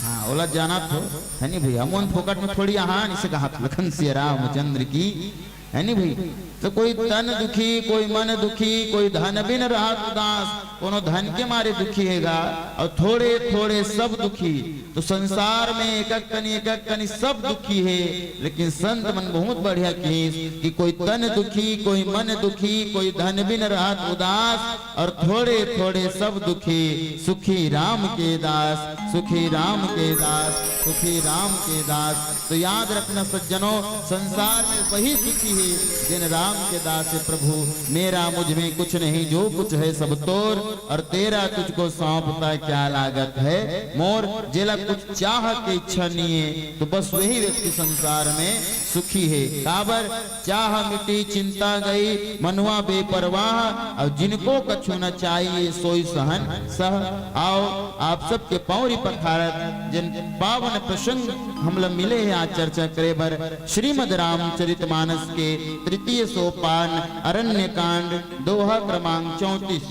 हाँ, ओला जानत हो, है नी भैया? हमन फोकट में थोड़ी आहान, इसे कहा लखन सिया रामचंद्र की, है नी भई? त कोई तन दुखी, कोई मन दुखी, कोई धन बिन रहत उदास, कोनो धन के मारे दुखी हे गा, अउ थोड़े थोड़े सब दुखी। त संसार में एकक कनी, एकक कनी सब दुखी हे, लेकिन संत मन बहुत बढ़िया किहिस कि कोई तन दुखी, कोई मन दुखी, कोई धन बिन रहत उदास, अउ थोड़े थोड़े सब दुखी, सुखी राम के दास, सुखी राम के दास, सुखी राम के दास। तो याद रखना सज्जनों, संसार में वही सुखी हे, जिन राम के दास हे प्रभु। मेरा मुझ में कुछ नहीं, जो कुछ है सब तोर, और तेरा तुझको सौंपता क्या लागत है मोर। जेला कुछ चाह के इच्छा नी हे, त बस वही व्यक्ति संसार में सुखी हे। काबर? चाह मिटी चिंता गई, मनुआ बेपरवाह, अउ जिनको कछु न चाहिए सोई सहन सह। आओ, आप सबके पौरी पखारत, जिन पावन प्रसंग हमला मिले हे आज चर्चा करे बर, श्रीमद् रामचरित मानस के तृतीय सोपान, अरण्य कांड, दोहा क्रमांक चौंतीस।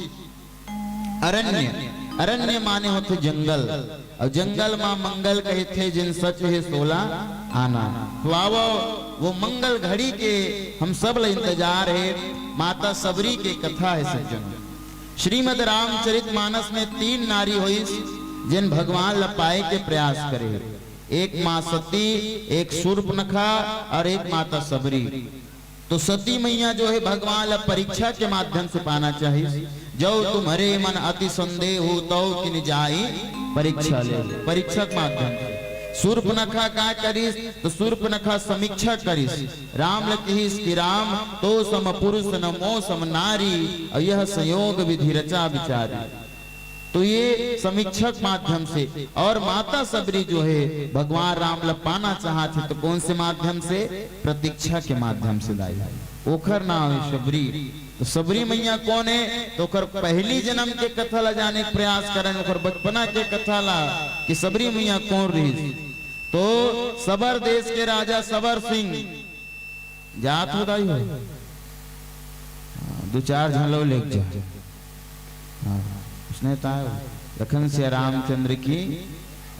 अरण्य, अरण्य माने होथे जंगल, अउ जंगल मा मंगल कहिथे, जिन सच हे सोला आना। तो आवो, वो मंगल घड़ी के हम सब ला इंतजार हे। माता सबरी के कथा हे सज्जन। श्रीमद् रामचरित मानस में तीन नारी होइस, जिन भगवान ला पाए के प्रयास करे। एक माँ सती, एक शूर्पनखा अउ एक माता सबरी। तो सती मैया जो हे भगवान ला परीक्षा के माध्यम से पाना चाहिस। "जौ तुम्हरे मन अति संदेहु तौ किन जाई परीक्षा ले।" परीक्षा के माध्यम से। शूर्पनखा का करिस? त शूर्पनखा समीक्षा करिस। राम ल किहिस कि "राम, तो सम पुरुष न मो सम नारी, अउ यह संयोग विधि रचा बिचारी।" तो ये समीक्षा के माध्यम से, अउ माता सबरी जो हे भगवान राम ल पाना चाहत हे, त कोन से माध्यम से? प्रतीक्षा के माध्यम से दाई। ओखर नाव हे सबरी। त सबरी मैया कोन हे? त ओखर पहिली जनम के कथा ल जाने के प्रयास करन, ओखर बचपना के कथा ल, कि सबरी मैया कोन रिहिस। तो सबर देश के राजा सबर सिंह, जात हो दाई हो? हाँ, दू चार झन लो लेके जा। हाँ, उसने ता लखन सिया रामचंद्र की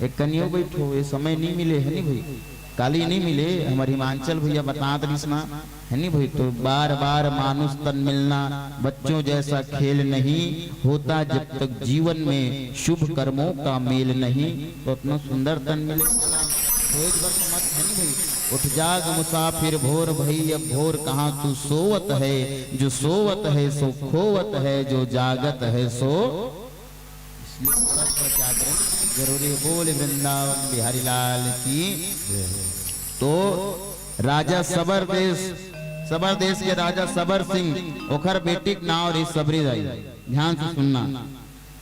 एक कनियो बैठो, ये समय नहीं मिले हे नी भई, काली नहीं मिले, हमर हिमांचल भैया बतात रिहिस ना, हे नी भई? तो बार बार मानुष तन मिलना, बच्चों जैसा खेल नहीं होता, जब तक जीवन में शुभ कर्मों का मेल नहीं। तो अतना सुंदर तन मिले, तो एक बार समझ हे नी भई? "उठ जाग मुसाफिर भोर भई अब भोर, कहाँ तू सोवत है, जो सोवत है सो खोवत है, जो जागत है सो।" इसलिए थोड़ा सा जागरण जरूरी हे। बोल वृंदावन बिहारी लाल की। तो राजा सबर देश, सबर देश के राजा सबर सिंह, ओखर बेटी के नाव रही सबरी दाई। ध्यान से सुनना,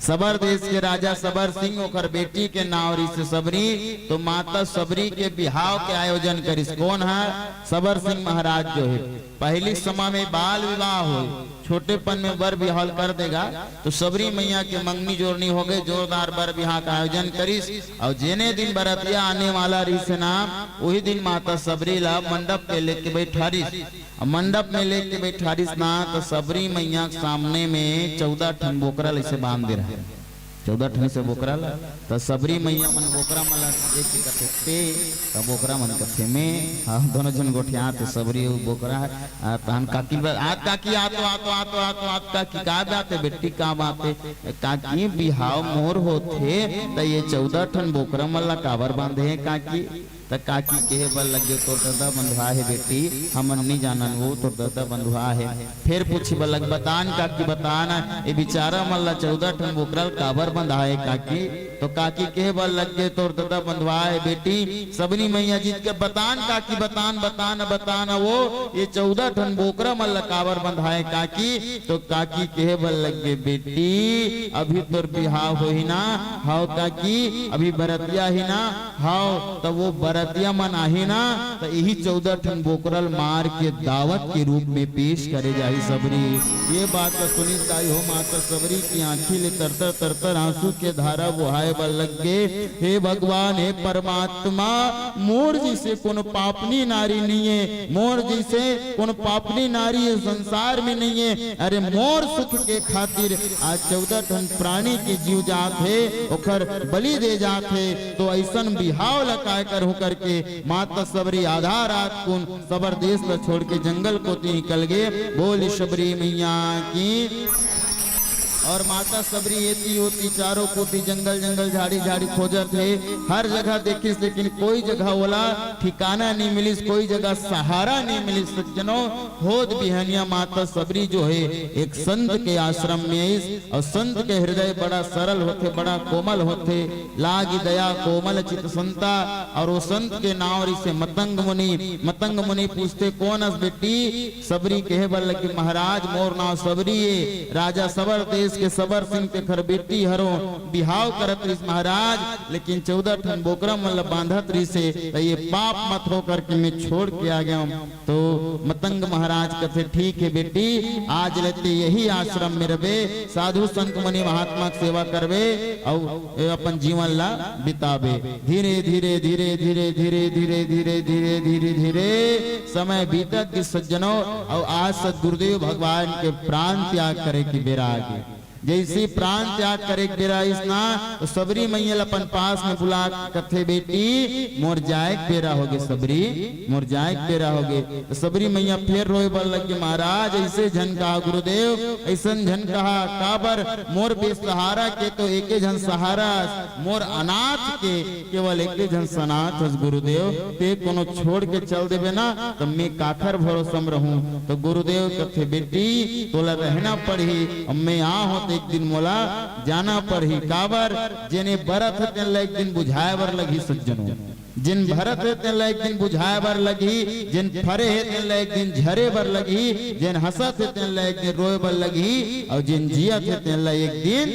सबर देश के राजा सबर सिंह, ओखर बेटी के नाव रहिस सबरी। तो माता सबरी के बिहाव के आयोजन करिस। कोन ह? सबर सिंह महाराज जो हे। पहिली समय में बाल विवाह होय, छोटेपन में बर बिहाव कर देगा, तो सबरी मैया के मंगनी जोरनी हो गए, जोरदार बर बिहाव का आयोजन करिस। अउ जेने दिन बरतिया आने वाला रहिस ना, वही दिन माता सबरी ला मंडप पे लेके बैठारिस। अब मंडप में लेके बैठारिस ना, त सबरी मैया के सामने में चौदह ठन बोकरा ल अइसे बांध दे रहे। चौदह ठन से बोकरा ल, त सबरी मैया मन बोकरा मन ल देख के कथे, "ते," त बोकरा मन कथे, "मैं।" हाँ, दोनों झन गोठियात हे, सबरी अउ बोकरा। आ, तहन काकी ल, "आत काकी, आत, आत, आत, आत, आत, आत काकी, का बात हे बेटी, का बात हे?" "काकी, बिहाव मोर होथे, त ये चौदह ठन बोकरा मन ल काबर बांधे हे काकी?" त काकी कहे बर लगे, "तोर ददा बंधवा हे बेटी, हमन नी जानन वो तोर ददा बंधवा हे।" फेर पूछे बर लगे, "बतान काकी, बतान, ए बिचारा मन ला चौदह ठन बोकरा ल काबर बंधाए काकी?" तो काकी कहे बर लगे, "तोर ददा बंधवा हे बेटी।" सबरी मैया जीत के, "बतान काकी, बतान, बतान, बतान वो, ये चौदह ठन बोकरा मन ला काबर बंधाए काकी?" तो काकी कहे बर लगे, "बेटी, अभी तोर बिहाव होही ना?" "हव काकी, अभी बरतिया ही ना।" "हव, त वो बरतिया मन आही ना, त यही चौदह ठन बोकरा ल मार के दावत के रूप में पेश करे जाही सबरी।" ये बात ल सुनिस दाई हो माता सबरी की आंखी ले तरतर तरतर आंसू के धारा बोहाए बर लग गे। "हे भगवान, हे परमात्मा, मोर जैसे कोनो पापनी नारी नहीं है, मोर जैसे कोनो पापनी नारी ये संसार में नहीं है। अरे मोर सुख के खातिर आज चौदह ठन प्राणी के जीव जात हे, ओकर बलि दे जात हे, तो ऐसन बिहाव ल काय करहूं?" करके माता सबरी आधा रात कुन सबर देश ल छोड़ के जंगल कोती निकल गे। बोल सबरी मैया की। और माता सबरी एती ओती चारों कोती जंगल जंगल झाड़ी झाड़ी खोजत हे, हर जगह देखिस लेकिन कोई जगह ओला ठिकाना नहीं मिलिस, कोई जगह सहारा नहीं मिलिस। सज्जनों, होत बिहनिया माता सबरी जो है एक संत के आश्रम में आइस, और संत के हृदय बड़ा सरल होथे, बड़ा कोमल होथे, लागी दया कोमल चित संता। और वो संत के नाव रिसे मतंग मुनि। मतंग मुनि पूछथे, "कौन अस बेटी?" सबरी कहे बर लगी, "महाराज, मोर नाव सबरी ए, राजा सबर देश के सबर सिंह तेखर बेटी हरो, बिहाव करत रिस महाराज, लेकिन चौदह ठन बोकरा मन ल बांधत रिसे, त ये पाप मत हो करके मैं छोड़ के आ गया हूँ।" तो मतंग महाराज कथे, "ठीक है बेटी, आज ले ते यही आश्रम में रबे, साधु संत मुनि महात्मा के सेवा करबे, अउ अपन जीवन ला बिताबे।" धीरे धीरे धीरे धीरे धीरे धीरे धीरे धीरे धीरे धीरे समय बीतत गिस सज्जनों, अउ आज सतगुरुदेव भगवान के प्राण त्याग करे के बेरा आ गे। जैसे प्राण त्याग करे के बेरा आइस ना, तो सबरी मैया ल अपन पास में बुला के कथे, "बेटी, मोर जाए के बेरा होगे सबरी, मोर जाए के बेरा होगे।" तो सबरी मैया फेर रोए बर लग गे, "महाराज, ऐसे झन कहा गुरुदेव, ऐसन झन कहा, काबर मोर बेसहारा के तो एके झन सहारा, मोर अनाथ के केवल एके झन सनाथ हस गुरुदेव, ते कोनो छोड़ के चल देबे ना, त मैं काखर भरोसा म रहूं?" तो गुरुदेव कथे, "बेटी, तोला रहना पड़ही, अब मैं आ हों त एक दिन मोला जाना पड़ही।" काबर? जेने बरत हे तेन ला एक दिन बुझाए बर लगही सज्जनों, जेन भरत हे तेन ला एक दिन बुझाए बर लगही, जेन फरे हे तेन ला एक दिन झरे बर लगही, जेन हंसत हे तेन ला एक दिन रोए बर लगही, और जेन जियत हे तेन ला एक दिन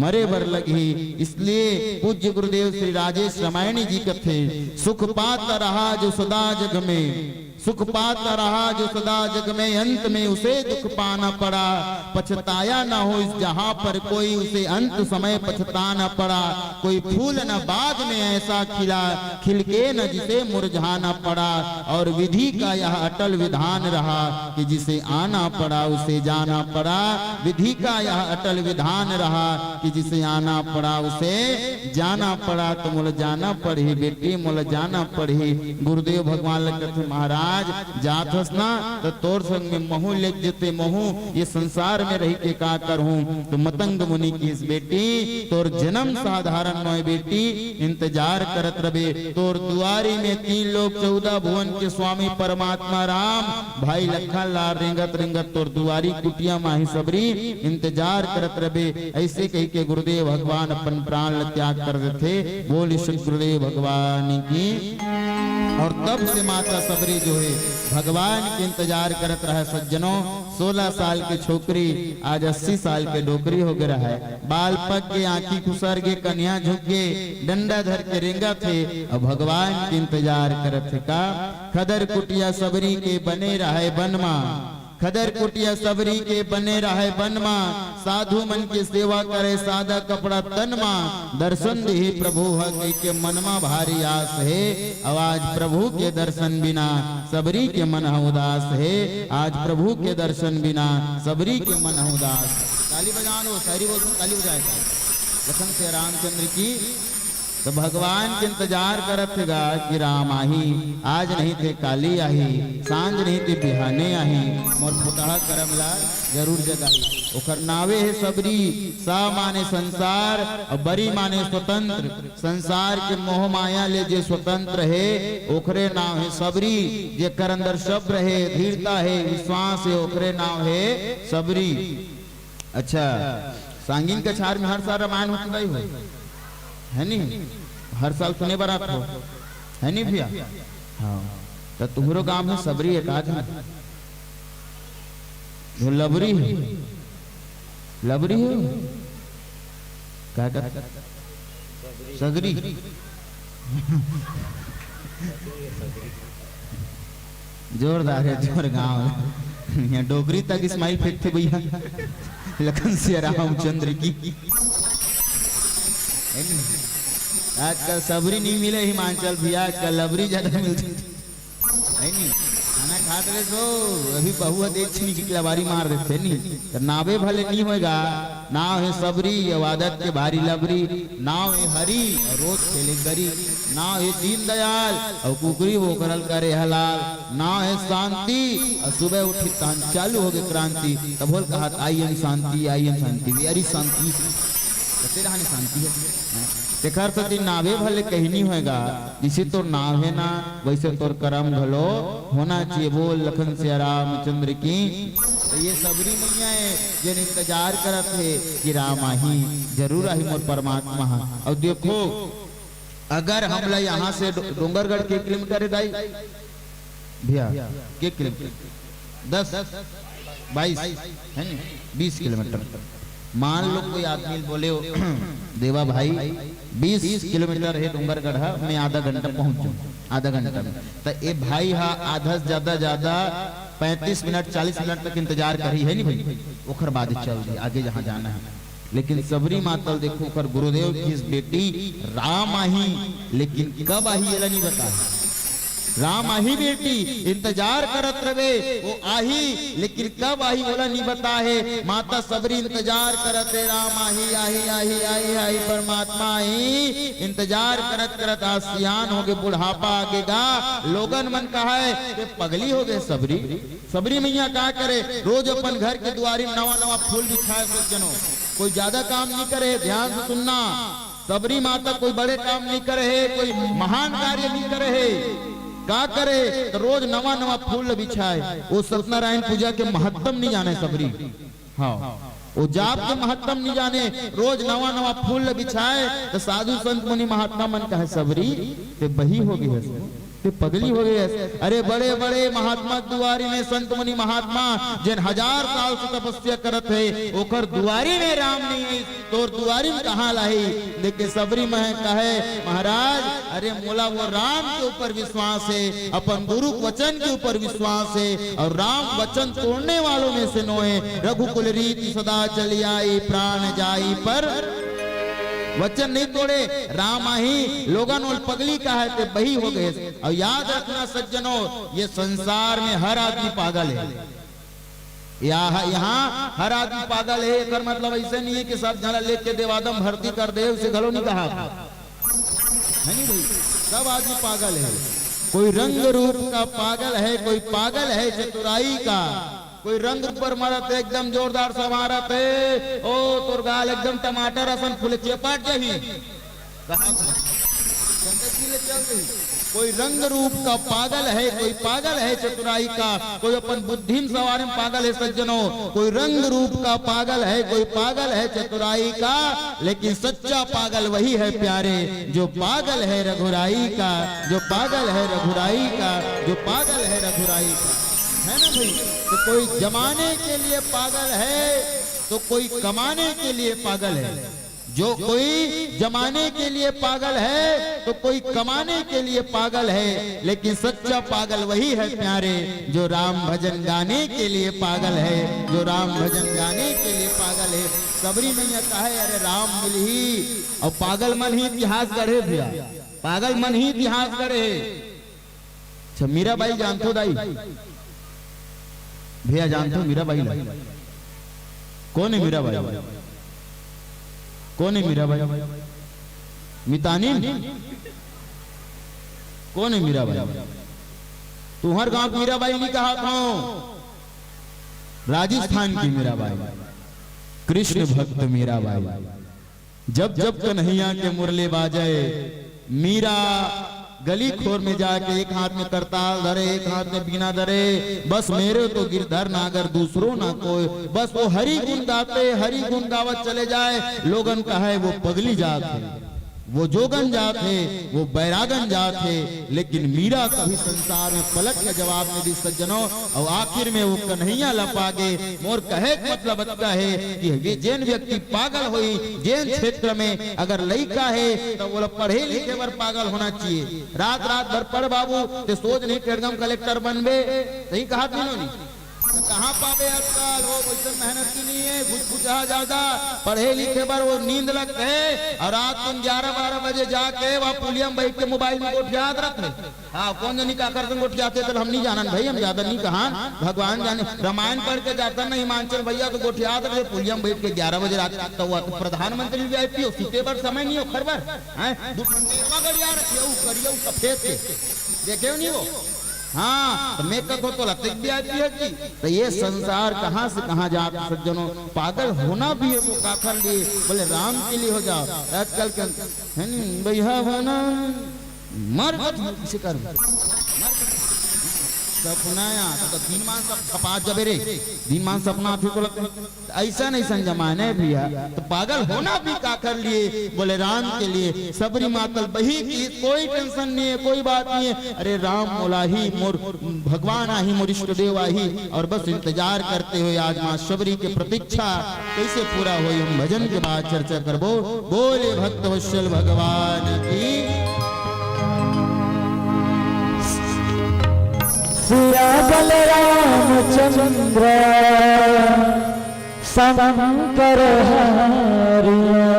मरे बर लगही। इसलिए पूज्य गुरुदेव श्री राजेश रामायणी जी कथे, "सुख पाता रहा जो सदा जग में, सुख पाता रहा जो सदा जग में, अंत में उसे दुख पाना पड़ा। पछताया न हो इस जहां पर कोई, उसे अंत समय पछताना पड़ा। कोई फूल न बाग में ऐसा खिला, खिल के न जिसे मुरझाना पड़ा।" और विधि का यह अटल विधान रहा कि जिसे आना पड़ा उसे जाना पड़ा। विधि का यह अटल विधान रहा कि जिसे आना पड़ा उसे जाना पड़ा। तो मोला जाना पड़ही बेटी, मोला जाना पड़ही। गुरुदेव भगवान ल कथे, "महाराज, जात हस ना, त तोर संग में महूं लेग जते, महूं ये संसार में रही के का करहूं?" तो मतंग मुनि किहिस, "बेटी, तोर जन्म साधारण नोय बेटी, इंतजार करत रबे। तोर दुआरी में तीन लोक चौदह भुवन के स्वामी परमात्मा राम, भाई लखन लाल रेंगत रेंगत तोर दुआरी कुटिया माही सबरी, इंतजार करत रबे।" ऐसे कहि के गुरुदेव भगवान अपन प्राण ल त्याग कर देथे। बोल सतगुरुदेव भगवान की। और तब से माता सबरी जो है भगवान के इंतजार करत रहे सज्जनों। सोलह साल के छोकरी आज अस्सी साल के डोकरी हो गए रहे। बाल पक के आंखी खुसर गे, कन्या झुक गे, डंडा धर के रेंगत हे, अब भगवान के इंतजार करत हे का? खदर कुटिया सबरी के बने रहे बनमा, खदर कुटिया सबरी के बने रहे बनमा, साधु मन के सेवा करे सादा कपड़ा तनमा, दर्शन देही प्रभु ह कहि के मनमा भारी आस हे। अब आज प्रभु के दर्शन बिना सबरी के मन ह उदास हे, आज प्रभु के दर्शन बिना सबरी के मन ह उदास। ताली बजाओ, शायरी बोल, ताली बजाए। लखन से रामचंद्र की। त भगवान के इंतजार करत हे गा कि राम आही, आज नहीं ते काली आही, सांझ नहीं ते बिहाने आही, मोर फुटहा करम ला जरूर जगाही। ओखर नावे हे सबरी। सा माने संसार अउ बरी माने स्वतंत्र। संसार के मोह माया ले जे स्वतंत्र हे, ओखरे नाव हे सबरी। जेकर अंदर सब्र हे, धीरता हे, विश्वास हे, ओखरे नाव हे सबरी। अच्छा, सांगिन कछार में हर साल रामायण होत हे, हे नी? हर साल सुने बर आत हो, हे नी भैया? हाँ, त तुहरो गांव में सबरी एक आदमी जो लबरी हे, लबरी हे, का का? सगरी। जोरदार हे तोर गांव। यहाँ डोकरी तक smile फेंकथे भैया। लखन सिया रामचंद्र की। आजकल सबरी नहीं मिले हिमाचल भैया, आजकल लबरी ज्यादा मिलथे। हे नी? खाना खात रहे सो, अभी बहुआ देख छिनी की लबारी मार देथे नी। त नावे भले नी होएगा, नाव हे सबरी, अउ आदत के भारी लबरी। नाव हे हरी, अउ रोज खेले बरी। नाव हे दीनदयाल, अउ कुकरी बोकरल करे हलाल। नाव हे शांति, अउ सुबह उठी तहन चालू होगे क्रांति। तब बोल कहत, "I am Shanti, I am Shanti, very शांति।" कते रहने शांति हे? तेखर सेती नावे भले कहीं नी होएगा, जइसे तोर नाव हे ना, वइसे तोर करम घलो होना चाहिए। बोल लखन सिया रामचंद्र की। त ये सबरी मैया हे, जेन इंतजार करत हे कि राम आही, जरूर आही मोर परमात्मा हा। अउ देखो, अगर हमला यहाँ से डो-, डोंगरगढ़ के किलोमीटर हे दाई? भैया, के किलोमीटर? दस, बाईस, हे नी? बीस किलोमीटर। मान लो कोई आदमी बोले हो, "देवा भाई, बीस किलोमीटर हे डोंगरगढ़ हा, मैं आधा घंटा पहुंच जाऊं, आधा घंटा में।" त ए भाई हा आधा से ज्यादा, ज्यादा पैंतीस मिनट, चालीस मिनट तक इंतजार करही, हे नी भाई? ओखर बाद चल दी आगे जहां जाना हे। लेकिन सबरी माता ल देखो, ओकर गुरुदेव किहिस, "बेटी, राम आही, लेकिन कब आही, एला नी बताए।" राम आही बेटी, इंतजार करत रवे, वो आही, लेकिन कब आही, ओला नी बताए हे। माता सबरी इंतजार करत हे, "राम आही, आही, आही, आही, आही, परमात्मा आही।" इंतजार करत करत आज सियान होगे, बुढ़ापा आगे गा। लोगन मन कहय, "ये पगली होगे सबरी।" सबरी मैया का करे, रोज अपन घर के दुआरी में नवा नवा फूल बिछाए, सज्जनों। कोई ज्यादा काम नी करे, ध्यान से सुनना। सबरी माता कोई बड़े काम नी करे हे, कोई महान कार्य नी करे हे। का करे, त रोज नवा नवा फूल ल बिछाए। वो सत्यनारायण पूजा के महत्तम नी जाने सबरी। हाँ, वो जाप के महत्तम नी जाने, रोज नवा नवा फूल ल बिछाए। त साधु संत मुनि महात्मा मन कहे, "सबरी, ते बही होगे हस।" ते पगली होगे हस। अरे बड़े बड़े महात्मा दुआरी में, संत मुनि महात्मा, जेन हजार साल से तपस्या करत हे, ओकर दुआरी में राम नहीं हे, तोर दुआरी में कहाँ लाही? लेकिन सबरी मह कहे, "महाराज, अरे मोला वो राम के ऊपर विश्वास हे, अपन गुरु के वचन के ऊपर विश्वास हे, अउ राम वचन तोड़ने वालों में से नो हे। रघुकुल रीति सदा चली आई, प्राण जाई पर वचन नहीं तोड़े।" राम आही, लोगन ओला पगली कहे, ते बही होगे। अउ याद रखना सज्जनों, ये संसार में हर आदमी पागल हे। यहाँ, यहाँ हर आदमी पागल हे, एकर मतलब अइसे नहीं हे कि सब झन ला लेके देवादम भर्ती कर दे, उसे घलो नहीं कहा। हे नहीं भाई, सब आदमी पागल हे। कोई रंग रूप का पागल हे, कोई पागल हे चतुराई का। कोई रंग ऊपर मरत हे, एकदम जोरदार समारत हे, ओ तोर गाल एकदम टमाटर असन फूले, चेपाट जाही। कहा था? संगत जी ले चल रही। कोई रंग रूप का पागल हे, कोई पागल हे चतुराई का, कोई अपन बुद्धि में सवार में पागल हे सज्जनों, कोई रंग रूप का पागल हे, कोई पागल हे चतुराई का, लेकिन सच्चा पागल वही हे प्यारे, जो पागल हे रघुराई का, जो पागल हे रघुराई का, जो पागल हे रघुराई का। हे ना भाई? त कोई जमाने के लिए पागल हे, त कोई कमाने के लिए पागल हे। जो कोई जमाने के लिए पागल हे, त कोई कमाने के लिए पागल हे, लेकिन सच्चा पागल वही हे प्यारे, जो राम भजन गाने के लिए पागल हे, जो राम भजन गाने के लिए पागल हे। सबरी मैया कहे, "अरे राम मिलही।" अउ पागल मन ही इतिहास गढ़े भैया, पागल मन ही इतिहास गढ़े। अच्छा, मीराबाई जानथो दाई? भैया जानथो मीराबाई ला? कोन हे मीराबाई? कोन हे मीराबाई? मितानिन? कोन हे मीराबाई? तुंहर गांव के मीराबाई नइ कहत हंव, राजस्थान के मीराबाई, कृष्ण भक्त मीराबाई। जब जब कन्हैया के मुरली बाजे, मीरा गली खोर में जाके एक हाथ में करताल धरे, एक हाथ में बीना धरे, बस मेरे तो गिरधर नागर दूसरो ना कोई। बस वो हरि गुण गाते, हरि गुण गावत चले जाए। लोगन कहे वो पगली जात हे, वो जोगन जात हे, वो बैरागन जात हे, लेकिन मीरा कभी संसार में पलट के जवाब नइ दिस सज्जनों। अउ आखिर में वो कन्हैया ल पागे। मोर कहे के मतलब अतका हे कि ये जेन व्यक्ति पागल होही, जेन क्षेत्र में अगर लइका हे, त ओला पढ़े लिखे बर पागल होना चाहिए। रात रात भर पढ़ बाबू, ते सोच नहीं टेड़गम कलेक्टर बनबे, सही कहत नइ हों नी? त कहाँ पाबे आजकल? वो वइसन मेहनत की नइ हे, घुचघुचा जादा, पढ़े लिखे बर वो नींद लगथे, अउ रात दिन ग्यारह बारह बजे जाके वहाँ पुलिया में बइठ के मोबाइल में गोठियात रहिथे। हाँ, कोन जनी काकर संग गोठियाथे, त हम नइ जानन भई, हम जादा नइ कहन, भगवान जाने। रामायण पढ़ के जाथन न हिमांचल भइया, त गोठियात रहिथे पुलिया में बइठ के ग्यारह बजे रात, त वो तो प्रधानमंत्री वीआईपी हो, सुते बर समय नइ हे ओखर बर, हैं? दू ठन गेरवा गड़िया रखे, वो करिया, वो सफेद के, देखे हो नइ वो? हाँ, त मैं कहत हों तोला, तें वीआईपी हस जी। त ये संसार कहाँ से कहाँ जात हे सज्जनों, पागल होना भी हे वो काकर लिए, बोले राम के लिए हो जाओ। आजकल के हे नी, बइहा होना मर गत हो, किसे कर सपना या, त दिनमान सब खपा जबे रे, दिनमान सपना आथे तोला। अइसन अइसन जमाने भइया, त पागल होना भी काकर लिए, बोले राम के लिए। सबरी मातल बही कि कोई टेंशन नइ हे, कोई बात नइ हे। अरे राम मोला ही, मोर भगवान आही, मोर इष्ट देव आही, अउ बस इंतजार करते हुए आज माँ शबरी के प्रतीक्षा कइसे पूरा होही, हम भजन के बाद चर्चा करबो। बोले भक्त वत्सल भगवान की। सिया बलराम चंद्र शंकर हरिया।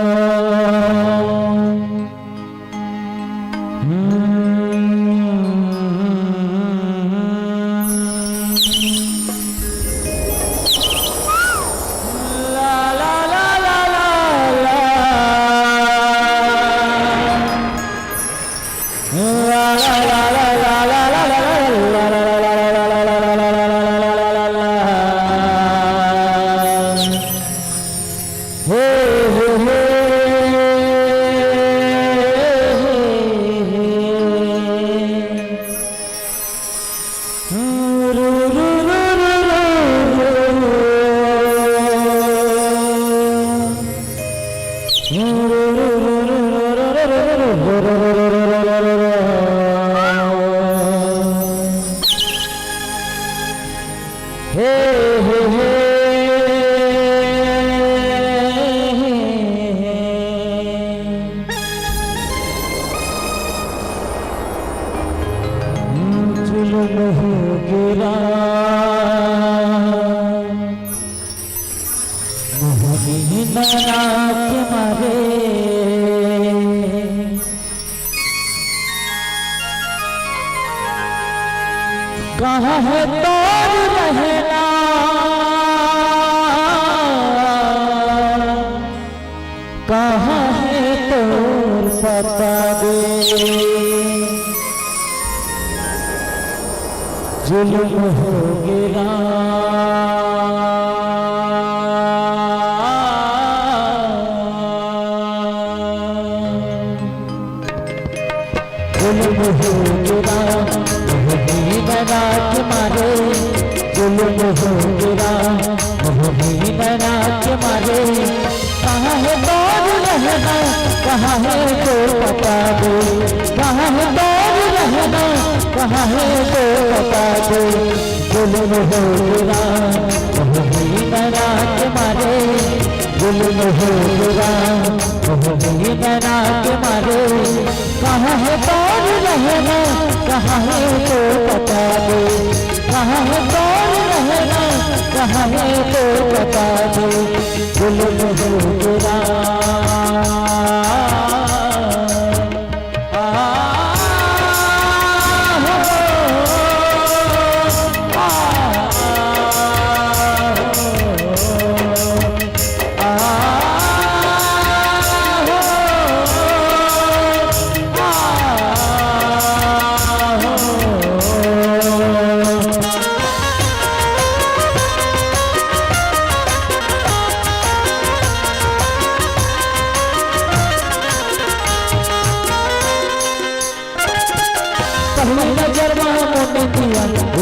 जुलम हो गे राम, मोहनी नैना के मारे। कहाँ हे तोर रहना, कहाँ हे तोर पता दे। जुलम हो गे राम, जुलम हो गे राम, मोहनी नैना के मारे। जुलम हो गे राम, मोहनी नैना के मारे। कहाँ हे तोर रहना, कहाँ हे तोर पता दे। कहाँ हे तोर रहना, कहाँ हे तोर पता दे। जुलम हो गे राम, मोहनी नैना के मारे। जुलम हो गे राम, मोहनी नैना के मारे। कहाँ हे तोर रहना, कहाँ हे तोर पता दे। कहाँ हे तोर रहना, कहाँ हे तोर पता दे। जुलम हो गे राम।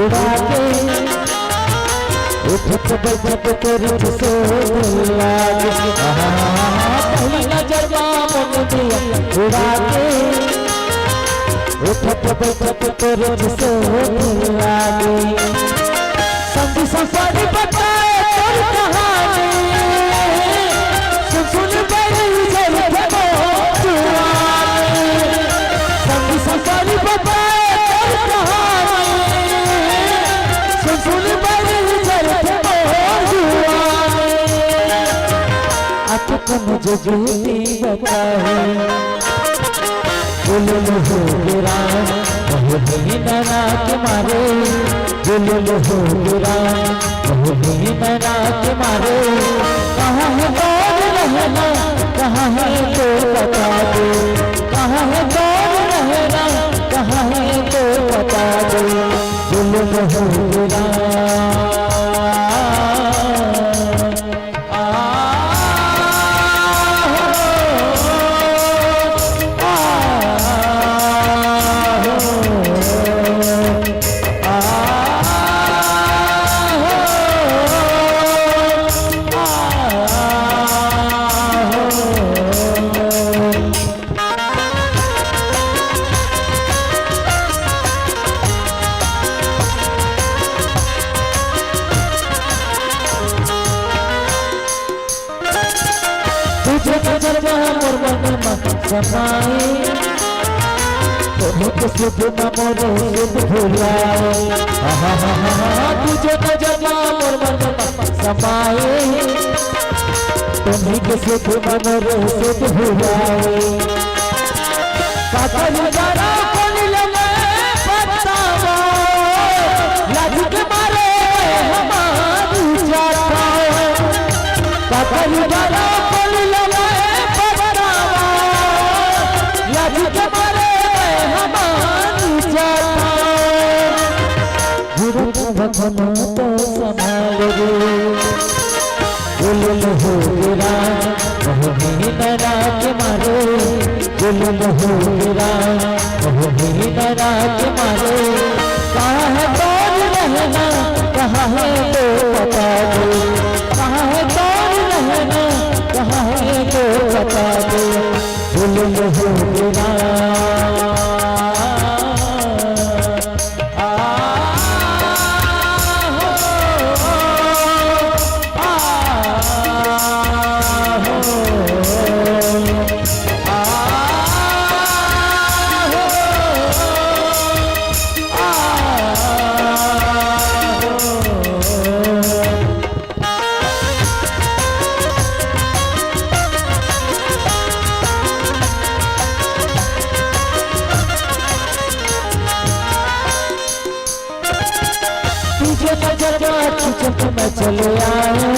उड़ा के, उठत बैठत तोर से दिल लागे। आहा, पहली नजर मा मन दिया उड़ा के, उठत बैठत तोर से दिल लागे। संग सफर बताए तोर कहानी, सुन सुन बड़ी जल भगवान। संग सफर बताए तोर कहानी, सुन सुन बड़ी जल भगवान। अटकन जगती बताए। जुलुम हो गे राम, बहु दिन रात मारे। जुलुम हो गे राम, बहु दिन रात मारे। कहाँ है कौन रहना, कहाँ है तो बता दे। कहाँ है कौन रहना, कहाँ है तो बता दे। जुलुम हो गे राम। तुझे नजर मा मोर मन मा समाए, तोहे के सुध मा मोर सुध भुलाए। आहा, तुझे नजर मा मोर मन मा समाए, तोहे के सुध मा मोर सुध भुलाए। काकर डरा कोनी ले मैं बतावा, लाज के मारे हमारी जाता। काकर डरा कोनी ले मैं बतावा, लाज के मारे हमारी जाता। गुरु भगवान तो संभाल रे। जुलुम हो गे राम, बहु दिन रात मारे। जुलुम हो गे राम, बहु दिन रात मारे। कहाँ है कौन रहना, कहाँ है तो बता दे। कहाँ है कौन रहना, कहाँ है तो बता दे। जुलुम हो गे राम। तुझे नजर मा खींचत मैं चले आए,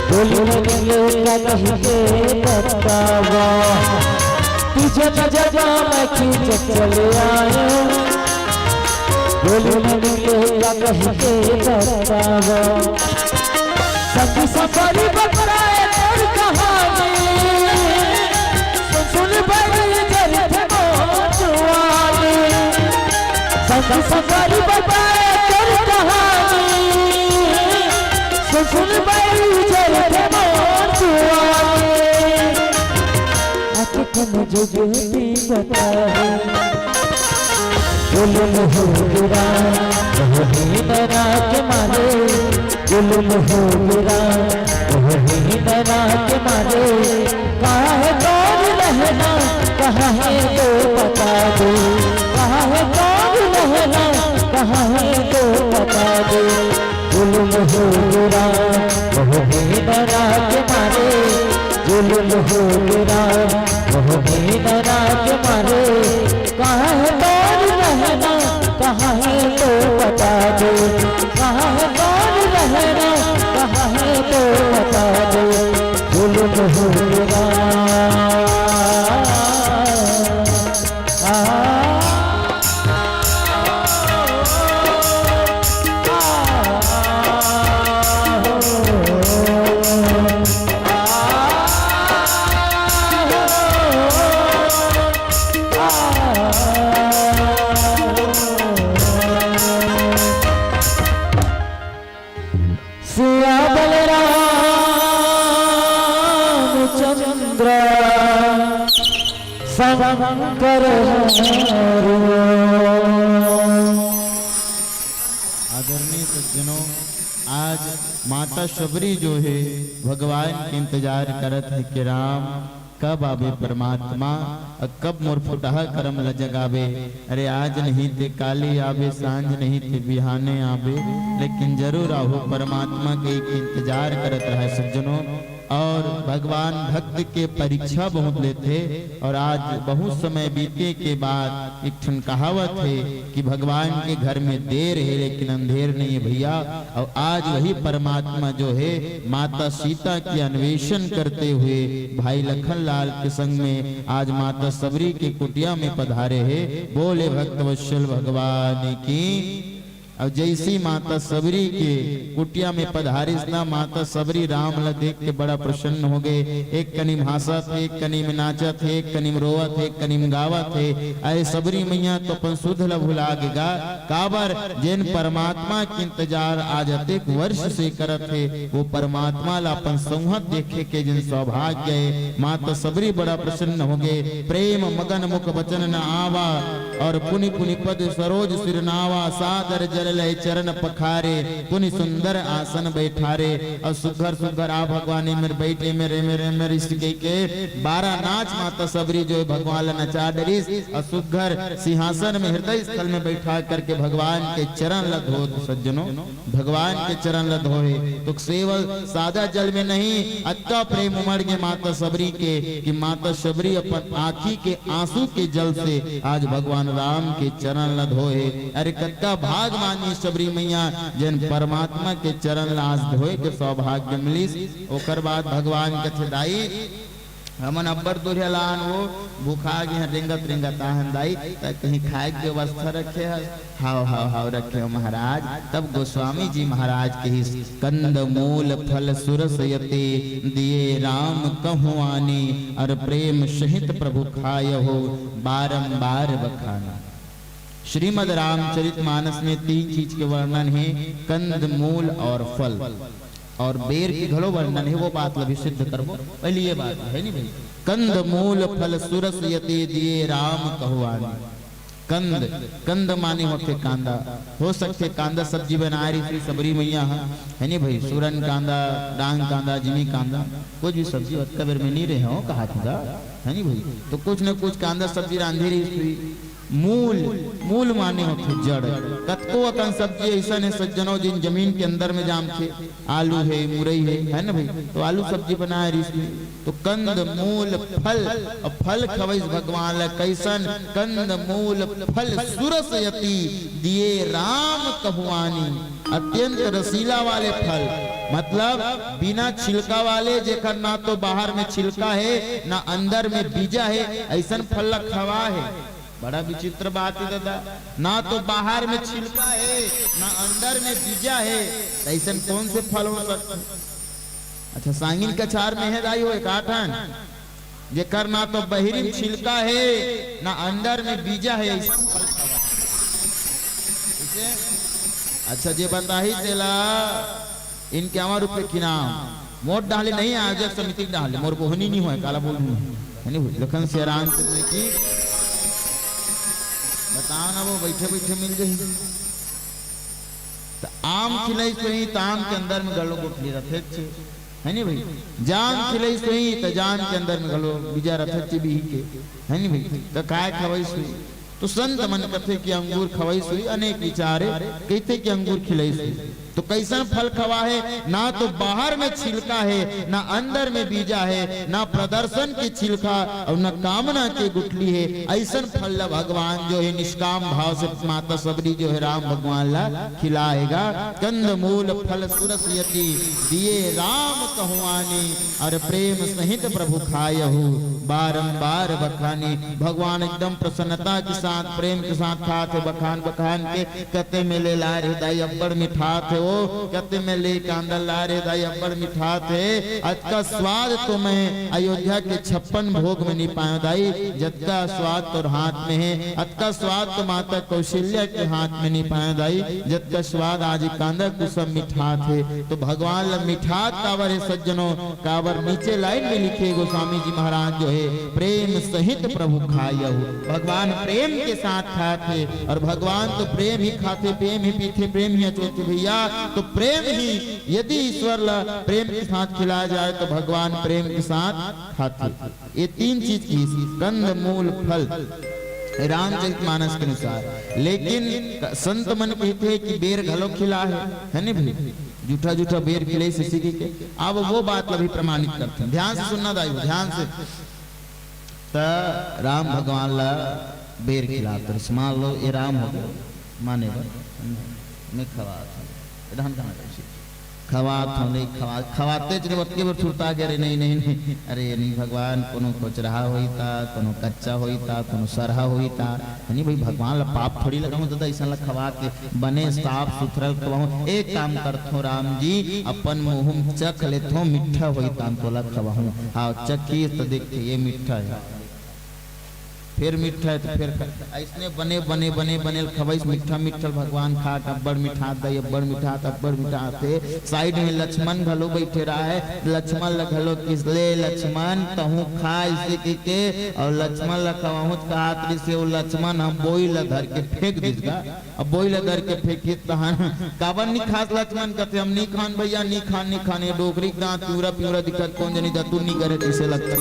बोली नहीं का कहीं के बतावा। तुझे नजर मा मैं खींचत चले आए, बोली नहीं का कहीं के बतावा। संग सफर बताए तोर कहानी, सुन सुन बड़ी जल भगवान। संग सफर बताए तोर कहानी, सुन सुन बड़ी जल भगवान। अटकन जगती बताए। जुलुम हो गे राम, बहु दिन रात मारे। जुलुम हो गे राम, बहु दिन रात मारे। कहाँ है कौन रहना, कहाँ है तो बता दे। कहाँ है कौन रहना, कहाँ है तो बता दे। जुलुम हो गे राम, बहु दिन रात मारे। जुलुम हो गे राम, बहु दिन रात मारे। कहाँ है तोर रहना, कहाँ है तो बता दे। कहाँ है तोर रहना, कहाँ है तो बता दे। जुलुम हो गे राम। या बलराम चंद्र शंकर हरि। आदरणीय सज्जनों, आज माता शबरी जो है, भगवान के इंतजार करत है कि राम कब आबे परमात्मा, अउ कब मोर फुटहा करम ल जगाबे। अरे, आज नहीं ते काली आबे, सांझ नहीं ते बिहाने आबे, लेकिन जरूर आहू परमात्मा के एक इंतजार करत रहय सज्जनों। अउ भगवान भक्त के परीक्षा बहुत लेथे, अउ आज बहुत समय बीते के बाद एक ठन कहावत है कि भगवान के घर में देर है लेकिन अंधेर नहीं है भैया। अउ आज वही परमात्मा जो है माता सीता के अन्वेषण करते हुए भाई लखन लाल के संग में आज माता सबरी के कुटिया में पधारे है। बोले भक्तवत्सल भगवान की। अउ जैसी माता सबरी के कुटिया में पधारिस ना, माता सबरी राम ला देख के बड़ा प्रसन्न हो गए। एक कनी में हंसत हे, एक कनी में नाचत हे, एक कनी में रोवत हे, एक कनी में गावत हे। अरे सबरी मैया तो अपन सुध ला भुला गे गा। काबर? जेन परमात्मा के इंतजार आज अतेक वर्ष से करत हे, वो परमात्मा ला अपन संवत देखे के जेन सौभाग्य हे, माता सबरी बड़ा प्रसन्न हो गए। प्रेम मगन मुख बचन न आवा, अउ पुनि पुनि पद सरोज सिर नावा, सादर जल लय चरण पखारे, पुनि सुंदर आसन बैठारे। अउ सुघर सुघर आ भगवान एमेर बैठ, एमेर, एमेर, एमेर, इस कहिके बारह नाच माता सबरी जो है भगवान ला नचा डरिस। अउ सुघर सिंहासन में हृदय स्थल में बैठा करके भगवान के चरण ला धोत सज्जनों, भगवान के चरण ला धोए। तो केवल सादा जल में नहीं, अतका प्रेम उमड़ गे माता सबरी के कि माता सबरी अपन आँखी के आंसू के जल से आज भगवान राम के चरण ला धोए। अरे कतका भाग मानी सबरी मैया, जेन परमात्मा के चरण ला आज धोए के सौभाग्य मिलिस। ओकर बाद भगवान कथे, दाई, हमन अब्बड़ दुरिहा लान वो, भूखा गे हन, रेंगत रेंगत आहन दाई, त कहीं खाए के व्यवस्था रखे हस? हाव, हाव, हाव, रखे हो महाराज। तब गोस्वामी जी महाराज कहिस, कंद मूल फल सुरस यति, दिए राम कहु आनी, अर प्रेम सहित प्रभु खायहु, बारंबार बखानी। श्रीमद् रामचरित मानस में तीन चीज के वर्णन है, कंद, मूल और फल, और बेर के घलो वर्णन है, वो बात ला भी सिद्ध करबो। पहले ये बात है नहीं भाई, कंद मूल फल सुरस यति, दिए राम कहु आनी। कंद, कंद माने होथे कांदा। हो सकथे कांदा सब्जी बनाए रहिस होही सबरी मैया ह, है नी भाई? सूरन कांदा, डांग कांदा, जिमी कांदा, कुछ भी सब्जी। अतका बेर में नी रहे हो, कहा था, है नी भाई? तो कुछ न कुछ कांदा सब्जी रांधे रहिस होही। मूल, मूल माने होथे जड़। कतको अकन सब्जी अइसन हे सज्जनो, जिन जमीन के अंदर में जामथे। आलू हे, मुरई हे, है ना भाई? तो आलू सब्जी बनाए रहिस होही। तो कंद मूल फल, अउ फल खवइस भगवान ला। कइसन? कंद मूल फल सुरस यति, दिए राम कहु आनी। अत्यंत रसीला वाले फल, मतलब बिना छिलका वाले, जेकर ना तो बाहर में छिलका हे, ना अंदर में बीजा हे, अइसन फल ला खवा हे। बड़ा विचित्र बात हे दादा, ना तो बाहर में छिलका हे, ना अंदर में बीजा हे, त अइसन कौन से फल हो सकथे? अच्छा, सांगिन कछार में हे दाई हो एकाठन, जेकर ना तो बहिरी में छिलका हे, ना अंदर में बीजा हे, अइसन फल खवा। ठीक हे? अच्छा, जे बताही तेला इनके अमर रूप के नाम मोर डाले नहीं, आयोजक समिति के डाले, मोर बोहनी नहीं होय, काला बोल दूं, है नहीं भाई? लखन सियाराम की बताओ ना, वो बैठे बैठे मिल जाही। त आम खिलइस होही, त आम के अंदर में घलो गुठली रथेच हे, है नी भाई? जाम खिलइस होही, त जाम के अंदर में घलो बीजा रथेच हे बिही के, है नी भाई? त काय खवइस होही? तो संत मन कथे कि अंगूर खवइस होही, अनेक विचार हे, कहिथे कि अंगूर खिलइस होही। तो कइसन फल खवा हे? ना तो बाहर में छिलका हे, ना अंदर में बीजा हे, ना प्रदर्शन के छिलका अउ ना कामना के गुठली हे। अइसन फल ला भगवान जो हे निष्काम भाव से माता सबरी जो हे राम भगवान ला खिलाए गा। कंद मूल फल सुरस यति, दिए राम कहु आनी, अर प्रेम सहित प्रभु खायहु, बारंबार बखानी। भगवान एकदम प्रसन्नता के साथ, प्रेम के साथ खात हे, बखान बखान के कते में ले लाए रहे दाई, अब्बड़ मिठात हे, ओ, कते में ले कांदा ला रे दाई, अब्बड़ मिठात हे। अतका स्वाद तो मैं अयोध्या के छप्पन भोग में नहीं पायो दाई, जतका स्वाद तोर हाथ में हे, अतका स्वाद तो माता कौशल्या के हाथ में नहीं पायो दाई, जतका स्वाद आज कांदा कुसम मिठात हे। तो भगवान ला मिठात काबर हे सज्जनों, काबर नीचे लाइन में लिखे गोस्वामी जी महाराज जो हे, "प्रेम सहित प्रभु खायहु।" भगवान प्रेम के साथ खात हे, और भगवान तो प्रेम ही खाथे, प्रेम ही पीथे, प्रेम ही अचोथे भैया। तो प्रेम ही यदि ईश्वर ला प्रेम के साथ खिलाया जाए तो भगवान प्रेम के साथ खाथे। ये तीन चीज की, कंद, मूल, फल, रामचरित मानस के अनुसार। लेकिन क-, संत मन कहते हैं कि बेर घलो खिला है, है नी भाई? जूठा जूठा बेर खिले से सीखे के। अब वो बात ला भी प्रमाणित करते हैं। ध्यान से सुनना दाई, ध्यान से। त राम भगवान ला बेर खिलात रहिस। मान लो ये राम हो गए, माने बर मैं खवात हूँ, ये धान कहाँ कैसे खवात हूँ, नहीं खवा, खवाते चले बतके बर सुरता के, अरे नहीं, नहीं, नहीं, अरे नहीं भगवान, कोनो कोचरहा होई ता, कोनो कच्चा होई ता, कोनो सरहा होई ता, नहीं भाई, भगवान ला पाप थोड़ी लगाऊं दादा, ऐसा ला खवा के बने साफ सुथरा खवाऊं। एक काम करथो राम जी, अपन मुंह में चख लेथो, मिठा होई तान तोला खवाहूं। हाँ, चखी तो देखते ये मिठा है, फिर मिठा है तो फिर ख-, ऐसने बने, बने, बने, बने खवाइस, मिठा, मिठा भगवान खात, अब्बड़ मिठात दाई, अब्बड़ मिठात, अब्बड़ मिठात हे। साइड में लक्ष्मण घलो बैठे रहा है, लक्ष्मण ल घलो किस ले, "लक्ष्मण तहूं खा," इसे कह के, और लक्ष्मण ल खवाहूं कहत रहिस हे, वो लक्ष्मण हम बोई ल धर के फेंक दिस गा। अब बोई ल धर के फेंकिस तहन, "काबर नी खास लक्ष्मण?" कथे, "हम नी खान भैया, नी खान, नी खान, ये डोकरी के दांत पिवरा पिवरा दिखत, कोन जनी दतुन नी करे, किसे लगथे।"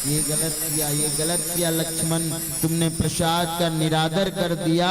ये गलत किया, ये गलत किया लक्ष्मण, तुमने प्रसाद का निरादर कर दिया।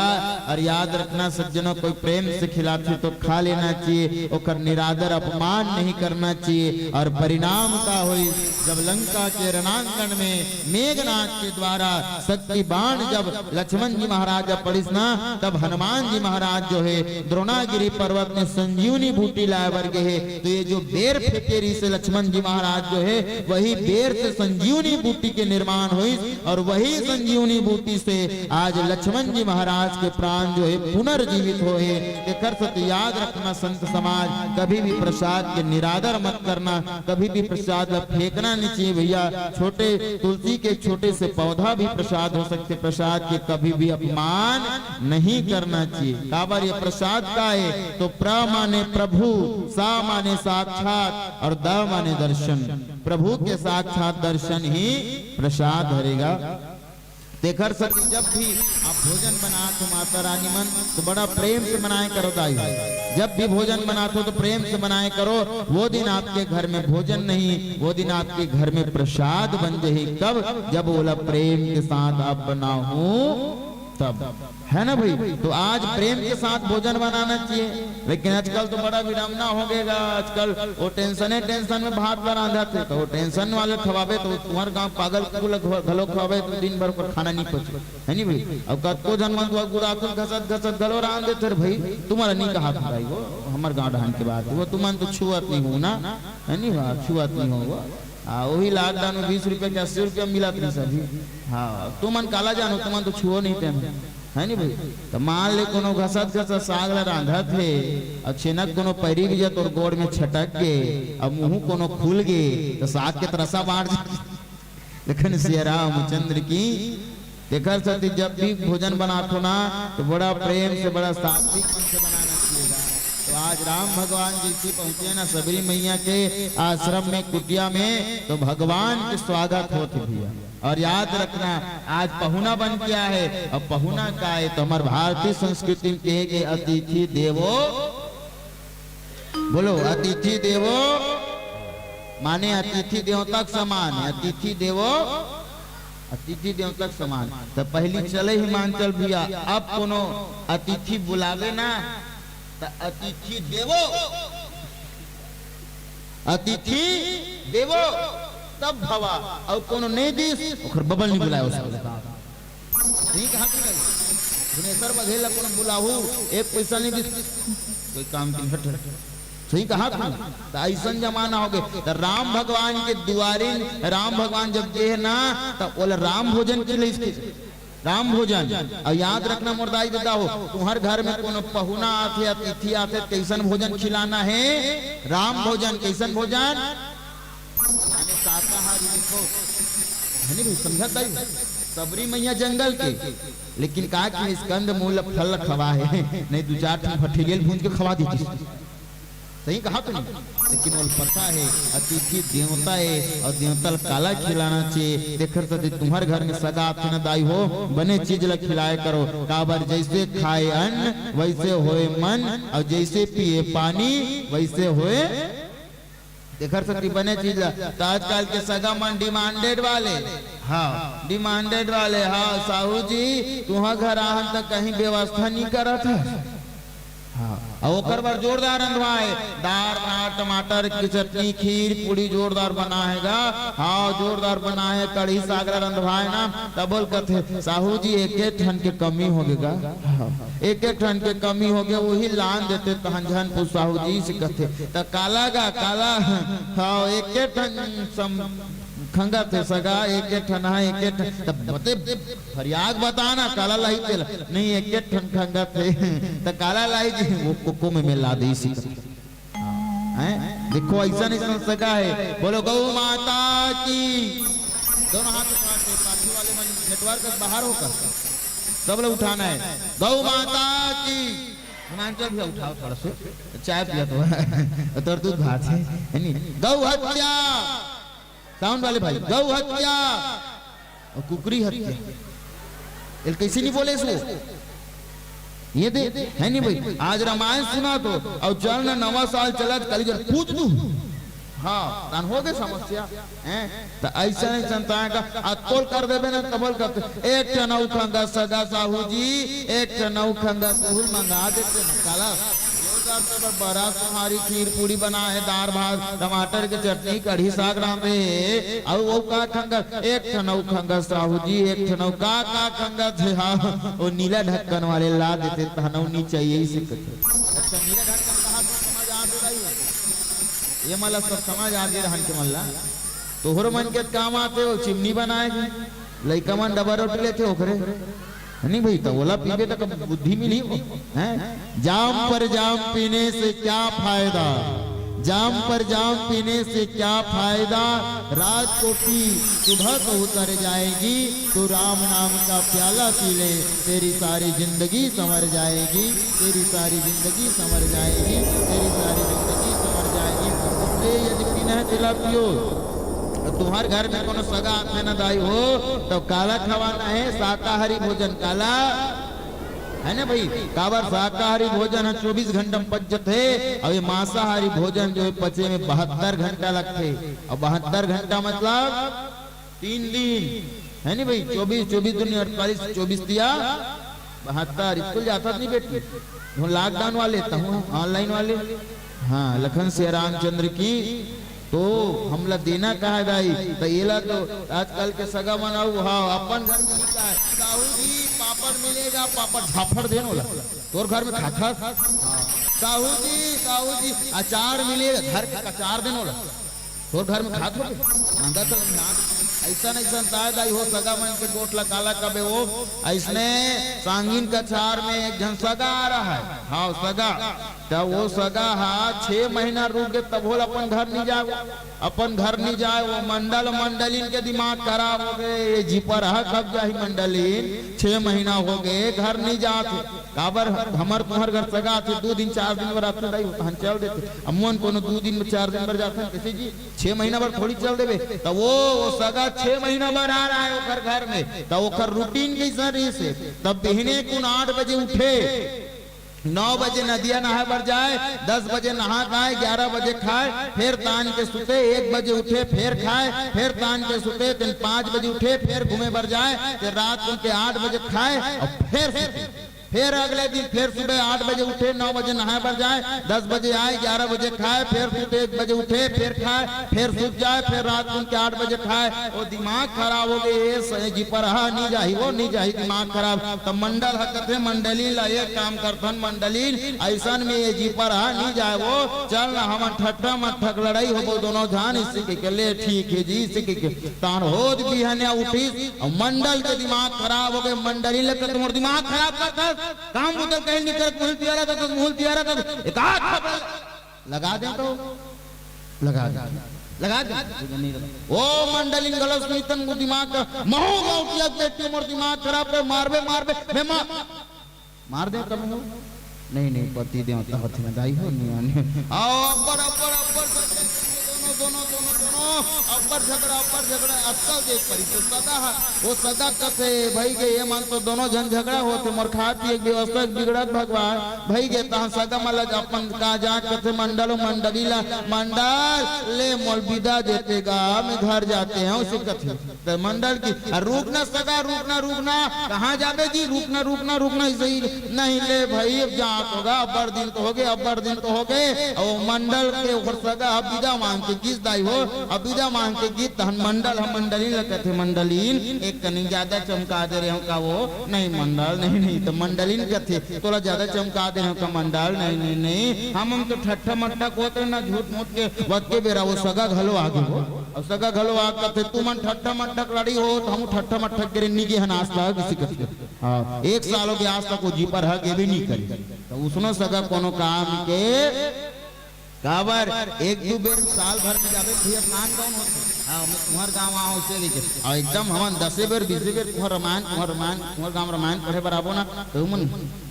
और याद रखना सज्जनों, कोई प्रेम से खिलाते तो खा लेना चाहिए, ओकर निरादर अपमान नहीं करना चाहिए। और परिणाम का होई, जब लंका के रणांगण में मेघनाद के द्वारा शक्ति बाण जब लक्ष्मण जी महाराज जब पड़िस ना, तब हनुमान जी महाराज जो है द्रोणागिरी पर्वत में संजीवनी बूटी लाए बर गे हे। तो ये जो बेर फेंके रहिस हे लक्ष्मण जी महाराज जो है, वही बेर से संजीवनी बूटी के निर्माण होइस और वही संजीवनी बूटी से आज लक्ष्मण जी महाराज के प्राण जो है पुनर्जीवित होए हे। तेकर सेती याद रखना संत समाज, कभी भी प्रसाद के निरादर मत करना, कभी भी प्रसाद ला फेंकना नहीं चाहिए भैया। छोटे तुलसी के छोटे से पौधा भी प्रसाद हो सकते, प्रसाद के कभी भी अपमान नहीं करना चाहिए। काबर ये प्रसाद का है तो प्र माने प्रभु, सा माने साक्षात और द माने दर्शन। प्रभु के साक्षात दर्शन ही प्रसाद हरेगा। तेखर सेती जब भी आप भोजन बनात हो माता रानी मन, तो बड़ा प्रेम से बनाए करो दाई। जब भी भोजन बनात हो तो प्रेम से बनाए करो। वो दिन आपके घर में भोजन नहीं, वो दिन आपके घर में प्रसाद बन जाही। कब? जब ओला प्रेम के साथ आप बनाहू तब, है ना भाई? तो आज प्रेम के साथ भोजन बनाना चाहिए। लेकिन आजकल तो बड़ा विडम्बना हो गएगा, आजकल वो टेंशने टेंशन में भात ला रांधत हे, तो वो टेंशन वाले खवाबे तो तुम्हर गांव पागल कुकुर ल घ-, घलो खवाबे तो दिन भर ओकर खाना नहीं पचे, है नहीं भाई? अब कतको झन मन तो गुड़ाखुल घसत घसत घलो रांध देथे रे भाई, तुम्हर नहीं कहा था भाई, वो हमर गांव डहान के बात हे, वो तुमन तो छुअत नहीं हो ना, है नहीं बा, छुअत नहीं हो वो। आ, वही लॉकडाउन में बीस रुपया के अस्सी रुपया मिलत रहिस अभी। हाँ, तुमन काला जानो, तुमन तो छुओ नहीं तेन, है नहीं भाई? तो मान ले कोनो घसत घसत साग ला रांधत हे, और छेनक कोनो पैरी बीजा तोर गोड़ में छटक गे, अब मुंह कोनो खुल गे, तो साग के तरसा बांट जा। लेकिन सिया रामचंद्र की, तेखर सेती जब भी भोजन बनात हो ना, तो बड़ा प्रेम से, बड़ा सात्विक मन से बनाना चाहिए। तो आज राम भगवान जैसे पहुंचे ना सबरी मैया के आश्रम में, कुटिया में, तो भगवान के स्वागत होत हे भैया। और याद रखना, आज पहुना बन के आए हे, और पहुना का हे तो हमर भारतीय संस्कृति में कहे के अतिथि देवो, बोलो, अतिथि देवो माने अतिथि देवता के समान हे, अतिथि देवो, अतिथि देवता के समान। तो पहली चले हिमांचल भैया, अब कोनो अतिथि बुलावे ना, तो अतिथि देवो, अतिथि देवो तब भवा, और कोनो नहीं दिस, ओकर बबल नहीं बुलाए, उसको सही कहा कि नहीं? भुवनेश्वर बघेल ला कोनो बुलाहू, एक पैसा नहीं दिस, कोई काम की हट। सही कहा कि नहीं? तो ऐसन जमाना हो गए। तो राम भगवान के दुआरिन, राम भगवान जब गे हे ना, तो बोले राम भोजन के लिए इसके राम भोजन। अउ याद रखना मोर दाई ददा हो, तुम्हर घर में कोनो पहुना आथे, अतिथि आथे, कइसन भोजन खिलाना हे? राम भोजन। कइसन भोजन? माने शाकाहारी। देखो, है नी भाई, समझत दाई? सबरी मैया जंगल के, लेकिन का कि स्कंद मूल फल खवा हे, नहीं दू चार ठन फठेलियल भूंज के खवा देतिस। सही कहा तो नहीं? लेकिन ओला पता हे, अतिथि देवता हे, अउ देवता ल काला खिलाना चाहिए। देखर सती तुम्हर घर में सगा आथे ना दाई हो, बने चीज ला खिलाए करो। काबर जैसे खाए अन्न, वैसे होए मन, अउ जैसे पिए पानी, वैसे होए। देखर सती बने चीज ला। त आजकल के सगा मन डिमांडेड वाले, हाँ, डिमांडेड वाले, हाँ, साहू जी, तुहा घर आहन त कहीं व्यवस्था नहीं करत हस। हाँ, अउ ओकर बर जोरदार रंधवाए, दार भात, टमाटर के चटनी, खीर, पूड़ी जोरदार बनाए गा। हाँ, जोरदार बनाए, कढ़ी साग ला रंधवाए ना, तब बोल कथे, "साहू जी, एक एक ठन के कमी होगे गा।" हाँ, एक एक ठन के कमी होगे, वही लान देते तहन झन पूछ साहू जी से कथे, "त काला गा, काला?" हाँ, एक एक ठन सम-, खंगत हे सगा, एक एक ठन हा, एक एक ठन, त बते फरियाग बता ना, काला लाही तेला। नहीं, एक एक ठन खंगत हे। त काला लाही जी, वो कोको में, में ला दे इसी। हैं? देखो, ऐसा नहीं समझ सका है। बोलो, गौ माता की। दोनों हाथ उठा के, पाछू वाले मन network से बाहर होकर सब लोग उठाना है। गौ माता की। हिमांचल भैया उठाओ थोड़ा से, चाय पिया तो। तोर दूध भात है, है नी? गौ हत्या। साउंड वाले भाई, गौ हत्या अउ कुकरी हत्या, एला कइसे नहीं बोले सो? ये दे, है नहीं भाई? आज रामायण सुना तो, अउ चल ना, नवा साल चलत, काली कर पूछ दू। हाँ, तहन होगे समस्या, हैं? त अइसन, अइसन तहन का अतकोल कर देबे ना, तबल कर, एक ठन अउ खंगा सगा साहू जी, एक ठन अउ खंगा कुहुल मंगा देते ना, काला। जोरदार से बर-, बरा सोहारी, खीर पूड़ी बना हे, दार भात, टमाटर के चटनी, कढ़ी साग रांधे हे। अउ, अउ का खंगत? एक ठन अउ खंगत साहू जी, एक ठन अउ का, का खंगत हे? हाँ, वो नीला ढक्कन वाले ला देते, तहन अउ नी चाहिए, इसे कथे। अच्छा, नीला ढक्कन कहा तो समझ आ तो रही हो। ये मला सब समझ आ गए रहन के मल्ला। तोहर मन के काम आते हो, चिमनी बनाए के। लइका मन डबल रोटी लेथे ओकरे। नहीं भाई, त ओला पीबे त कब बुद्धि मिलही वो, हैं? जाम पर जाम पीने से क्या फायदा, जाम पर जाम पीने से क्या फायदा, रात को पी, सुबह को उतर जाएगी। तू राम नाम का प्याला पी ले, तेरी सारी जिंदगी संवर जाएगी, तेरी सारी जिंदगी संवर जाएगी, तेरी सारी जिंदगी संवर जाएगी। इसलिए यदि पीना है, चिल्ला पियो। अउ तुम्हर घर में कोनो सगा आथे ना दाई हो, त काला खवाना हे? शाकाहारी भोजन। काला, है ना भाई? काबर शाकाहारी भोजन ह चौबीस घंटा में पच जथे, अउ ये मांसाहारी भोजन जो हे पचे में बहत्तर घंटा लगथे। अउ बहत्तर घंटा मतलब तीन दिन, है नी भाई? चौबीस, चौबीस दूनी अड़तालीस, चौबीस तिया बहत्तर। स्कूल जाथस नहीं बेटी? वो lockdown वाले, तहूँ online वाले। हाँ, लखन सिया रामचंद्र की। तो हमला देना का हे दाई? त एला तो आजकल के सगा मन अउ, हाँ, अपन घर में नहीं का हे। साहू जी, पापड़ मिलेगा, पापड़ झापड़ देन ओला। तोर घर में खाथस? हाँ। साहू जी, साहू जी, अचार मिलेगा, घर के अचार देन ओला। तोर घर में खात होबे? मांगत हो ना। अइसन, अइसन ताय दाई हो, सगा मन के गोठ ला काला कबे हो। अइसने सांगिन कछार में एक झन सगा आ रहा है। हाँ, सगा। त वो सगा हा छह महीना रुक गे, तभो ल अपन घर नहीं जाए। अपन घर नहीं जाए, वो मंडल मंडलिन के दिमाग खराब हो गए। ये जिपर हा कब जाही मंडलिन, छह महीना हो गए, घर नहीं जात हे। काबर हमर तुम्हर घर सगा आथे, दू दिन चार दिन बर आथे दाई, तहन चल देथे। अम्मन कोनो दू दिन चार दिन बर जाथन, कइसे जी? छह महीना बर थोड़ी चल देबे। त वो, वो सगा छह महीना बर आ रहा है ओकर घर में, त ओकर routine कइसन रहिस हे? तब बिहने कुन आठ बजे उठे, नौ बजे नदिया नहाए बर जाए, दस बजे नहा खाए, ग्यारह बजे खाए, फेर तान के सुते, एक बजे उठे, फेर खाए, फेर तान के सुते, तेन पाँच बजे उठे, फेर घूमे बर जाए, तेन रात कुन के आठ बजे खाए अउ फेर सुते। फेर अगले दिन फेर सुबह आठ बजे उठे, नौ बजे नहाए बर जाए, दस बजे आए, ग्यारह बजे खाए, फेर सुते एक बजे उठे, फेर खाए, फेर सुत जाए, फेर रात कुन के आठ बजे खाए। ओ दिमाग खराब हो गे, ये स-, ये जीपरहा नी जाही, वो नी जाही, दिमाग खराब। त मंडल ह कथे मंडलीन ला, एक काम करथन मंडलीन, अइसन में ये जीपरहा नी जाए, वो चल ना हमन ठट्ठा मट्ठा के लड़ाई होबो दोनों झन, इसे कहिके ले ठीक हे जी, इसे कहिके। तान होत बिहनिया उठिस, अउ मंडल के दिमाग खराब हो गे, मंडलीन ला कथे मोर दिमाग खराब करथस, काम बुता कहीं नहीं करत, मुहूर्त तियारा करथस, मुहूर्त तियारा करथस, एक आध थप्पड़ लगा दे तो, लगा दे, लगा दे, नहीं लगा। ओ मंडलीन घलो सुनितन वो दिमाग का, महू गाँव की बेटी मोर दिमाग खराब कर, मारबे, मारबे, मैं मार, मार दे तब हो। नहीं, नहीं, पति देवता होथे ना दाई हो, नहीं आने। आओ, अब्बड़, अब्बड़, अब्बड़, दोनों, दोनों, दोनों, दोनों, अब्बड़ झगड़ा, अब्बड़ झगड़ा, अतका देख परी तो सगा हा, वो सगा कथे, भई गे, ये मन तो दोनों झन झगड़ा होथे, मोर खाए पिए के व्यवस्था बिगड़त भगवान, भई गे, तहाँ सगा मन ला अपन का जा कथे मंडल, मंडली ला, मंडल, ले मोल बिदा देते गा, मैं घर जाते हूँ, उसे कथे। त मंडल की, "आ, रुक ना सगा, रुक ना, रुक ना, कहाँ जाबे जी, रुक ना, रुक ना, रुक ना, ऐसे ही नहीं ले भाई, अब जात होगा, अब्बड़ दिन तो हो गे, अब्बड़ दिन तो हो गे।" अउ मंडल के ओकर सगा ह बिदा मांग के गिस दाई हो, अब बिदा मांग के गिस तहन मंडल ह मंडलीन ल कथे, "मंडलीन, एक कनी ज्यादा चमका दे रहे हो का वो?" "नहीं मंडल, नहीं, नहीं।" त मंडलीन कथे, "तोला ज्यादा चमका दे रहे हो का मंडल?" "नहीं, नहीं, नहीं, हम, हम तो ठट्ठा मट्ठा कोत रहे ना, झूठ मूठ के वत के बेरा वो सगा घलो आगे हो।" अउ सगा घलो आ कथे, "तुमन ठट्ठा मट्ठा के लड़ी हो, त हमू ठट्ठा मट्ठा के रे नी गे हन आज तक," किसी कथे। हाँ, एक साल हो गे आज तक वो जीपरहा गेबे नी करे। त उसनो सगा कोनो काम के, काबर एक दू बेर साल भर में जाबे, भैया नान कौन होथे? हाँ, मैं तुम्हर गाँव आऊँ, उसे लेके। अउ एकदम हमन दसे बेर, बीसे बेर तुम्हर रामायण, तुम्हर रामायण, तुम्हर गाँव रामायण पढ़े बर आबो ना, त तुमन,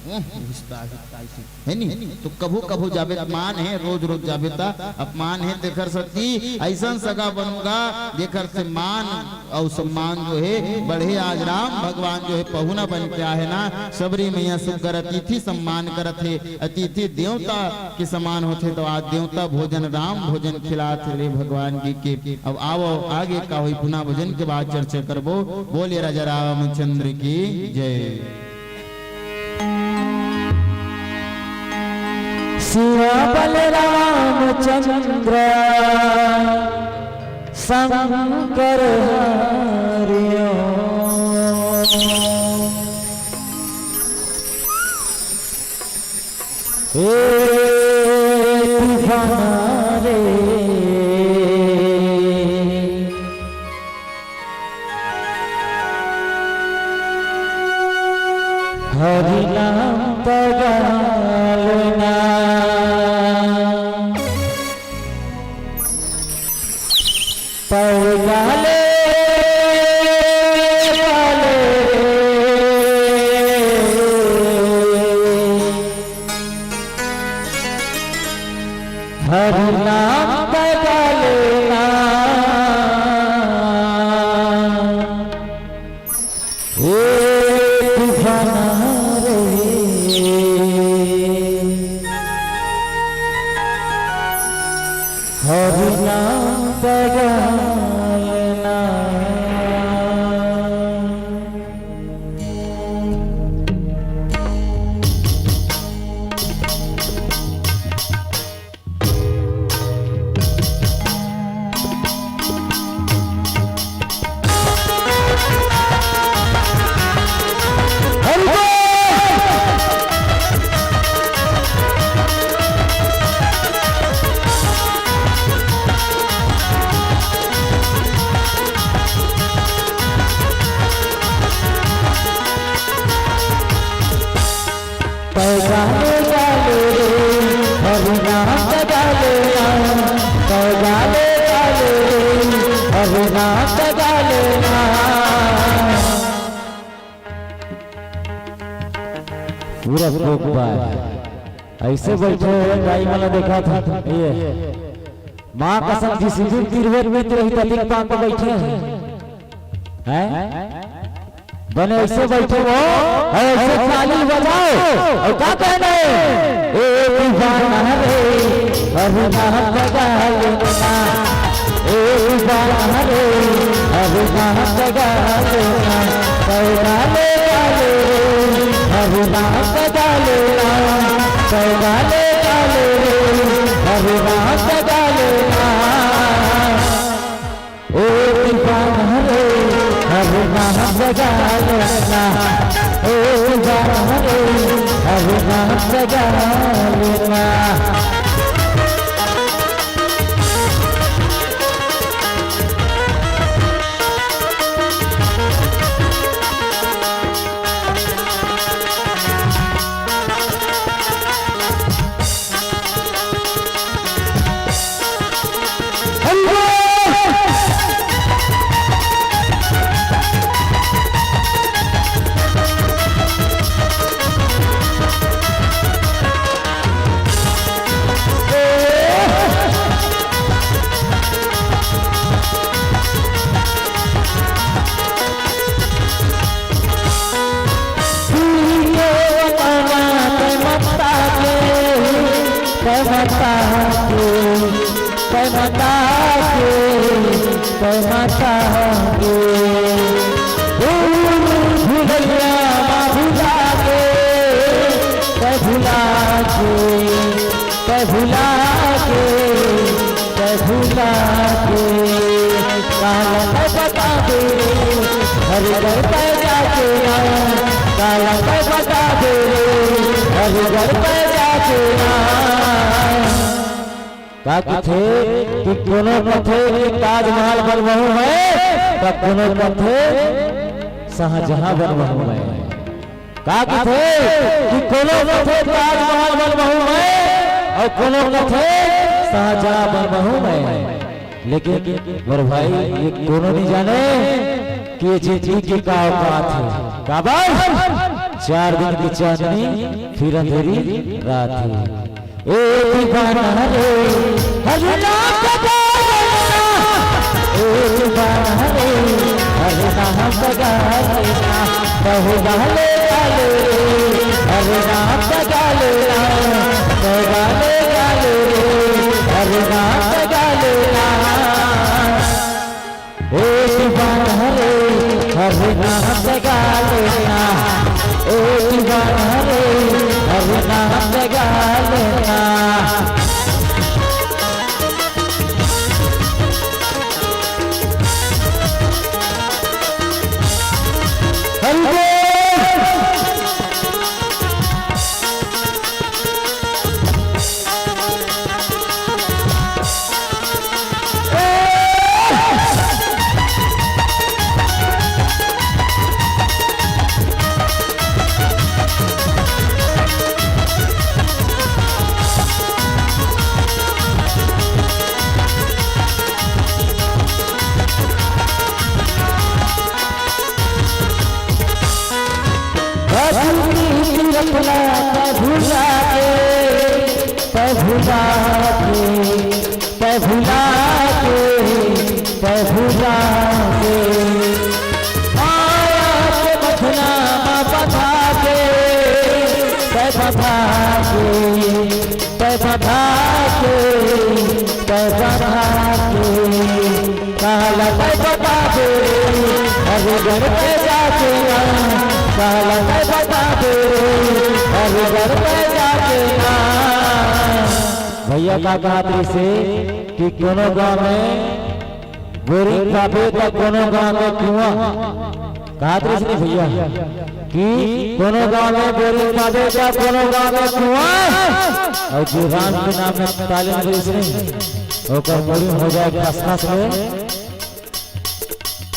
ओह, हिस्सा, हिस्सा, हिस्सा। हे नी? तो कभू कभू जाबे त मान हे, रोज रोज जाबे त अपमान हे। तेखर सेती अइसन सगा बनोगा जेखर से मान अउ सम्मान जो हे बढ़े। आज राम भगवान जो हे पहुना बन के आहे ना, सबरी मैया सुग्घर अतिथि सम्मान करत हे। अतिथि देवता के समान होथे, त आज देवता भोजन राम भोजन खिलात हे रे भगवान जी के। अब आवो आगे का होई पुना भोजन के बाद चर्चा करबो। बोलिए राजा रामचंद्र की जय। शिव बलराम चंद्र शंकर हरिओ। ए तूफान रे, हरि नाम पगालना। पगाले, गाले। हरि नाम पगालना। हे तूफान रे, हरि नाम पगालना। पैगाले गाले रे, हरि नाम गाले ना। पैगाले गाले रे, हरि नाम गाले ना। पूरा फोक बार। ऐसे बैठे हुए दाई मला देखा था। ये माँ कसम जिस दिन तिरवेर में रही तदिक पाक बैठे हैं। हैं? बने ऐसे बैठे हो, ऐसे ताली बजाओ। और का कहना है? ए दीवाना रे, हरि नाम गालना। ए दीवाना रे, हरि नाम गालना। पैगाले गाले रे, राम का गाले ना, तो गाले गाले रे, हरे राम का गाले ना। ओ दीवाना रे, हरे राम का गाले ना। ओ दीवाना रे, हरे राम का गाले ना। भुला के, तै भुला के, तै भुला के, तै भुला के। काला तै बता दे रे, हर घर पे जाके ना। काला तै बता दे रे, हर घर पे जाके ना। का कथे कि कोनो कथे कि ताजमहल बनबहू मैं, त कोनो कथे शाहजहां बनबहू मैं। का कथे कि कोनो कथे ताजमहल बनबहू मैं, अउ कोनो कथे शाहजहां बनबहू मैं। लेकिन मोर भाई, ये कोनो नहीं जाने कि ये जिंदगी के का औकात हे। काबर? चार दिन की चांदनी, फिर अंधेरी रात हे। ए दीवाना रे, हरे नाम का गाना। ए दीवाना रे, हरे नाम का गाना। कहू गाले गाले रे, हरे नाम का गाले ना। कहू गाले गाले रे, हरे नाम का गाले ना। ए दीवाना रे, हरे नाम का गाले ना। ए दीवाना रे, हरे नाम का गाले ना। हरि बोल। भूला के, भूला के, तै भुला के, तै भुला के, माया के बंधना म बंधा के, तै बंधा के, तै बंधा के, तै बंधा के। काला तै बता दे रे, हर घर पे जाके ना। काला तै बता दे रे, हर घर पे जाके ना। भैया का कहत रहिसे कि कोनो गांव में बोरिंग पाबे त कोनो गांव में कुआं। कहत रहिसे नहीं भैया कि कोनो गांव में बोरिंग पाबे त कोनो गांव में कुआं। अउ जो राम के नाम में ताली बजइसे नहीं, ओकर बोरिंग हो जाए खसखस में।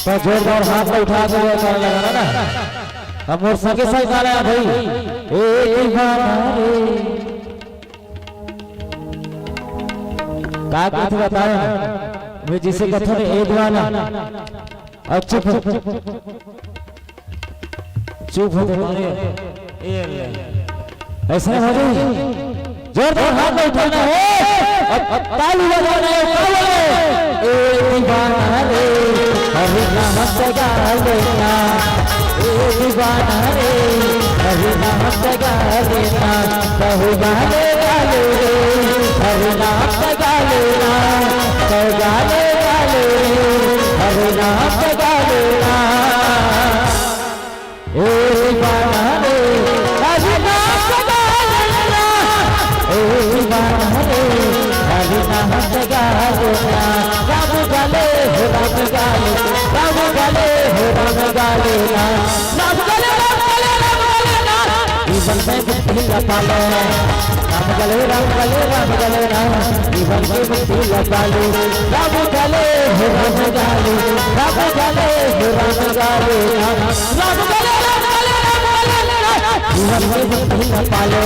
तो जोरदार हाथ में उठा के ये गाना लगाना ना। अब मोर संगे संग गाना है भाई। ए दीवाना रे। का कथे बताओ ना? मैं जिसे कथन ए दीवाना। अब चुप हो। चुप हो तुम्हारे। ए ले। ऐसे हो जाए। जोरदार हाथ में उठाना है। अब, अब ताली बजाना है, ताली बजाना है। ए दीवाना रे, हरे नाम से गाले ना। ए दीवाना रे, हरे नाम से गाले ना। कहू गाले गाले रे, हरे नाम से गाले ना। कहू गाले गाले रे, हरे नाम से गाले ना। ए दीवाना रे, आ, गाले ना, राम गाले हो, राम गाले, राम गाले हो, राम गाले ना। राम गाले, राम गाले, राम गाले ना। जीवन में मुक्ति ला पालो। राम गाले, राम गाले, राम गाले ना। जीवन में मुक्ति ला पालो। राम गाले हो, राम गाले, राम गाले हो, राम गाले ना। राम गाले, राम गाले, राम गाले ना। जीवन में मुक्ति ला पालो।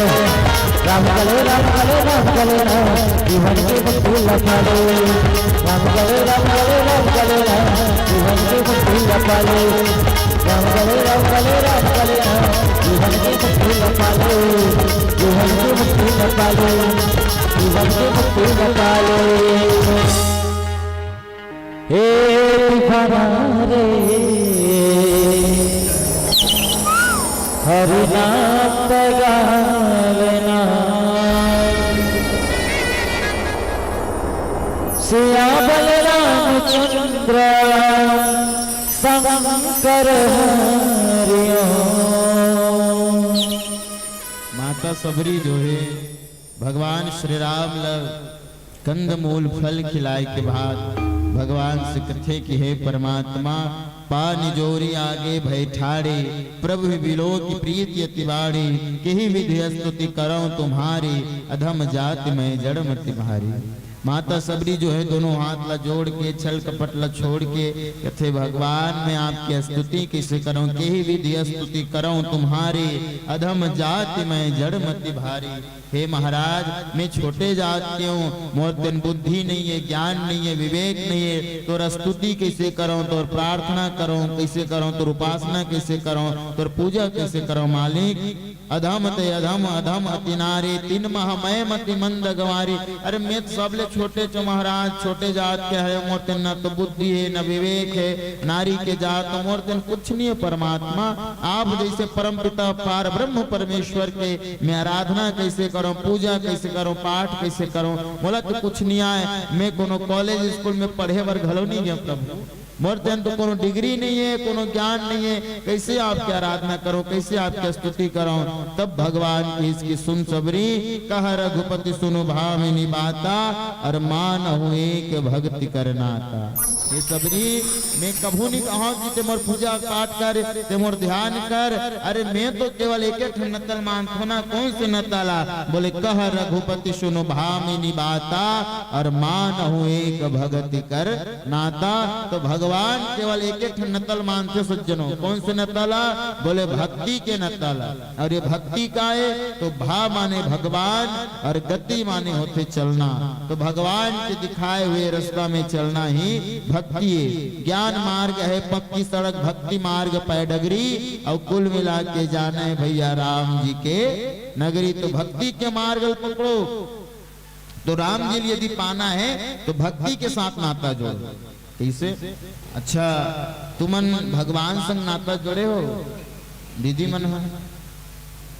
राम गाले, राम गाले, राम गाले ना। जीवन में मुक्ति ला पालो। राम गाले, राम गाले, राम गाले ना। जीवन में मुक्ति ला पालो। राम गाले, राम गाले, राम गाले ना। जीवन में मुक्ति ला पालो। जीवन में मुक्ति ला पालो। जीवन में मुक्ति ला पालो। हे दीवाना रे, हरि नाम त गावना। सिया बलराम चंद्र शंकर हरि ओम। माता सबरी जो हे भगवान श्री राम ल कंदमूल फल खिलाय के बाद भगवान से कथे कि हे परमात्मा, पा निजोरी आगे भय ठाढ़े, प्रभु बिलोकि प्रीति अति बाढ़े, केहि विधि स्तुति करौं तुम्हारी, अधम जाति मय जड़मति भारी। माता सबरी जो हे दोनों हाथ ला जोड़ के, छल कपट ला छोड़ के कथे, भगवान मैं आपके स्तुति कइसे करौं, केहि विधि स्तुति करौं तुम्हारी, अधम जाति मय जड़मति भारी। हे महाराज, मैं छोटे जात के हूँ, मोर तेन बुद्धि नइ हे, ज्ञान नइ हे, विवेक नइ हे, तोर स्तुति कइसे करौं, तोर प्रार्थना करौं, कइसे करौं, तोर उपासना कइसे करौं, तोर पूजा कइसे करौं मालिक। अधम ते अधम, अधम अति नारी, तिन मह मय मति मंद गंवारी। अरे मैं तो सबले छोटे चो महाराज, छोटे जात के हरे, मोर तेन न तो बुद्धि हे, न विवेक हे, नारी के जात, मोर तेन कुछ नइ हे परमात्मा। आप जइसे परम पिता पार ब्रह्म परमेश्वर के मैं आराधना कइसे करौं, पूजा कइसे करौं, पाठ कइसे करौं, मोला तो कुछ नइ आय। मैं कोनो कॉलेज स्कूल में पढ़े बर घलो नइ गेंव प्रभु। मोर तेन तो कोनो डिग्री नइ हे, कोनो ज्ञान नइ हे, कइसे आपके आराधना करौं, कइसे आपके स्तुति करौं? तब भगवान कहिस कि सुन सबरी, कह रघुपति सुनु भामिनि बाता, अर मानहु एक भगति कर नाता। हे सबरी, मैं कभू नइ कहौं कि ते मोर पूजा पाठ कर, ते मोर ध्यान कर। अरे मैं तो केवल एके ठन नकल मानथौं ना, कौन से नकल आ? बोले, कह रघुपति सुनु भामिनि बाता, अर मानहु एक भगति कर नाता। तो भगवान केवल एके ठन नकल मानथे सज्जनों। कौन से नकल आ? बोले, भक्ति के नकल आ। अउ ये भक्ति का हे? तो भा माने भगवान अउ गति माने होथे चलना। तो भगवान के दिखाए हुए रस्ता में चलना ही भक्ति हे। ज्ञान मार्ग हे पक्की सड़क, भक्ति मार्ग पै डगरी, अउ कुल मिला के जाना हे भइया राम जी के नगरी। तो भक्ति के मार्ग ल पकड़ो। तो राम जी ल यदि पाना हे तो भक्ति के साथ नाता जोड़ो। कइसे? अच्छा, तुमन भगवान संग नाता जोड़े हो? दीदी मन ह,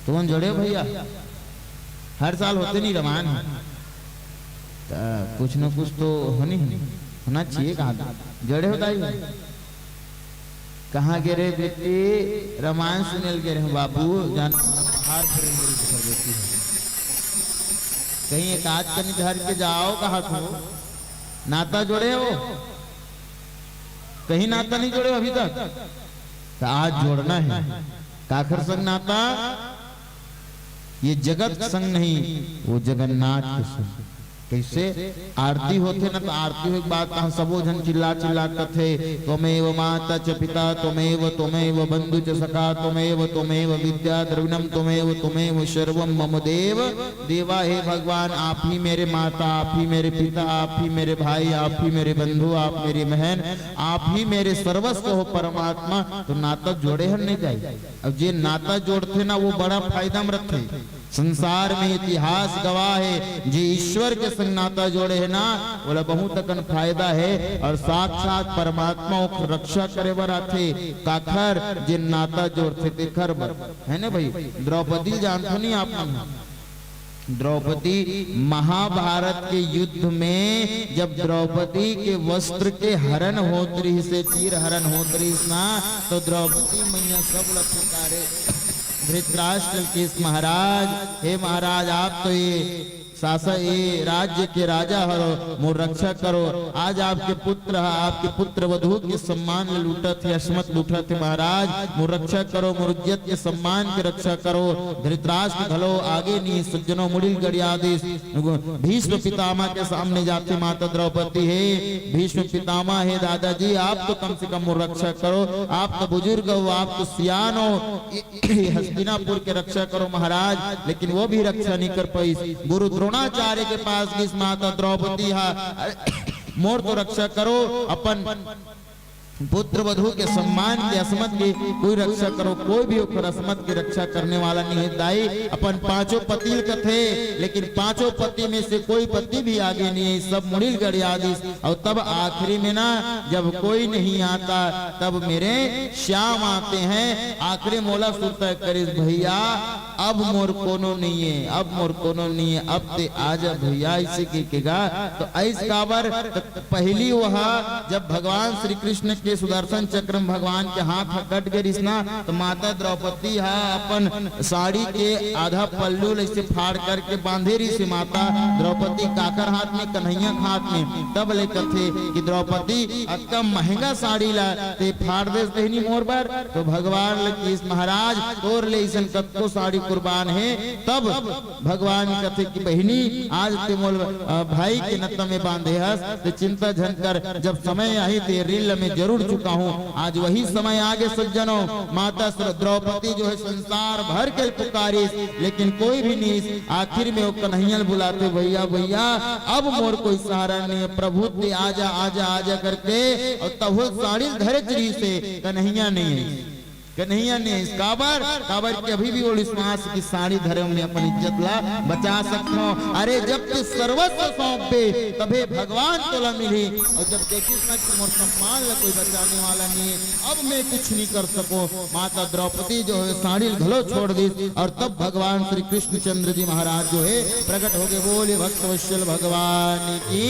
तुमन जोड़े हो भइया? हर साल होथे नइ रमायन ह, त कुछ न कुछ तो होनी, होना चाहिए। कहाँ जोड़े हो दाई? कहाँ गे रहे बेटी? रमायन सुने ल गे रहे बाबू, जान बाहर फिरे ल गे रहे बेटी। कहीं एक आध कनी धर के जाओ, कहा थो नाता जोड़े हो? कहीं नाता नइ जोड़े हो अभी तक? त आज जोड़ना हे। काखर संग नाता? ये जगत के संग नहीं, वो जगन्नाथ के संग। कइसे? आरती होथे ना, त आरती होय के बाद कहाँ सबो झन चिल्ला चिल्ला कथे, त्वमेव माता च पिता, त्वमेव, त्वमेव बंधु च सखा, त्वमेव, त्वमेव विद्या द्रविणम, त्वमेव, त्वमेव सर्वम मम देव। देवा, हे भगवान, आप ही मेरे माता, आप ही मेरे पिता, आप ही मेरे भाई, आप ही मेरे बंधु, आप मेरी बहन, आप ही मेरे सर्वस्व हो परमात्मा। तो नाता जोड़े हन नइ दाई। अब जे नाता जोड़थे ना, वो बड़ा फायदा में रथे। संसार में इतिहास गवाह हे, जे ईश्वर के संग नाता जोड़े हे ना, ओला बहुत अकन फायदा हे। अउ साक्षात परमात्मा ओखर रक्षा करे बर आथे। काखर? जे नाता जोड़थे तेखर बर, हे ना भई? द्रौपदी जानथो नहीं आप मन? द्रौपदी, महाभारत के युद्ध में जब द्रौपदी के वस्त्र के हरण होत रहिस हे, चीर हरण होत रहिस ना, तो द्रौपदी मैया सब ल पुकारे। धृतराष्ट्र कहिस, महाराज, हे महाराज, आप तो ये शासन, ये राज्य के राजा हरो, मोर रक्षा करो। आज आपके पुत्र ह, आपके पुत्र वधू के सम्मान ल लूटत हे, असमत लूटत हे महाराज, मोर रक्षा करो, मोर इज्जत के सम्मान के रक्षा करो। धृतराष्ट्र घलो आगे नहीं, सज्जनों, मुड़िल गड़िया दिस। भीष्म पितामह के सामने जाथे माता द्रौपदी, हे भीष्म पितामह, हे दादाजी, आप तो कम से कम मोर रक्षा करो, आप तो बुजुर्ग हो, आप तो सियान हो, हस्तिनापुर के रक्षा करो महाराज। लेकिन वो भी रक्षा नहीं कर पाइस। गुरु द्रोणाचार्य के पास गिस माता द्रौपदी ह, अरे, मोर तो रक्षा करो, अपन पुत्र वधू के सम्मान के, असमत के कोई रक्षा करो, कोई भी ओकर असमत के रक्षा करने वाला नहीं है दाई। अपन पांचों पति ल कथे, लेकिन पांचों पति में से कोई पति भी आगे नहीं है, सब मुड़िल गड़िया दिस। और तब आखिरी में ना, जब कोई नहीं आता, तब मेरे श्याम आते हैं। आखिरी मोला सुरता करिस, भैया, अब मोर कोनो नहीं है, अब मोर कोनो नहीं है, अब ते आजा भैया, इसे के केगा। तो ऐस काबर, तो पहली वह, जब भगवान श्री कृष्ण के सुदर्शन चक्र में भगवान के हाथ ह कट गे रिस ना, तो माता द्रौपदी ह अपन साड़ी के आधा पल्लू ल ऐसे फाड़ करके बांधे रिस माता द्रौपदी, काकर हाथ में? कन्हैया के हाथ में। तब ले कथे कि द्रौपदी, अतका महंगा साड़ी ला ते फाड़ देस बहिनी मोर बर। तो भगवान ल किस, महाराज, तोर ले अइसन कतको साड़ी कुर्बान हे। तब भगवान कथे कि बहिनी, आज ते मोल, अ, भाई के नत्ता में बांधे हस, ते चिंता झन कर, जब समय आही ते ऋण ल मैं जरूर चुकाहूं। आज वही समय आगे सज्जनों, माता श्र-, द्रौपदी जो है संसार भर के पुकारिस, लेकिन कोई भी नहीं। आखिर में वो कन्हैया ल बुलाथे, भैया, भैया, अब मोर कोई सहारा नहीं है, प्रभु ते आजा, आजा, आजा करके, और तब वो साड़ी धरे चली से कन्हैया नहीं है। कन्हैया नहीं है, काबर, काबर कि अभी भी वो विश्वास की साड़ी धरे में अपन इज्जत ला बचा सकथों। अरे, जब ते सर्वस्व सौंपबे, तभे भगवान तोला मिलही। और जब देखिस ना कि मोर सम्मान ला कोई बचाने वाला नहीं है, अब मैं कुछ नहीं कर सकूं। माता द्रौपदी जो है साड़ी घलो छोड़ दिस, और तब भगवान श्री कृष्णचंद्र जी महाराज जो है प्रकट हो गए। बोले भक्त वत्सल भगवान की।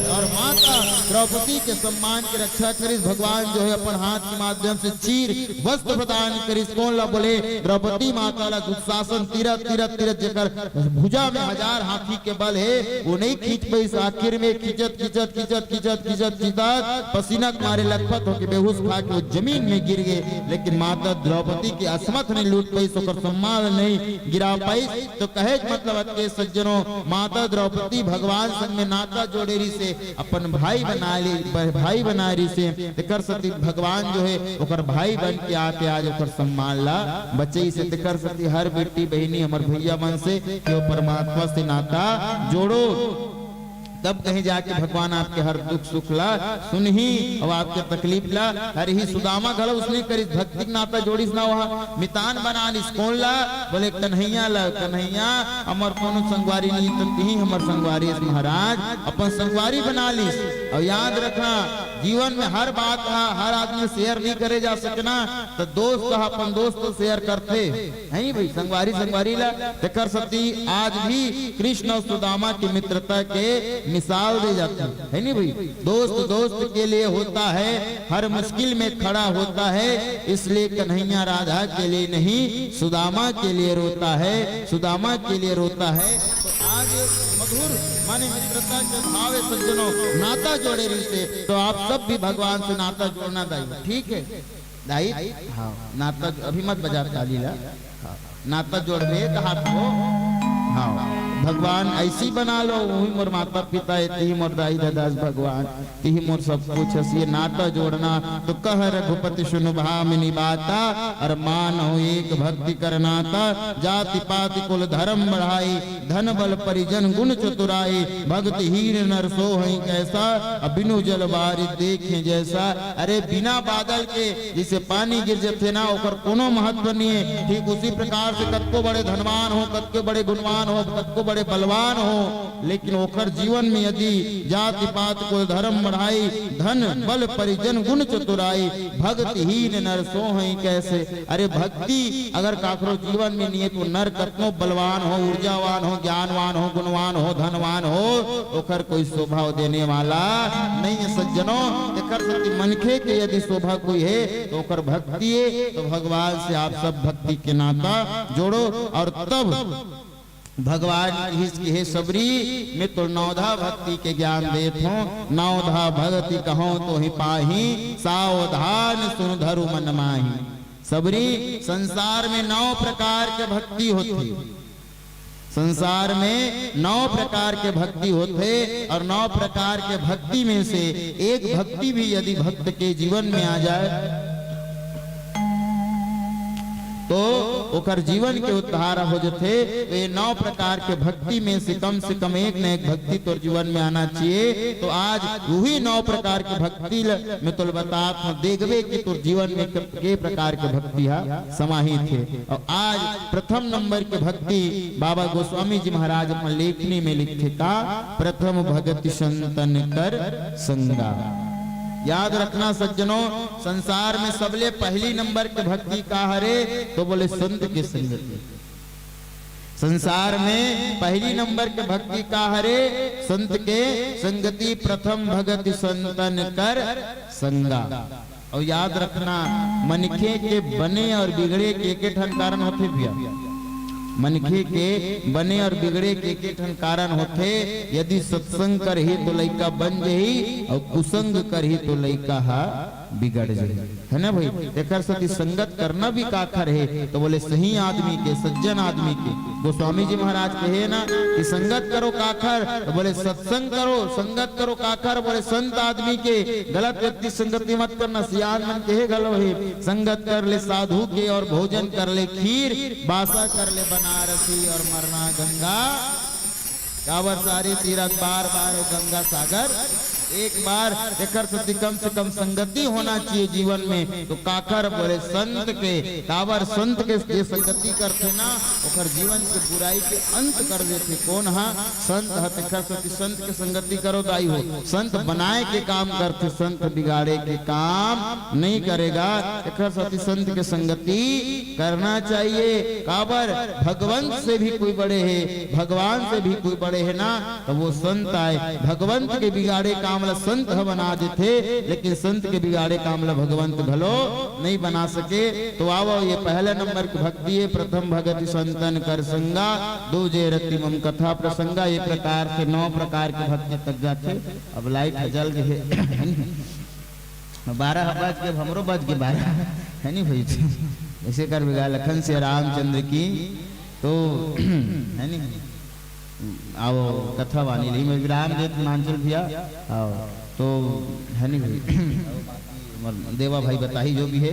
और माता द्रौपदी के सम्मान की रक्षा करिस। भगवान जो है अपन हाथ के माध्यम से चीर वस्त्र प्रदान करिस। कोन ला बोले? द्रौपदी माता ला। दुशासन तीरथ, तीरथ, तीरथ, जेकर भुजा में हजार हाथी के बल है, वो नहीं खींच पाइस। आखिर में खींचत, खींचत, खींचत, खींचत, खींचत, खींचत, पसीना के मारे लथपथ होके बेहोश खा के वो जमीन में गिर गए। लेकिन माता द्रौपदी के असमत नहीं लूट पाइस, ओकर सम्मान नहीं गिरा पाइस। तो कहे के मतलब अतके सज्जनों, माता द्रौपदी भगवान संग में नाता जोड़े रिसे, अपन भाई बना ली, ब-, भाई बना रिसे, तेकर सेती भगवान जो है ओकर भाई बन के आके आज ओकर सम्मान ला बचइसे। तेकर सेती हर बेटी बहिनी हमर भैया मन से कि वो परमात्मा से नाता जोड़ो, तब कहीं जाके भगवान आपके हर दुख सुख ला सुनही और आपके तकलीफ ला हरही। सुदामा घलो उसने करिस, भक्ति के नाता जोड़िस ना, वहाँ मितान बना लिस। कोन ला? बोले कन्हैया ला। कन्हैया हमर कोनो संगवारी नहीं, तो तिही हमर संगवारी अस महाराज, अपन संगवारी बना लिस। और याद रखना, जीवन में हर बात ला हर आदमी शेयर नहीं करे जा सकना, तो दोस्त ह अपन दोस्त शेयर करथे, है नी भाई? संगवारी संगवारी ला। तेकर सेती आज भी कृष्ण और सुदामा की मित्रता के मिसाल दे जाथे, है नी भाई? दोस्त दोस्त के लिए होता है, हर मुश्किल में खड़ा होता है, इसलिए कन्हैया राधा के लिए नहीं, सुदामा के लिए रोता है, सुदामा के लिए रोता है। तो आज मधुर माने मित्रता के भाव सज्जनों, नाता जोड़े रिसे, तो आप सब भी भगवान से नाता जोड़ना दाई, ठीक है दाई? हाँ, नाता अभी मत बजा ताली ला। हाँ, नाता जोड़बे तो हाथ को। हाँ, भगवान ऐसी बना लो, वही मोर माता पिता है, तिही मोर दाई ददा अस भगवान, तिही मोर सब कुछ है। ये नाता जोड़ना तो कह रघुपति सुन भामिनी बाता, और मानहु एक भक्ति कर नाता, जाति पाति कुल धर्म बढ़ाई, धन बल परिजन गुण चतुराई, भक्तिहीन नर सोहइ कैसा, अब बिनु जल बारिस देखें जैसा। अरे बिना बादल के जैसे पानी गिर जाथे ना, ओकर कोनो महत्व नहीं है। ठीक उसी प्रकार से कतको बड़े धनवान हो, कतको बड़े गुणवान हो, कतको बड़े बलवान हो, लेकिन ओकर जीवन में यदि जाति पात कुल धर्म बढ़ाई, धन बल परिजन गुण चतुराई, भक्तिहीन नर सोहइ कैसे। अरे भक्ति अगर काकरो जीवन में नहीं है, तो नर कतनो बलवान हो, ऊर्जावान हो, ज्ञानवान हो, गुणवान हो, धनवान हो, ओकर कोई शोभा देने वाला नहीं है सज्जनों। एकर सेती मनखे के यदि शोभा कोई है, तो ओकर भक्ति है। तो भगवान से आप सब भक्ति के नाता जोड़ो और तब भगवान कहिस कि हे सबरी, मैं तो नवधा भक्ति के ज्ञान देत हूँ, नवधा भगति कहूँ तो ही पाही, सावधान सुन धरु मन माही। सबरी, संसार में नौ प्रकार के भक्ति होथे। संसार में नौ प्रकार के भक्ति होथे और नौ प्रकार के भक्ति में से एक भक्ति भी यदि भक्त के जीवन में आ जाए तो ओकर जीवन के उद्धार हो जथे। तो ये नौ प्रकार के भक्ति में से कम से कम एक न एक भक्ति तोर जीवन में आना चाहिए। तो आज वही नौ प्रकार के भक्ति ल मैं तोल बतात हूँ, देखबे कि तोर जीवन में के, के प्रकार के भक्ति हा समाहित हे। और आज प्रथम नंबर के भक्ति बाबा गोस्वामी जी महाराज अपन लेखनी में लिखथे का, प्रथम भगति संतन कर संगा। याद रखना सज्जनों, संसार में सबले पहली नंबर के भक्ति का हरे, तो बोले संत के संगति। संसार में पहली नंबर के भक्ति का हरे, संत के संगति। प्रथम भगति संतन कर संगा। और याद रखना, मनखे के बने और बिगड़े के एके ठन कारण होथे भैया। मनखे के बने और बिगड़े के एके ठन कारण होथे। यदि सत्संग करही तो लइका बन जही और कुसंग करही तो लइका हा बिगड़ जही, है ना भाई? एकर सेती संगत करना भी काखर हे, तो बोले सही आदमी के, सज्जन आदमी के। गोस्वामी जी महाराज कहे ना कि संगत करो काखर, तो बोले सत्संग करो। संगत करो काखर, बोले संत आदमी के। गलत व्यक्ति संगति मत करना, सियान मन कहे घलो हे, संगत कर ले साधु के और भोजन कर ले खीर, बासा कर ले बनारसी और मरना गंगा। काबर सारी तीरथ बार बार हो गंगा सागर एक बार। एकर सेती कम से कम संगति होना चाहिए जीवन में। तो काखर बोले संत के, काबर संत के जे संगति करथे ना, ओकर जीवन के बुराई के अंत कर देथे। कोन हा? संत ह। तेकर सेती संत के संगति करो दाई हो। संत बनाए के काम करथे, संत बिगाड़े के काम नहीं करेगा। तेकर सेती संत के संगति करना चाहिए। काबर? भगवंत से भी कोई बड़े हे, भगवान से भी कोई बड़े हे ना, तो वो संत आय। भगवंत के बिगाड़े काम ला संत ह बना देथे, लेकिन संत के बिगाड़े काम ला भगवंत घलो नहीं बना सके। तो आवो, ये पहला नंबर के भक्ति हे, प्रथम भगति संतन कर संगा, दूजे रति मम कथा प्रसंगा। ये प्रकार से नौ प्रकार के भक्ति तक जाथे। अब लाइट ह जल गे हे, बारह बज के, हमरो बज गे बारह, है नी भाई? ऐसे कर बिगा लखन से रामचंद्र की, तो है नी? आओ कथा वाणी ली में विराम देत मांझल भैया। आओ, तो है नी भाई? हमर देवा भाई बताही जो भी है।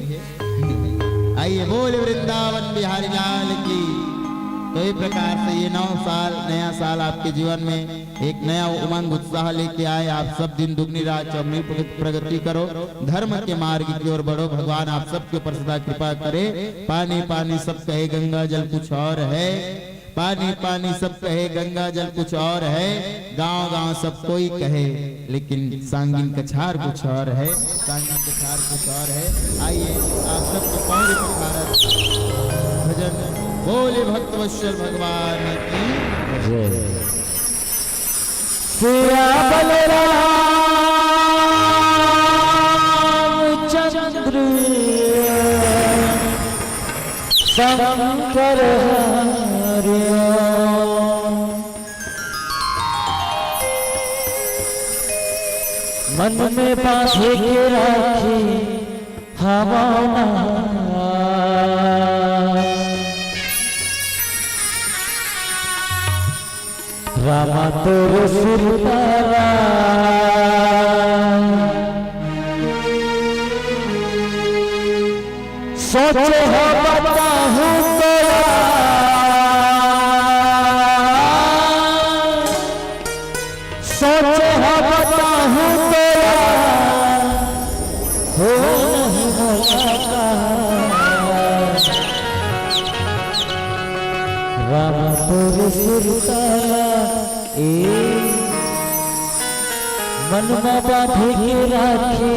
आइए, बोल वृंदावन बिहारी लाल की। तो ये प्रकार से ये नौ साल, नया साल आपके जीवन में एक नया उमंग उत्साह लेके आए। आप सब दिन दुगनी रात चौगनी प्रगति करो, धर्म के मार्ग की ओर बढ़ो। भगवान आप सबके ऊपर सदा कृपा करे। पानी पानी सब कहे गंगा जल कुछ और है, पानी पानी सब कहे गंगा जल कुछ और है, गांव गांव सब कोई कहे, लेकिन सांगिन कछार कुछ और है, सांगिन कछार कुछ और है। आइए, आप सबको पौड़ी पखारत भजन बोले भक्त वत्सल भगवान की जय। सिया बलराम चंद्र शंकर हरिओ। मन में बांधे के राखी हवाना। रामा तोर सिर तारा सोचे हो बताहूँ तोरा, सोचे हो बताहूँ तोरा, हो नहीं मुलाकात। राम तोर सिर तारा ए मन में बांधे के राखे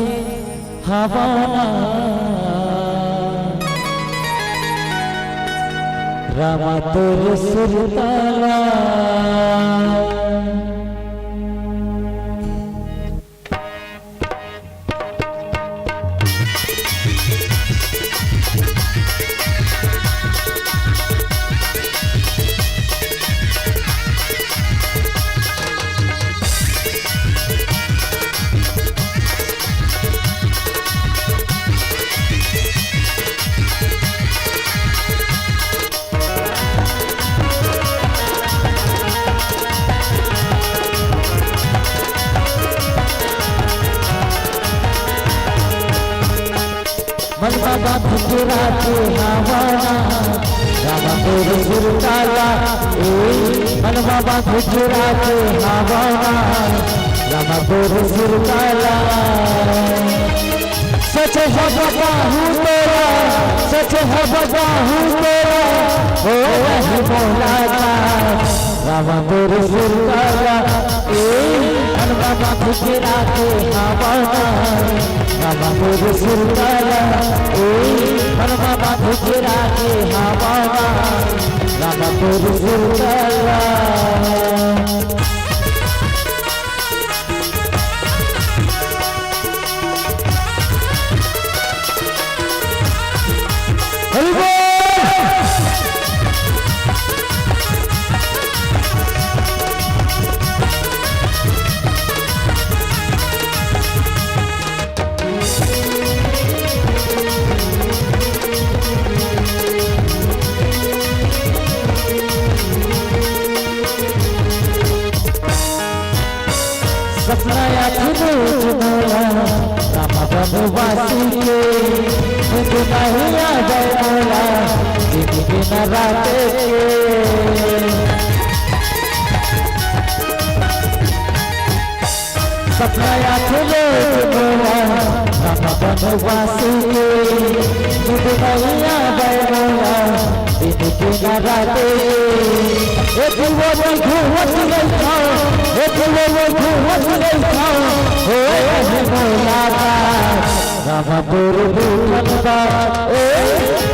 हवाना। रामा तोर सिर तारा। मन बाबा ठुकरा के हवा ना, रामा तोर सुरताला। ए, मन बाबा ठुकरा के हवा ना, रामा तोर सुरताला। सच है बताहूँ तोला, सच है बताहूँ तोला, ओ वही बोला था। रामा तोर सुरताला, ए, मन बाबा ठुकरा के हवा ना, रामा तोर सुरताला, ए, मन बाबा ठुकरा के हवा ना, रामा तोर सुरताला। हरि बोल। सपना आथे रोज मोला, रामा बनवासी के, नींद नहीं आवे मोला, दिन दिन रात के। सपना आथे रोज मोला, रामा बनवासी के, नींद नहीं आवे मोला, दिन दिन रात के। ए दिवा में घूमत रहिथौं, ए दिवा में घूमत रहिथौं, हो वही मोला का। रामा तोर दुखन बा, ए,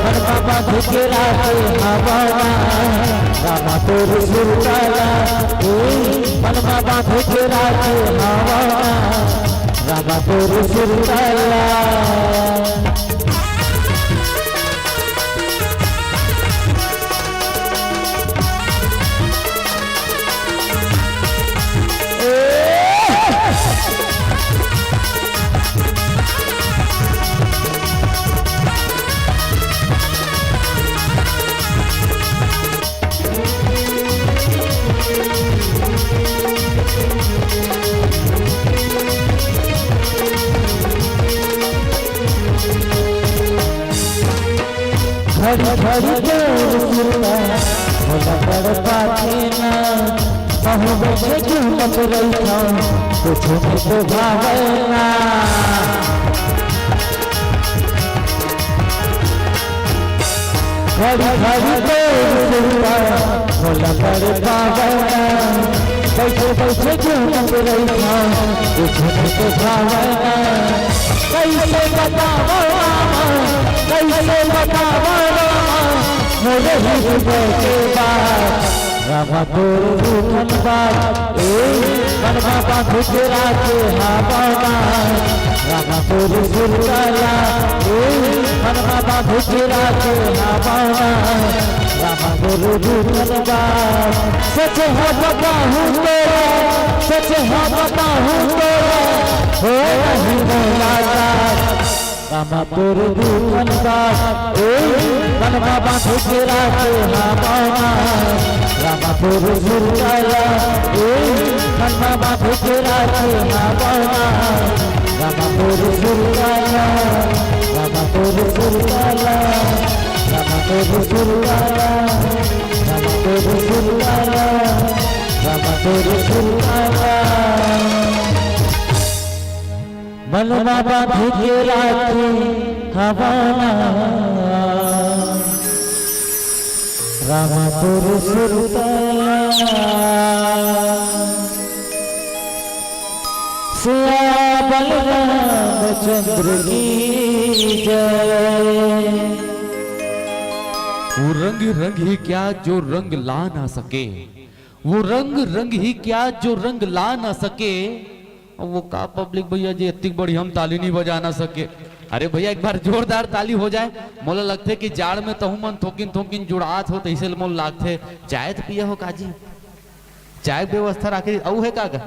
मन बाबा ठुकरा के हवा ना। रामा तोर सुरताला, ए, मन बाबा ठुकरा के हवा ना। रामा तोर सुरताला। घड़ी घड़ी तोर सुरता मोला तड़पाथे ना, कहूँ बइठे घूमत रहिथौं, कुछु नइ तो भावय ना। घड़ी घड़ी तोर सुरता मोला तड़पावय ना, बइठे बइठे घूमत रहिथौं, कुछु नइ तो भावय ना। कइसे बतावंव रामा, कइसे बतावंव रामा, मोरे हृदय के बात। रामा तोर रूपन बात, ए, मन बाबा ठुकरा के हवा ना। रामा तोर सुरताला, ए, मन बाबा ठुकरा के हवा ना। रामा तोर रूपन बात, सच है बताहूँ तोला, सच है बताहूँ तोला, हो वही मोला का। रामा तोर रूपन बात, ए, मन बाबा ठुकरा के हवा ना। रामा तोर सुरताला, ए, मन बाबा ठुकरा के हवा ना। रामा तोर सुरताला, रामा तोर सुरताला, रामा तोर सुरताला, रामा तोर सुरताला, रामा तोर सुरताला। मन बाबा ठुकरा के हवा ना, रामा तोर सुरताला। सिया बलराम चंद्र की जय। वो रंग रंग ही क्या जो रंग ला ना सके, वो रंग रंग ही क्या जो रंग ला ना सके। अब वो का पब्लिक भैया जी, इतनी बड़ी हम ताली नहीं बजा ना सके। अरे भैया, एक बार जोरदार ताली हो जाए। मोला लगथे कि जाड़ में तहू मन थोकिन थोकिन जुड़ात हो, तइसे मोला लागथे। चाय तो पिया हो काजी? चाय के व्यवस्था राखे अउ हे का, का?